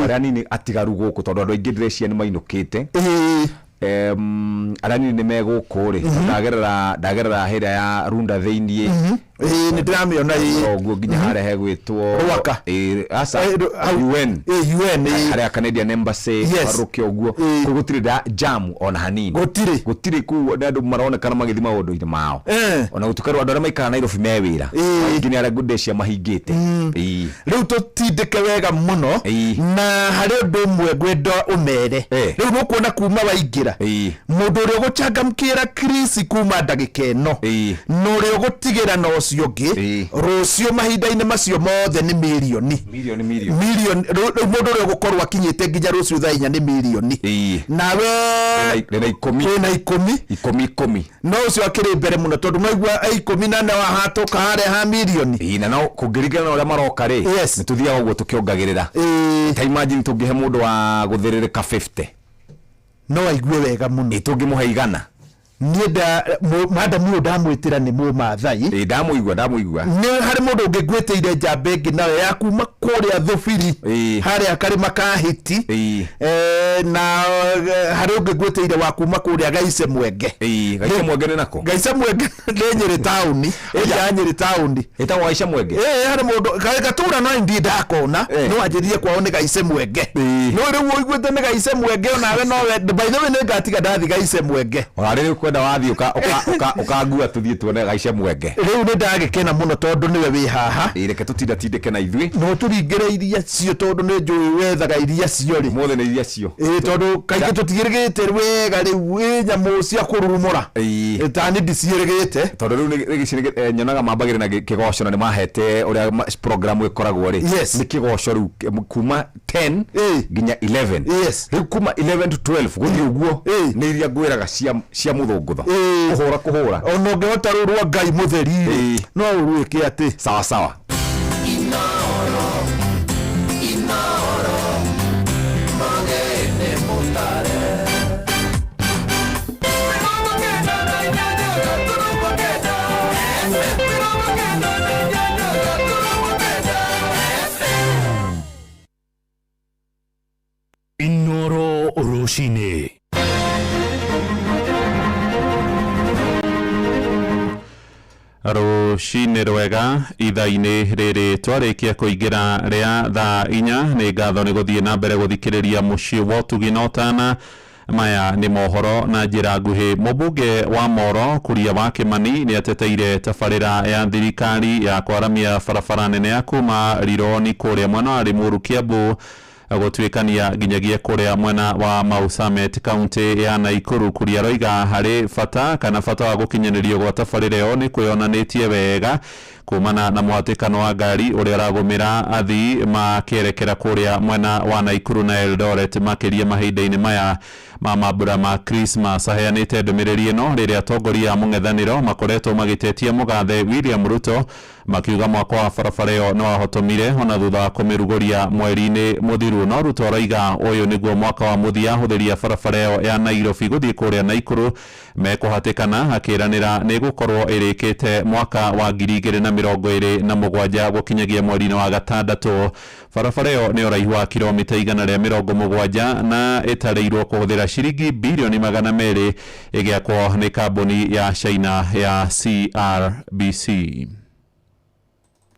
Arĩa anini atigaru gũkũ tondũ andũ aingĩ ndĩreciria nĩ mainũkĩte. Arĩa anini nĩ me gũkũ rĩ, ndagerera hĩrĩa ya Runda thĩiniĩ. Nĩ ndĩramĩona ĩĩ. Ũguo nginya harĩa hegwĩtwo Rwaka. Aca, UN. UN, Harĩa Canadian Embassy, Yes. warũke ũguo. Kũu gũtirĩ jam ona hanini. Gũtirĩ. Gũtirĩ kũu andũ maronekana magĩthiĩ maũndũ-inĩ mao. Ona gũtuĩka rĩu andũ arĩa maikaraga Nairobi me wĩra. Aingĩ nĩ arĩa ngũndĩcia mahingĩte. Rĩu tũtindĩke wega mũno na harĩ ũndũ ũmwe ngwenda ũmere. Rĩu nĩũkuona kuma waingĩra mũndũ ũrĩa ũgũchangamkĩra Krisi kuma ndagĩka ĩno na ũrĩa ũgũtigĩra na ũcio ũngĩ rũciũ mahinda-inĩ macio mothe nĩ mirioni. Mirioni. Rĩu mũndũ ũrĩa ũgũkorwo akinyĩte nginya rũciũ thaa 4 nĩ mirioni. Nawe Ndĩna ikũmi. Wĩna ikũmi. Ikũmi. No ũcio akĩrĩ mbere mũno tondũ maigua 14 wahatũka harĩa ha mirioni. Na no kũngĩringana na ũrĩa maroka rĩ, nĩ tũthiaga ũguo tũkĩongagĩrĩra. Ta imagine tũngĩhe mũndũ wa gũthĩrĩrĩka 50. No aigue wega mũno. Tũngĩmũhe 100. Niĩ madam ũyũ ndamwĩtĩra nĩ Mũmathai. Ndamũigua. Nĩ harĩ mũndũ ũngĩ ngwĩtĩire njamba ĩngĩ nayo ya kuma kũrĩa Thũbiri harĩa karĩma ka Hiti. Na harĩ ũngĩ ngwĩtĩire wa kuma kũrĩa Gaice Mwenge. Gaice Mwenge nĩ nakũ? Gaice Mwenge nĩ Nyĩrĩ taũni. Ĩrĩa ya Nyĩrĩ taũni. Ĩtagwo Gaice Mwenge? Harĩ mũndũ gatũra no ndiĩ ndakona no anjĩrire kwao nĩ Gaice Mwenge. No rĩu ũiguĩte nĩ Gaice Mwenge onawe no we by the way nĩ ngatiga ndathi Gaice Mwenge. Ona rĩrĩ kwenda wathiĩ ũkangua tũthiĩ tuone Gaice Mwenge. Rĩu nĩ ndagĩkena mũno tondũ nĩwe wĩ haha. Reke tũtindatindĩke na ithuĩ. No tũringĩre iria cio tondũ nĩ njũĩ wethaga iria cio rĩ. Mothe nĩ iria cio. Tondũ kaingĩ tũtigĩrĩgĩte wega rĩu nyamũ cia kũrurumũra. Ta niĩ ndiciĩrĩgĩte. Tondũ rĩu nyonaga mambagĩrĩra na kĩgoco na nĩ mahete ũrĩa program ĩkoragwo rĩ. Yes. Nĩ kĩgoco rĩu kuma 10 nginya 11. Yes. Rĩu kuma 11 to 12 gũthiĩ ũguo nĩ iria ngwĩraga cia mũthũngũtho. Kũhũra. Ona ũngĩhota rũu rwa Ngai mũtheri no ũrwĩke atĩ. Sawa sawa. Inoro Rũcinĩ. Rũcinĩ rwega ithaa-inĩ rĩrĩ twarĩkia kũingĩra rĩa thaa 4 nĩ ngatho nĩ gũthiĩ na mbere gũthikĩrĩria mũciĩ wa ũtugi na ũtana. Maya nĩ mohoro na njĩra nguhĩ. Mũmbunge wa Moro Kuria wa Kĩmani nĩ ateteire tabarĩra ya thirikari ya kwaramia barabara nene ya kuma Rironi kũrĩa mwena wa Limuru Kiambu gũtuĩkania nginyagia kũrĩa mwena wa Mau Summit kaunti ya Naikuru. Kuria roiga harĩ bata kana bata wa gũkinyanĩrio gwa tabarĩra ĩyo nĩ kwĩyonanĩtie wega Kumana na mũhatĩkano wa ngari ũrĩa ũragũmĩra athii makĩerekera kũrĩa mwena wa Naikuru na Eldoret makĩria mahinda-inĩ maya ma mambura ma Christmas. Aheanĩte ndũmĩrĩri ĩno rĩrĩa atongoria a mũng'ethanĩro makoretwo magĩtetia mũgathe William Ruto makiuga mwako wa barabara ĩyo nĩ wahotomire ona thutha wa kũmĩrugũria mweri-inĩ mũthiru. No Ruto araiga ũyũ nĩguo mwaka wa mũthia ahũthĩri a barabara ĩyo ya Nairobi gũthiĩ kũrĩa Naikuru mekũhatĩkana, akĩranĩra nĩ ĩgũkorwo ĩrĩkĩte mwaka wa 2027 gũkinyagia mweri-inĩ wa gatandatũ. Barabara ĩyo nĩ ũraihu wa kilomita 170 na ĩtarĩirwo kũhũthĩra ciringi bilioni 200 ĩgĩakwo nĩ kambuni ya China ya CRBC.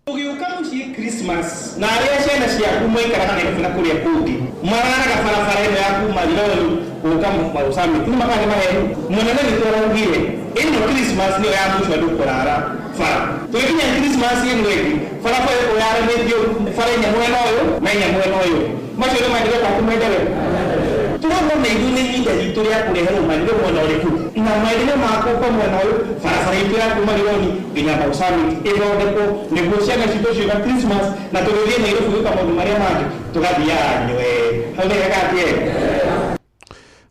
Ũgĩũka mũciĩ Christmas na arĩa ciana ciaku maikaraga Nairobi na kũrĩa kũngĩ mararaga barabara ĩno ya kuma Rironi gũka Mau Summit nĩ makana mahehu mũnene witũ araugire ĩno Christmas nĩyo ya mũico andũ kũrara bara. Tũgĩkinya Christmas ĩno ĩngĩ barabara ĩyo yaranĩtio bara inya mwena ũyũ na inya mwena ũyũ, macio nĩ maendeleo kana ti maendeleo? Turona na ithuĩ nĩ ihinda ritũ rĩa kũreherwo maendeleo mwena ũrĩkũ na maendeleo makũka mwena ũyũ barabara itũ ya kuma Rironi nginya Mau Summit ĩthondekwo nĩguo ciana citũ ciũka Christmas na tũgĩthiĩ Nairobi gwĩka maũndũ marĩa mangĩ tũgathiaga nywe hau nĩ hega atĩa?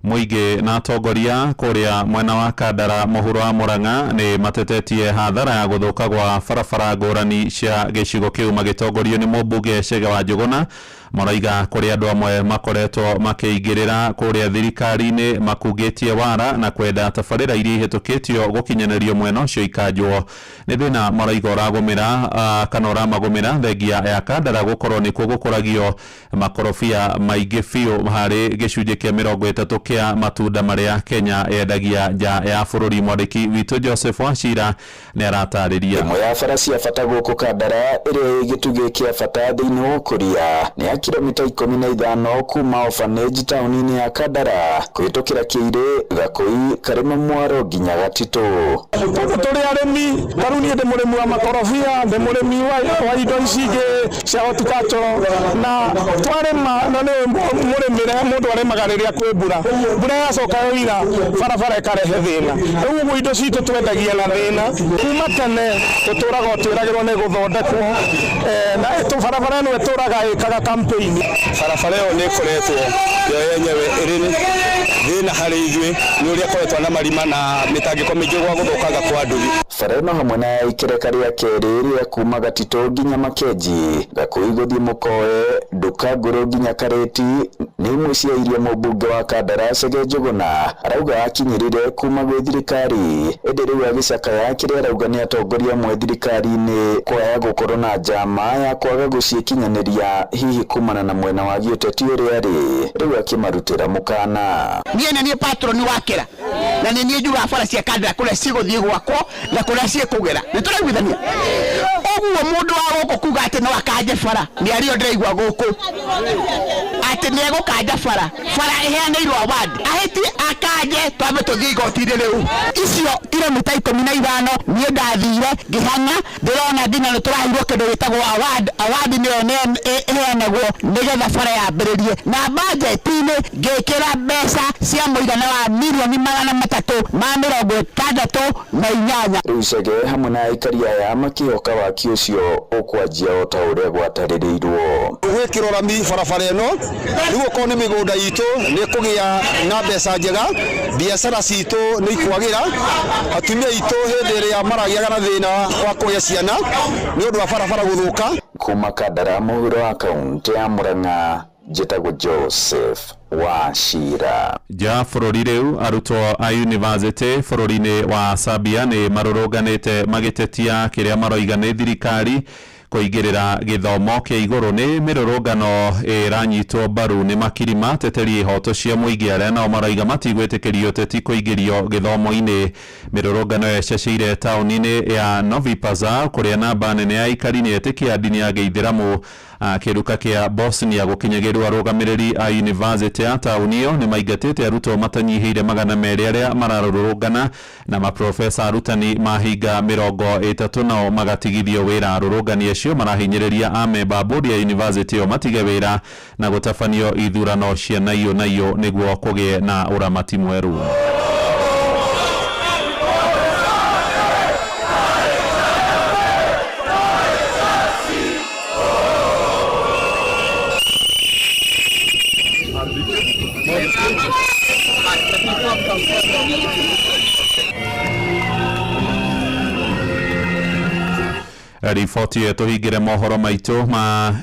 Mũingĩ na atongoria kũrĩa mwena wa Kandara mũhuro wa Murang'a nĩ matetetie hathara ya gũthũka gwa barabara ngũrani cia gĩcigo kĩu magĩtongorio nĩ mũmbunge Chege wa Njũgũna. Maraiga kũrĩ andũ amwe makoretwo makĩingĩrĩra kũrĩa thirikari-inĩ makungĩtie wara na kwenda tabarĩra iria ihĩtũkĩtio gũkinyanĩrio mwena ũcio ikanjwo. Nĩ thĩna maraiga ũragũmĩra kana ũramagũmĩra thengia ya Kandara gũkorwo nĩkuo gũkũragio makorobia maingĩ biũ harĩ gĩcunjĩ kĩa 30 kĩa matunda marĩa Kenya yendagia nja ya bũrũri. Mwandĩki witũ Joseph Wachira nĩ aratarĩria. Ĩmwe ya bara cia bata gũkũ Kandara ĩrĩa ĩ gĩtugĩ kĩa bata thĩinĩ wa ũkũria nĩ ya kilomita 15 kuma orphanage taũni-inĩ ya Kandara kũhĩtũkĩra Kĩirĩ, Gakũi, Karĩma Mwaro nginya Gatitũ. Tondũ tũrĩ arĩmi, ta rĩu niĩ ndĩ mũrĩmi wa makorobia, ndĩ mũrĩmi wa indo ici ingĩ cia horticulture, na twarĩma na nĩ mũrĩmĩre mũndũ arĩmaga rĩrĩa kwĩ mbura, mbura yacoka yoira barabara ĩkarehe thĩna. Rĩu ũguo indo citũ twendagia na thĩna. Kuma tene tũtũraga o twĩragĩrwo nĩ gũthondekwo, na barabara ĩno ĩtũraga ĩkaga campaign. Barabara ĩyo nĩ ĩkoretwo yo yenyewe ĩrĩ thĩna harĩ ithuĩ nĩ ũrĩa ĩkoretwo na marima na mĩtangĩko mĩingĩ gwa gũthũkanga kwa nduthi. Bara ĩno hamwe na ya ikereka rĩa kerĩ rĩa kuma Gatitũ nginya Makenji, Gakũi gũthiĩ Mũkoe, Nduka Ngũrũ nginya Karĩti nĩ imwe cia iria mũmbunge wa Kandara Chege Njũgũna arauga akinyĩrire kuma gwĩ thirikari, ĩndĩ rĩu agĩcakaya kĩrĩa arauga nĩ atongoria amwe thirikari-inĩ kwaya gũkorwo na njama ya kwaga gũciĩkinyanĩria hihi kumana na mwena wa gĩũteti ũrĩa arĩ rĩu akĩmarutĩra mũkana. Niĩ nĩ niĩ patroni wa Kĩra na nĩ niĩ njugaga bara cia Kandara kũrĩa cigũthiĩ gwakwo na kũrĩa ciĩkũgera, nĩ tũraiguithania ũguo. Mũndũ wa gũkũ kuga atĩ no akanje bara nĩ arĩo ndĩraigua gũkũ atĩ nĩ egũkanja bara, bara ĩheanĩirwo award ahĩtie akanje twambe tũthiĩ igoti-inĩ rĩu. Icio kilomita 15 niĩ ndathire ngĩhang'a ndĩrona nginya nĩ tũraheirwo kĩndũ gĩtagwo award. Award nĩyo ĩheanagwo nĩgetha bara yambĩrĩrie, na budget-inĩ ngĩkĩra mbeca cia mũigana wa mirioni 368. Rĩu Chege hamwe na aikari aya makĩhoka waki ũcio ũkwanjia o ta ũrĩa gwatarĩrĩirwo. Gwĩkĩrwo rami barabara ĩno rĩu okorwo nĩ mĩgũnda itũ nĩ kũgĩa na mbeca njega, biacara citũ nĩ ikwagĩra, atumia aitũ hĩndĩ ĩrĩa maragĩaga na thĩna wa kũgĩa ciana nĩ ũndũ wa barabara gũthũka. Kuma Kandara mũhuro wa kaũntĩ ya Murang'a, njĩtagwo Joseph Wachira. Nja bũrũri rĩu arutwo a university bũrũri-inĩ wa Serbia nĩ marũrũnganĩte magĩtetia kĩrĩa maroiga nĩ thirikari kũingĩrĩra gĩthomo kĩa igũrũ. Nĩ mĩrũrũngano ĩranyitwo mbaru nĩ makiri ma ateteri ihoto cia mũingĩ arĩa nao maroiga matigwĩtĩkĩrio ũteti kũingĩrio gĩthomo-inĩ. Mĩrũrũngano ĩyo ĩceceire taũni-inĩ ya Novi Pazar kũrĩa namba nene ya aikari nĩ etĩkia a ndini ya gĩithĩramu. Kĩruka kĩa Bosnia gũkinyagĩrwo arũgamĩrĩri a university ya taũni ĩyo nĩ maingatĩte arutwo matanyihĩire 200 arĩa mararũrũngana na maprofesa arutani mahinga 30 nao magatigithio wĩra. Arũrũngani acio marahinyĩrĩria amemba a bodi ya university ĩyo matige wĩra na gũtabanio ithurano cia naiyũ naiyũ nĩguo kũgĩe na ũramati mwerũ. Riboti ĩyo tũhingĩre mohoro maitũ ma